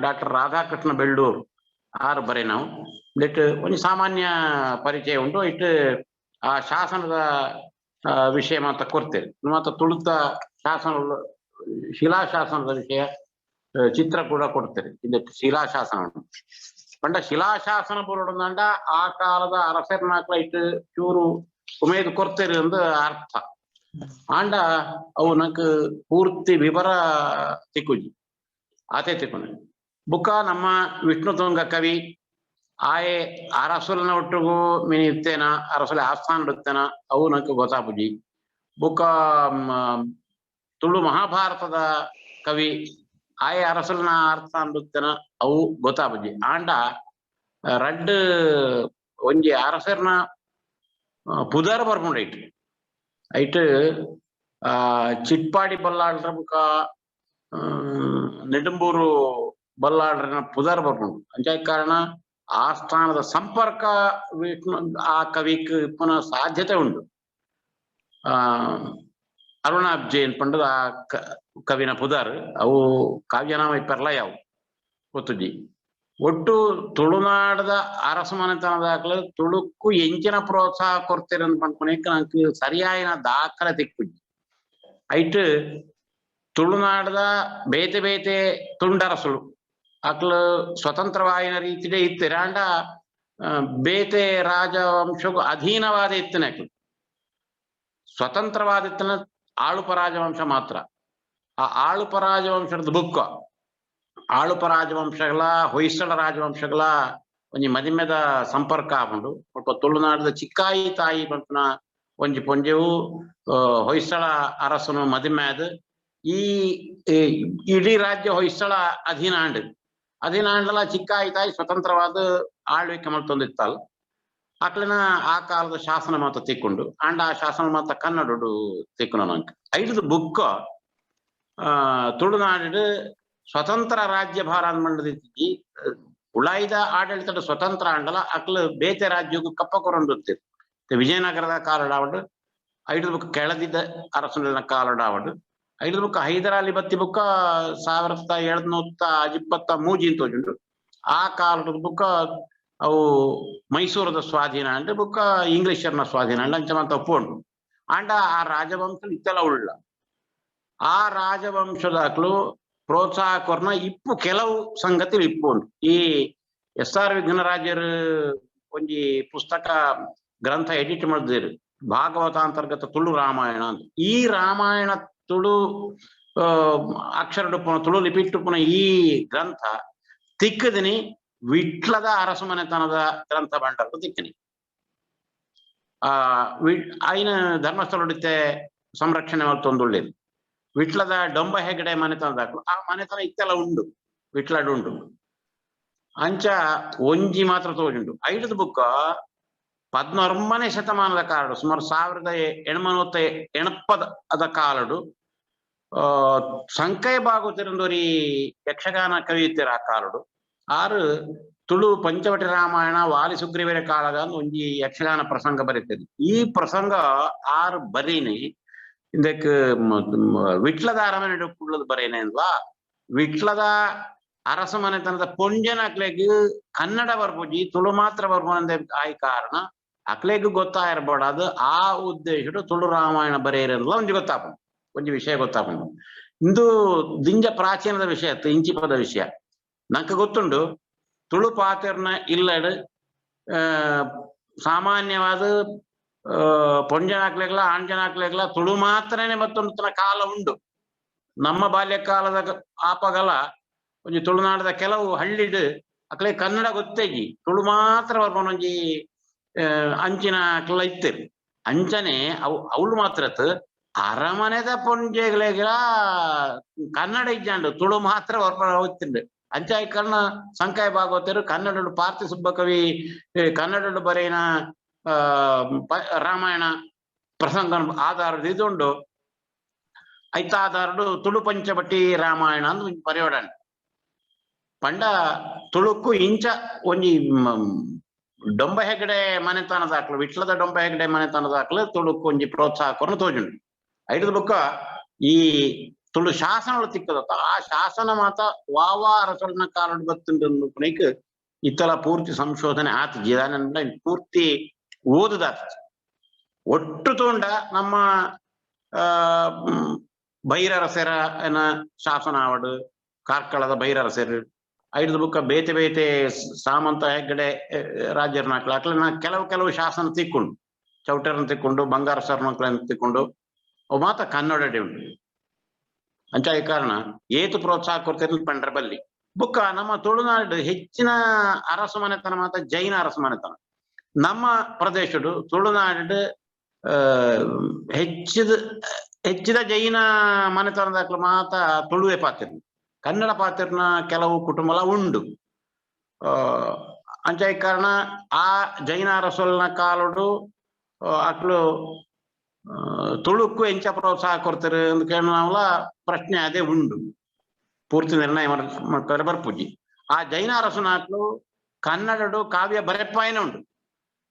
[SPEAKER 6] ಡಾಕ್ಟರ್ ರಾಧಾಕೃಷ್ಣ ಬೆಳ್ಳೂರು ಆರು ಬರೆ ನಾವು it ಒಂಜಿ ಸಾಮಾನ್ಯ ಪರಿಚಯ ಉಂಟು. ಇಟ್ಟು ಆ ಶಾಸನದ ವಿಷಯ ಮಾತ್ರ ಕೊಡ್ತೇವೆ. ಮಾತ್ರ ತುಳುತ ಶಾಸನ ಶಿಲಾಶಾಸನದ ವಿಷಯ ಚಿತ್ರ ಕೂಡ ಕೊಡ್ತೇವೆ. ಇದಕ್ಕೆ ಶಿಲಾಶಾಸನ ಉಂಟು. ಪಂಡ ಶಿಲಾಶಾಸನ ಬರೋಡಂಡ ಆ ಕಾಲದ ಅರಸರ್ನಾಕ್ಲ ಇಟ್ಟು ಚೂರು ಉಮೇದು ಕೊಡ್ತೇವೆ ಎಂದು ಅರ್ಥ. ಆಂಡ ಅವು ನಂಗೆ ಪೂರ್ತಿ ವಿವರ ತಿಕ್ಕುಜಿ, ಆತೆ ತಿಕ್ಕುನೆ. ಬುಕ್ಕ ನಮ್ಮ ವಿಷ್ಣುತುಂಗ ಕವಿ ಆಯೆ ಅರಸುಲನ ಒಟ್ಟಿಗೂ ಮೀನು ಇತ್ತೇನ, ಅರಸುಲ ಆಸ್ಥಾನ ಇರ್ತೇನ, ಅವು ನಂಗೆ ಗೊತ್ತಾಪುಜಿ. ಬುಕ್ಕ ತುಳು ಮಹಾಭಾರತದ ಕವಿ ಆಯ ಅರಸಲ್ನ ಅರ್ಥ ಅಂದುತ್ತನ ಅವು ಗೊತ್ತಾಪುಜಿ. ಆಂಡ ರಡ್ಡ್ ಒಂಜಿ ಅರಸರ್ನ ಪುದರ್ ಬರ್ಪುಂಡು ಐಟ್. ಐಟ್ ಚಿಟ್ಪಾಡಿ ಬಲ್ಲಾಳ್ರ ಬುಕ ನೆಡುಂಬೂರು ಬಲ್ಲಾಳ್ರನ ಪುದರ್ ಬರ್ಪುಂಡು. ಅಂಚಾಯಿ ಕಾರಣ ಆಸ್ಥಾನದ ಸಂಪರ್ಕ ವಿಷ್ಣು ಆ ಕವಿಕ್ ಇಪ್ಪುನ ಸಾಧ್ಯತೆ ಉಂಡು. ಅರುಣಾಬ್ಜೆ ಪಂಡದ ಆ ಕವಿನ ಪುದರ್, ಅವು ಕಾವ್ಯನಾಮ ಇಪ್ಪರ್ಲ ಯಾವು ಗೊತ್ತುಜಿ. ಒಟ್ಟು ತುಳುನಾಡದ ಅರಸು ತುಳುಕ್ಕು ಎಂಚಿನ ಪ್ರೋತ್ಸಾಹ ಕೊರ್ತಿರನ್ ಪನ್ಪುನೆಕ್ ನಂಕ್ ಸರಿಯಾಯಿನ ದಾಖಲೆ ತಿಕ್ಕುಜಿ. ಐಟ್ ತುಳುನಾಡದ ಬೇತೆ ಬೇತೆ ತುಂಡರಸುಲು ಅಕ್ಲು ಸ್ವತಂತ್ರವಾಯಿನ ರೀತಿಡೆ ಇತ್ತಿರ. ಆಂಡ ಬೇತೆ ರಾಜವಂಶಕ್ಕೂ ಅಧೀನವಾದ ಇತ್ತಿನ ಅಕ್ಲು, ಸ್ವತಂತ್ರವಾದ ಇತ್ತಿನ ಆಳುಪ ರಾಜವಂಶ ಮಾತ್ರ. ಆ ಆಳುಪ ರಾಜವಂಶದ ಬುಕ್ಕ ಆಳುಪ ರಾಜವಂಶಗಳ ಹೊಯ್ಸಳ ರಾಜವಂಶಗಳ ಒಂಜಿ ಮದಿಮೆದ ಸಂಪರ್ಕ ಆಪುಂಡು. ಒಲ್ಪ ತುಳುನಾಡದ ಚಿಕ್ಕಾಯಿ ತಾಯಿ ಪನ್ಪುನ ಒಂಜಿ ಪೊಂಜೆವು ಹೊಯ್ಸಳ ಅರಸನು ಮದಿಮೆ ಆದ್ ಈ ಇಡೀ ರಾಜ್ಯ ಹೊಯ್ಸಳ ಅಧೀನ ಆಂಡ್. ಅಧೀನ ಆಂಡಲ ಚಿಕ್ಕಾಯಿ ತಾಯಿ ಸ್ವತಂತ್ರವಾದ ಆಳ್ವಿಕೆ ಮಲ್ತೊಂದಿತ್ತಲ್. ಅಕ್ಲೆನ ಆ ಕಾಲದ ಶಾಸನ ಮಾತ ತಿಕ್ಕೊಂಡು ಆಂಡ ಆ ಶಾಸನ ಮಾತ ಕನ್ನಡಡು ತಿಕ್ಕುನ ನಂಕ್. ಐದು ಬುಕ್ಕ ತುಳುನಾಡು ಸ್ವತಂತ್ರ ರಾಜ್ಯ ಭಾರ ಮಂಡದಿತ್ತಿ ಉಳಾಯ್ದ ಆಡಳಿತದ ಸ್ವತಂತ್ರ ಆಂಡಲ ಅಕ್ಲು ಬೇತೆ ರಾಜ್ಯಕ್ಕೂ ಕಪ್ಪ ಕೊರೊಂದಿತ್ತಿರು. ವಿಜಯನಗರದ ಕಾಲಡಾವಡು, ಐದು ಬುಕ್ ಕೆಳದಿದ್ದ ಅರಸನ ಕಾಲಡಾವಡು, ಐದು ಬುಕ್ಕ ಹೈದರಾಲಿ ಬತ್ತಿ ಬುಕ್ಕ 1723 ತೋಜುಂಡು. ಆ ಕಾಲದ ಬುಕ್ಕ ಅವು ಮೈಸೂರದ ಸ್ವಾಧೀನ ಅಂಡ್ ಬುಕ್ಕ ಇಂಗ್ಲಿಷರ್ನ ಸ್ವಾಧೀನ ಅಂಡ್ ಅಂಚ ಮಾತ ಒಪ್ಪುಂಡು. ಆಂಡ ಆ ರಾಜವಂಶ ಇತ್ತೆಲ್ಲ ಉಳ್ಳ ಆ ರಾಜವಂಶದಾಕ್ಲು ಪ್ರೋತ್ಸಾಹ ಕೊರ್ನ ಇಪ್ಪು ಕೆಲವು ಸಂಗತಿ ಇಪ್ಪು ಉಂಟು. ಈ ಎಸ್ ಆರ್ ವಿಘ್ನರಾಜರು ಒಂಜಿ ಪುಸ್ತಕ ಗ್ರಂಥ ಎಡಿಟ್ ಮಾಡಿದಿರು, ಭಾಗವತಾಂತರ್ಗತ ತುಳು ರಾಮಾಯಣ ಅಂತ. ಈ ರಾಮಾಯಣ ತುಳು ಅಕ್ಷರಡುಪ್ಪುನ ತುಳು ಲಿಪಿಟ್ಟುಪ್ಪುನ ಈ ಗ್ರಂಥ ತಿಕ್ಕದಿನಿ ವಿಟ್ಲದ ಅರಸುಮನೆತನದ ಗ್ರಂಥ ಭಂಡಾರ ತಿಕ್ಕನಿ. ಆ ಐನ ಧರ್ಮಸ್ಥಳಡಿತ್ತೆ ಸಂರಕ್ಷಣೆ ಮಲ್ತೊಂದುಳ್ಳೇದು ವಿಟ್ಲದ ಡೊಂಬ ಹೆಗಡೆ ಮನೆತನದಾಕ್ಲು. ಆ ಮನೆತನ ಇತ್ತೆಲ್ಲ ಉಂಡು, ವಿಟ್ಲಡ್ ಉಂಡು. ಅಂಚ ಒಂಜಿ ಮಾತ್ರ ತೋಜುಂಡು. ಐಡದ ಬುಕ್ಕ 19ನೇ ಶತಮಾನದ ಕಾಲಡು, ಸುಮಾರು 1880 ಕಾಲಡು ಸಂಕಯ ಭಾಗವತರಂದೋರಿ ಯಕ್ಷಗಾನ ಕವಿಯುತ್ತೀರ ಆ ಕಾಲಡು. ಆರು ತುಳು ಪಂಚವಟಿ ರಾಮಾಯಣ ವಾಲಿ ಸುಗ್ರೀವರ ಕಾಲದ ಒಂಜಿ ಯಕ್ಷಗಾನ ಪ್ರಸಂಗ ಬರೀತದೆ. ಈ ಪ್ರಸಂಗ ಆರು ಬರೀನಿ ಇಂದಕ್ಕೆ ವಿಟ್ಲದ ಅರಮನೆ ಕುಳ್ಳದು ಬರೇನೆ ಅಲ್ವಾ, ವಿಟ್ಲದ ಅರಸ ಮನೆತನದ ಪೊಂಜನ ಅಕ್ಲೆಗ್ ಕನ್ನಡ ಬರ್ಪುಜಿ, ತುಳು ಮಾತ್ರ ಬರ್ಪುನಂದೆ ಆಯ್ ಕಾರಣ ಅಕ್ಲೆಗ್ ಗೊತ್ತಾಯಿರ್ಬೋಡ. ಅದು ಆ ಉದ್ದೇಶಡು ತುಳು ರಾಮಾಯಣ ಬರೆಯರಲ್ಲ ಒಂಜಿ ಗೊತ್ತಾಪುಂಡು, ಒಂಜಿ ವಿಷಯ ಗೊತ್ತಾಪುಂಡು. ಇಂದು ದಿಂಜ ಪ್ರಾಚೀನದ ವಿಷಯ, ಇಂಚಿಪದ ವಿಷಯ ನಂಗೆ ಗೊತ್ತುಂಡು. ತುಳು ಪಾತೆರ್ನ ಇಲ್ಲಡ್ ಸಾಮಾನ್ಯವಾದ ಪೊಂಜನಾಕ್ಲೆಗ್ಲ ಆಂಜನಾಕ್ಲೆಗ್ಲ ತುಳು ಮಾತ್ರನೇ ಮತ್ತೊಂದು ಕಾಲ ಉಂಡು. ನಮ್ಮ ಬಾಲ್ಯಕಾಲದ ಆಪಗಲ ಒಂಜಿ ತುಳುನಾಡದ ಕೆಲವು ಹಳ್ಳಿಡ್ ಅಕ್ಲೆ ಕನ್ನಡ ಗೊತ್ತೇಜಿ, ತುಳು ಮಾತ್ರ ಬರ್ಪುನ ಒಂಜಿ ಅಂಚಿನ ಅಕ್ಲ ಇತ್ತೇರಿ. ಅಂಚನೆ ಅವು ಅವಳು ಮಾತ್ರ ಅರಮನೆದ ಪೊಂಜೆಗಳಿಗೆಲ್ಲ ಕನ್ನಡ ಇಜ್ಜಾಂಡು ತುಳು ಮಾತ್ರ ಬರ್ಪುನ ಹೋಗ್ತಿಂಡು. ಅಂಚಾಯಿ ಕರ್ಣ ಸಂಕಾಯ ಭಾಗವತರು ಕನ್ನಡ ಪಾರ್ಥಿ ಸುಬ್ಬ ಕವಿ ಕನ್ನಡ ಬರೆಯಿನ ರಾಮಾಯಣ ಪ್ರಸಂಗ ಆಧಾರದ ಇದುಂಡು. ಐತ ಆಧಾರಡು ತುಳು ಪಂಚವಟಿ ರಾಮಾಯಣ ಅಂದ್ ಒಂಜಿ ಬರೆಯೋಡಂಡ್. ಪಂಡ ತುಳುಕ್ಕು ಇಂಚ ಒಂಜಿ ಡೊಂಬ ಹೆಗಡೆ ಮನೆತನದಾಕ್ಲು, ವಿಟ್ಲದ ಡೊಂಬ ಹೆಗಡೆ ಮನೆತನದಾಕ್ಲು ತುಳುಕ್ಕು ಒಂಜಿ ಪ್ರೋತ್ಸಾಹ ಕೊರ್ನ ತೋಜುಂಡು. ಐಡದ ಬುಕ್ಕ ಈ ತುಳು ಶಾಸನಗಳು ತಿಕ್ಕದತ್ತ ಆ ಶಾಸನ ಮಾತ ವಾವಾ ಅರಸೊಲ್ನ ಕಾಲಡ್ ಬತ್ತುಂಡು ಪುನೈಕ್ ಇತ್ತಲ ಪೂರ್ತಿ ಸಂಶೋಧನೆ ಆತ ಜಿದಾನಂದ ಪೂರ್ತಿ ಓದುದಾತ. ಒಟ್ಟು ತೋಂಡ ನಮ್ಮ ಬೈರರಸರ ಏನ ಶಾಸನ ಆವಡು, ಕಾರ್ಕಳದ ಬೈರರಸರು ಐದು ಬುಕ್ಕ ಬೇತೆ ಬೇತೆ ಸಾಮಂತ ಹೆಗ್ಗಡೆ ರಾಜ್ಯರ್ನಾಕ್ಲ ಅಕ್ಲನ ಕೆಲವು ಕೆಲವು ಶಾಸನ ತಿಕ್ಕೊಂಡು, ಚೌಟರನ್ನ ತಿಕ್ಕೊಂಡು, ಬಂಗಾರ ಸರ್ನಕ್ಲನ್ನ ತಿಕ್ಕೊಂಡು, ಅವು ಮಾತ ಕನ್ನಡ ಉಂಟು. ಅಂಚಾಯಿ ಕಾರಣ ಏತು ಪ್ರೋತ್ಸಾಹ ಕೊಡ್ತಿರ್ಲಿ ಪಂಡ್ರ ಬಲ್ಲಿ. ಬುಕ್ಕ ನಮ್ಮ ತುಳುನಾಡು ಹೆಚ್ಚಿನ ಅರಸು ಮನೆತನ ಮಾತ ಜೈನ ಅರಸು ಮನೆತನ. ನಮ್ಮ ಪ್ರದೇಶಡು ತುಳುನಾಡು ಹೆಚ್ಚಿದ ಹೆಚ್ಚಿದ ಜೈನ ಮನೆತನದಾಕ್ಲು ಮಾತ ತುಳುವೆ ಪಾತಿರ್ನ, ಕನ್ನಡ ಪಾತಿರ್ನ ಕೆಲವು ಕುಟುಂಬಲ ಉಂಡು. ಅಂಚ ಕಾರಣ ಆ ಜೈನ ಅರಸುಲ್ನ ಕಾಲಡು ಅಕ್ಲು ತುಳುಕ್ಕು ಎಂಚ ಪ್ರೋತ್ಸಾಹ ಕೊಡ್ತಾರೆ ಅಂತ ಕೇಳೋಣ ಪ್ರಶ್ನೆ ಅದೇ ಉಂಡು. ಪೂರ್ತಿ ನಿರ್ಣಯ ಮಾಡ್ತಾರೆ ಬರ್ಪುಜಿ. ಆ ಜೈನ ಅರಸುನಾಕ್ಲು ಕನ್ನಡಡು ಕಾವ್ಯ ಬರೆಪ್ಪಾಯನ ಉಂಡು.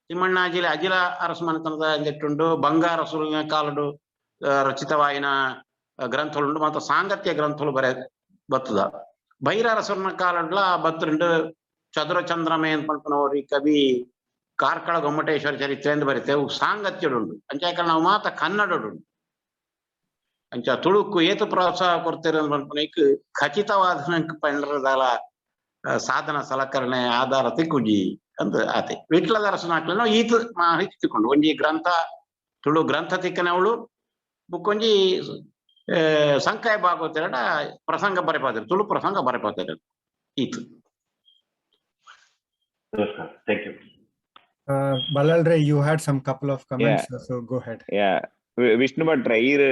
[SPEAKER 6] ತಿಮ್ಮಣ್ಣ ಅಜಿಲ ಅಜಿಲ ಅರಸು ಮನೆತನದ ಅಂದೆಟ್ಟುಂಡು, ಬಂಗಾರಸುಲಿನ ಕಾಲಡು ರಚಿತವಾಯಿನ ಗ್ರಂಥಗಳು ಮತ್ತು ಸಾಂಗತ್ಯ ಗ್ರಂಥಗಳು ಬರೆ ಬತ್ತದ. ಬೈರ ಅರಸರನ ಕಾಲಡ್ಲ ಬತ್ತುಂಡು ಚದುರ ಚಂದ್ರಮೆ ಅಂತ ಪನ್ಪುನವರು ಕವಿ ಕಾರ್ಕಳ ಗೊಮ್ಮಟೇಶ್ವರ ಚರಿತ್ರೆ ಎಂದು ಬರೀತೇವೆ, ಸಾಂಗತ್ಯಡುಂಡು. ಅಂಚ ನಾವು ಮಾತ ಕನ್ನಡಡುಂಡು. ಅಂಚ ತುಳುಕು ಏತು ಪ್ರೋತ್ಸಾಹ ಕೊಡ್ತೀರ ಪನ್ಪುನೈಕ್ ಖಚಿತವಾದ ಪಂಡ್ರದಾಲ ಸಾಧನ ಸಲಕರಣೆ ಆಧಾರ ತಿಕ್ಕುಜಿ ಅಂತ ಆತೆ. ವಿಟ್ಲದ ಅರಸನಾಕ್ಲನ ಈತ ಮಾಹಿತಿ ತಿಕ್ಕೊಂಡು ಒಂಜಿ ಗ್ರಂಥ ತುಳು ಗ್ರಂಥ ತಿಕ್ಕನವಳು ಬುಕ್ಕೊಂಜಿ ಸಂಕಾಯ ಭಾಗವತೆರಡ ಪ್ರಸಂಗ ಬರೆಪಾತಿರು, ತುಳು ಪ್ರಸಂಗ ಬರೆಪಾತಿರ ಈತು.
[SPEAKER 13] ನಮಸ್ಕಾರ, thank you.
[SPEAKER 11] Balalre, you had some couple of comments, so go ahead.
[SPEAKER 7] Yeah, Vishnu ಭಟ್ರೆ ಈರ್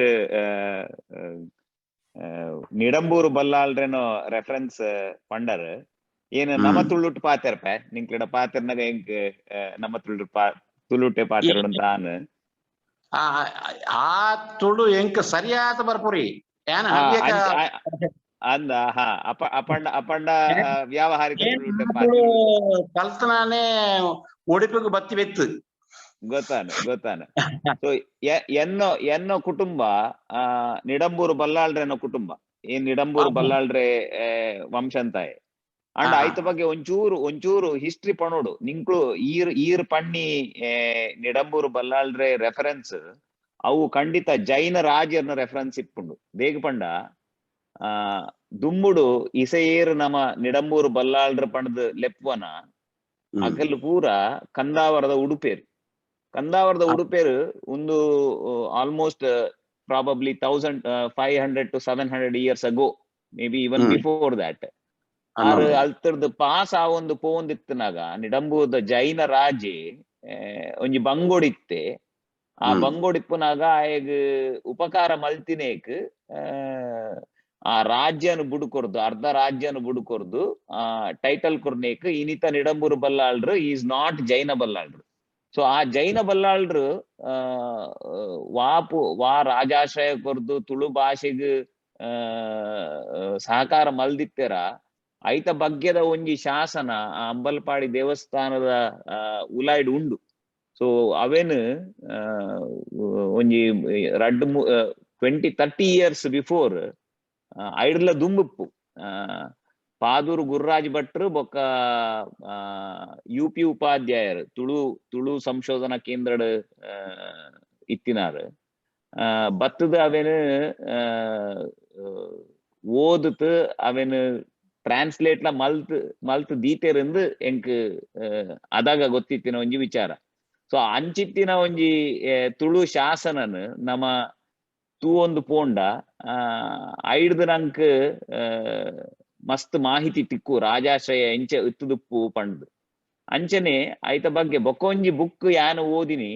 [SPEAKER 7] ನಿಡಂಬೂರು ಬಲ್ಲಾಳ್ರೇನೋ ರೆಫರೆನ್ಸ್ ಪಂಡರ್ ಏನು ನಮ ತುಳುಟ್ ಪಾತೆರ್ಪೆ ನಿಂಕ್ಲೆಡ ಪಾತೆರ್ನಗ ಎಂಕ್ ನಮ್ಮ ತುಳು ತುಳುಟೆ ಪಾತೆರಡು ತಾನು
[SPEAKER 6] ಆ ತುಳು ಎಂಕ್ ಸರಿಯಾದ ಬರ್ಪುರಿ
[SPEAKER 7] ಅಂದ. ಹಾ, ಅಪ ಅಪಂಡ ಅಪಂಡ ವ್ಯಾವಹಾರಿಕ ತುಳುಟೆ
[SPEAKER 6] ಕಲ್ತನಾನೇ ಉಡುಪಿಗೆ ಬತ್ತಿ ಬೆತ್ತು
[SPEAKER 7] ಗೊತ್ತಾನ ಗೊತ್ತಾನ. ಸೊ ಎನ್ನೋ ಎನ್ನೋ ಕುಟುಂಬ ನಿಡಂಬೂರು ಬಲ್ಲಾಳ್ರೆನೋ ಕುಟುಂಬ, ಏನ್ ನಿಡಂಬೂರು ಬಲ್ಲಾಳ್ರೆ ವಂಶಂತಾಯೆ. ಅಂಡ್ ಆಯ್ತ ಬಗ್ಗೆ ಒಂಚೂರು ಒಂಚೂರು ಹಿಸ್ಟ್ರಿ ಪಣೋಡು ನಿಂಕ್ಳು ಈರ್ ಈರ್ ಪಣ್ಣಿ ನಿಡಂಬೂರು ಬಲ್ಲಾಳ್ರೆ ರೆಫರೆನ್ಸ್ ಅವು ಖಂಡಿತ ಜೈನ ರಾಜರ್ನ ರೆಫರೆನ್ಸ್ ಇಪ್ಪುಂಡು. ಬೇಗ ಪಂಡ ದುಂಬುಡು ಇಸೆಯೇರು ನಮ ನಿಡಂಬೂರು ಬಲ್ಲಾಳ್ರ ಪಂಡ್ದು ಲೆಪ್ವನ ಅಕಲ್ ಪೂರ ಕಂದಾವರದ ಉಡುಪೇರು, ಕಂದಾವರದ ಉಡುಪೇರು ಒಂದು almost probably 1500 to 700 years ago, maybe even before that. ಆರು ಅಲ್ತರ್ದು ಪಾಸ್ ಆ ಒಂದು ಪೋಂದಿತ್ತನಾಗ ನಿಡಂಬೂರದ ಜೈನ ರಾಜೆ ಒಂಜಿ ಬಂಗೋಡಿತ್ತೆ. ಆ ಬಂಗೋಡಿಪ್ಪುನಾಗ ಆಯಗ್ ಉಪಕಾರ ಮಲ್ತಿನೇಕ್ ಆ ರಾಜ್ಯನು ಬುಡುಕೊರ್ದು, ಅರ್ಧ ರಾಜ್ಯನು ಬುಡುಕೊರ್ದು ಆ ಟೈಟಲ್ ಕೊರ್ನೇಕ್ ಇನಿತ ನಿಡಂಬೂರು ಬಲ್ಲಾಳ್ರು is not ಜೈನ ಬಲ್ಲಾಳ್ರು. ಸೊ ಆ ಜೈನ ಬಲ್ಲಾಳ್ರು ವಾಪು ವಾ ರಾಜಾಶ್ರಯ ಕೊರ್ದು ತುಳು ಭಾಷೆಗ್ ಸಹಕಾರ ಮಲ್ದಿತ್ತೆರ ಐತ ಬಗ್ಗೆದ ಒಂಜಿ ಶಾಸನ ಆ ಅಂಬಲ್ಪಾಡಿ ದೇವಸ್ಥಾನದ ಉಲಾಯ್ಡ್ ಉಂಡು. ಸೊ ಅವೇನು ಒಂಜಿ ರಡ್ಡು 20-30 ಇಯರ್ಸ್ ಬಿಫೋರ್ ಐಡ್ಲ ದುಂಬುಪ್ಪು ಪಾದೂರು ಗುರುರಾಜ್ ಭಟ್ರು ಬೊಕ್ಕ ಯು ಪಿ ಉಪಾಧ್ಯಾಯರು ತುಳು ತುಳು ಸಂಶೋಧನಾ ಕೇಂದ್ರಡ್ ಇತ್ತಿನಾರು ಬತ್ತದ ಅವೇನು ಓದುತ್ತು ಅವೇನು ಟ್ರಾನ್ಸ್ಲೇಟ್ಲ ಮಲ್ತ್ ಮಲ್ತ್ ದೀತೆರಂದು ಎಂಕ್ ಅದಾಗ ಗೊತ್ತಿತ್ತಿನ ಒಂಜಿ ವಿಚಾರ. ಸೊ ಅಂಚಿತ್ತಿನ ಒಂಜಿ ತುಳು ಶಾಸನನ್ ನಮ ತೂವೊಂದು ಪೋಂಡ ಐಡ್ದು ನಂಕ್ ಮಸ್ತ್ ಮಾಹಿತಿ ತಿಕ್ಕು ರಾಜಾಶ್ರಯ ಎಂಚ ಇತ್ತುದುಪ್ಪು ಪಂಡ್ದು. ಅಂಚನೆ ಐತ ಬಗ್ಗೆ ಬೊಕ್ಕೊಂಜಿ ಬುಕ್ ಯಾನ್ ಓದಿನಿ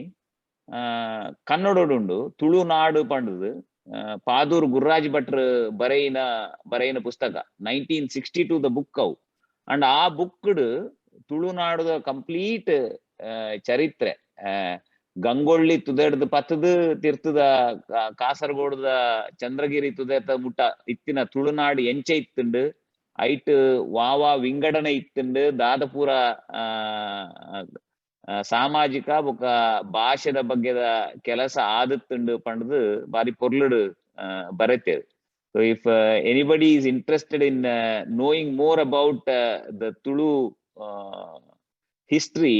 [SPEAKER 7] ಕನ್ನಡೋಡುಂಡು ತುಳುನಾಡು ಪಂಡ್ದು ಪಾದೂರು ಗುರುರಾಜ್ ಭಟ್ರು ಬರೆಯಿನ ಬರೆಯಿನ ಪುಸ್ತಕ 1962 the book ಅವು. ಅಂಡ್ ಆ ಬುಕ್ ತುಳುನಾಡುದ ಕಂಪ್ಲೀಟ್ ಚರಿತ್ರೆ ಗಂಗೊಳ್ಳಿ ತುದೆಡ್ದು ಪತ್ತದು ತಿರ್ತದ ಕಾಸರಗೋಡದ ಚಂದ್ರಗಿರಿ ತುದೆತ ಮುಟ್ಟ ಇತ್ತಿನ ತುಳುನಾಡು ಎಂಚ ಇತ್ತುಂಡು, ಐಟ್ ವಾವಾ ವಿಂಗಡಣೆ ಇತ್ತುಂಡು, ದಾದಪುರ ಸಾಮಾಜಿಕ ಬೊಕ ಭಾಷೆದ ಬಗ್ಗೆದ ಕೆಲಸ ಆದತ್ತುಂಡು ಪಂಡ್ದು ಬಾರಿ ಪೊರ್ಲುಡು ಬರೆತೇವೆ. So if anybody is interested in knowing more about the Tulu history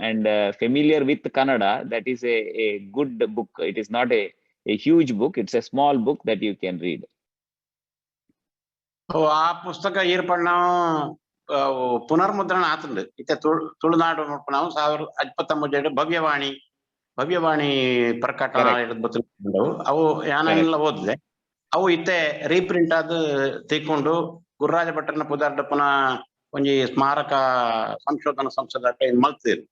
[SPEAKER 7] and familiar with Kannada, that is a good book. It is not a huge book, it's a small book that you can read.
[SPEAKER 6] ಆ ಪುಸ್ತಕ ಏರ್ಪಣ್ಣ ಪುನರ್ಮುದ್ರಣ ಆತಂಡು ಇತ್ತೆ ತುಳುನಾಡು ನಾವು 1023 ಭವ್ಯವಾಣಿ ಭವ್ಯವಾಣಿ ಪ್ರಕಟಣ ಅವು ಯಾನೆಲ್ಲ ಓದಿದೆ. ಅವು ಇತ್ತೆ reprint ಆದ್ ತಿಕ್ಕೊಂಡು ಗುರುರಾಜ ಭಟ್ಟರನ ಪುದಾರ್ಡ ಪುನಃ ಒಂಜಿ ಸ್ಮಾರಕ ಸಂಶೋಧನಾ ಸಂಸ್ಥೆ ಮಲ್ತಿರು.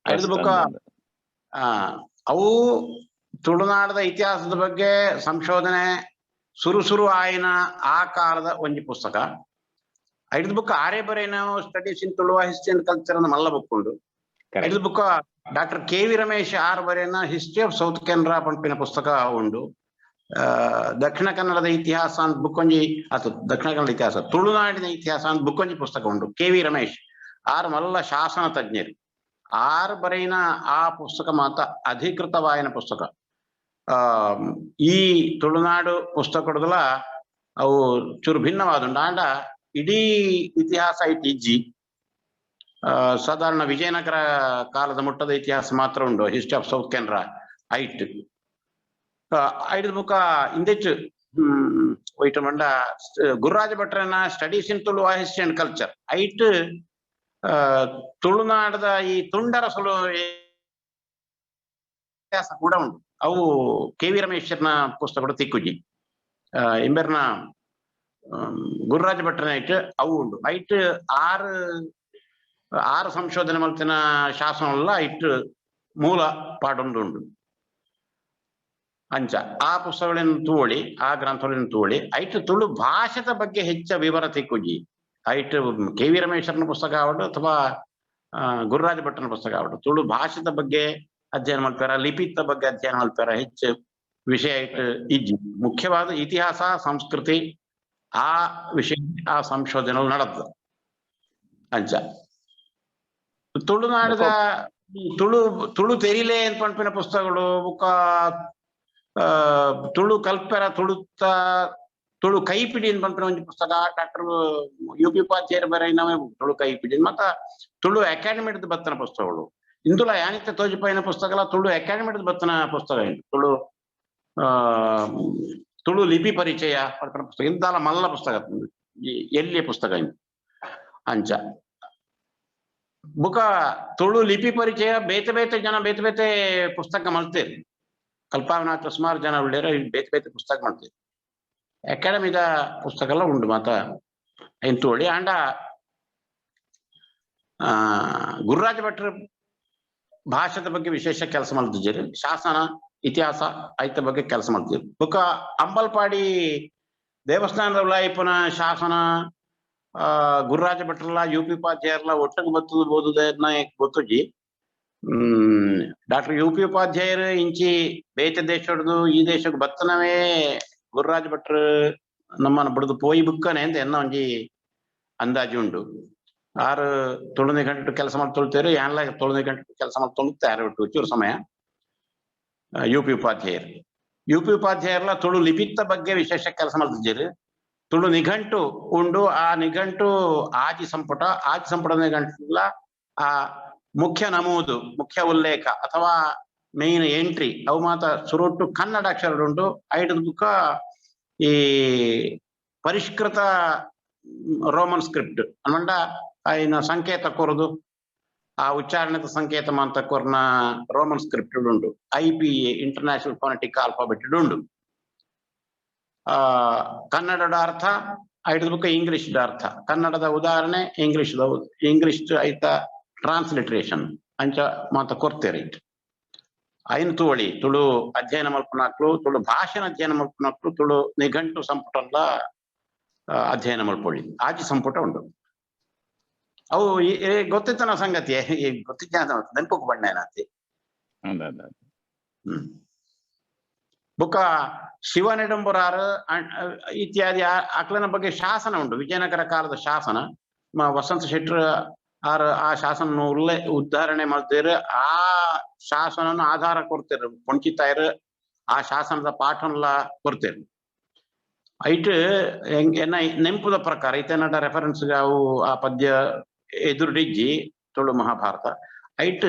[SPEAKER 6] ಐದು ಬುಕ್ಕ ಅವು ತುಳುನಾಡದ ಇತಿಹಾಸದ ಬಗ್ಗೆ ಸಂಶೋಧನೆ ಸುರು ಸುರು ಆಯಿನ ಆ ಕಾಲದ ಒಂಜಿ ಪುಸ್ತಕ. ಐದು ಬುಕ್ ಆರೇ ಬರೇನ studies in Tuluva history and culture ಅನ್ನ ಮಲ್ಲ ಬುಕ್ ಉಂಡು. ಐದು book doctor K V Ramesh R ಬರೇನ history of south Canara ಪನ್ಪಿನ ಪುಸ್ತಕ ಉಂಡು. ದಕ್ಷಿಣ ಕನ್ನಡದ ಇತಿಹಾಸ ಅಂತ ಬುಕ್ ಒಂಜಿ, ಅದು ದಕ್ಷಿಣ ಕನ್ನಡ ಇತಿಹಾಸ, ತುಳುನಾಡಿನ ಇತಿಹಾಸ ಅಂತ ಬುಕ್ ಒಂಜಿ ಪುಸ್ತಕ ಉಂಡು. ಕೆ ವಿ ರಮೇಶ್ ಆರ್ ಮಲ್ಲ ಶಾಸನ ತಜ್ಞರು. ಆರ್ ಬರೆಯಿನ ಆ ಪುಸ್ತಕ ಮಾತ ಅಧಿಕೃತವಾಯಿನ ಪುಸ್ತಕ. ಈ ತುಳುನಾಡು ಪುಸ್ತಕದಲ ಅವು ಚೂರು ಭಿನ್ನವಾದುಂಡು. ಆಂಡ ಇಡೀ ಇತಿಹಾಸ ಐಟ್ ಇಜ್ಜಿ. ಸಾಧಾರಣ ವಿಜಯನಗರ ಕಾಲದ ಮುಟ್ಟದ ಇತಿಹಾಸ ಮಾತ್ರ ಉಂಡು ಹಿಸ್ಟ್ರಿ ಆಫ್ ಸೌತ್ ಕೆನರಾ ಐಟ್. ಐದು ಬುಕ್ಕ ಇಂದೆಚ್ಚು ಒಯ್ಟ ಮಂಡ Gururaja ಭಟ್ರನ studies in Tuluva history and culture ಐಟ್ ತುಳುನಾಡದ ಈ ತುಂಡರ ಸುಳು ಇತಿಹಾಸ ಕೂಡ ಉಂಟು. ಅವು ಕೆ ವಿ ರಮೇಶ್ವರನ ಪುಸ್ತಕಗಳು ತಿಕ್ಕುಜಿ. ಇಂಬೆರ್ನ ಗುರುರಾಜ ಭಟ್ರನ ಐಟ್ ಅವು ಉಂಡು. ಐಟ್ ಆರು ಆರು ಸಂಶೋಧನೆ ಮಲ್ತಿನ ಶಾಸನ ಐಟ್ ಮೂಲ ಪಾಠೊಂದು ಉಂಡು. ಅಂಚ ಆ ಪುಸ್ತಕಗಳನ್ನು ತೋಳಿ, ಆ ಗ್ರಂಥಗಳನ್ನು ತೋಳಿ ಐಟ್ ತುಳು ಭಾಷೆದ ಬಗ್ಗೆ ಹೆಚ್ಚ ವಿವರ ತಿಕ್ಕುಜಿ. ಐಟ್ ಕೆ ವಿ ರಮೇಶ್ವರನ ಪುಸ್ತಕ ಆವಡು ಅಥವಾ ಗುರುರಾಜ ಭಟ್ಟನ ಪುಸ್ತಕ ಆವಡು ತುಳು ಭಾಷೆದ ಬಗ್ಗೆ ಅಧ್ಯಯನ ಮಲ್ಪಾರ, ಲಿಪಿತ್ತ ಬಗ್ಗೆ ಅಧ್ಯಯನ ಮಲ್ಪಾರ ಹೆಚ್ಚು ವಿಷಯ ಐಟ್ ಇಜ್ಜಿ. ಮುಖ್ಯವಾದ ಇತಿಹಾಸ, ಸಂಸ್ಕೃತಿ ಆ ವಿಷಯ ಆ ಸಂಶೋಧನೆ ನಡೆದ. ಅಂಚ ತುಳುನಾಡದ ತುಳು ತುಳು ತೆರಿಲೆ ಅಂತ ಪನ್ಪಿನ ಪುಸ್ತಕಗಳು ಬುಕ್ಕ ತುಳು ಕಲ್ಪೆರ ತುಳುತ್ತ ತುಳು ಕೈಪಿಡಿ ಅಂತ ಪನ್ಪಿನ ಒಂಜಿ ಪುಸ್ತಕ ಡಾಕ್ಟರ್ ಯು ಪಿ ಉಪಾಧ್ಯಾಯರ ಬರೆಯಿನವೇ ತುಳು ಕೈಪಿಡಿ ಮತ್ತ ತುಳು ಅಕಾಡೆಮಿದ ಬತ್ತನ ಪುಸ್ತಕಗಳು. ಇಂದುಲ ಯಾನಿತ್ತ ತೋಜಿಪಾಯಿನ ಪುಸ್ತಕಲ ತುಳು ಅಕಾಡೆಮಿದ ಬತ್ತನ ಪುಸ್ತಕ ಉಂಟು. ತುಳು ತುಳು ಲಿಪಿ ಪರಿಚಯ ಪನ್ಪಿನ ಪುಸ್ತಕ ಇಂದಾಲ ಮಲ್ಲ ಪುಸ್ತಕ, ಎಲ್ಲಿಯ ಪುಸ್ತಕ ಇಂದು. ಅಂಚ ಬುಕ ತುಳು ಲಿಪಿ ಪರಿಚಯ ಬೇತೆ ಬೇತೆ ಜನ ಬೇತೆ ಬೇತೆ ಪುಸ್ತಕ ಮಲ್ತೇರಿ. ಕಲ್ಪಾವನಾಥ ಸುಮಾರು ಜನ ಉಳ್ಳೇರ ಬೇತೆ ಬೇತೆ ಪುಸ್ತಕ ಮಾಡ್ತೇವೆ. ಅಕಾಡೆಮಿದ ಪುಸ್ತಕ ಎಲ್ಲ ಉಂಡು ಮಾತ ಎಂತೋಳಿ. ಆಂಡ ಗುರುರಾಜ ಭಟ್ರ ಭಾಷೆದ ಬಗ್ಗೆ ವಿಶೇಷ ಕೆಲಸ ಮಾಡ್ತಿದ್ದೀರಿ, ಶಾಸನ ಇತಿಹಾಸ ಐತ ಬಗ್ಗೆ ಕೆಲಸ ಮಾಡ್ತಿದ್ರು. ಬುಕ್ಕ ಅಂಬಲ್ಪಾಡಿ ದೇವಸ್ಥಾನದ ಉಲಾಯಿಪುನ ಶಾಸನ ಗುರುರಾಜ ಭಟ್ರಲ್ಲ ಯು ಪಿ ಉಪಾಧ್ಯಾಯರ್ಲ ಒಟ್ಟಿಗೆ ಬತ್ತದ ಓದುದನ್ನ ಗೊತ್ತುಜಿ. ಡಾಕ್ಟರ್ ಯು ಪಿ ಉಪಾಧ್ಯಾಯರು ಇಂಚಿ ಬೇತೆ ದೇಶಡ್ದು ಈ ದೇಶಕ್ಕೆ ಬತ್ತನವೇ ಗುರುರಾಜ ಭಟ್ರು ನಮ್ಮನ್ನ ಬಿಡುದು ಪೋಯಿ ಬುಕ್ಕನೆ ಅಂತ ಎನ್ನ ಒಂಜಿ ಅಂದಾಜು ಉಂಡು. ಆರು ತುಳುನೆ ಗಂಟೆ ಕೆಲಸ ಮಾಡಿ ತೊಳ್ತೇರು, ಯಾನ್ಲ ತುಳುನೆ ಗಂಟೆ ಕೆಲಸ ಮಾಡಿ ತೊಳುತ್ತೆ ಯಾರು ಬಿಟ್ಟು ಚೂರು ಸಮಯ. ಯು ಪಿ ಉಪಾಧ್ಯಾಯರು ಯು ಪಿ ಉಪಾಧ್ಯಾಯರ್ಲ ತುಳು ಲಿಪಿತ್ತ ಬಗ್ಗೆ ವಿಶೇಷ ಕೆಲಸ ಮಾಡ್ತಿದ್ದೀರಿ. ತುಳು ನಿಘಂಟು ಉಂಡು. ಆ ನಿಘಂಟು ಆದಿ ಸಂಪುಟ, ಆದಿ ಸಂಪುಟ ನಿಘಂಟುಲ ಆ ಮುಖ್ಯ ನಮೂದು, ಮುಖ್ಯ ಉಲ್ಲೇಖ ಅಥವಾ ಮೇನ್ ಎಂಟ್ರಿ ಅವು ಮಾತ ಸುರುಟ್ಟು ಕನ್ನಡ ಅಕ್ಷರ ಉಂಟು. ಐಟದ ಬುಕ್ಕ ಈ ಪರಿಷ್ಕೃತ ರೋಮನ್ ಸ್ಕ್ರಿಪ್ಟ್ ಅನ್ಮಂಡ ಆಯ್ನ ಸಂಕೇತ ಕೊರದು ಆ ಉಚ್ಚಾರಣೆದ ಸಂಕೇತ ಮಾಂತ ಕೊರ್ನ ರೋಮನ್ ಸ್ಕ್ರಿಪ್ಟ್ ಉಂಡು. IPA international phonetic alphabet ಉಂಡು. ಆ ಕನ್ನಡದ ಅರ್ಥ ಐಟದ ಬುಕ್ಕ ಇಂಗ್ಲಿಷ್ ಅರ್ಥ, ಕನ್ನಡದ ಉದಾಹರಣೆ ಇಂಗ್ಲಿಷ್ ಇಂಗ್ಲಿಷ್ ಐತ ಟ್ರಾನ್ಸ್ಲಿಟ್ರೇಷನ್ ಅಂಚ ಮಾತ ಕೊರ್ತೇರೆ it. ಐನ್ ತುವಳಿ ತುಳು ಅಧ್ಯಯನ ಮಲ್ಪುನಕ್ಲು, ತುಳು ಭಾಷೆನ ಅಧ್ಯಯನ ಮಲ್ಪುನಕ್ಲು ತುಳು ನಿಘಂಟು ಸಂಪುಟಲ್ಲ ಅಧ್ಯಯನ ಮಲ್ಪೊಳ್ಳಿ ಆಜಿ ಸಂಪುಟ ಉಂಟು. ಅವು ಗೊತ್ತಿತ್ತನ ಸಂಗತಿ ಗೊತ್ತಿದ್ದ ನೆನಪು ಬಣ್ಣ ಏನಾತಿ. ಬುಕ್ಕ ಶಿವ ನೆಡುಂಬರಾರು ಇತ್ಯಾದಿ ಆಕ್ಲನ ಬಗ್ಗೆ ಶಾಸನ ಉಂಟು. ವಿಜಯನಗರ ಕಾಲದ ಶಾಸನ ವಸಂತ ಶೆಟ್ಟರ್ ಆರ್ ಆ ಶಾಸನ ಉದ್ಧಾರಣೆ ಮಾಡ್ತೀರ. ಆ ಶಾಸನವನ್ನು ಆಧಾರ ಕೊಡ್ತೀರ ಪೊಂಚಿತಾಯರು ಆ ಶಾಸನದ ಪಾಠನ್ಲ ಕೊಡ್ತೀರ. ಐಟ್ ಎನ್ನ ನೆಂಪುದ ಪ್ರಕಾರ ಇತನಟ ರೆಫರೆನ್ಸ್ ಅವು ಆ ಪದ್ಯ ಎದುರುಡಿಜ್ಜಿ ತುಳು ಮಹಾಭಾರತ ಐಟ್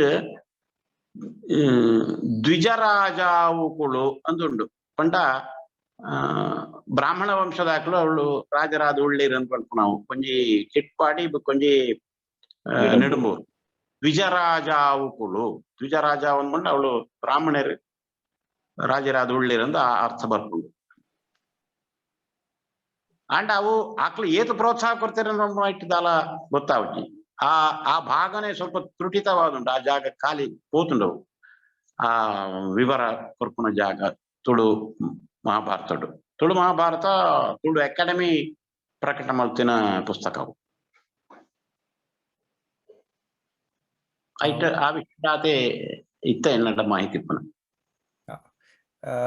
[SPEAKER 6] ದ್ವಿಜರಾಜಾವುಕುಳು ಅಂದುಂಡು. ಪಂಡ ಬ್ರಾಹ್ಮಣ ವಂಶದಾಕ್ಲು ಅವಳು ರಾಜರಾದ ಉಳ್ಳೀರ್ ಅಂತ ನಾವು ಕೊಂಜಿ ಚಿಟ್ಪಾಡಿ ಕೊಂಜಿ ನೆಡುಂಬೂರು ದ್ವಿಜರಾಜಾವುಕುಳು ದ್ವಿಜರಾಜ ಅಂದ್ಕೊಂಡು ಅವಳು ಬ್ರಾಹ್ಮಣರು ರಾಜರಾದ ಉಳ್ಳೀರ್ ಅಂತ ಅರ್ಥ ಬರ್ಕೊಂಡು. ಅಂಡ್ ಅವು ಆಕ್ಲು ಏತು ಪ್ರೋತ್ಸಾಹ ಕೊಡ್ತಾರೆ ಇಟ್ಟಿದ್ದಾಲ ಗೊತ್ತಾವಜ್ಜಿ. ಆ ಆ ಭಾಗನೇ ಸ್ವಲ್ಪ ತ್ರುಟಿತವಾದುಂಟು. ಆ ಜಾಗ ಖಾಲಿ ಪೋತುಂಡವು. ಆ ವಿವರ ಕೊರ್ಪುನ ಜಾಗ ತುಳು ಮಹಾಭಾರತಡು. ತುಳು ಮಹಾಭಾರತ ತುಳು ಅಕಾಡೆಮಿ ಪ್ರಕಟ ಮಲ್ತಿನ ಪುಸ್ತಕವು. ಐಟ್ ಆ ವಿಷಯದಾತೆ ಇತ್ತ ಎನ್ನಡ ಮಾಹಿತಿ ಪುನಃ.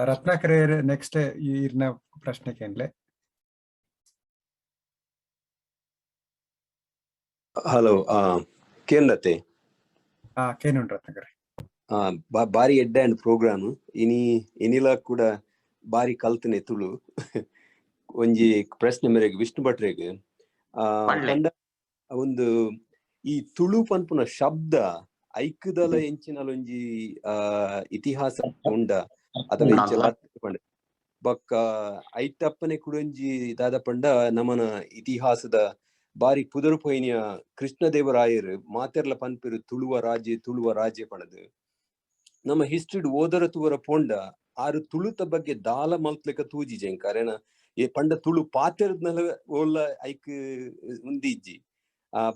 [SPEAKER 11] ರತ್ನಾಕರ್ ನೆಕ್ಸ್ಟ್ ಈರ್ನ ಪ್ರಶ್ನೆ ಕೇನ್ಲೆ.
[SPEAKER 14] ಹಲೋ, ಕೇಂದ್ರತೆ.
[SPEAKER 11] ಕೇನುಂಡು ರತ್ನಾಕರ್.
[SPEAKER 14] ಬಾರಿ ಎಡ್ಡೆ ಅಂಡ್ ಪ್ರೋಗ್ರಾಮ್ ಇನಿ ಇನಿಲ ಕೂಡ ಬಾರಿ ಕಲ್ತನೆ ತುಳು. ಒಂಜಿ ಪ್ರಶ್ನೆ ಮೇರೆಗೆ ವಿಷ್ಣು ಭಟ್ರೆಗ್, ಒಂದು ಈ ತುಳು ಪನ್ಪುನ ಶಬ್ದ ಐಕ್ದಲ ಎಂಚಿನಲ ಒಂಜಿ ಇತಿಹಾಸ ಉಂಡ ಅಥವಾ ಎಂಚಲ ಪಂಡ ಬೊಕ್ಕ ಐತಪ್ಪನೆ ಕುಡೊಂಜಿ ದಾದ ಪಂಡ ನಮನ ಇತಿಹಾಸದ ಬಾರಿ ಪುದರು ಪೋಯಿನಿಯ ಕೃಷ್ಣದೇವರಾಯರು ಮಾತೆರ್ಲ ಪನ್ಪಿರು ತುಳುವ ರಾಜ್ಯ ತುಳುವ ರಾಜ್ಯ ಪಣದು. ನಮ್ಮ ಹಿಸ್ಟ್ರಿಡ್ ಓದರ ತುವರ ಪೋಂಡ ಆರು ತುಳುತ ಬಗ್ಗೆ ದಾಲ ಮಲ್ತ್ಲೆಕ ತೂಜಿಜೆ ಕಾರಣ ಏ ಪಂಡ ತುಳು ಪಾತೆರದ್ನಲ ಓಲ್ಲ ಐಕ್ ಉಂದಿಜ್ಜಿ,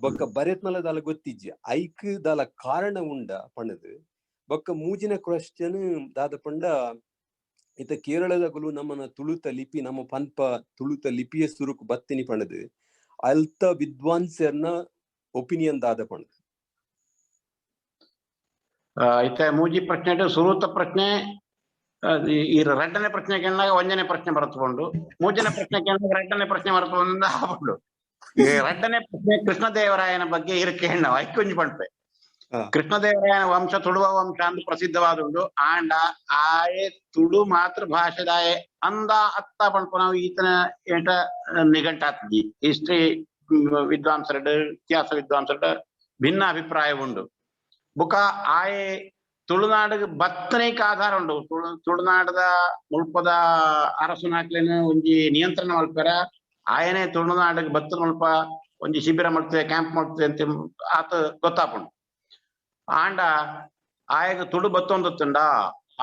[SPEAKER 14] ಬೊಕ್ಕ ಬರೆತ್ನಲ ದಾಲ ಗೊತ್ತಿಜ್ಜಿ, ಐಕ್ ದಾಲ ಕಾರಣ ಉಂಡ ಪಣದು. ಬೊಕ್ಕ ಮೂಜಿನ ಕ್ವಶನ್ ದಾದ ಪಂಡ ಇತ ಕೇರಳದಗುಲು ನಮ್ಮನ ತುಳುತ ಲಿಪಿ ನಮ್ಮ ಪನ್ಪ ತುಳುತ ಲಿಪಿಯ ಸುರುಕು ಬತ್ತಿನಿ ಪಣದು ಅಲ್ತ ವಿದ್ವಾಂಸರ್ನ ಒಪಿನಿಯನ್ ದಾದ ಪಣದು.
[SPEAKER 6] ಇತ್ತ ಮೂಜಿ ಪ್ರಶ್ನೆ ಸುರುತ ಪ್ರಶ್ನೆ ಈ ಎರಡನೇ ಪ್ರಶ್ನೆ ಕೇಳಿದಾಗ ಒಂದನೇ ಪ್ರಶ್ನೆ ಬರತ್ಕೊಂಡು, ಮೂರನೇ ಪ್ರಶ್ನೆ ಕೇಳಿದಾಗ ಎರಡನೇ ಪ್ರಶ್ನೆ ಬರತ್ಕೊಂಡು ಆಪುಂಡು. ಎರಡನೇ ಪ್ರಶ್ನೆ ಕೃಷ್ಣದೇವರಾಯನ ಬಗ್ಗೆ ಇರಕ್ಕೆ ನಾವು ಐಕೊಂಜಿ ಪಂಪೆ. ಕೃಷ್ಣದೇವರಾಯನ ವಂಶ ತುಳುವ ವಂಶ ಅಂತ ಪ್ರಸಿದ್ಧವಾದುಂಡು. ಆಂಡ ಆಯೆ ತುಳು ಮಾತೃಭಾಷೆದಾಯೆ ಅಂದ ಅತ್ತ ಪಂಪ ನಾವು ಈತನ ಏಟ ನಿಘಂಟಾತ್ಜಿ. ಹಿಸ್ಟ್ರಿ ವಿದ್ವಾಂಸರಡು ಇತಿಹಾಸ ವಿದ್ವಾಂಸರಡು ಭಿನ್ನ ಅಭಿಪ್ರಾಯ ಉಂಡು. ಬುಕ ಆಯೆ ತುಳುನಾಡಿಗೆ ಬತ್ತನೇಕ ಆಧಾರ ಉಂಡು. ತುಳುನಾಡದ ಮುಲ್ಪದ ಅರಸುನಾಕ್ಲೇನು ಒಂಜಿ ನಿಯಂತ್ರಣ ಮಲ್ಪೆರ ಆಯನೇ ತುಳುನಾಡಿಗೆ ಬತ್ತ ಮುಲ್ಪ ಒಂಜಿ ಶಿಬಿರ ಮಲ್ತೆ ಕ್ಯಾಂಪ್ ಮಲ್ತೆ ಅಂತ ಆತ ಗೊತ್ತಾಪುಂಡು. ಆಂಡ ಆಯಗ ತುಳು ಬತ್ತೊಂದುತ್ತುಂಡ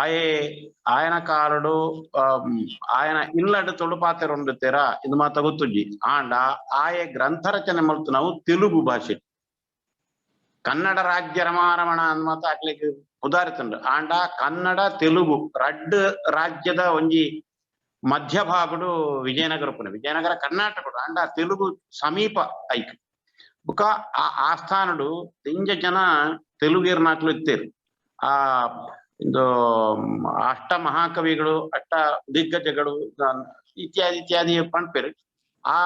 [SPEAKER 6] ಆಯೆ ಆಯನ ಕಾರಡು ಆಯನ ಇಲ್ಲಡು ತುಳು ಪಾತೆರ ಉಂಡುತ್ತೀರ ಇದು ಮಾತ ಗೊತ್ತುಜ್ಜಿ. ಆಂಡ ಆಯೆ ಗ್ರಂಥ ರಚನೆ ಮಲ್ತು ನಾವು ತೆಲುಗು ಭಾಷೆ ಕನ್ನಡ ರಾಜ್ಯ ರಮಾರಮಣ ಅನ್ಮಾತ ಆಗ್ಲಿಕ್ಕೆ ಉದಾರಿತುಂಡು. ಆಂಡ ಕನ್ನಡ ತೆಲುಗು ರಡ್ಡು ರಾಜ್ಯದ ಒಂಜಿ ಮಧ್ಯಭಾಗಡು ವಿಜಯನಗರ ಪುನ ವಿಜಯನಗರ ಕರ್ನಾಟಕಡು ಆಂಡ ತೆಲುಗು ಸಮೀಪ ಐಕ್ ಬುಕ ಆ ಆಸ್ಥಾನಡು ದಿಂಜ ಜನ ತೆಲುಗೇರ್ನಾಕ್ಲು ಇತ್ತೇರು. ಆ ಇಂದು ಅಷ್ಟ ಮಹಾಕವಿಗಳು ಅಷ್ಟ ದಿಗ್ಗಜಗಳು ಇತ್ಯಾದಿ ಇತ್ಯಾದಿ ಪಣ್ಪೇರು. ಆ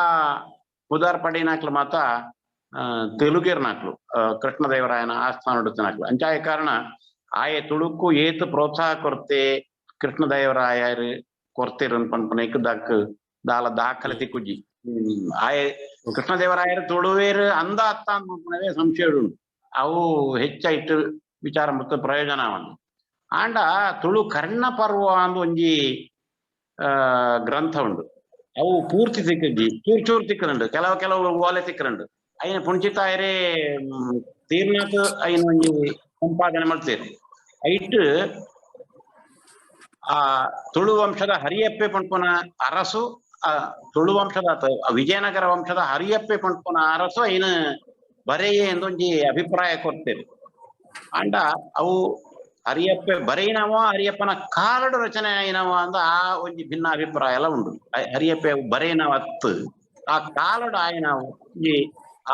[SPEAKER 6] ಉದಾರ್ ಪಡಿನಾಕ್ಲು ಮಾತ ತೆಲುಗೇರ್ನಾಕ್ಲು ಕೃಷ್ಣದೇವರಾಯನ ಆಸ್ಥಾನಡು ತಿನಾಕ್ಲು. ಅಂಚಾಯ ಕಾರಣ ಆಯೆ ತುಳುಕು ಏತ್ ಪ್ರೋತ್ಸಾಹ ಕೊರ್ತೆ ಕೃಷ್ಣದೇವರಾಯರು ಕೊರ್ತಿರು ಪನ್ಪುನೈಕ್ ದಾಕ್ ದಾಲ ದಾಖಲೆ ತಿಕ್ಕುಜಿ. ಆಯೆ ಕೃಷ್ಣದೇವರಾಯರು ತುಳುವೇರು ಅಂದ ಅತ್ತ ಅನ್ಪುನವೇ ಸಂಶಯ ಉಂಟು. ಅವು ಹೆಚ್ಚಾಯಿಟ್ಟು ವಿಚಾರ ಮತ್ತು ಪ್ರಯೋಜನ ಒಂದು. ಆಂಡ ತುಳು ಕರ್ಣ ಪರ್ವ ಅಂದ್ ಒಂಜಿ ಗ್ರಂಥ ಉಂಡು. ಅವು ಪೂರ್ತಿ ತಿಕ್ಕುಜಿ, ಚೂರ್ ಚೂರ್ ತಿಕ್ಕನುಂಡು, ಕೆಲವು ಕೆಲವು ಓಲೆ ತಿಕ್ಕನುಂಡು. ಐನ ಪುಂಚಿತಾಯರೇ ತೀರ್ನಾಥ್ ಐನ ಒಂಜಿ ಸಂಪಾದನೆ ಮಾಡ್ತೀರಿ. ಐಟ್ ಆ ತುಳು ವಂಶದ ಹರಿಯಪ್ಪೆ ಪಣ್ಪುನ ಅರಸು, ಆ ತುಳು ವಂಶದ ವಿಜಯನಗರ ವಂಶದ ಹರಿಯಪ್ಪೆ ಪಣ್ಪುನ ಅರಸು ಐನ ಬರೆಯೇ ಎಂದೊಂಜಿ ಅಭಿಪ್ರಾಯ ಕೊಡ್ತೇವೆ. ಅಂಡ ಅವು ಹರಿಯಪ್ಪೆ ಬರೆಯಿನವ ಹರಿಯಪ್ಪನ ಕಾರಡು ರಚನೆ ಆಯಿನವ ಅಂದ ಆ ಒಂಜಿ ಭಿನ್ನ ಅಭಿಪ್ರಾಯ ಎಲ್ಲ ಉಂಡು. ಹರಿಯಪ್ಪೆ ಬರೆಯಿನವ ಅತ್ತು ಆ ಕಾಲಡು ಆಯಿನ ಒಂಜಿ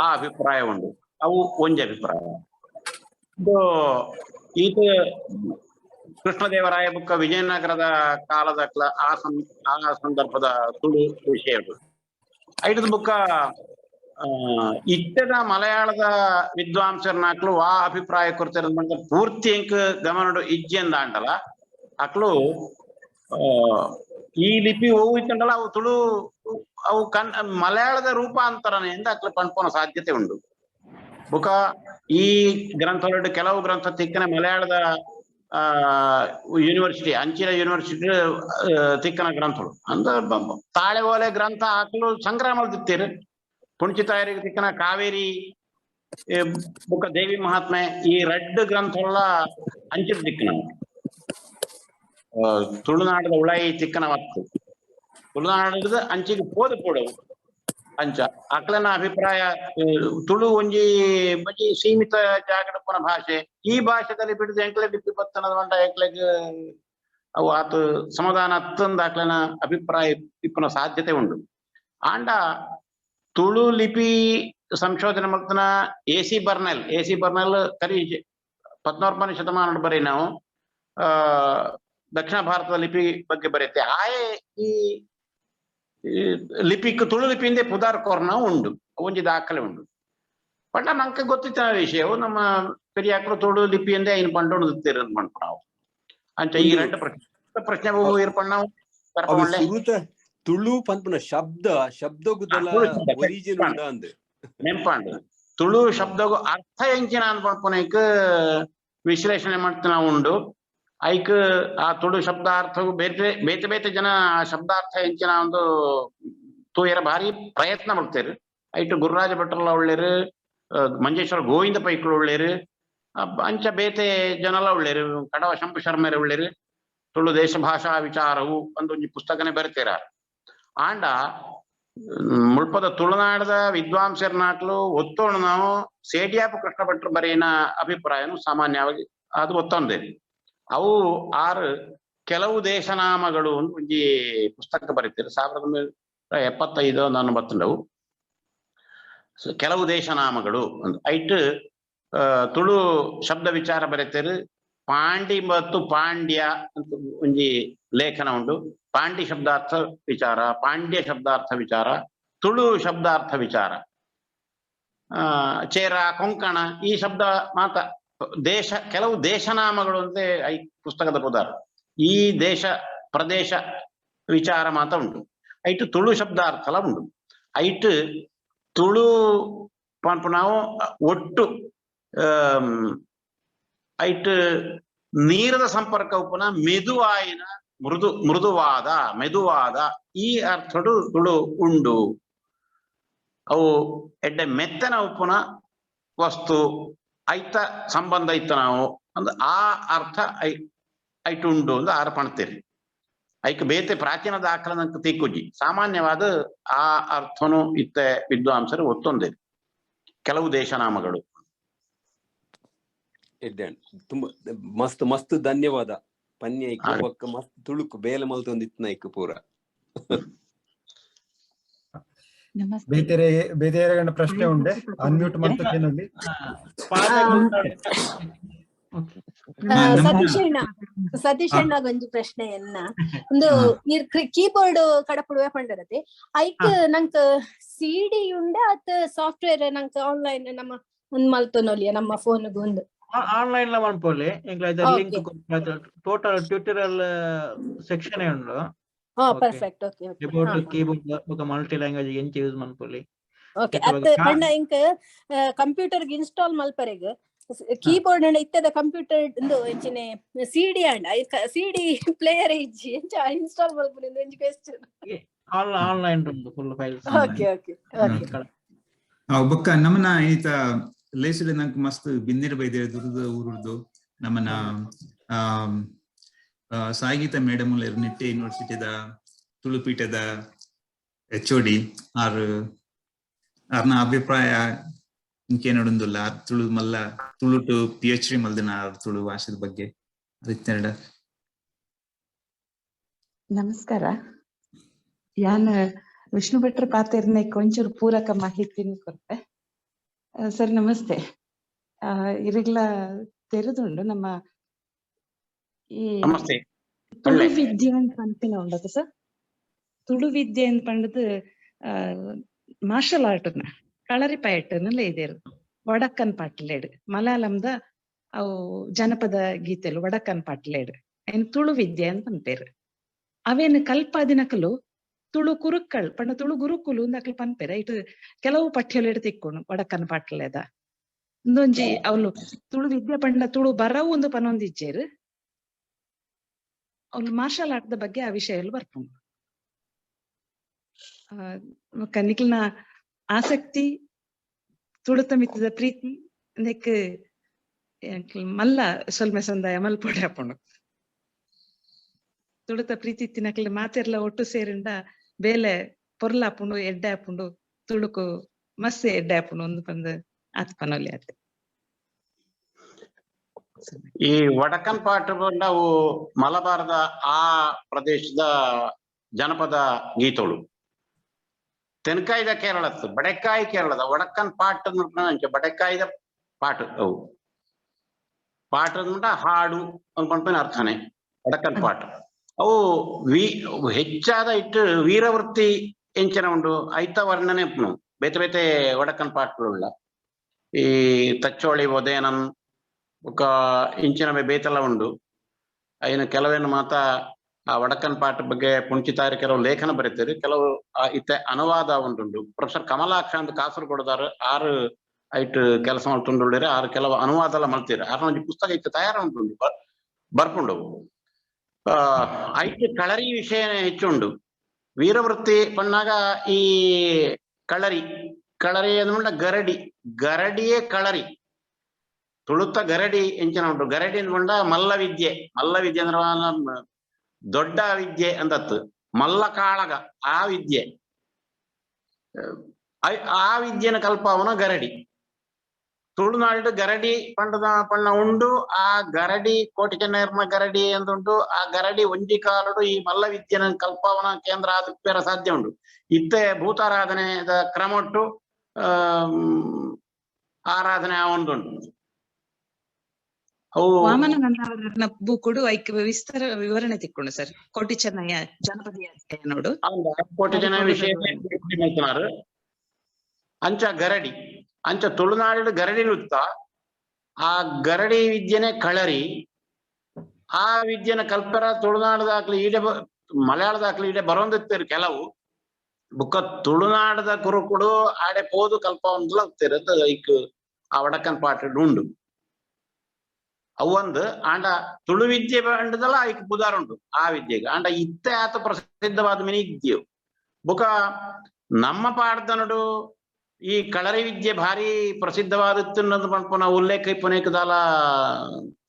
[SPEAKER 6] ಆ ಅಭಿಪ್ರಾಯ ಉಂಡು. ಅವು ಒಂಜಿ ಅಭಿಪ್ರಾಯ. ಇದು ಈತ ಕೃಷ್ಣದೇವರಾಯ ಬುಕ್ಕ ವಿಜಯನಗರದ ಕಾಲದ ಆ ಸಂದರ್ಭದ ತುಳು ವಿಷಯಗಳು. ಐಟದ ಬುಕ್ಕ ಇತ್ತದ ಮಲಯಾಳದ ವಿದ್ವಾಂಸರ್ನಾಕ್ಲು ಆ ಅಭಿಪ್ರಾಯ ಕೊಡ್ತಾರೆ ಪೂರ್ತಿ ಎಂಕ್ ಗಮನಡು ಇಜ್ಜಿ ಅಂದ ಅಂಡಲ ಅಕ್ಲು ಈ ಲಿಪಿ ಓವು ಇತ್ತಂಡಲ ಅವು ತುಳು ಅವು ಮಲಯಾಳದ ರೂಪಾಂತರನೆ ಎಂದ ಅಕ್ಲು ಪಣ್ಪೋನ ಸಾಧ್ಯತೆ ಉಂಡು. ಬುಕ ಈ ಗ್ರಂಥಗಳು ಕೆಲವು ಗ್ರಂಥ ತಿಕ್ಕನ ಮಲಯಾಳದ ಯೂನಿವರ್ಸಿಟಿ ಅಂಚಿನ ಯೂನಿವರ್ಸಿಟಿ ತಿಕ್ಕನ ಗ್ರಂಥಗಳು ಅಂದ್ರ ತಾಳೆ ಓಲೆ ಗ್ರಂಥ ಹಾಕಲು ಸಂಗ್ರಹ ಮಾಡ್ತಿತ್ತೀರಿ. ಪುಂಚಿತಾಯರಿಗೆ ತಿಕ್ಕನ ಕಾವೇರಿ ಬುಕ್ಕ ದೇವಿ ಮಹಾತ್ಮೆ ಈ ರಡ್ಡು ಗ್ರಂಥಗಳ ಅಂಚಿನ ತಿಕ್ಕನ ತುಳುನಾಡದ ಉಳಾಯಿ ತಿಕ್ಕನ ವತ್ತು ತುಳುನಾಡದ ಅಂಚಿಗೆ ಪೋದು ಪೋಡವು. ಅಂಚ ಅಕ್ಲೆನ ಅಭಿಪ್ರಾಯ ತುಳು ಒಂಜಿ ಒಂಜಿ ಸೀಮಿತ ಜಾಗಡಪ್ಪನ ಭಾಷೆ. ಈ ಭಾಷೆದಲ್ಲಿ ಬಿಡುದು ಎಂಕ್ಲೆ ಲಿಪಿ ಬತ್ತನದ ಮಂಡ ಎಂಕ್ಲೆಗ್ ಅವು ಆತು ಸಮಾಧಾನ ಅತ್ತಂದ ಅಕ್ಲೆನ ಅಭಿಪ್ರಾಯ ಇಪ್ಪುನ ಸಾಧ್ಯತೆ ಉಂಡು. ಆಂಡ ತುಳು ಲಿಪಿ ಸಂಶೋಧನೆ ಮಲ್ತನ A C Burnell, A C Burnell ಕರಿ 14ನೇ ಶತಮಾನ ಬರೀ ನಾವು ಆ ದಕ್ಷಿಣ ಭಾರತದ ಲಿಪಿ ಬಗ್ಗೆ ಬರೆಯುತ್ತೆ. ಆಯೆ ಈ ಲಿಪಿಕ್ ತುಳು ಲಿಪಿಯಿಂದ ಪುದಾರ್ ಕೊರ್ನ ಉಂಡು, ಒಂಜಿ ದಾಖಲೆ ಉಂಡು. ಪಂಡ ನಂಗೆ ಗೊತ್ತಿತ್ತ ವಿಷಯವು ನಮ್ಮ ಪೆರಿಯಾಕ್ರು ತುಳು ಲಿಪಿಯಿಂದ ಐನ್ ಪಂಡೋಣ ಪಂಡ ನಾವು. ಅಂಚ ಈ
[SPEAKER 14] ಉಂದು
[SPEAKER 6] ಎರಡು ಪ್ರಶ್ನೆ ಪ್ರಶ್ನೆ ಇರ್ಪಣ್ಣ
[SPEAKER 14] ಅವು ಸುರುತ ತುಳು ಪನ್ಪುನ ಶಬ್ದ ಶಬ್ದಗುದಲ
[SPEAKER 6] ತುಳು ಶಬ್ದ
[SPEAKER 14] ಒರಿಜಿನ್ ಉಂಡ ಅಂದ್.
[SPEAKER 6] ನೆಂಪಾಂಡ್ ತುಳು ಶಬ್ದಗು ಅರ್ಥ ಎಂಚಿನ ಅಂದ್ ಪನ್ಪುನೈಕ್ ವಿಶ್ಲೇಷಣೆ ಮಾಡ್ತಾನ ಉಂಡು. ಐಕ್ ಆ ತುಳು ಶಬ್ದಾರ್ಥವು ಬೇರೆ ಬೇತೆ ಬೇತೆ ಜನ ಆ ಶಬ್ದಾರ್ಥ ಎಂಚಿನ ಒಂದು ತೂಯರ ಭಾರಿ ಪ್ರಯತ್ನ ಮಾಡ್ತೇರು. ಐಟ್ ಗುರುರಾಜ ಭಟ್ರಲ್ಲ ಒಳ್ಳೇರು, ಮಂಜೇಶ್ವರ ಗೋವಿಂದ ಪೈಕುಲು ಒಳ್ಳೇರು, ಅಂಚ ಬೇತೆ ಜನಲ ಒಳ್ಳೇರು, ಕಡವ ಶಂಭು ಶರ್ಮರೆ ಒಳ್ಳೇರು. ತುಳು ದೇಶ ಭಾಷಾ ವಿಚಾರವು ಒಂದೊಂಜಿ ಪುಸ್ತಕನೇ ಬರಿತೀರ. ಆಂಡ ಮುಳ್ಪದ ತುಳುನಾಡದ ವಿದ್ವಾಂಸರ್ನಾಕ್ಲು ಒತ್ತೋಣ ನಾವು ಸೇಡಿಯಾಪು ಕೃಷ್ಣ ಭಟ್ರು ಬರೆಯಿನ ಅಭಿಪ್ರಾಯನು ಸಾಮಾನ್ಯವಾಗಿ ಅದು ಒತ್ತೊಂದೆ. ಅವು ಆರು ಕೆಲವು ದೇಶನಾಮಗಳು ಒಂದು ಒಂಜಿ ಪುಸ್ತಕ ಬರೀತೀರಿ 1975 ನಾನು ಬತ್ತಂಡವು. ಕೆಲವು ದೇಶನಾಮಗಳು ಒಂದು ಐಟ್ ತುಳು ಶಬ್ದ ವಿಚಾರ ಬರೀತಾರೆ. ಪಾಂಡಿ ಮತ್ತು ಪಾಂಡ್ಯ ಅಂತ ಒಂಜಿ ಲೇಖನ ಉಂಟು. ಪಾಂಡಿ ಶಬ್ದಾರ್ಥ ವಿಚಾರ, ಪಾಂಡ್ಯ ಶಬ್ದಾರ್ಥ ವಿಚಾರ, ತುಳು ಶಬ್ದಾರ್ಥ ವಿಚಾರ, ಚೇರ ಕೊಂಕಣ ಈ ಶಬ್ದ ಮಾತ ದೇಶ ಕೆಲವು ದೇಶನಾಮಗಳು ಅಂದ್ರೆ I ಪುಸ್ತಕದ ಪುದಾರ್ ಈ ದೇಶ ಪ್ರದೇಶ ವಿಚಾರ ಮಾತ ಉಂಟು. ಐಟ್ ತುಳು ಶಬ್ದಾರ್ಥಲ ಉಂಟು. ಐಟ್ ತುಳು ಪನ್ಪು ನಾವು ಒಟ್ಟು ಐಟ್ ನೀರದ ಸಂಪರ್ಕ ಉಪ್ಪುನ ಮೆದುವಾಯಿನ ಮೃದು ಮೃದುವಾದ ಮೆದುವಾದ ಈ ಅರ್ಥಡು ತುಳು ಉಂಡು. ಅವು ಎಡ್ಡೆ ಮೆತ್ತನ ಉಪ್ಪುನ ವಸ್ತು ಐತ ಸಂಬಂಧ ಇತ್ತ ನಾವು ಅಂದ್ ಆ ಅರ್ಥ I ಐಟ್ ಉಂಡು ಅಂದ್ ಆರ್ ಪಣ್ತೀರಿ. ಐಕ್ ಬೇತೆ ಪ್ರಾಚೀನ ದಾಖಲೆ ನಂಗೆ ತೀಕುಜಿ. ಸಾಮಾನ್ಯವಾದ ಆ ಅರ್ಥನು ಇತ್ತೆ ವಿದ್ವಾಂಸರು ಒತ್ತೊಂದಿರಿ ಕೆಲವು ದೇಶನಾಮಗಳು.
[SPEAKER 14] ಎಡ್ಡೆ ತುಂಬಾ ಮಸ್ತ್ ಮಸ್ತ್ ಧನ್ಯವಾದ ಪನ್ಯ ಐಕ್ ಬೊಕ್ಕ ಮಸ್ತ್ ತುಳುಕು ಬೇಲೆ ಮಲ್ತೊಂದಿತ್ತಿನ ಐಕ್ ಪೂರ.
[SPEAKER 15] ನಮಸ್ತೆ.
[SPEAKER 11] ಬೇತೆರೆ ಬೇತೆ ಪ್ರಶ್ನೆ ಉಂಡೆ ಅನ್ಮ್ಯೂಟ್ ಮಲ್ತ ಕೇನಲ್ಲಿ.
[SPEAKER 16] ಸತೀಶ್ ಅಣ್ಣ, ಸತೀಶ್ ಅಣ್ಣ ಒಂಜಿ ಪ್ರಶ್ನೆಯನ್ನ ಒಂದು ಕೀಬೋರ್ಡ್ ಕಡಪುಡುವೆ ಪಂಡರತೆ ಐಕ್ ನಂಕ್ ಸಿಡಿ ಉಂಡ ಅತ್ ಸಾಫ್ಟ್ವೇರ್ ನಂಕ್ ಆನ್ಲೈನ್ ನಮ್ಮ ಒಂದ್ ಮಲ್ತೊನೊಲಿಯ ನಮ್ಮ ಫೋನ್ ಒಂದು
[SPEAKER 17] ಆನ್ಲೈನ್ ಲ ಮನ್ಪೊಲಿ ಎಂಕ್ಲ ಲಿಂಕ್ ಟೋಟಲ್ ಟ್ಯೂಟೋರಿಯಲ್ ಸೆಕ್ಷನ್ ಉಂಡು.
[SPEAKER 16] Perfect, okay okay.
[SPEAKER 17] About keyboard ಬೊಕ ಮಲ್ಟಿ ಲ್ಯಾಂಗ್ವೇಜ್ ಎಂಚ ಯೂಸ್ ಮನ್ಪೊಲಿ.
[SPEAKER 16] ಓಕೆ, ಅತ್ ಪಂಡ ಇಂಕ್ ಕಂಪ್ಯೂಟರ್ ಇನ್ಸ್ಟಾಲ್ ಮಲ್ಪರೆಗ್ ಕೀಬೋರ್ಡ್ ಅಂಡ ಇತ್ತದ ಕಂಪ್ಯೂಟರ್ ಇಂದು ಎಂಚಿನೆ ಸಿಡಿ ಅಂಡ ಸಿಡಿ ಪ್ಲೇಯರ್ ಇಜ್ಜಿ, ಎಂಚ ಇನ್ಸ್ಟಾಲ್ ಮಲ್ಪುನಿ ಒಂಜಿ ಕ್ವೆಶ್ಚನ್.
[SPEAKER 17] ಆನ್ಲೈನ್ ಉಂಡು full files.
[SPEAKER 16] Okay okay okay.
[SPEAKER 9] ಬೊಕ್ಕ ನಮನ ಈತ ಲೇಸುಡು ನಂಕ್ ಮಸ್ತ್ ಬಿನ್ನೆರ್ ಬೈದೆರ್ ದುರ್ದ ಊರುರ್ದು. ನಮನ ಸಾಯಿಗೀತಾ ಮೇಡಮ್ ಉಲ್ಲೆರ್, ನಿಟ್ಟೆ ಯೂನಿವರ್ಸಿಟಿದ ತುಳುಪೀಠದ ಎಚ್ ಒ ಡಿ. ಆರ್ ಆರ್ನ ಅಭಿಪ್ರಾಯ ಇಂಕೇನೊಡುಂದುಲ್ಲ. ಆರ್ ತುಳು ಮಲ್ಲ ತುಳುಟು ಪಿ ಎಚ್ ಡಿ ಮಲ್ದಿನ ಆರ್ ತುಳು ಭಾಷೆದ ಬಗ್ಗೆ ಅದಿತ್ತೆರಡ.
[SPEAKER 15] ನಮಸ್ಕಾರ. ಯಾನ್ ವಿಷ್ಣು ಭಟ್ರ ಪಾತೆರ್ನೆ ಕೊಂಚೂರು ಪೂರಕ ಮಾಹಿತಿನ ಕೊರ್ಪೆ. ಸರ್ ನಮಸ್ತೆ. ಇರಿಗ್ಲ ತೆರೆದುಂಡು ನಮ್ಮ ಈ
[SPEAKER 6] ನಮಸ್ತೆ.
[SPEAKER 15] ತುಳು ವಿದ್ಯೆ ಅಂತ ಪನ್ಪಿನ ಉಂಡತ ಸರ್. ತುಳು ವಿದ್ಯೆ ಅಂತ ಪಂಡದು ಮಾರ್ಷಲ್ ಆರ್ಟ್ ಕಳರಿ ಪಯಟ್ಟನ್ನೆಲ್ಲ ಇದೇರು ವಡಕ್ಕನ್ ಪಾಟ್ಲೇಡ್ ಮಲಯಾಳಂದ ಅವು ಜನಪದ ಗೀತೆಲು ವಡಕ್ಕನ್ ಪಾಟ್ಲೇಡ್ ಐನ್ ತುಳು ವಿದ್ಯೆ ಅಂತ ಪನ್ಪೇರು. ಅವೇನು ಕಲ್ಪಾದಿನಕಲು ತುಳು ಕುರುಕ್ಕಳ್ ಪಂಡ ತುಳು ಗುರುಕುಲು ಅಂದ್ ಪನ್ಪೇರು. ಐಟ್ ಕೆಲವು ಪಠ್ಯಲೆಡ್ ತಿಕ್ಕೊಂಡು ವಡಕ್ಕನ್ ಪಾಟ್ಲೇದ ಇಂದೊಂಜಿ ಅವ್ಲು ತುಳು ವಿದ್ಯೆ ಪಂಡ ತುಳು ಬರವು ಒಂದು ಪನೊಂದಿಜ್ಜೇರು. ಅವ್ಲು ಮಾರ್ಷಲ್ ಆರ್ಟ್ ದ ಬಗ್ಗೆ ಆ ವಿಷಯ ಬರ್ಪುಂಡು. ಬೊಕ್ಕ ನಿಕ್ಲ್ನ ಆಸಕ್ತಿ ತುಳುತ ಮಿತ್ತದ ಪ್ರೀತಿ ನೆಕ್ ಮಲ್ಲ ಸೊಲ್ಮೆ ಸಂದಾಯ ಮಲ್ಪೊಡೆ ಆಪುಂಡು. ತುಳುತ ಪ್ರೀತಿ ಇತ್ತಿನಕ್ಲ್ ಮಾತೆರ್ಲ ಒಟ್ಟು ಸೇರಿಂಡ ಬೇಲೆ ಪೊರ್ಲಾಪುಂಡು, ಎಡ್ಡೆ ಆಪುಂಡು. ತುಳುಕು ಮಸ್ತ್ ಎಡ್ಡೆ ಆಪುಂಡು ಒಂದು ಪಂದ್ ಆತ್ ಪನೊಲಿ ಆತೆ.
[SPEAKER 6] ಈ ವಡಕನ್ ಪಾಟ್ ಪಂಡ ಅವು ಮಲಬಾರದ ಆ ಪ್ರದೇಶದ ಜನಪದ ಗೀತೋಳು. ತೆನ್ಕಾಯಿದ ಕೇರಳತ್ತು ಬಡೆಕಾಯಿ ಕೇರಳದ ವಡಕ್ಕನ್ ಪಾಟ್ ಅಂಚ ಬಡೆಕಾಯಿದ ಪಾಟ್ ಅವು. ಪಾಟ್ ಅಂದ್ಬಿಟ್ಟ ಹಾಡು ಅಂತ ಅರ್ಥನೇ ವಡಕ್ಕನ್ ಪಾಟ್. ಅವು ಹೆಚ್ಚಾದ ಇಟ್ಟು ವೀರವೃತ್ತಿ ಎಂಚನ ಉಂಡು ಐತ ವರ್ಣನೆ ಉಪ್ಪುನು ಬೇತೆ ಬೇತೆ ವಡಕ್ಕನ್ ಪಾಟ್ಗಳುಳ್ಳ. ಈ ತಚ್ಚೋಳಿ ಒದೇನನ್ ಬೊಕ್ಕ ಇಂಚಿನ ಬೇತೆಲ್ಲ ಉಂಡು. ಐನ ಕೆಲವೇನು ಮಾತ ಆ ವಡಕ್ಕನ್ ಪಾಠ ಬಗ್ಗೆ ಪುಂಚಿತಾರೆ ಕೆಲವು ಲೇಖನ ಬರೀತಾರೆ, ಕೆಲವು ಇತ್ತೆ ಅನುವಾದ ಉಂಟುಂಡು. ಪ್ರೊಫೆಸರ್ ಕಮಲಾಕ್ಷ ಅಂತ ಕಾಸರಗೋಡದಾರ ಆರು ಐಟ್ ಕೆಲಸ ಮಲ್ತೊಂಡುಳ್ಳೇರು, ಆರು ಕೆಲವು ಅನುವಾದ ಎಲ್ಲ ಮಲ್ತೀರ. ಆರ್ನ ಒಂಜಿ ಪುಸ್ತಕ ಇತ್ತೆ ತಯಾರ ಉಂಟುಂಡು, ಬರ್ಪುಂಡು. ಐಟ್ ಕಳರಿ ವಿಷಯ ಹೆಚ್ಚುಂಡು. ವೀರವೃತ್ತಿ ಪಣ್ಣಾಗ ಈ ಕಳರಿ, ಕಳರಿ ಅಂದ್ಮಂಡ ಗರಡಿ, ಗರಡಿಯೇ ಕಳರಿ. ತುಳುತ ಗರಡಿ ಎಂಚಿನ ಉಂಟು. ಗರಡಿ ಅಂದ್ಕೊಂಡ ಮಲ್ಲ ವಿದ್ಯೆ, ಮಲ್ಲ ವಿದ್ಯೆ ಅಂದ್ರೆ ದೊಡ್ಡ ವಿದ್ಯೆ ಅಂತತ್ತು, ಮಲ್ಲ ಕಾಳಗ ಆ ವಿದ್ಯೆ, ಆ ವಿದ್ಯೆನ ಕಲ್ಪಾವನ ಗರಡಿ. ತುಳುನಾಡು ಗರಡಿ ಪಂಡದ ಪಣ್ಣ ಉಂಡು. ಆ ಗರಡಿ ಕೋಟಿ ಚೆನ್ನೈರ್ನ ಗರಡಿ ಎಂದುಂಟು. ಆ ಗರಡಿ ಒಂಜಿ ಕಾಲಡು ಈ ಮಲ್ಲ ವಿದ್ಯೆನ ಕಲ್ಪಾವನ ಕೇಂದ್ರ ಆದ ಸಾಧ್ಯ ಉಂಟು. ಇತ್ತೆ ಭೂತಾರಾಧನೆ ಕ್ರಮೊಟ್ಟು ಆರಾಧನೆ ಆ ಒಂದುಂಟು.
[SPEAKER 15] ವಾಮನ ಗಂಗಾಧರನ ಬೂಕುಡು ಐಕ್ ವಿಸ್ತಾರ ವಿವರಣೆ ತಿಕ್ಕೊಂಡು ಸರ್. ಕೋಟಿ ಚೆನ್ನಯ್ಯ ಜನಪದೀಯ ನೋಡು.
[SPEAKER 6] ಕೋಟಿ ಚೆನ್ನಯ್ಯ ವಿಷಯ ಅಂಚ ಗರಡಿ, ಅಂಚ ತುಳುನಾಡು ಗರಡಿ ನುತ್ತ ಆ ಗರಡಿ ವಿದ್ಯೆನೆ ಕಳರಿ. ಆ ವಿದ್ಯೆನ ಕಲ್ಪರ ತುಳುನಾಡದಾಕ್ಲಿ ಈಡೆ ಮಲಯಾಳದಾಕ್ಲಿ ಈಡೆ ಬರೋಂದಿತ್ತೇರು ಕೆಲವು. ಬುಕ್ಕ ತುಳುನಾಡದ ಕುರುಕುಡು ಆಡೆ ಪೋದು ಕಲ್ಪ ಹೋಗ್ತೇರು ಐಕ್ ಆ ವಡಕ್ಕನ್ ಪಾಟ್ ಉಂಡು. ಅವೊಂದು ಆಂಡ ತುಳು ವಿದ್ಯೆ ಅಂಡದಲ್ಲ ಐಕ್ ಬುದಾರುಂಡು ಆ ವಿದ್ಯೆಗೆ. ಆಂಡ ಇತ್ತೆ ಆತ ಪ್ರಸಿದ್ಧವಾದ ಮಿನಿ ಇದ್ಯವು. ಬುಕ ನಮ್ಮ ಪಾಡ್ದನಡು ಈ ಕಳರಿ ವಿದ್ಯೆ ಭಾರಿ ಪ್ರಸಿದ್ಧವಾದದ್ದು ಪನ್ಪುನ ಉಲ್ಲೇಖ ಇಪ್ಪುನೇಕದಾಲ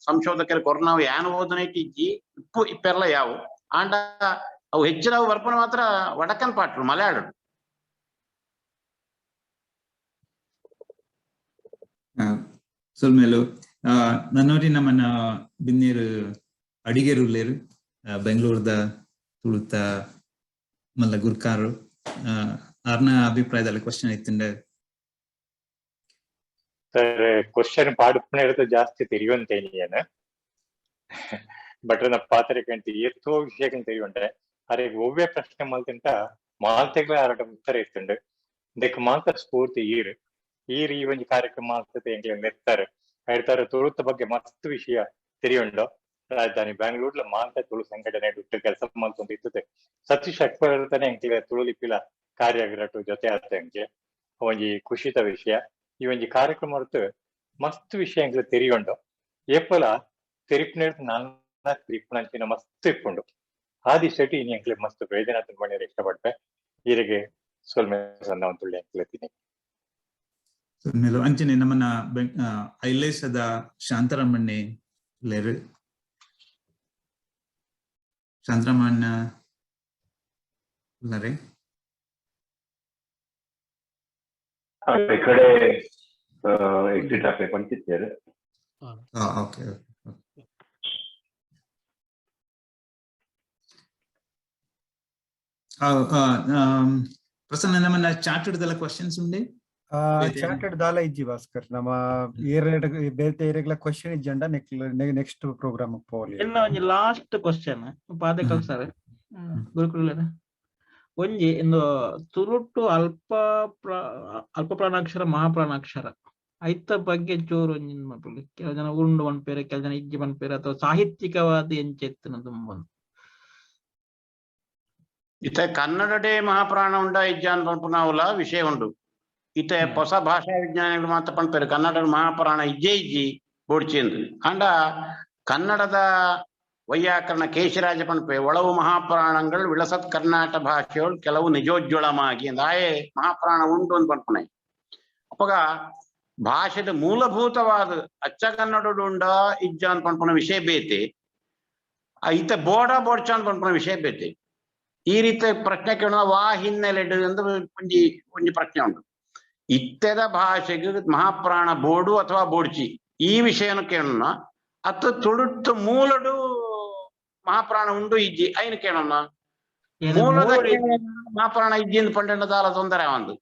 [SPEAKER 6] ಸಂಶೋಧಕರು ಕೊರ್ನಾವು ಯಾನ್ ಓದನೈಟ್ ಇಜ್ಜಿ ಇಪ್ಪು ಇಪ್ಪೆಲ್ಲ ಯಾವು. ಆಂಡ ಅವು ಹೆಚ್ಚಿನವು ಬರ್ಪುನ ಮಾತ್ರ ವಡಕನ್ ಪಾಟ್ರು ಮಲಯಾಳ.
[SPEAKER 9] ಸೊಲ್ಮೇಲು ನನ್ನೋರಿ ನಮ್ಮನ್ನ ಬಿನ್ನೇರು ಅಡಿಗೆರು ಉಲ್ಲೇರು, ಬೆಂಗಳೂರದ ತುಳುತ ಮಲ್ಲ ಗುರ್ಕಾರು. ಆರ್ನ ಅಭಿಪ್ರಾಯದಲ್ಲಿ ಕ್ವಶನ್ ಇತ್ತಂಡೆ
[SPEAKER 18] ಸರ್. ಕ್ವಶನ್ ಪಾಡುಪುನ ಜಾಸ್ತಿ ತೆರಿಯುವಂತೇನಿಯನ ಬಟ್ ನ ಪಾತ್ರೆಗಂತ ಏತೋ ವಿಷಯಗಳು ತೆರಿಯುಂಡೆ. ಅರೆಗ್ ಒವ್ವೆ ಪ್ರಶ್ನೆ ಮಲ್ತಿಂತ ಮಾಲ್ತೆಗ್ಲ ಆರಾಟ ಉತ್ತರ ಇತ್ತುಂಡು. ಇದಕ್ಕೆ ಮಾತ್ರ ಸ್ಫೂರ್ತಿ ಈರ್ ಈರ್ ಈ ಒಂಜಿ ಕಾರ್ಯಕ್ರಮ ಆಗ್ತದೆ ಎಂಕ್ಲೆ ನೆತ್ತಾರೆ ಹೇಳ್ತಾರೆ. ತುಳುತ ಬಗ್ಗೆ ಮಸ್ತ್ ವಿಷಯ ತೆರಿಯುಂಡು. ರಾಜಧಾನಿ ಬ್ಯಾಂಗ್ಳೂರ್ಲ ಮಾಂತ ತುಳು ಸಂಘಟನೆ ಬಿಟ್ಟು ಕೆಲಸ ಮಾಡ್ಕೊಂಡು ಇರ್ತದೆ. ಸತೀಶ್ ಅಕ್ಬರ್ ಎಂಕ್ಲೆ ತುಳು ಲಿಪಿಲ ಕಾರ್ಯಾಗ್ರಹ ಜೊತೆ ಆತ ಎಂಕ್ಲೆ ಒಂಜಿ ಖುಷಿತ ವಿಷಯ. ಈ ಒಂಜಿ ಕಾರ್ಯಕ್ರಮ ಹೊರತು ಮಸ್ತ್ ವಿಷಯ ಎಂಕ್ಲೆ ತೆರಿಯುಂಡು. ಏಪಲ ತೆರಿಪಿನ ನನ್ನ ತಿರಿಪುನಂಚಿನ ಮಸ್ತ್ ಇಪ್ಪುಂಡು. ಆದಿ ಶೆಟ್ಟಿ ಇನಿ ಎಂಕ್ಲೆ ಮಸ್ತ್ ಪ್ರಯೋಜನ ಮಾಡಿದ್ರೆ ಇಷ್ಟಪಡ್ಪೆ. ಈರಿಗೆ ಸೊಲ್ಮೆ ಸಣ್ಣ ಒಂದು ಎಂಕ್ಲೆ ತಿನಿ.
[SPEAKER 9] ಅಂಚನೆ ನಮ್ಮನ್ನ ಐಲೇಸದ ಶಾಂತರಾಮಣ್ಣೆ ಲೇರು. ಶಾಂತರಾಮಣ್ಣ ಉಲ್ಲರೆ?
[SPEAKER 13] ಈ ಕಡೆ ಎಕ್ಸಿಟ್ ಆಪೆ ಪಂಚಿತ್ತೇರು.
[SPEAKER 9] ಓಕೆ. ಪ್ರಸನ್ನ ನಮ್ಮನ್ನ ಚಾಟ್ ಹಿಡ್ದಲ್ಲ ಕ್ವಶನ್ಸ್ ಉಂಡೆ?
[SPEAKER 11] ಚಾಟೆಡ್ ದಾಲ ಇಜ್ಜಿ ಭಾಸ್ಕರ್. ನಮ್ಮ ಏರೆಡ್ ಬೇತೆ ಏರೆಗ್ಲ ಕ್ವಶನ್ ಇಜ್ಜಂಡ ನೆಕ್ಸ್ಟ್ ಪ್ರೋಗ್ರಾಮ್ ಪೋಲಿ.
[SPEAKER 17] ಎನ್ನ ಒಂಜಿ ಲಾಸ್ಟ್ ಕ್ವಶನ್ ಪಾದೆ ಕಲ್ಸಾರೆ ಗುರುಕುಲ. ಒಂಜಿ ಇಂದು ತುಳುಟು ಅಲ್ಪ ಅಲ್ಪ ಪ್ರಾಣಾಕ್ಷರ ಮಹಾಪ್ರಾಣಾಕ್ಷರ ಐತ ಬಗ್ಗೆ ಚೂರು ಒಂಜಿ ಮಲ್ಪೊಲಿ. ಕೆಲವು ಜನ ಉಂಡು ಪನ್ಪೆರ್, ಕೆಲವು ಜನ ಇಜ್ಜಿ ಪನ್ಪೆರ್, ಅಥವಾ ಸಾಹಿತ್ಯಿಕವಾದ ಎಂಚ ಇತ್ತಿನ ದುಂಬು.
[SPEAKER 6] ಇತ್ತೆ ಕನ್ನಡಡೇ ಮಹಾಪ್ರಾಣ ಉಂಡ ಇಜ್ಜಾನ್ ಪನ್ಪುನವುಲ ವಿಷಯ ಉಂಡು. ಇತ್ತೆ ಹೊಸ ಭಾಷಾ ವಿಜ್ಞಾನಿಗಳು ಮಾತ್ರ ಪನ್ಪೆರ್ ಕನ್ನಡ ಮಹಾಪ್ರಾಣ ಇಜ್ಜೆ ಇಜ್ಜಿ ಬೋಡ್ಚಿ ಅಂಡ ಕನ್ನಡದ ವೈಯಾಕರಣ ಕೇಶಿರಾಜ ಪನ್ಪೆ ಒಳವು ಮಹಾಪ್ರಾಣಗಳು ವಿಳಸತ್ ಕರ್ನಾಟ ಭಾಷೆಯೊಳ್ ಕೆಲವು ನಿಜೋಜ್ವಳಮಾಗಿ ಅಂದ್ ಆಯೆ ಮಹಾಪ್ರಾಣ ಉಂಟು ಅಂತ ಪನ್ಪುನೆ. ಅಪಗ ಭಾಷೆದ ಮೂಲಭೂತವಾದ ಅಚ್ಚ ಕನ್ನಡಡು ಉಂಡ ಇಜ್ಜ ಅಂತ ಪನ್ಪುನ ವಿಷಯ ಬೇತೆ, ಇತ್ತೆ ಬೋಡ ಬೋಡ್ಚ ಅಂತ ಪನ್ಪುನ ವಿಷಯ ಬೇತೆ. ಈ ರೀತಿ ಪ್ರಶ್ನೆ ಕೇಳೋಣ ವಾ ಹಿನ್ನೆಲೆಡ್ ಅಂತ ಒಂಜಿ ಒಂಜಿ ಪ್ರಶ್ನೆ ಉಂಟು. ಇತ್ತೆದ ಭಾಷೆಗೆ ಮಹಾಪ್ರಾಣ ಬೋಡು ಅಥವಾ ಬೋಡ್ಚಿ ಈ ವಿಷಯನ ಕೇಳೋಣ, ಅತ್ತ ತುಳುಟ್ಟು ಮೂಲಡು ಮಹಾಪ್ರಾಣ ಉಂಡು ಇಜ್ಜಿ ಐನ ಕೇಳೋಣ. ಮೂಲದ ಮಹಾಪ್ರಾಣ ಇಜ್ಜಿ ಅಂತ ಪಂಡ ದಾಲ ತೊಂದರೆ ಒಂದು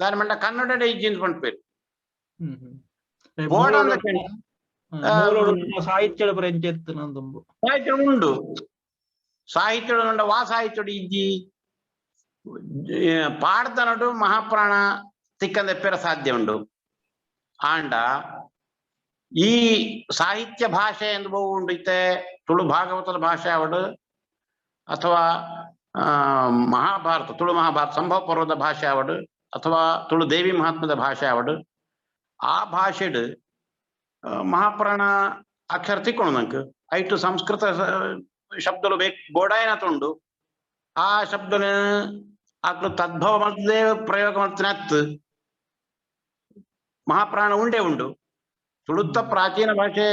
[SPEAKER 6] ದಾನಿ ಮಂಡ ಕನ್ನಡ ಇಜ್ಜಿ ಅಂತ ಪಂಡ್ಪೇರು ಬೋಡ ಅಂತ
[SPEAKER 17] ಸಾಹಿತ್ಯ
[SPEAKER 6] ಸಾಹಿತ್ಯ ಉಂಡು, ಸಾಹಿತ್ಯ ಉಂಡ ವಾ ಸಾಹಿತ್ಯ ಇಜ್ಜಿ ಪಾಡ್ದನಡು ಮಹಾಪ್ರಾಣ ತಿಕ್ಕಂದೆ ಪೆರ ಸಾಧ್ಯ ಉಂಡು. ಆಂಡ ಈ ಸಾಹಿತ್ಯ ಭಾಷೆ ಎಂದು ಬಹು ಉಂಡು, ಇತ್ತೆ ತುಳು ಭಾಗವತದ ಭಾಷೆ ಅವಡು ಅಥವಾ ಮಹಾಭಾರತ ತುಳು ಮಹಾಭಾರತ ಸಂಭವ ಪರ್ವದ ಭಾಷೆ ಅವಡು ಅಥವಾ ತುಳು ದೇವಿ ಮಹಾತ್ಮದ ಭಾಷೆ ಅವಡು, ಆ ಭಾಷೆಡ್ ಮಹಾಪ್ರಾಣ ಅಕ್ಷರ ತಿಕ್ಕೊಂಡು ನಂಗೆ ಐಟು ಸಂಸ್ಕೃತ ಶಬ್ದಲು ಬೇಕು ಬೋಡಾಯನ ತುಂಡು ಆ ಶಬ್ದನ ಆಕ್ಲು ತದ್ಭವ ಮಾಡ್ತದೆ ಪ್ರಯೋಗ ಮಾಡ್ತಾನೆ ಅತ್ತು ಮಹಾಪ್ರಾಣ ಉಂಡೆ ಉಂಡು. ತುಳುತ್ತ ಪ್ರಾಚೀನ ಭಾಷೆ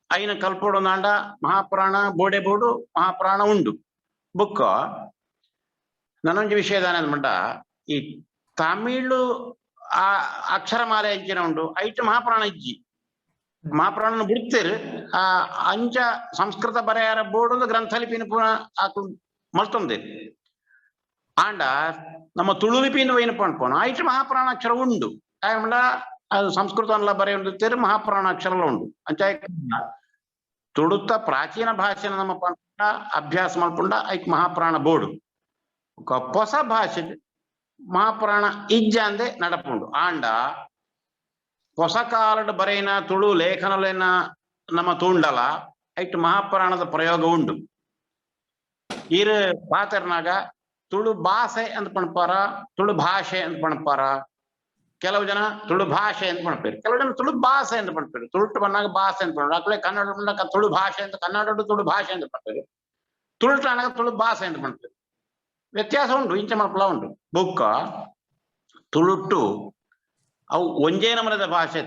[SPEAKER 6] ಐನ ಕಲ್ಪೋಡು ನಾಂಡ ಮಹಾಪ್ರಾಣ ಬೋಡೆ ಬೋಡು ಮಹಾಪ್ರಾಣ ಉಂಡು. ಬುಕ್ಕ ನನ್ನೊಂಜಿ ವಿಷಯ ದಾನ ಈ ತಮಿಳು ಆ ಅಕ್ಷರಮಾಲೆ ಅಂಚಿನ ಉಂಡು ಐಟು ಮಹಾಪ್ರಾಣ ಇಜ್ಜಿ ಮಹಾಪ್ರಾಣನ ಬಿಡ್ತೇರು ಆ ಅಂಚ ಸಂಸ್ಕೃತ ಬರೆಯಾರ ಬೋರ್ಡ್ ಗ್ರಂಥಲಿಪಿನ ಪುನಃ ಆಕು ಮಲ್ತೊಂದೆ. ಆಂಡ ನಮ್ಮ ತುಳು ಲಿಪಿಯಿಂದ ಏನಪ್ಪ ಅನ್ಕೋಣ ಐಟು ಮಹಾಪ್ರಾಣ ಅಕ್ಷರ ಉಂಡು, ಆಂಡ ಅದು ಸಂಸ್ಕೃತ ಅಲ್ಲ ಬರೆಯುತ್ತೇರು ಮಹಾಪ್ರಾಣ ಅಕ್ಷರ ಉಂಡು. ಅಂಚ ತುಳುತ್ತ ಪ್ರಾಚೀನ ಭಾಷೆನ ನಮ್ಮ ಪಂಡ ಅಭ್ಯಾಸ ಮಾಡ್ಕೊಂಡ ಐಕ್ ಮಹಾಪ್ರಾಣ ಬೋರ್ಡು. ಹೊಸ ಭಾಷೆ ಮಹಾಪ್ರಾಣ ಇಜ್ಜ ಅಂದೆ ನಡಪುಂಡು. ಆಂಡ ಹೊಸ ಕಾಲಡ್ ಬರೆಯಿನ ತುಳು ಲೇಖನಲೇನ ನಮ್ಮ ತೂಂಡಲ ಐಟ್ ಮಹಾಪ್ರಾಣದ ಪ್ರಯೋಗ ಉಂಡು. ಈರು ಪಾತೆರ್ನಾಗ ತುಳು ಭಾಷೆ ಅಂತ ಪಣಪಾರ, ತುಳು ಭಾಷೆ ಅಂತ ಪಣಪಾರ. ಕೆಲವು ಜನ ತುಳು ಭಾಷೆ ಅಂತ ಪಣಪೇರು, ಕೆಲವು ಜನ ತುಳು ಭಾಷೆ ಅಂತ ಪಣಪೇರು. ತುಳುಟು ಬಂದಾಗ ಭಾಷೆ ಅಂತ ಪಣ, ಅಕ್ಲೆ ಕನ್ನಡ ಬಂದಾಗ ತುಳು ಭಾಷೆ ಅಂತ, ಕನ್ನಡ ತುಳು ಭಾಷೆ ಅಂತ ಪಣಪೇರು, ತುಳುಟು ಅನ್ನಾಗ ತುಳು ಭಾಷೆ ಅಂತ ಪಣಪೇರು. ವ್ಯತ್ಯಾಸ ಉಂಟು, ಇಂಚ ಮಲ್ಪಲ ಉಂಟು. ಬುಕ್ಕ ತುಳುಟ್ಟು ಅವು ಒಂಜೇ ನಮನದ ಭಾಷೆ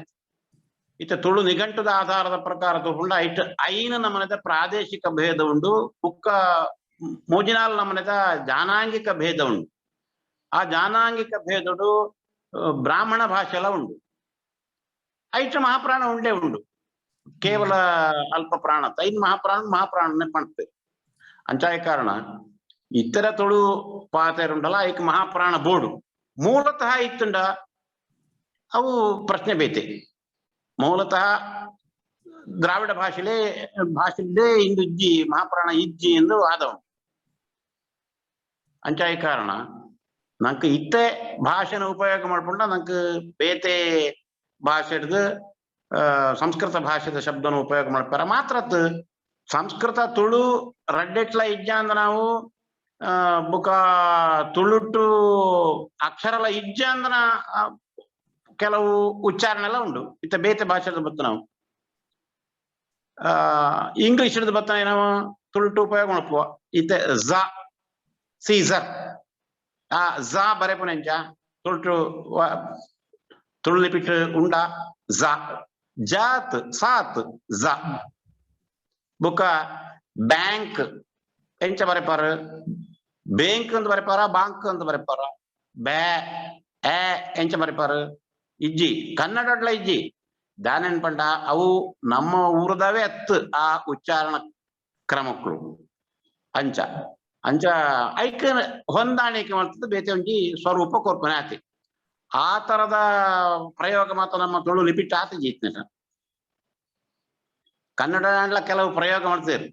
[SPEAKER 6] ಇತ್ತ ತುಳು ನಿಘಂಟುದ ಆಧಾರದ ಪ್ರಕಾರ ತಗೊಂಡ ಐಟ್ ಐನ ನಮನದ ಪ್ರಾದೇಶಿಕ ಭೇದ ಉಂಡು, ಬುಕ್ಕ ಮೋಜಿನಾಲ್ ನಮನದ ಜಾನಾಂಗಿಕ ಭೇದ ಉಂಡು. ಆ ಜಾನಾಂಗಿಕ ಭೇದಡು ಬ್ರಾಹ್ಮಣ ಭಾಷೆ ಎಲ್ಲ ಉಂಡು. ಐಟ್ ಮಹಾಪ್ರಾಣ ಉಂಡೇ ಉಂಡು, ಕೇವಲ ಅಲ್ಪ ಪ್ರಾಣ ಐನ್ ಮಹಾಪ್ರಾಣ ಮಹಾಪ್ರಾಣನೆ ಪಣ್ತೇವೆ. ಅಂಚಾಯ ಕಾರಣ ಇತರ ತುಳು ಪಾತೆರುಂಡಲ್ಲ ಐಕ್ ಮಹಾಪ್ರಾಣ ಬೋಡು ಮೂಲತಃ ಇತ್ತುಂಡ ಅವು ಪ್ರಶ್ನೆ ಬೇತೆ. ಮೂಲತಃ ದ್ರಾವಿಡ ಭಾಷೆಲೇ ಭಾಷೆಲೇ ಇಂದು ಇಜ್ಜಿ ಮಹಾಪ್ರಾಣ ಇಜ್ಜಿ ಎಂದು ಆದವು. ಅಂಚಾಯ ಕಾರಣ ನಂಗೆ ಇತ್ತೆ ಭಾಷೆನ ಉಪಯೋಗ ಮಾಡ್ಕೊಂಡ ನಂಗೆ ಬೇತೆ ಭಾಷೆ ಹಿಡ್ದು ಸಂಸ್ಕೃತ ಭಾಷೆದ ಶಬ್ದನ ಉಪಯೋಗ ಮಾಡ್ತಾರ ಮಾತ್ರ. ಸಂಸ್ಕೃತ ತುಳು ರಡ್ಡೆಟ್ಲ ಇಜ್ಜ ಅಂದ ನಾವು ಬುಕ ತುಳುಟು ಅಕ್ಷರಲ ಇಜ್ಜ ಅಂದನ ಕೆಲವು ಉಚ್ಚಾರಣೆ ಎಲ್ಲ ಉಂಟು. ಇತ್ತ ಬೇತೆ ಭಾಷೆದ ಬತ್ತ ನಾವು ಇಂಗ್ಲಿಷ್ ಹಿಡಿದು ಬತ್ತ ನಾವು ತುಳುಟು ಉಪಯೋಗ ಮಾಡ್ಪುವ. ಇತ್ತೆ ಝ ಸೀಸರ್ ಆ ಝ ಬರೆಪುನೆಂಚ ತುಳುಟು ತುಳು ಲಿಪಿಟ್ ಉಂಡ ಝ ಜಾತ್ ಸಾತ್ ಝ. ಬುಕ್ಕ ಬ್ಯಾಂಕ್ ಎಂಚ ಬರೆಪಾರ, ಬ್ಯಾಂಕ್ ಅಂತ ಬರೆಪಾರ, ಬಾಂಕ್ ಅಂತ ಬರೆಪಾರ, ಬ್ಯಾ ಎ ಎಂಚ ಬರೆಪಾರ ಇಜ್ಜಿ ಕನ್ನಡಡ್ಲ ಇಜ್ಜಿ. ದಾನೇನ್ ಪಂಡ ಅವು ನಮ್ಮ ಊರದವೇ ಅತ್ತು ಆ ಉಚ್ಚಾರಣ ಕ್ರಮಕ್ಕಳು ಅಂಚ ಅಂಚ ಐಕ್ ಹೊಂದಾಣಿಕೆ ಮಾಡ್ತದೆ ಬೇತೆ ಒಂಜಿ ಸ್ವರೂಪ ಕೊರ್ಪನೆ ಆತಿ. ಆ ತರದ ಪ್ರಯೋಗ ಮಾತ್ರ ನಮ್ಮ ತುಳು ಲಿಪಿಟ್ ಆತಿ ಜೀತ್ನ. ಕನ್ನಡ ಕೆಲವು ಪ್ರಯೋಗ ಮಾಡ್ತೀರಿ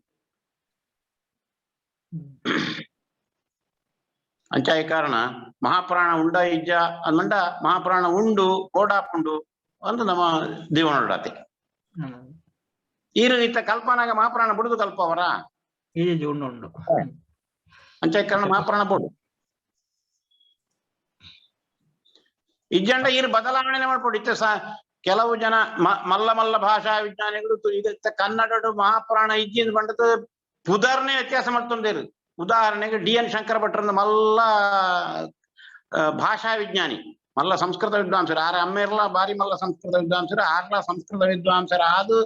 [SPEAKER 6] ಅಂಚಾಯ ಕಾರಣ ಮಹಾಪ್ರಾಣ ಉಂಡ ಇಜ್ಜ ಅಂದ ಮಹಾಪ್ರಾಣ ಉಂಡು ಕೋಡಾಪುಂಡು ಅಂತ ನಮ್ಮ ಜೀವನೋಡಾತಿ. ಈ ರೀತಿ ಕಲ್ಪನಾಗ ಮಹಾಪ್ರಾಣ ಬಿಡುದು ಕಲ್ಪವರ
[SPEAKER 17] ಉಂಡು
[SPEAKER 6] ಅಂಚಾಯ ಕಾರಣ ಮಹಾಪ್ರಾಣ ಬೋಡು ಇಜ್ಜಂಡ ಈ ಬದಲಾವಣೆ ಮಾಡ್ಕೊಡು. ಇತ್ತೆ ಕೆಲವು ಜನ ಮಲ್ಲ ಮಲ್ಲ ಭಾಷಾ ವಿಜ್ಞಾನಿಗಳು ಈಗ ಕನ್ನಡ ಮಹಾಪ್ರಾಣ ಇಜ್ಜಿ ಅಂತ ಬಂಡದ ಪುದರ್ನೆ ವ್ಯತ್ಯಾಸ ಮಾಡ್ತೊಂದೇರು. ಉದಾಹರಣೆಗೆ ಡಿ ಎನ್ ಶಂಕರ ಭಟ್ರಂದ ಮಲ್ಲ ಭಾಷಾ ವಿಜ್ಞಾನಿ, ಮಲ್ಲ ಸಂಸ್ಕೃತ ವಿದ್ವಾಂಸರು, ಆರ ಅಮ್ಮೇರ್ಲ ಬಾರಿ ಮಲ್ಲ ಸಂಸ್ಕೃತ ವಿದ್ವಾಂಸರು, ಆರ್ಲ ಸಂಸ್ಕೃತ ವಿದ್ವಾಂಸರ ಆದು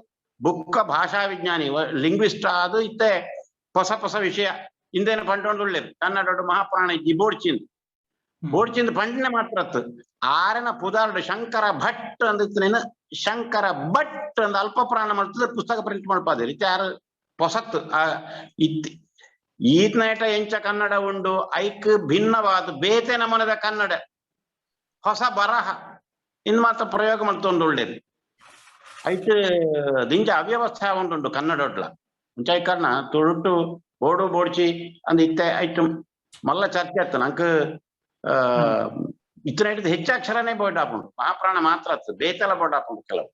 [SPEAKER 6] ಬುಕ್ಕ ಭಾಷಾ ವಿಜ್ಞಾನಿ ಲಿಂಗ್ವಿಸ್ಟ್ ಆದು ಇತ್ತೆ ಹೊಸ ಹೊಸ ವಿಷಯ ಇಂದೇನು ಪಂಡೊಂದುಳ್ಳೇರು ಕನ್ನಡಡು ಮಹಾಪ್ರಾಣ ಇಜ್ಜಿ ಬೋಡ್ಚಿಂದ್ ಬೋಡ್ಚಿಂದ್ ಪಂಡನೆ ಮಾತ್ರತ್ತು ಆರನ ಪುದಾರ್ಡು ಶಂಕರ ಭಟ್ ಅಂದಿತ್ತನೇನು ಶಂಕರ ಭಟ್ ಅಂದ್ ಅಲ್ಪ ಪ್ರಾಣ ಮಾಡ್ತದೆ ಪುಸ್ತಕ ಪ್ರಿಂಟ್ ಮಾಡ್ಪಾದೆ ಇತ್ತೆ ಆರು ಪೊಸತ್ತು ಆ ಇತ್ ಈತ್ನೇಟ ಎಂಚ ಕನ್ನಡ ಉಂಡು ಐಕ್ ಭಿನ್ನವಾದ ಬೇತೆ ನಮನದ ಕನ್ನಡ ಹೊಸ ಬರಹ ಇನ್ ಮಾತ್ರ ಪ್ರಯೋಗ ಮಾಡ್ತೊಂದು ಒಳ್ಳೇದು. ಐಟ್ ದಿಂಜ ಅವ್ಯವಸ್ಥೆ ಉಂಟುಂಟು ಕನ್ನಡೊಡ್ಲ. ಅಂಚ ಕಾರಣ ತುಳುಟು ಬೋಡು ಬೋಡ್ಚಿ ಅಂದ್ ಇತ್ತೆ ಐಟ್ ಮಲ್ಲ ಚರ್ಚೆ ಆತು ನಂಕ್ ಇತ್ತನೈಟ್ ಹೆಚ್ಚಾಕ್ಷರನೇ ಬೋರ್ಡ್ ಆಪುಂಡು, ಮಹಾಪ್ರಾಣ ಮಾತ್ರ ಅತ್ತು ಬೇತೆಲ ಬೋರ್ಡ್ ಆಪುಂಡು ಕೆಲವು.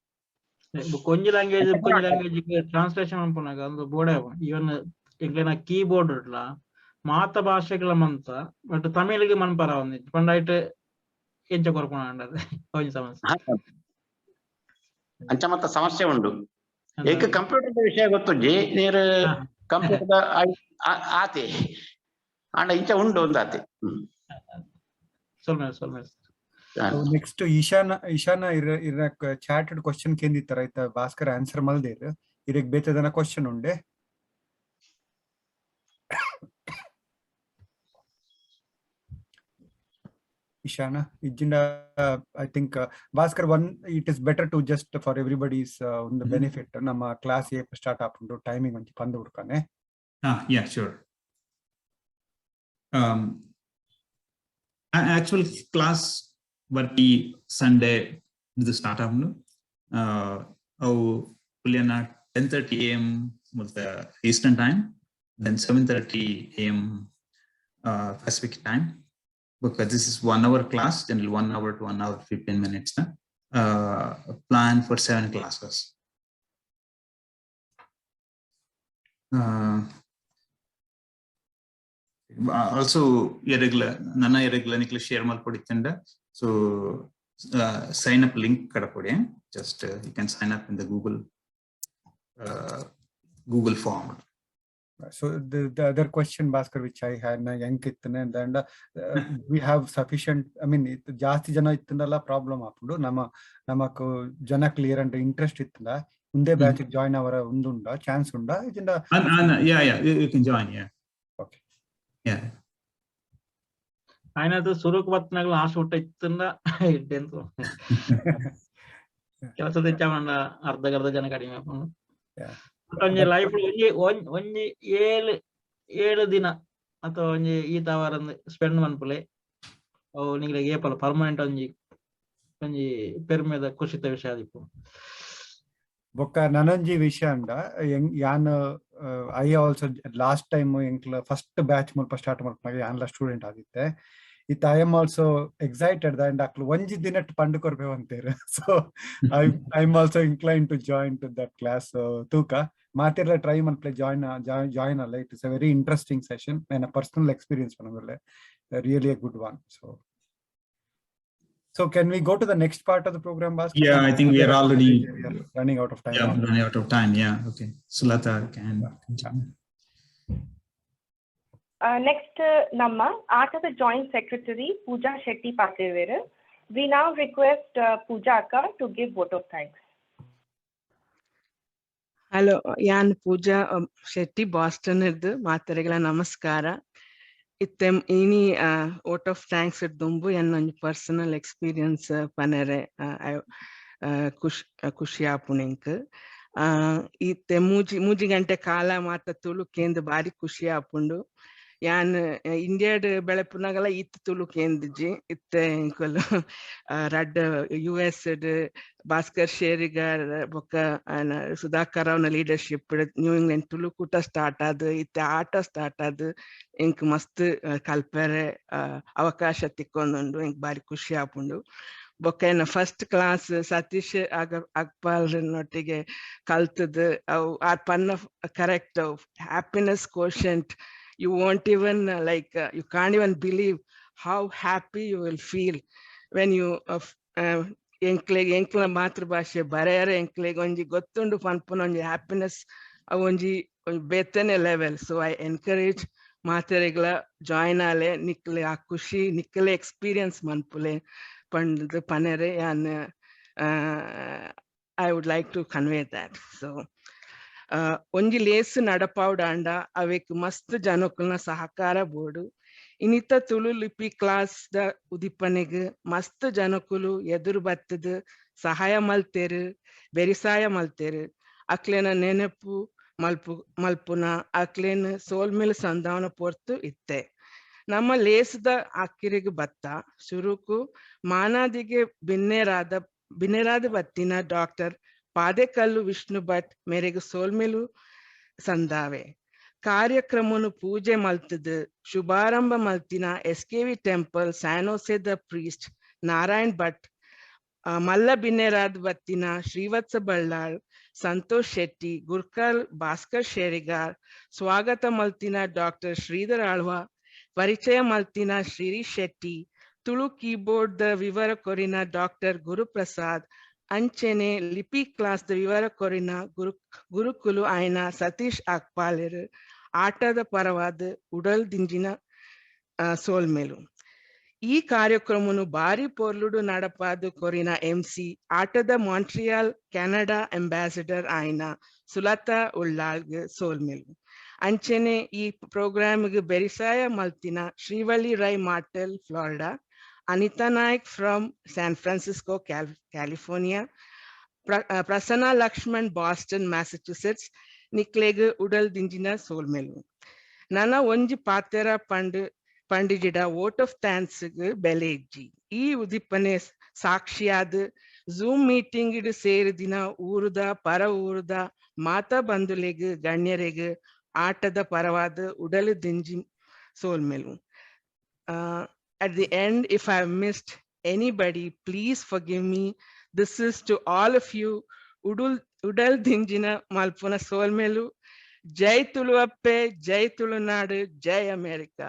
[SPEAKER 17] ಒಂಜಿ ಲ್ಯಾಂಗ್ವೇಜ್ ಒಂಜಿ ಲ್ಯಾಂಗ್ವೇಜ್ ಟ್ರಾನ್ಸ್ಲೇಷನ್ ಮನ್ಪುನಗ ಒಂದು ಬೋರ್ಡ್ ಇವನ್ ಎಂಕ್ಲೆನ ಕೀಬೋರ್ಡ್ ಉಡ್ಲ ಮಾತ ಭಾಷೆಗಳ ಮಂತ, ಬಟ್ ತಮಿಳಿಗೆ ಮನ್ಪರ ಒಂದಿಜ್ಜಿ ಪಂಡ ಐಟ್ ಎಂಚ ಕೊರ್ಪುನ ಒಂಜಿ ಸಮಸ್ಯೆ.
[SPEAKER 6] ಅಂಚ ಮತ್ತ ಸಮಸ್ಯೆ ಉಂಡು. ಏಕ ಕಂಪ್ಯೂಟರ್ ವಿಷಯ ಗೊತ್ತುಜ್ಜಿ ನೀರು ಕಂಪ್ಯೂಟರ್ ಆತೆ ಆಂಡ ಇಂಚ ಉಂಡು ಒಂದಾತೆ.
[SPEAKER 11] ನೆಕ್ಸ್ಟ್ ಈಶಾನ ಈಶಾನ ಇರ ಇರ ಚಾಟ್ ಕ್ವಶನ್ ಕೇಂದಿತ್ತರ ಐತ ಭಾಸ್ಕರ್ ಆನ್ಸರ್ ಮಲ್ದೇರ್, ಇರೆಗ್ ಬೇತೆದನ ಕ್ವಶನ್ ಉಂಡೆ? Ishana, ಇಜ್ಜಿಂಡ I think Bhaskar one it is better to just for everybody's ಒಂದು ಬೆನಿಫಿಟ್ ನಮ್ಮ ಕ್ಲಾಸ್ ಏಪ ಸ್ಟಾರ್ಟ್ ಆಪುಂಡು ಟೈಮಿಂಗ್ ಒಂಜಿ ಪಂದ್ ಹುಡ್ಕಾನೆ.
[SPEAKER 9] Yeah, sure. Actual class ಬರ್ಪಿ Sunday the start ಆಪುಂಡು. ಅವು ಪುಲ್ಯನ 10:30 a.m. with the Eastern time, then 7:30 a.m. Pacific time. Because this is 1 hour class, generally 1 hour to 1 hour 15 minutes. Plan for 7 classes. Also, irregular, nana irregular nikla share malpodittanda. So sign up link kadapodi. Just you can sign up in the Google form.
[SPEAKER 11] So the other question, Bhaskar, which I had, and we have sufficient, I mean, ಜಾಸ್ತಿ ಜನ ಇತ್ತಂದಲ್ಲ problem ಆಪುಂಡು, ನಮ್ಮ ನಮಕ್ ಜನ clear ಅಂಡ್ interest ಇತ್ತಂದ ಒಂದೇ batch join ಅವರ ಉಂದುಂಡ chance ಉಂಡ ಇದಿಂದ?
[SPEAKER 9] Yeah, yeah, you can join, yeah.
[SPEAKER 11] Okay.
[SPEAKER 9] Yeah.
[SPEAKER 17] ಆಯ್ನದು ಸುರುಕ್ ಬತ್ನಾಗಲ ಆಸೆ ಹುಟ್ಟ ಇತ್ತಂದ ಇಡ್ಡೆಂತು ಕೆಲಸದ ಹೆಚ್ಚ ಅರ್ಧಗರ್ಧ ಜನ ಕಡಿಮೆ ಆಪುಂಡು. ಒಂಜಿ ಲೈಫ್ ಒಂಜಿ ಒಂಜಿ 7 ದಿನ ಅಥವಾ ಒಂಜಿ ಈ ಅವರ್ ಸ್ಪೆಂಡ್ ಮನ್ಪುಲೆ ಅವು ನಿಂಗ್ಲೆ ಏಪಲ ಪರ್ಮನೆಂಟ್ ಒಂಜಿ ಒಂಜಿ ಪೆರ್ಮೆದ ಖುಷಿತ ವಿಷಯ ಆದಿಪ್ಪು.
[SPEAKER 11] ಬೊಕ್ಕ ನನೊಂಜಿ ವಿಷಯ ಅಂಡ ಯಾನ್ I also last time ಎಂಕ್ಲ ಫಸ್ಟ್ ಬ್ಯಾಚ್ ಮುಲ್ಪ ಸ್ಟಾರ್ಟ್ ಮಲ್ಪುನಗ ಯಾನ್ಲ ಸ್ಟೂಡೆಂಟ್ ಆದಿತ್ತೆ. ಇತ್ತ I am also excited and ಅಕ್ಲು ಒಂಜಿ ದಿನಟ್ Pandu ಕೊರ್ಪೆ ಅಂತೇರು. So I am also incline to join to that class. ತೂಕ ಮಾತಿರ್ಲ ಟ್ರೈ ಮನ್ಪ್ಲೆ ಜಾಯಿನ್ ಜಾಯಿನ್ ಅಲ್ಲ. It is a very interesting session, ನನ್ನ ಪರ್ಸನಲ್ ಎಕ್ಸ್ಪೀರಿಯನ್ಸ್ ಪನಗುಲ್ಲೆ, really a good one. So can we go to the next part of the program, Bhaskar?
[SPEAKER 9] Yeah, I think we are already
[SPEAKER 11] we are running out of time.
[SPEAKER 9] Yeah, running out of time. Yeah, okay. Sulata can continue.
[SPEAKER 2] Next, Namma, Aata the Joint Secretary, Pooja Shetty Patirveru. We now request Pooja Akka to give vote of thanks.
[SPEAKER 12] Hello, Yan Pooja Shetty, Boston irdu ಮಾತರೆಗಳ ನಮಸ್ಕಾರ. ಇತ್ತೆ ಇನಿ vote of thanks ದುಂಬು ಎನ್ನ ಒಂಜಿ personal experience ಪನೆರೆ ಖುಷಿ ಆಪುಣೆಂಕ್. ಇತ್ತೆ ಮೂಜಿ ಗಂಟೆ ಕಾಲ ಮಾತ ತುಳು ಕೇಂದ್ ಬಾರಿ ಖುಷಿ ಆಪುಂಡು. ಯಾನ್ ಇಂಡಿಯಾಡ್ ಬೆಳಪುನಗಲ ಇತ್ತು ತುಳು ಕೇಂದಿಜಿ. ಇತ್ತೆ ಎಂಕುಲು ರಡ್ಡ್ ಯು ಎಸ್ ಡ್ ಭಾಸ್ಕರ್ ಶೇರಿಗಾರ್ ಬೊಕ್ಕ ಸುಧಾಕರ್ ಅವನ ಲೀಡರ್ಶಿಪ್ ನ್ಯೂ ಇಂಗ್ಲೆಂಡ್ ತುಳು ಕೂಟ ಸ್ಟಾರ್ಟ್ ಆದ್ ಇತ್ತೆ ಆಟ ಸ್ಟಾರ್ಟ್ ಆದ್ ಎಂಕ್ ಮಸ್ತ್ ಕಲ್ಪೆರೆ ಅವಕಾಶ ತಿಕ್ಕೊಂದುಂಡು. ಎಂಕ್ ಬಾರಿ ಖುಷಿ ಆಪುಂಡು. ಬೊಕ್ಕ ಎನ್ನ ಫಸ್ಟ್ ಕ್ಲಾಸ್ ಸತೀಶ್ ಅಗ್ಪಾಲ್ನೊಟ್ಟಿಗೆ ಕಲ್ತದ್ ಅವು ಆ ಪನ್ನ ಕರೆಕ್ಟ್ ಅವು happiness quotient. You won't even you can't even believe how happy you will feel when you ಎಂಕ್ಲೆಗ್ ಎಂಕ್ಲ ಮಾತೃಭಾಷೆ ಬರೆಯರೆ ಎಂಕ್ಲೆಗ್ ಒಂಜಿ ಗೊತ್ತುಂಡು ಪನ್ಪುನ ಒಂಜಿ ಹ್ಯಾಪಿನೆಸ್ ಅವು ಒಂಜಿ ಬೇತನೆ ಲೆವೆಲ್. ಸೊ I encourage ಮಾತೆರೆಗ್ಲ ಜಾಯಿನ್ ಆಲೆ, ನಿಕ್ಲೆ ಆ ಖುಷಿ ನಿಕ್ಲೆ ಎಕ್ಸ್ಪೀರಿಯನ್ಸ್ ಮನ್ಪುಲೆ ಪಂಡ್ದ್ ಪನೆರೆ ಯಾನ್ I would like to convey that. So ಒಂಜಿ ಲೇಸ್ ನಡಪಾವಡಾಂಡ ಅವೆಕ್ ಮಸ್ತ್ ಜನಕುಲ್ನ ಸಹಕಾರ ಬೋಡು. ಇನಿತ ತುಳು ಲಿಪಿ ಕ್ಲಾಸ್ ದ ಉದಿಪನೆಗ್ ಮಸ್ತ್ ಜನಕುಲು ಎದುರು ಬತ್ತದ್ ಸಹಾಯ ಮಲ್ತೆರ್, ಬೆರಿಸಾಯ ಮಲ್ತೆರ್. ಅಕ್ಲೆನ ನೆನಪು ಮಲ್ಪುನ ಅಕ್ಲೆನ್ ಸೋಲ್ಮೇಲ್ ಸಂಧಾನ ಪೊರ್ತು ಇತ್ತೆ. ನಮ್ಮ ಲೇಸ್ದ ಅಕ್ಕಿರಿಗ್ ಬತ್ತ ಶುರುಕು ಮಾನಾದಿಗೆ ಬಿನ್ನೆರಾದ ಬತ್ತಿನ ಡಾಕ್ಟರ್ ಪಾದೆಕಲ್ಲು ವಿಷ್ಣು ಭಟ್ ಮೇರೆಗ್ ಸೋಲ್ಮೇಲು ಸಂದಾವೆ. ಕಾರ್ಯಕ್ರಮನು ಪೂಜೆ ಮಲ್ತದ್ ಶುಭಾರಂಭ ಮಲ್ತಿನ ಎಸ್ಕೆವಿ ಟೆಂಪಲ್ ಸ್ಯಾನೋಸೆದ ಪ್ರೀಸ್ಟ್ ನಾರಾಯಣ್ ಭಟ್, ಮಲ್ಲ ಬಿನ್ನೆರಾದ್ ಬತ್ತಿನ ಶ್ರೀವತ್ಸ ಬಳ್ಳಾಳ್, ಸಂತೋಷ್ ಶೆಟ್ಟಿ, ಗುರ್ಕಲ್ ಭಾಸ್ಕರ್ ಶೇರಿಗಾರ್, ಸ್ವಾಗತ ಮಲ್ತಿನ ಡಾಕ್ಟರ್ ಶ್ರೀಧರ್ ಆಳ್ವ, ಪರಿಚಯ ಮಲ್ತಿನ ಶ್ರೀರೀಶ್ ಶೆಟ್ಟಿ, ತುಳು ಕೀಬೋರ್ಡ್ ದ ವಿವರ ಕೊರಿನ ಡಾಕ್ಟರ್ ಗುರುಪ್ರಸಾದ್, ಅಂಚೆನೆ ಲಿಪಿ ಕ್ಲಾಸ್ ದ ವಿವರ ಕೊರಿನ ಗುರುಕುಲು ಆಯನ ಸತೀಶ್ ಅಕ್ಪಾಲೆರ್ ಆಟದ ಪರವಾದ ಉಡಲ್ ದಿಂಜಿನ ಸೋಲ್ಮೇಲು. ಈ ಕಾರ್ಯಕ್ರಮನು ಬಾರಿ ಪೊರ್ಲುಡು ನಡಪಾದು ಕೊರಿನ ಎಂಸಿ ಆಟದ ಮಾಂಟ್ರಿಯಾಲ್ ಕೆನಡಾ ಅಂಬಾಸಿಡರ್ ಆಯ್ನ ಸುಲತಾ ಉಳ್ಳಾಲ್ಗ್ ಸೋಲ್ಮೇಲು. ಅಂಚೆನೆ ಈ ಪ್ರೋಗ್ರಾಮ್ಗೆ ಬೆರಿಸಾಯ ಮಲ್ತಿನ Srivalli Rai Martel Florida, Anita Naik from San Francisco California, Prasanna Lakshman Boston Massachusetts ನಿಕ್ಲೆಗ್ ಉಡಲ್ ದಿಂಜಿನ ಸೋಲ್ಮೇಲು. ನನ ಒಂಜಿ ಪಾತೆರ ಪಂಡಿಜಿಡ ವೋಟ್ ಆಫ್ thanks ಬೆಲೆ ಇಜ್ಜಿ. ಈ ಉದಿಪನೆ ಸಾಕ್ಷಿಯಾದ ಝೂಮ್ ಮೀಟಿಂಗ್ ಸೇರಿದಿನ ಊರುದ ಪರ ಊರುದ ಮಾತಾ ಬಂಧುಲೆಗ್ ಗಣ್ಯರೆಗ್ ಆಟದ ಪರವಾದ ಉಡಲು ದಿಂಜಿ ಸೋಲ್ಮೇಲು. At the end, if I have missed anybody, please forgive me. This is to all of you. Udal ದಿಂಜಿನ ಮಲ್ಪುನ ಸೋಲ್ಮೇಲು. ಜೈ ತುಳುವಪ್ಪೆ, ಜೈ ತುಳುನಾಡು, ಜೈ ಅಮೇರಿಕಾ.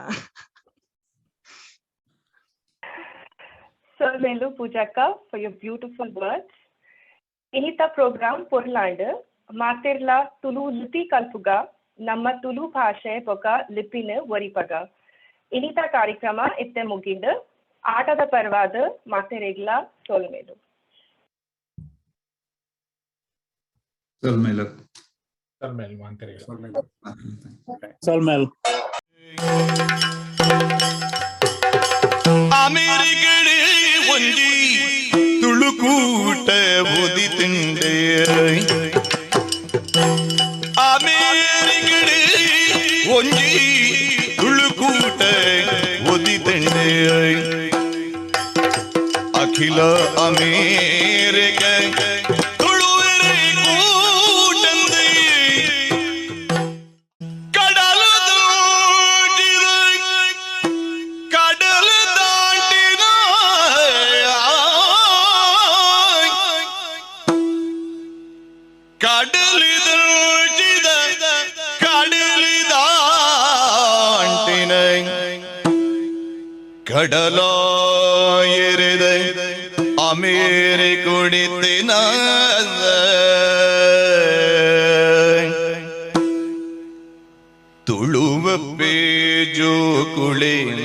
[SPEAKER 2] ಸೋಲ್ಮೇಲು ಪೂಜಾಕ್ಕ for your beautiful words. ಇನಿತ ಪ್ರೋಗ್ರಾಮ್ ಪೊರ್ಲಾಂಡ್ ಮಾತೆರ್ಲ ತುಳು ಲಿಪಿ ಕಲ್ಪುಗ, ನಮ್ಮ ತುಳು ಭಾಷೆ ಬೊಕ ಲಿಪಿನ ಒರಿಪಗ. ಇನಿತ ಕಾರ್ಯಕ್ರಮ ಇತ್ತೆ ಮುಗಿಂಡ್. ಆಟದ ಪರವಾದ ಮಾತೆರೆಗ್ಲ ಸೋಲ್ಮೇಲು.
[SPEAKER 9] ಸೋಲ್ಮೇಲು.
[SPEAKER 5] ಸೋಲ್ಮೇಲು ಮಾತೆರೆಗ್ಲ.
[SPEAKER 3] ಸೋಲ್ಮೇಲು.
[SPEAKER 19] ಅಮೆರಿಕಡೆ ಒಂಜಿ ತುಳುಕೂಟ ಉದಿತುಂಡೆ, ಅಮೆರಿಕಡೆ ಒಂಜಿ ತುಳುಕೂಟ ಉದಿತುಂಡೆ. ಅಖಿಲ ಅಮೇರಿಕ ತುಳುವರೆ ಕೂಟಂದೆ ಕಡಲ ಕಡಲ ದಾಟಿನ ಕಡಲಿದ ಕಡಲಿದಾಂಟಿನ ಕಡಲಾಯೆರೆದ ಅಮೇರೆ ಕುಡಿತಿನ ತುಳುವ ಪೇಜು ಕುಳಿನ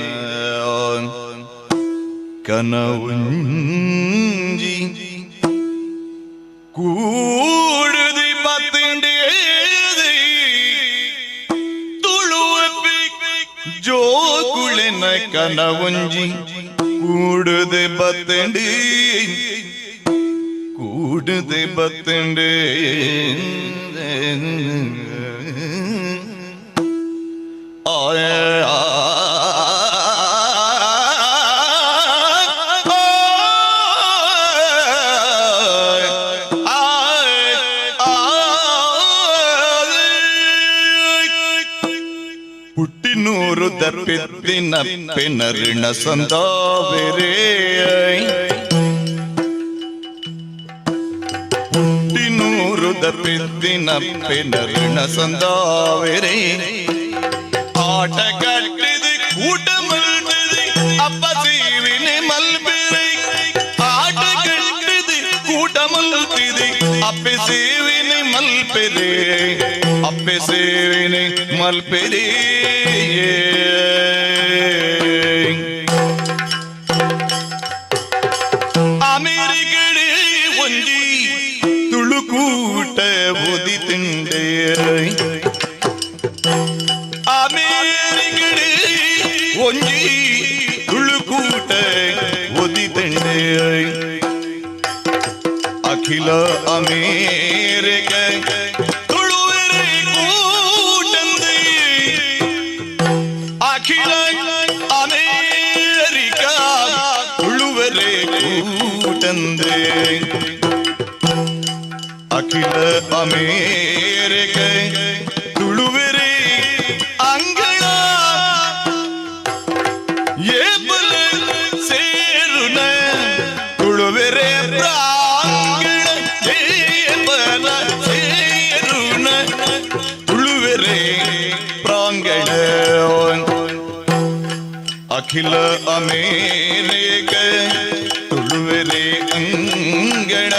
[SPEAKER 19] ಕನವುಂಜಿ ಕೂಡುದಿ ಪತ್ತಿಂಡೇ ತುಳುವ ಜೋಕುಳಿನ ಕನವುಂಜಿ ಕೂಡುದೆ ಬತ್ತಂಡಿ ಕೂಡುದೆ ಬತ್ತಂಡೆ. ಆಯ ಪುಟ್ಟಿನೂರು ದಪ್ಪಿತ್ತಿನ ಪೆನರಿಣ ಸಂದಾವೆರೇ, ಪುಟ್ಟಿನೂರು ದಪ್ಪಿತ್ತಿನ ಪೆನರಿಣ ಸಂದಾವೆರೇ. ಆಟ ಕಟ್ಟಿದೆ ಕೂಟ ಮಲ್ತಿದೆ ಅಪ್ಪ ಸೇವಿನೆ ಮಲ್ಬಿರೆ, ಆಟ ಕಟ್ಟಿದೆ ಕೂಟ ಮಲ್ತಿದೆ ಅಪ್ಪೆ ಸೇವಿನೆ ಮಲ್ಪೆರೆ, ಅಪ್ಪೆ ಸೇವಿನೆ ಮಲ್ಪೆರೆ. ಅಮೆರಿಕಡೆ ಒಂಜಿ ತುಳುಕೂಟ ಉದಿತುಂಡೆ, ಒಂಜಿ ತುಳುಕೂಟ ಒದಿತಂಡೆ. ಅಖಿಲ ಅಮೇರಿಕ ತುಳುವೆರೆ ಕೂಟಂದೆ, ಅಖಿಲ ಅಮೇರಿಕ ತುಳುವೆರೆ ಕೂಟಂದೆ, ಅಖಿಲ ಅಮೇರಿಕ ತುಳುವೆರೆ ಅಂಗಳ ಏಪಲ ಸೇರುನ ತುಳುವೆರೆ ಪ್ರಾಂಗಣ, ಏಪಲ ಸೇರುನ ತುಳುವೆರೆ ಪ್ರಾಂಗಣ. ಅಖಿಲ ಅಮೇರಿಕ ತುಳುವೆರೆ ಅಂಗಣ.